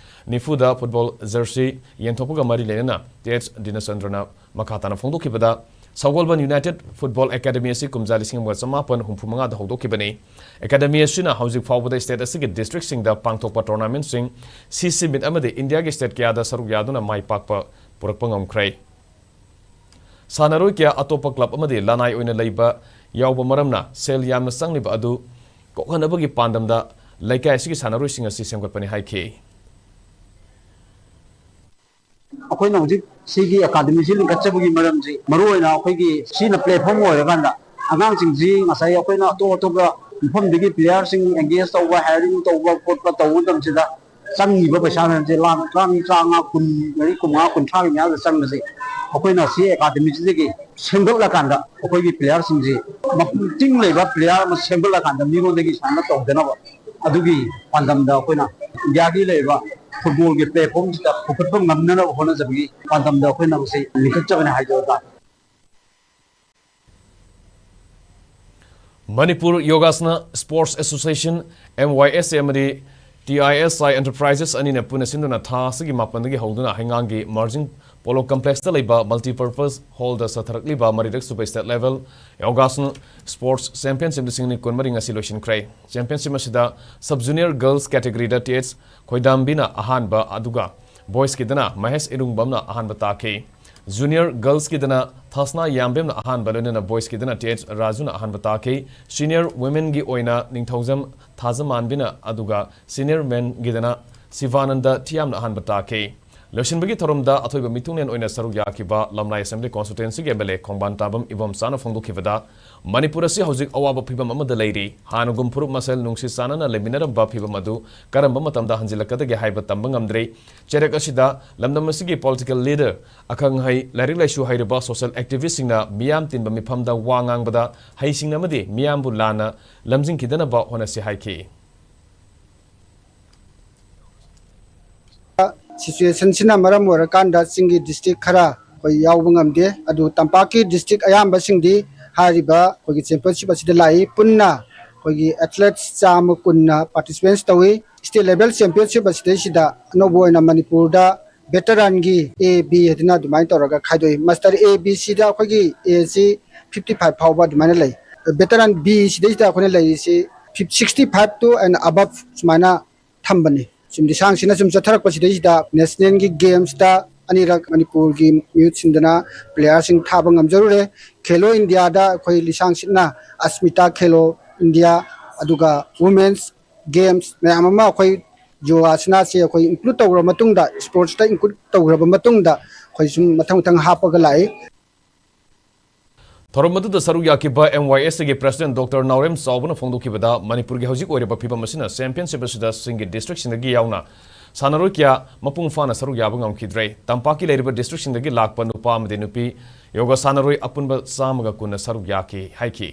ꯅꯤꯐꯨꯗ football jersey ꯌꯦꯟꯊꯣꯛꯄꯒ ꯃꯔꯤ ꯂꯩꯅꯅ T H ꯗꯤꯅꯦꯁꯆꯟꯗ꯭ꯔꯅ ꯃꯈꯥ ꯇꯥꯅ ꯐꯣꯡꯗꯣꯛꯈꯤꯕꯗ, ꯁꯒꯣꯜꯕꯟ United Football Academy ꯑꯁꯤ ꯀꯨꯝꯖꯥ ꯂꯤꯁꯤꯡ ꯑꯃꯒ ꯆꯃꯥꯄꯟ ꯍꯨꯝꯐꯨ ꯃꯉꯥꯗ ꯍꯧꯗꯣꯛꯈꯤꯕꯅꯤ꯫ Academy ꯑꯁꯤꯅ ꯍꯧꯖꯤꯛ ꯐꯥꯎꯕꯗ state ꯑꯁꯤꯒꯤ district ꯁꯤꯡꯗ ꯄꯥꯡꯊꯣꯛꯄ tournament ꯁꯤꯡ, ꯁꯤ ꯁꯤꯃꯤꯠ ꯑꯃꯗꯤ ꯏꯟꯗꯤꯌꯥꯒꯤ state ꯀꯌꯥꯗ ꯁꯔꯨꯛ ꯌꯥꯗꯨꯅ ꯃꯥꯏ ꯄꯥꯛꯄ ꯄꯨꯔꯛꯄ ꯉꯝꯈ꯭ꯔꯦ꯫ ꯁꯥꯟꯅꯔꯣꯏ ꯀꯌꯥ ꯑꯇꯣꯞꯄ club ꯑꯃꯗꯤ ꯂꯅꯥꯏ ꯑꯣꯏꯅ ꯂꯩꯕ ꯌꯥꯎꯕ ꯃꯔꯝꯅ ꯁꯦꯜ ꯌꯥꯝꯅ ꯆꯪꯂꯤꯕ ꯑꯗꯨ ꯀꯣꯛꯍꯟꯅꯕꯒꯤ ꯄꯥꯟꯗꯝꯗ ꯂꯩꯀꯥꯏ ꯑꯁꯤꯒꯤ ꯁꯥꯟꯅꯔꯣꯏꯁꯤꯡ ꯑꯁꯤ ꯁꯦꯝꯒꯠꯄꯅꯤ ꯍꯥꯏꯈꯤ꯫ ꯑꯩꯈꯣꯏꯅ ꯍꯧꯖꯤꯛ ꯁꯤꯒꯤ academy ꯁꯤ ꯂꯤꯡꯈꯠꯆꯕꯒꯤ ꯃꯔꯝꯁꯤ, ꯃꯔꯨꯑꯣꯏꯅ ꯑꯩꯈꯣꯏꯒꯤ ꯁꯤꯅ platform ꯑꯣꯏꯔꯀꯥꯟꯗ ꯑꯉꯥꯡꯁꯤꯡꯁꯤ ꯉꯁꯥꯏ ꯑꯩꯈꯣꯏꯅ ꯑꯇꯣꯞ ꯑꯇꯣꯞꯄ ꯃꯐꯝꯗꯒꯤ player ꯁꯤꯡ engage ꯇꯧꯕ, hiring ꯇꯧꯕ ꯈꯣꯠꯄ ꯇꯧꯕ ꯃꯇꯝꯁꯤꯗ ꯆꯪꯉꯤꯕ ꯄꯩꯁꯥ ꯃꯌꯥꯝꯁꯦ ꯂꯥꯈ ꯇꯔꯥꯃꯔꯤ, ꯇꯔꯥꯃꯉꯥ, ꯀꯨꯟ ꯃꯔꯤ, ꯀꯨꯟꯃꯉꯥ, ꯀꯨꯟꯊ꯭ꯔꯥꯒꯤ ꯃꯌꯥꯗ ꯆꯪꯕꯁꯦ ꯑꯩꯈꯣꯏꯅ ꯁꯤ academy ꯁꯤꯗꯒꯤ ꯁꯦꯝꯒꯠꯂꯀꯥꯟꯗ ꯑꯩꯈꯣꯏꯒꯤ player ꯁꯤꯡꯁꯤ ꯃꯄꯨꯡ ꯂꯩꯕ player ꯑꯃ ꯁꯦꯝꯒꯠꯂꯀꯥꯟꯗ ꯃꯤꯉꯣꯟꯗꯒꯤ ꯁꯨꯃꯥꯏꯅ ꯇꯧꯗꯅꯕ ꯑꯗꯨꯒꯤ ꯄꯥꯟꯗꯝꯗ ꯑꯩꯈꯣꯏꯅ ꯏꯟꯗꯤꯌꯥꯒꯤ ꯂꯩꯔꯤꯕ football ꯒꯤ platform ꯁꯤꯗ ꯄꯨꯈꯠꯄ ꯉꯝꯅꯅꯕ ꯍꯣꯠꯅꯖꯕꯒꯤ ꯄꯥꯟꯗꯝꯗ ꯑꯩꯈꯣꯏꯅ ꯃꯁꯤ ꯂꯤꯡꯈꯠꯆꯕꯅꯤ ꯍꯥꯏꯖꯕ ꯇꯥꯔꯦ꯫ Manipur Yogasana Sports Association, M Y S A, ꯑꯃꯗꯤ T I S I Enterprises ꯑꯅꯤꯅ ꯄꯨꯟꯅ ꯁꯤꯟꯗꯨꯅ ꯊꯥ ꯑꯁꯤꯒꯤ ꯃꯥꯄꯟꯗꯒꯤ ꯍꯧꯗꯨꯅ ꯍꯩꯉꯥꯡꯒꯤ Margin Polo Complex ꯇ ꯂꯩꯕ Multipurpose Hall ꯗ ꯆꯠꯊꯔꯛꯂꯤꯕ ꯃꯔꯤꯔꯛ ꯁꯨꯕ State Level Yogasana Sports Championship ꯂꯤꯁꯤꯡ ꯑꯅꯤ ꯀꯨꯟꯃꯔꯤ ꯉꯁꯤ ꯂꯣꯏꯁꯤꯟꯈ꯭ꯔꯦ꯫ Championship ꯑꯁꯤꯗ Sub Junior Girls category ꯗ T H ꯈꯣꯏꯗꯥꯝꯕꯤꯅ ꯑꯍꯥꯟꯕ, ꯑꯗꯨꯒ Boys ꯀꯤꯗꯅ ꯃꯍꯦꯁ ꯏꯔꯨꯡꯕꯝꯅ ꯑꯍꯥꯟꯕ ꯇꯥꯈꯤ꯫ Junior Girls ꯀꯤꯗꯅ ꯊꯥꯁꯅꯥ ꯌꯥꯝꯕꯦꯝꯅ ꯑꯍꯥꯟꯕ, ꯂꯣꯏꯅꯅ Boys ꯀꯤꯗꯅ T H ꯔꯥꯖꯨꯅ ꯑꯍꯥꯟꯕ ꯇꯥꯈꯤ꯫ Senior Women ꯒꯤ ꯑꯣꯏꯅ ꯅꯤꯡꯊꯧꯖꯝ ꯊꯥꯖꯃꯥꯟꯕꯤꯅ, ꯑꯗꯨꯒ Senior Men ꯒꯤꯗꯅ ꯁꯤꯚꯥꯅꯟꯗ ꯊꯤꯌꯥꯝꯅ ꯑꯍꯥꯟꯕ ꯇꯥꯈꯤ꯫ ꯂꯣꯏꯁꯤꯟꯕꯒꯤ ꯊꯧꯔꯝꯗ ꯑꯊꯣꯏꯕ ꯃꯤꯊꯨꯡꯂꯦꯟ ꯑꯣꯏꯅ ꯁꯔꯨꯛ ꯌꯥꯈꯤꯕ ꯂꯝꯂꯥꯏ ꯑꯦꯁꯦꯝꯕ꯭ꯂꯤ ꯀꯣꯟꯁꯇꯤꯇ꯭ꯋꯦꯟꯁꯤꯒꯤ M L A Khongbantabam ꯏꯕꯣꯝꯆꯥꯅ ꯐꯣꯡꯗꯣꯛꯈꯤꯕꯗ, ꯃꯅꯤꯄꯨꯔ ꯑꯁꯤ ꯍꯧꯖꯤꯛ ꯑꯋꯥꯕ ꯐꯤꯚꯝ ꯑꯃꯗ ꯂꯩꯔꯤ꯫ ꯍꯥꯟꯅꯒꯨꯝ ꯐꯨꯔꯨꯞ ꯃꯁꯦꯜ ꯅꯨꯡꯁꯤ ꯆꯥꯟꯅꯅ ꯂꯩꯃꯤꯟꯅꯔꯝꯕ ꯐꯤꯚꯝ ꯑꯗꯨ ꯀꯔꯝꯕ ꯃꯇꯝꯗ ꯍꯟꯖꯤꯜꯂꯛꯀꯗꯒꯦ ꯍꯥꯏꯕ ꯇꯝꯕ ꯉꯝꯗ꯭ꯔꯦ꯫ ꯆꯩꯔꯛ ꯑꯁꯤꯗ ꯂꯝꯗꯝ ꯑꯁꯤꯒꯤ ꯄꯣꯂꯤꯇꯤꯀꯦꯜ ꯂꯤꯗꯔ, ꯑꯈꯪ ꯑꯍꯩ, ꯂꯥꯏꯔꯤꯛ ꯂꯥꯏꯁꯨ ꯍꯩꯔꯕ ꯁꯣꯁꯤꯌꯦꯜ ꯑꯦꯛꯇꯤꯚꯤꯁ꯭ꯠꯁꯤꯡꯅ ꯃꯤꯌꯥꯝ ꯇꯤꯟꯕ ꯃꯤꯐꯝꯗ ꯋꯥ ꯉꯥꯡꯕꯗ ꯍꯩꯁꯤꯡꯅ ꯑꯃꯗꯤ ꯃꯤꯌꯥꯝꯕꯨ ꯂꯥꯟꯅ ꯂꯝꯖꯤꯡꯈꯤꯗꯅꯕ ꯍꯣꯠꯅꯁꯤ ꯍꯥꯏꯈꯤ꯫ ꯁꯤꯆꯨꯋꯦꯁꯟꯁꯤꯅ ꯃꯔꯝ ꯑꯣꯏꯔꯀꯥꯟꯗ ꯆꯤꯡꯒꯤ ꯗꯤꯁꯇ꯭ꯔꯤꯛ ꯈꯔ ꯑꯩꯈꯣꯏ ꯌꯥꯎꯕ ꯉꯝꯗꯦ꯫ ꯑꯗꯨ ꯇꯝꯄꯥꯛꯀꯤ ꯗꯤꯁꯇ꯭ꯔꯤꯛ ꯑꯌꯥꯝꯕꯁꯤꯡꯗꯤ ꯍꯥꯏꯔꯤꯕ ꯑꯩꯈꯣꯏꯒꯤ ꯆꯦꯝꯄꯤꯌꯟꯁꯤꯞ ꯑꯁꯤꯗ ꯂꯥꯛꯏ꯫ ꯄꯨꯟꯅ ꯑꯩꯈꯣꯏꯒꯤ ꯑꯦꯊꯂꯦꯠꯁ ꯆꯥꯝꯃ ꯀꯨꯟꯅ ꯄꯥꯔꯇꯤꯁꯤꯄꯦꯠꯁ ꯇꯧꯏ꯫ ꯁ꯭ꯇꯦꯠ ꯂꯦꯚꯦꯜ ꯆꯦꯝꯄꯤꯌꯟꯁꯤꯞ ꯑꯁꯤꯗꯩꯁꯤꯗ ꯑꯅꯧꯕ ꯑꯣꯏꯅ ꯃꯅꯤꯄꯨꯔꯗ ꯚꯦꯇꯔꯟꯒꯤ ꯑꯦ ꯕꯤ ꯍꯥꯏꯗꯅ ꯑꯗꯨꯃꯥꯏꯅ ꯇꯧꯔꯒ ꯈꯥꯏꯗꯣꯛꯏ꯫ ꯃꯁꯇꯔ ꯑꯦ ꯕꯤ ꯁꯤꯗ ꯑꯩꯈꯣꯏꯒꯤ ꯑꯦꯖꯁꯤ ꯐꯤꯐꯇꯤ ꯐꯥꯏꯚ ꯐꯥꯎꯕ ꯑꯗꯨꯃꯥꯏꯅ ꯂꯩ꯫ ꯚꯦꯇꯔꯟ ꯕꯤ ꯁꯤꯗꯩꯁꯤꯗ ꯑꯩꯈꯣꯏꯅ ꯂꯩꯔꯤꯁꯤ ꯁꯤꯛꯁꯇꯤ ꯐꯥꯏꯚ ꯇꯨ ꯑꯦꯟ ꯑꯕꯞ ꯁꯨꯃꯥꯏꯅ ꯊꯝꯕꯅꯤ꯫ ꯁꯨꯝ ꯂꯤꯁꯥꯡꯁꯤꯅ ꯁꯨꯝ ꯆꯠꯊꯔꯛꯄꯁꯤꯗꯩꯁꯤꯗ ꯅꯦꯁꯅꯦꯜꯒꯤ ꯒꯦꯝꯁꯇ ꯑꯅꯤꯔꯛ ꯃꯅꯤꯄꯨꯔꯒꯤ ꯃꯤꯍꯨꯠ ꯁꯤꯟꯗꯅ ꯄ꯭ꯂꯦꯌꯥꯔꯁꯤꯡ ꯊꯥꯕ ꯉꯝꯖꯔꯨꯔꯦ꯫ ꯈꯦꯂꯣ ꯏꯟꯗꯤꯌꯥꯗ ꯑꯩꯈꯣꯏ ꯂꯤꯁꯥꯡꯁꯤꯠꯅ ꯑꯁꯃꯤꯇꯥ ꯈꯦꯂꯣ ꯏꯟꯗꯤꯌꯥ, ꯑꯗꯨꯒ ꯋꯨꯃꯦꯟꯁ ꯒꯦꯝꯁ ꯃꯌꯥꯝ ꯑꯃ ꯑꯩꯈꯣꯏ ꯌꯣꯒꯥꯁꯅꯥꯁꯦ ꯑꯩꯈꯣꯏ ꯏꯟꯀ꯭ꯂꯨꯗ ꯇꯧꯈ꯭ꯔ ꯃꯇꯨꯡꯗ, ꯁ꯭ꯄꯣꯔꯠꯁꯇ ꯏꯟꯀ꯭ꯂꯨꯗ ꯇꯧꯈ꯭ꯔꯕ ꯃꯇꯨꯡꯗ ꯑꯩꯈꯣꯏ ꯁꯨꯝ ꯃꯊꯪ ꯃꯊꯪ ꯍꯥꯞꯄꯒ ꯂꯥꯛꯏ꯫ ꯊꯧꯔꯝ ꯑꯗꯨꯗ ꯁꯔꯨꯛ ꯌꯥꯈꯤꯕ ꯑꯦꯝ ꯋꯥꯏ ꯑꯦꯁ ꯇꯤꯒꯤ ꯄ꯭ꯔꯦꯁꯤꯗꯦꯟꯠ ꯗꯣꯛꯇꯔ ꯅꯥꯎꯔꯦꯝ ꯆꯥꯎꯕꯅ ꯐꯣꯡꯗꯣꯛꯈꯤꯕꯗ, ꯃꯅꯤꯄꯨꯔꯒꯤ ꯍꯧꯖꯤꯛ ꯑꯣꯏꯔꯤꯕ ꯐꯤꯕꯝ ꯑꯁꯤꯅ ꯆꯦꯝꯄꯤꯌꯟꯁꯤꯞ ꯑꯁꯤꯗ ꯆꯤꯡꯒꯤ ꯗꯤꯁꯇ꯭ꯔꯤꯛꯁꯤꯡꯗꯒꯤ ꯌꯥꯎꯅ ꯁꯥꯟꯅꯔꯣꯏ ꯀꯌꯥ ꯃꯄꯨꯡ ꯐꯥꯅ ꯁꯔꯨꯛ ꯌꯥꯕ ꯉꯝꯈꯤꯗ꯭ꯔꯦ꯫ ꯇꯝꯄꯥꯛꯀꯤ ꯂꯩꯔꯤꯕ ꯗꯤꯁꯇ꯭ꯔꯤꯛꯁꯤꯡꯗꯒꯤ ꯂꯥꯛꯄ ꯅꯨꯄꯥ ꯑꯃꯗꯤ ꯅꯨꯄꯤ ꯌꯣꯒꯥ ꯁꯥꯟꯅꯔꯣꯏ ꯑꯄꯨꯟꯕ ꯆꯥꯝꯃꯒ ꯀꯨꯟꯅ ꯁꯔꯨꯛ ꯌꯥꯈꯤ ꯍꯥꯏꯈꯤ꯫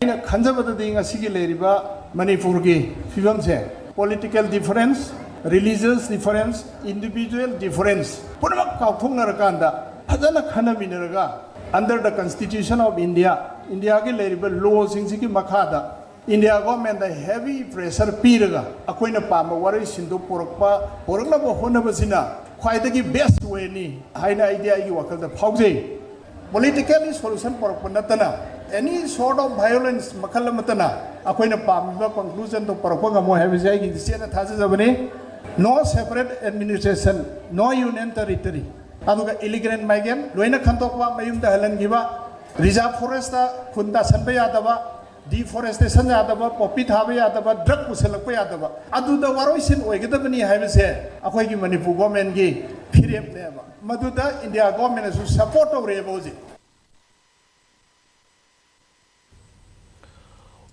ꯑꯩꯅ ꯈꯟꯖꯕꯗꯗꯤ ꯉꯁꯤꯒꯤ ꯂꯩꯔꯤꯕ ꯃꯅꯤꯄꯨꯔꯒꯤ ꯐꯤꯕꯝꯁꯦ political difference, religious difference, individual difference ꯄꯨꯝꯅꯃꯛ ꯀꯥꯎꯊꯣꯛꯅꯔꯀꯥꯟꯗ ꯐꯖꯅ ꯈꯟꯅꯃꯤꯟꯅꯔꯒ under the Constitution of India, ꯏꯟꯗꯤꯌꯥꯒꯤ ꯂꯩꯔꯤꯕ ꯂꯣꯁꯤꯡꯁꯤꯒꯤ ꯃꯈꯥꯗ ꯏꯟꯗꯤꯌꯥ ꯒꯣꯔꯃꯦꯟꯗ heavy pressure ꯄꯤꯔꯒ ꯑꯩꯈꯣꯏꯅ ꯄꯥꯝꯕ ꯋꯥꯔꯣꯏꯁꯤꯟꯗꯨ ꯄꯨꯔꯛꯄ ꯄꯨꯔꯛꯅꯕ ꯍꯣꯠꯅꯕꯁꯤꯅ ꯈ꯭ꯋꯥꯏꯗꯒꯤ best wayꯅꯤ ꯍꯥꯏꯅ ꯑꯩꯗꯤ ꯑꯩꯒꯤ ꯋꯥꯈꯜꯗ ꯐꯥꯎꯖꯩ꯫ Politically solution ꯄꯨꯔꯛꯄ ꯅꯠꯇꯅ any sort of violence ꯃꯈꯜ ꯑꯃꯠꯇꯅ ꯑꯩꯈꯣꯏꯅ ꯄꯥꯝꯃꯤꯕ conclusionꯗꯨ ꯄꯨꯔꯛꯄ ꯉꯝꯃꯣꯏ ꯍꯥꯏꯕꯁꯤ ꯑꯩꯒꯤ ꯆꯦꯠꯅ ꯊꯥꯖꯖꯕꯅꯤ꯫ No separate administration, no union territory, ꯑꯗꯨꯒ illegal migrant ꯂꯣꯏꯅ ꯈꯟꯗꯣꯛꯄ, ꯃꯌꯨꯝꯗ ꯍꯜꯍꯟꯈꯤꯕ, reserve forestꯇ ꯈꯨꯟ ꯇꯥꯁꯟꯕ ꯌꯥꯗꯕ, Deforestation ꯌꯥꯗꯕ, ꯄꯣꯄꯤ ꯊꯥꯕ ꯌꯥꯗꯕ, ꯗ꯭ꯔꯒ ꯄꯨꯁꯜꯂꯛꯄ ꯌꯥꯗꯕ, ꯑꯗꯨꯗ ꯋꯥꯔꯣꯏꯁꯤꯟ ꯑꯣꯏꯒꯗꯕꯅꯤ ꯍꯥꯏꯕꯁꯦ ꯑꯩꯈꯣꯏꯒꯤ ꯃꯅꯤꯄꯨꯔ ꯒꯣꯔꯃꯦꯟꯒꯤ ꯐꯤꯔꯦꯞꯅꯦꯕ꯫ ꯃꯗꯨꯗ ꯏꯟꯗꯤꯌꯥ ꯒꯣꯔꯃꯦꯟꯅꯁꯨ ꯁꯄꯣꯔꯠ ꯇꯧꯔꯦꯕ ꯍꯧꯖꯤꯛ꯫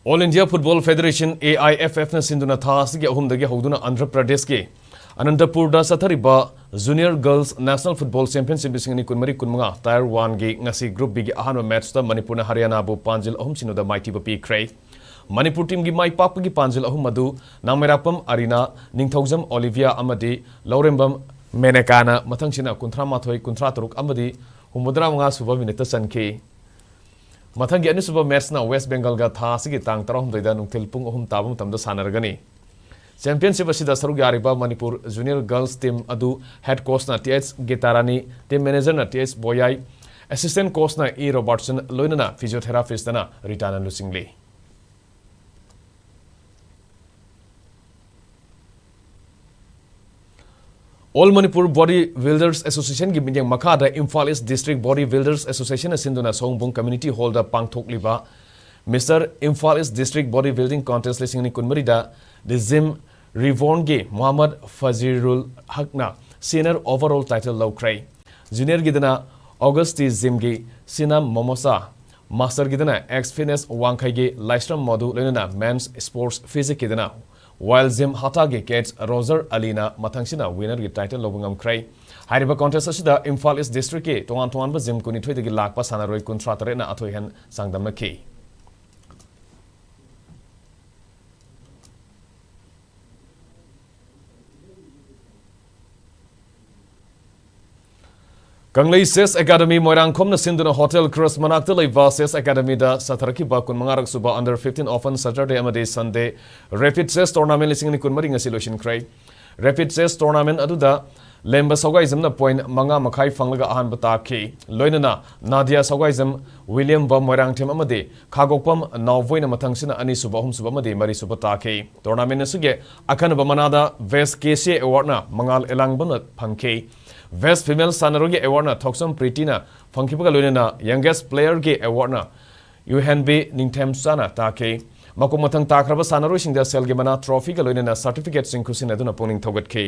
All India Football Federation, A I F F ꯅ ꯁꯤꯟꯗꯨꯅ ꯊꯥ ꯑꯁꯤꯒꯤ ꯑꯍꯨꯝꯗꯒꯤ ꯍꯧꯗꯨꯅ ꯑꯟꯙ꯭ꯔ ꯄ꯭ꯔꯗꯦꯁꯀꯤ ꯑꯅꯟꯇꯄꯨꯔꯗ ꯆꯠꯊꯔꯤꯕ Junior Girls National Football Championship ꯂꯤꯁꯤꯡ ꯑꯅꯤ ꯀꯨꯟꯃꯔꯤ ꯀꯨꯟꯃꯉꯥ Tier One ꯒꯤ ꯉꯁꯤ Group B ꯒꯤ ꯑꯍꯥꯟꯕ ꯃꯦꯠꯆꯇ ꯃꯅꯤꯄꯨꯔꯅ ꯍꯔꯤꯌꯥꯅꯥꯕꯨ ꯄꯥꯟꯖꯤꯜ ꯑꯍꯨꯝ ꯁꯤꯅꯣꯗ ꯃꯥꯏꯊꯤꯕ ꯄꯤꯈ꯭ꯔꯦ꯫ ꯃꯅꯤꯄꯨꯔ ꯇꯤꯝꯒꯤ ꯃꯥꯏ ꯄꯥꯛꯄꯒꯤ ꯄꯥꯟꯖꯤꯜ ꯑꯍꯨꯝ ꯑꯗꯨ ꯅꯥꯃꯩꯔꯥꯛꯄꯝ ꯑꯔꯤꯅꯥ, ꯅꯤꯡꯊꯧꯖꯝ ꯑꯣꯂꯤꯚꯤꯌꯥ ꯑꯃꯗꯤ ꯂꯧꯔꯦꯝꯕꯝ ꯃꯦꯅꯦꯀꯥꯅ ꯃꯊꯪꯁꯤꯅ ꯀꯨꯟꯊ꯭ꯔꯥ ꯃꯥꯊꯣꯏ, ꯀꯨꯟꯊ꯭ꯔꯥ ꯇꯔꯨꯛ ꯑꯃꯗꯤ ꯍꯨꯝꯐꯨꯇꯔꯥ ꯃꯉꯥ ꯁꯨꯕ ꯃꯤꯅꯤꯠꯇ ꯆꯟꯈꯤ꯫ ꯃꯊꯪꯒꯤ ꯑꯅꯤꯁꯨꯕ ꯃꯦꯠꯆꯅ ꯋꯦꯁ ꯕꯦꯡꯒꯜꯒ ꯊꯥ ꯑꯁꯤꯒꯤ ꯇꯥꯡ ꯇꯔꯥꯍꯨꯝꯗꯣꯏꯗ ꯅꯨꯡꯊꯤꯜ ꯄꯨꯡ ꯑꯍꯨꯝ ꯇꯥꯕ ꯃꯇꯝꯗ ꯁꯥꯟꯅꯔꯒꯅꯤ꯫ ꯆꯦꯝꯄꯤꯌꯟꯁꯤꯞ ꯑꯁꯤꯗ ꯁꯔꯨꯛ ꯌꯥꯔꯤꯕ ꯃꯅꯤꯄꯨꯔ Junior Girls Team ꯑꯗꯨ ꯍꯦꯗ ꯀꯣꯆꯅ ꯇꯤ ꯑꯩꯆ ꯒꯤꯇꯥꯔꯥꯅꯤ, ꯇꯤꯝ ꯃꯦꯅꯦꯖꯔꯅ ꯇꯤ ꯑꯩꯆ ꯕꯣꯌꯥꯏ, ꯑꯦꯁꯤꯁꯇꯦꯟꯠ ꯀꯣꯆꯅ ꯏ ꯔꯣꯕꯥꯔꯠꯁꯟ, ꯂꯣꯏꯅꯅ ꯐꯤꯖꯤꯑꯣꯊꯦꯔꯥꯄꯤꯁꯇꯅ ꯔꯤꯇꯥꯅ ꯂꯨꯆꯤꯡꯂꯤ꯫ All Manipur Body Builders Association ꯒꯤ ꯃꯤꯠꯌꯦꯡ ꯃꯈꯥꯗ ꯏꯝꯐꯥꯜ ꯏꯁ ꯗꯤꯁꯇ꯭ꯔꯤꯛ ꯕꯣꯗꯤ ꯕꯤꯜꯗꯔꯁ ꯑꯦꯁꯣꯁꯤꯌꯦꯁꯟꯅ ꯁꯤꯟꯗꯨꯅ ꯁꯑꯣꯝꯕꯨꯡ ꯀꯝꯃ꯭ꯌꯨꯅꯤꯇꯤ ꯍꯣꯜꯗ ꯄꯥꯡꯊꯣꯛꯂꯤꯕ ꯃꯤꯁꯇꯔ ꯏꯝꯐꯥꯜ ꯏꯁ ꯗꯤꯁꯇ꯭ꯔꯤꯛ ꯕꯣꯗꯤ ꯕꯤꯜꯗꯤꯡ ꯀꯣꯟꯇꯦꯁ ꯂꯤꯁꯤꯡ ꯑꯅꯤ ꯀꯨꯟꯃꯔꯤꯗ ꯗꯤꯖꯤꯝ ꯔꯤꯕꯣꯟꯒꯤ ꯃꯨꯍꯝꯃꯗ ꯐꯖꯤꯔꯨꯜ ꯍꯛꯅ ꯁꯤꯅꯤꯌꯔ ꯑꯣꯚꯔꯑꯣꯜ ꯇꯥꯏꯇꯜ ꯂꯧꯈ꯭ꯔꯦ꯫ ꯖꯨꯅꯤꯌꯔꯒꯤꯗꯅ ꯑꯣꯒꯁꯇꯤ ꯖꯤꯝꯒꯤ ꯁꯤꯅꯥꯝ ꯃꯣꯃꯣꯁꯥ, ꯃꯥꯁꯇꯔꯒꯤꯗꯅ ꯑꯦꯛꯁ ꯐꯤꯠꯅꯦꯁ ꯋꯥꯡꯈꯩꯒꯤ ꯂꯥꯏꯁ꯭ꯔꯝ ꯃꯣꯗꯨ, ꯂꯣꯏꯅꯅ ꯃꯦꯟꯁ ꯁ꯭ꯄꯣꯔꯠꯁ ꯐꯤꯖꯤꯛꯀꯤꯗꯅ ꯋꯥꯏꯜ ꯖꯤꯝ ꯍꯥꯇꯥꯒꯤ ꯀꯦꯠꯁ ꯔꯣꯖꯔ ꯑꯂꯤꯅ ꯃꯊꯪꯁꯤꯅ ꯋꯤꯅꯔꯒꯤ ꯇꯥꯏꯇꯜ ꯂꯧꯕ ꯉꯝꯈ꯭ꯔꯦ꯫ ꯍꯥꯏꯔꯤꯕ ꯀꯣꯟꯇꯦꯁ ꯑꯁꯤꯗ ꯏꯝꯐꯥꯜ ꯏꯁ ꯗꯤꯁꯇ꯭ꯔꯤꯛꯀꯤ ꯇꯣꯉꯥꯟ ꯇꯣꯉꯥꯟꯕ ꯖꯤꯝ ꯀꯨꯟꯅꯤꯊꯣꯏꯗꯒꯤ ꯂꯥꯛꯄ ꯁꯥꯟꯅꯔꯣꯏ ꯀꯨꯟꯊ꯭ꯔꯥ ꯇꯔꯦꯠꯅ ꯑꯊꯣꯏ ꯑꯍꯦꯟ ꯆꯥꯡꯗꯝꯅꯈꯤ꯫ ꯀꯪꯂꯩ ꯆꯦꯁ ꯑꯦꯀꯥꯗꯃꯤ ꯃꯣꯏꯔꯥꯡꯈꯣꯝꯅ ꯁꯤꯟꯗꯨꯅ ꯍꯣꯇꯦꯜ ꯀ꯭ꯔꯁ ꯃꯅꯥꯛꯇ ꯂꯩꯕ ꯆꯦꯁ ꯑꯦꯀꯥꯗꯃꯤꯗ ꯆꯠꯊꯔꯛꯈꯤꯕ ꯀꯨꯟꯃꯉꯥꯔꯛ ꯁꯨꯕ Under Fifteen Open Saturday ꯑꯃꯗꯤ Sunday Rapid Chess Tournament ꯂꯤꯁꯤꯡ ꯑꯅꯤ ꯀꯨꯟꯃꯔꯤ ꯉꯁꯤ ꯂꯣꯏꯁꯤꯟꯈ꯭ꯔꯦ꯫ Rapid Chess Tournament ꯑꯗꯨꯗ ꯂꯦꯝꯕ ꯁꯧꯒꯥꯏꯖꯝꯅ ꯄꯣꯏꯟꯠ ꯃꯉꯥ ꯃꯈꯥꯏ ꯐꯪꯂꯒ ꯑꯍꯥꯟꯕ ꯇꯥꯈꯤ꯫ ꯂꯣꯏꯅꯅ ꯅꯥꯗꯤꯌꯥ ꯁꯧꯒꯥꯏꯖꯝ, ꯋꯤꯂꯤꯌꯝ ꯕꯝ ꯃꯣꯏꯔꯥꯡꯊꯦꯝ ꯑꯃꯗꯤ ꯈꯥꯒꯣꯛꯄꯝ ꯅꯥꯎꯕꯣꯏꯅ ꯃꯊꯪꯁꯤꯅ ꯑꯅꯤꯁꯨꯕ, ꯑꯍꯨꯝꯁꯨꯕ ꯑꯃꯗꯤ ꯃꯔꯤꯁꯨꯕ ꯇꯥꯈꯤ꯫ ꯇꯣꯔꯅꯥꯃꯦꯟ ꯑꯁꯤꯒꯤ ꯑꯈꯟꯅꯕ ꯃꯅꯥꯗ ꯕꯦꯁ ꯀꯦ ꯁꯤ ꯑꯦ ꯑꯦꯋꯥꯔꯗꯅ ꯃꯉꯥꯜ ꯑꯦꯂꯥꯡꯕꯝꯅ ꯐꯪꯈꯤ꯫ ꯕꯦꯁ ꯐꯤꯃꯦꯜ ꯁꯥꯟꯅꯔꯣꯏꯒꯤ ꯑꯦꯋꯥꯔꯗꯅ ꯊꯣꯛꯆꯝ ꯄ꯭ꯔꯤꯇꯤꯅ ꯐꯪꯈꯤꯕꯒ ꯂꯣꯏꯅꯅ ꯌꯪꯒꯦꯁ ꯄ꯭ꯂꯦꯌꯔꯒꯤ ꯑꯦꯋꯥꯔꯗꯅ ꯌꯨꯍꯦꯟꯕꯤ ꯅꯤꯡꯊꯦꯝꯆꯥꯅ ꯇꯥꯈꯤ꯫ ꯃꯀꯣꯛ ꯃꯊꯪ ꯇꯥꯈ꯭ꯔꯕ ꯁꯥꯟꯅꯔꯣꯏꯁꯤꯡꯗ ꯁꯦꯜꯒꯤ ꯃꯅꯥ, trophyꯒ ꯂꯣꯏꯅꯅ certificateꯁꯤꯡ ꯈꯨꯠꯁꯤꯟꯅꯗꯨꯅ ꯄꯨꯛꯅꯤꯡ ꯊꯧꯒꯠꯈꯤ꯫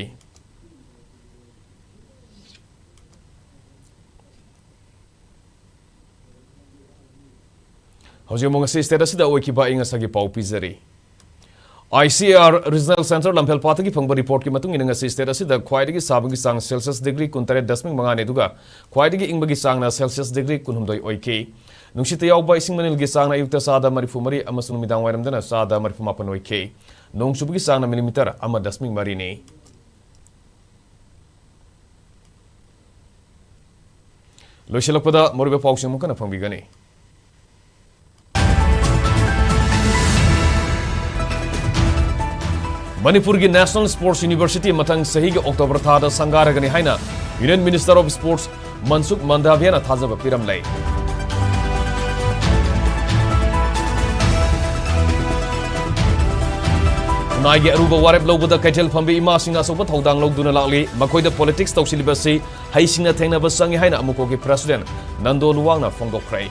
ꯍꯧꯖꯤꯛ ꯑꯃꯨꯛ ꯉꯁꯤ state ꯑꯁꯤꯗ ꯑꯣꯏꯈꯤꯕ ꯑꯏꯪ ꯑꯁꯥꯒꯤ ꯄꯥꯎ ꯄꯤꯖꯔꯤ꯫ ICAR Regional Centre ꯂꯝꯐꯦꯜꯄꯥꯠꯇꯒꯤ ꯐꯪꯕ reportꯀꯤ ꯃꯇꯨꯡ ꯏꯟꯅ, ꯉꯁꯤ state ꯑꯁꯤꯗ ꯈ꯭ꯋꯥꯏꯗꯒꯤ ꯁꯥꯕꯒꯤ ꯆꯥꯡ Celsius degree ꯀꯨꯟꯇꯔꯦꯠ ꯗꯁꯃꯤꯛ ꯃꯉꯥꯅꯤ, ꯑꯗꯨꯒ ꯈ꯭ꯋꯥꯏꯗꯒꯤ ꯏꯪꯕꯒꯤ ꯆꯥꯡꯅ Celsius degree ꯀꯨꯟꯍꯨꯝꯗꯣꯏ ꯑꯣꯏꯈꯤ꯫ ꯅꯨꯡꯁꯤꯠꯇ ꯌꯥꯎꯕ ꯏꯁꯤꯡ ꯃꯅꯤꯜꯒꯤ ꯆꯥꯡꯅ ꯑꯌꯨꯛꯇ ꯆꯥꯗ ꯃꯔꯤꯐꯨ ꯃꯔꯤ ꯑꯃꯁꯨꯡ ꯅꯨꯃꯤꯗꯥꯡ ꯋꯥꯏꯔꯝꯗꯅ ꯆꯥꯗ ꯃꯔꯤꯐꯨ ꯃꯥꯄꯟ ꯑꯣꯏꯈꯤ꯫ ꯅꯣꯡ ꯆꯨꯕꯒꯤ ꯆꯥꯡꯅ millimetre ꯑꯃ ꯗꯁꯃꯤꯛ ꯃꯔꯤꯅꯤ꯫ ꯂꯣꯏꯁꯤꯜꯂꯛꯄꯗ ꯃꯔꯨꯑꯣꯏꯕ ꯄꯥꯎꯁꯤꯡ ꯑꯃꯨꯛ ꯍꯟꯅ ꯐꯪꯕꯤꯒꯅꯤ꯫ ꯃꯅꯤꯄꯨꯔꯒꯤ National Sports University ꯃꯊꯪ ꯆꯍꯤꯒꯤ October ꯊꯥꯗ ꯁꯪꯒꯥꯔꯒꯅꯤ ꯍꯥꯏꯅ Union Minister of Sports ꯃꯟꯁꯨꯈ ꯃꯟꯗꯥꯚꯤꯌꯥꯅ ꯊꯥꯖꯕ ꯄꯤꯔꯝꯂꯦ꯫ ꯈꯨꯟꯅꯥꯏꯒꯤ ꯑꯔꯨꯕ ꯋꯥꯔꯦꯞ ꯂꯧꯕꯗ ꯀꯩꯊꯦꯜ ꯐꯝꯕꯤ ꯏꯃꯥꯁꯤꯡꯅ ꯑꯆꯧꯕ ꯊꯧꯗꯥꯡ ꯂꯧꯗꯨꯅ ꯂꯥꯛꯂꯤ꯫ ꯃꯈꯣꯏꯗ politics ꯇꯧꯁꯤꯜꯂꯤꯕꯁꯤ ꯍꯩꯁꯤꯡꯅ ꯊꯦꯡꯅꯕ ꯆꯪꯏ ꯍꯥꯏꯅ ꯑꯃꯨꯀꯣꯒꯤ President ꯅꯟꯗꯣ ꯂꯨꯋꯥꯡꯅ ꯐꯣꯡꯗꯣꯛꯈ꯭ꯔꯦ꯫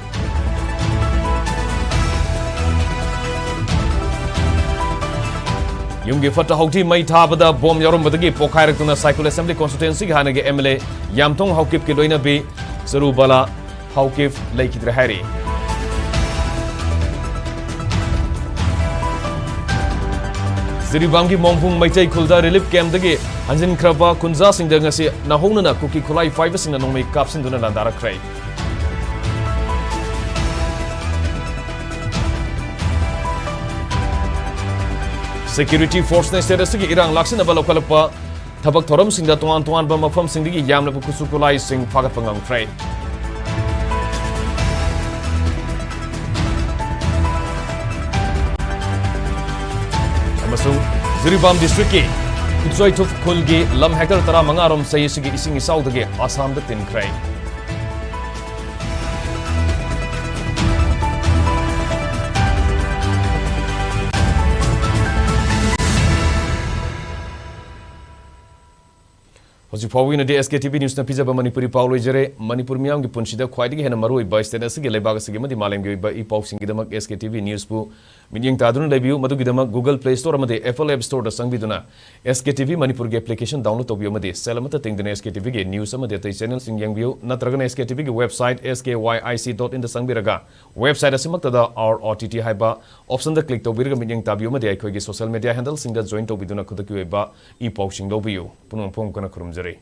ꯌꯨꯝꯒꯤ ꯐꯠꯇ ꯍꯥꯎꯊꯤ ꯃꯩ ꯊꯥꯕꯗ bomb ꯌꯥꯎꯔꯝꯕꯗꯒꯤ ꯄꯣꯈꯥꯏꯔꯛꯇꯨꯅ ꯁꯥꯏꯈꯨꯜ Assembly Constituencyꯒꯤ ꯍꯥꯟꯅꯒꯤ MLA ꯌꯥꯝꯊꯣꯡ ꯍꯥꯎꯀꯤꯞꯀꯤ ꯂꯣꯏꯅꯕꯤ ꯆꯔꯨꯕꯂꯥ ꯍꯥꯎꯀꯤꯞ ꯂꯩꯈꯤꯗ꯭ꯔꯦ ꯍꯥꯏꯔꯤ꯫ ꯖꯤꯔꯤꯕꯥꯝꯒꯤ ꯃꯣꯡꯐꯨꯡ ꯃꯩꯇꯩ ꯈꯨꯜꯗ relief campꯇꯒꯤ ꯍꯟꯖꯤꯟꯈ꯭ꯔꯕ ꯈꯨꯟꯖꯥꯁꯤꯡꯗ ꯉꯁꯤ ꯅꯧꯍꯧꯅꯅ ꯀꯨꯀꯤ ꯈꯨꯠꯂꯥꯏ ꯄꯥꯏꯕꯁꯤꯡꯅ ꯅꯣꯡꯃꯩ ꯀꯥꯞꯁꯤꯟꯗꯨꯅ ꯂꯥꯟꯗꯥꯔꯛꯈ꯭ꯔꯦ꯫ Security forceꯅ state ꯑꯁꯤꯒꯤ ꯏꯔꯥꯡ ꯂꯥꯛꯁꯤꯟꯅꯕ ꯂꯧꯈꯠꯂꯛꯄ ꯊꯕꯛ ꯊꯧꯔꯝꯁꯤꯡꯗ ꯇꯣꯉꯥꯟ ꯇꯣꯉꯥꯟꯕ ꯃꯐꯝꯁꯤꯡꯗꯒꯤ ꯌꯥꯝꯂꯕ ꯈꯨꯠꯁꯨ ꯈꯨꯠꯂꯥꯏꯁꯤꯡ ꯐꯥꯒꯠꯄ ꯉꯝꯈ꯭ꯔꯦ꯫ ꯑꯃꯁꯨꯡ ꯖꯤꯔꯤꯕꯥꯝ districtꯀꯤ ꯈꯨꯠꯆꯣꯏꯊꯨꯞ ꯈꯨꯜꯒꯤ ꯂꯝ hectare ꯇꯔꯥꯃꯉꯥ ꯔꯣꯝ ꯆꯍꯤ ꯑꯁꯤꯒꯤ ꯏꯁꯤꯡ ꯏꯆꯥꯎꯗꯒꯤ ꯑꯁꯥꯝꯗ ꯇꯤꯟꯈ꯭ꯔꯦ꯫ ꯍꯧꯖꯤꯛ ꯐꯥꯎꯕꯒꯤ ꯑꯣꯏꯅꯗꯤ S K T V News ꯅ ꯄꯤꯖꯕ ꯃꯅꯤꯄꯨꯔꯤ ꯄꯥꯎ ꯂꯣꯏꯖꯔꯦ꯫ ꯃꯅꯤꯄꯨꯔ ꯃꯤꯌꯥꯝꯒꯤ ꯄꯨꯟꯁꯤꯗ ꯈ꯭ꯋꯥꯏꯗꯒꯤ ꯍꯦꯟꯅ ꯃꯔꯨꯑꯣꯏꯕ state ꯑꯁꯤꯒꯤ, ꯂꯩꯕꯥꯛ ꯑꯁꯤꯒꯤ ꯑꯃꯗꯤ ꯃꯥꯂꯦꯝꯒꯤ ꯑꯣꯏꯕ E ꯄꯥꯎꯁꯤꯡꯒꯤꯗꯃꯛ S K T V News ꯄꯨ ꯃꯤꯠꯌꯦꯡ ꯇꯥꯗꯨꯅ ꯂꯩꯕꯤꯌꯨ꯫ ꯃꯗꯨꯒꯤꯗꯃꯛ Google Play Store ꯑꯃꯗꯤ Apple App Store ꯗ ꯆꯪꯕꯤꯗꯨꯅ S K T V ꯃꯅꯤꯄꯨꯔꯒꯤ application download ꯇꯧꯕꯤꯌꯨ ꯑꯃꯗꯤ ꯁꯦꯜ ꯑꯃꯠꯇ ꯇꯤꯡꯗꯅ S K T V ꯒꯤ news ꯑꯃꯗꯤ ꯑꯇꯩ channel ꯁꯤꯡ ꯌꯦꯡꯕꯤꯌꯨ꯫ ꯅꯠꯇ꯭ꯔꯒꯅ S K T V ꯒꯤ website S K Y I C dot in ꯗ ꯆꯪꯕꯤꯔꯒ website ꯑꯁꯤꯃꯛꯇꯗ R O T T ꯍꯥꯏꯕ option ꯗ click ꯇꯧꯕꯤꯔꯒ ꯃꯤꯠꯌꯦꯡ ꯇꯥꯕꯤꯌꯨ ꯑꯃꯗꯤ ꯑꯩꯈꯣꯏꯒꯤ social media handle ꯁꯤꯡꯗ join ꯇꯧꯕꯤꯗꯨꯅ ꯈꯨꯗꯛꯀꯤ ꯑꯣꯏꯕ ꯏ ꯄꯥꯎꯁꯤꯡ ꯂꯧꯕꯤꯌꯨ꯫ ꯄꯨꯝꯅꯃꯛ ꯃꯄꯨꯡ ꯐꯥꯅ ꯈꯨꯔꯨꯝꯖꯔꯤ꯫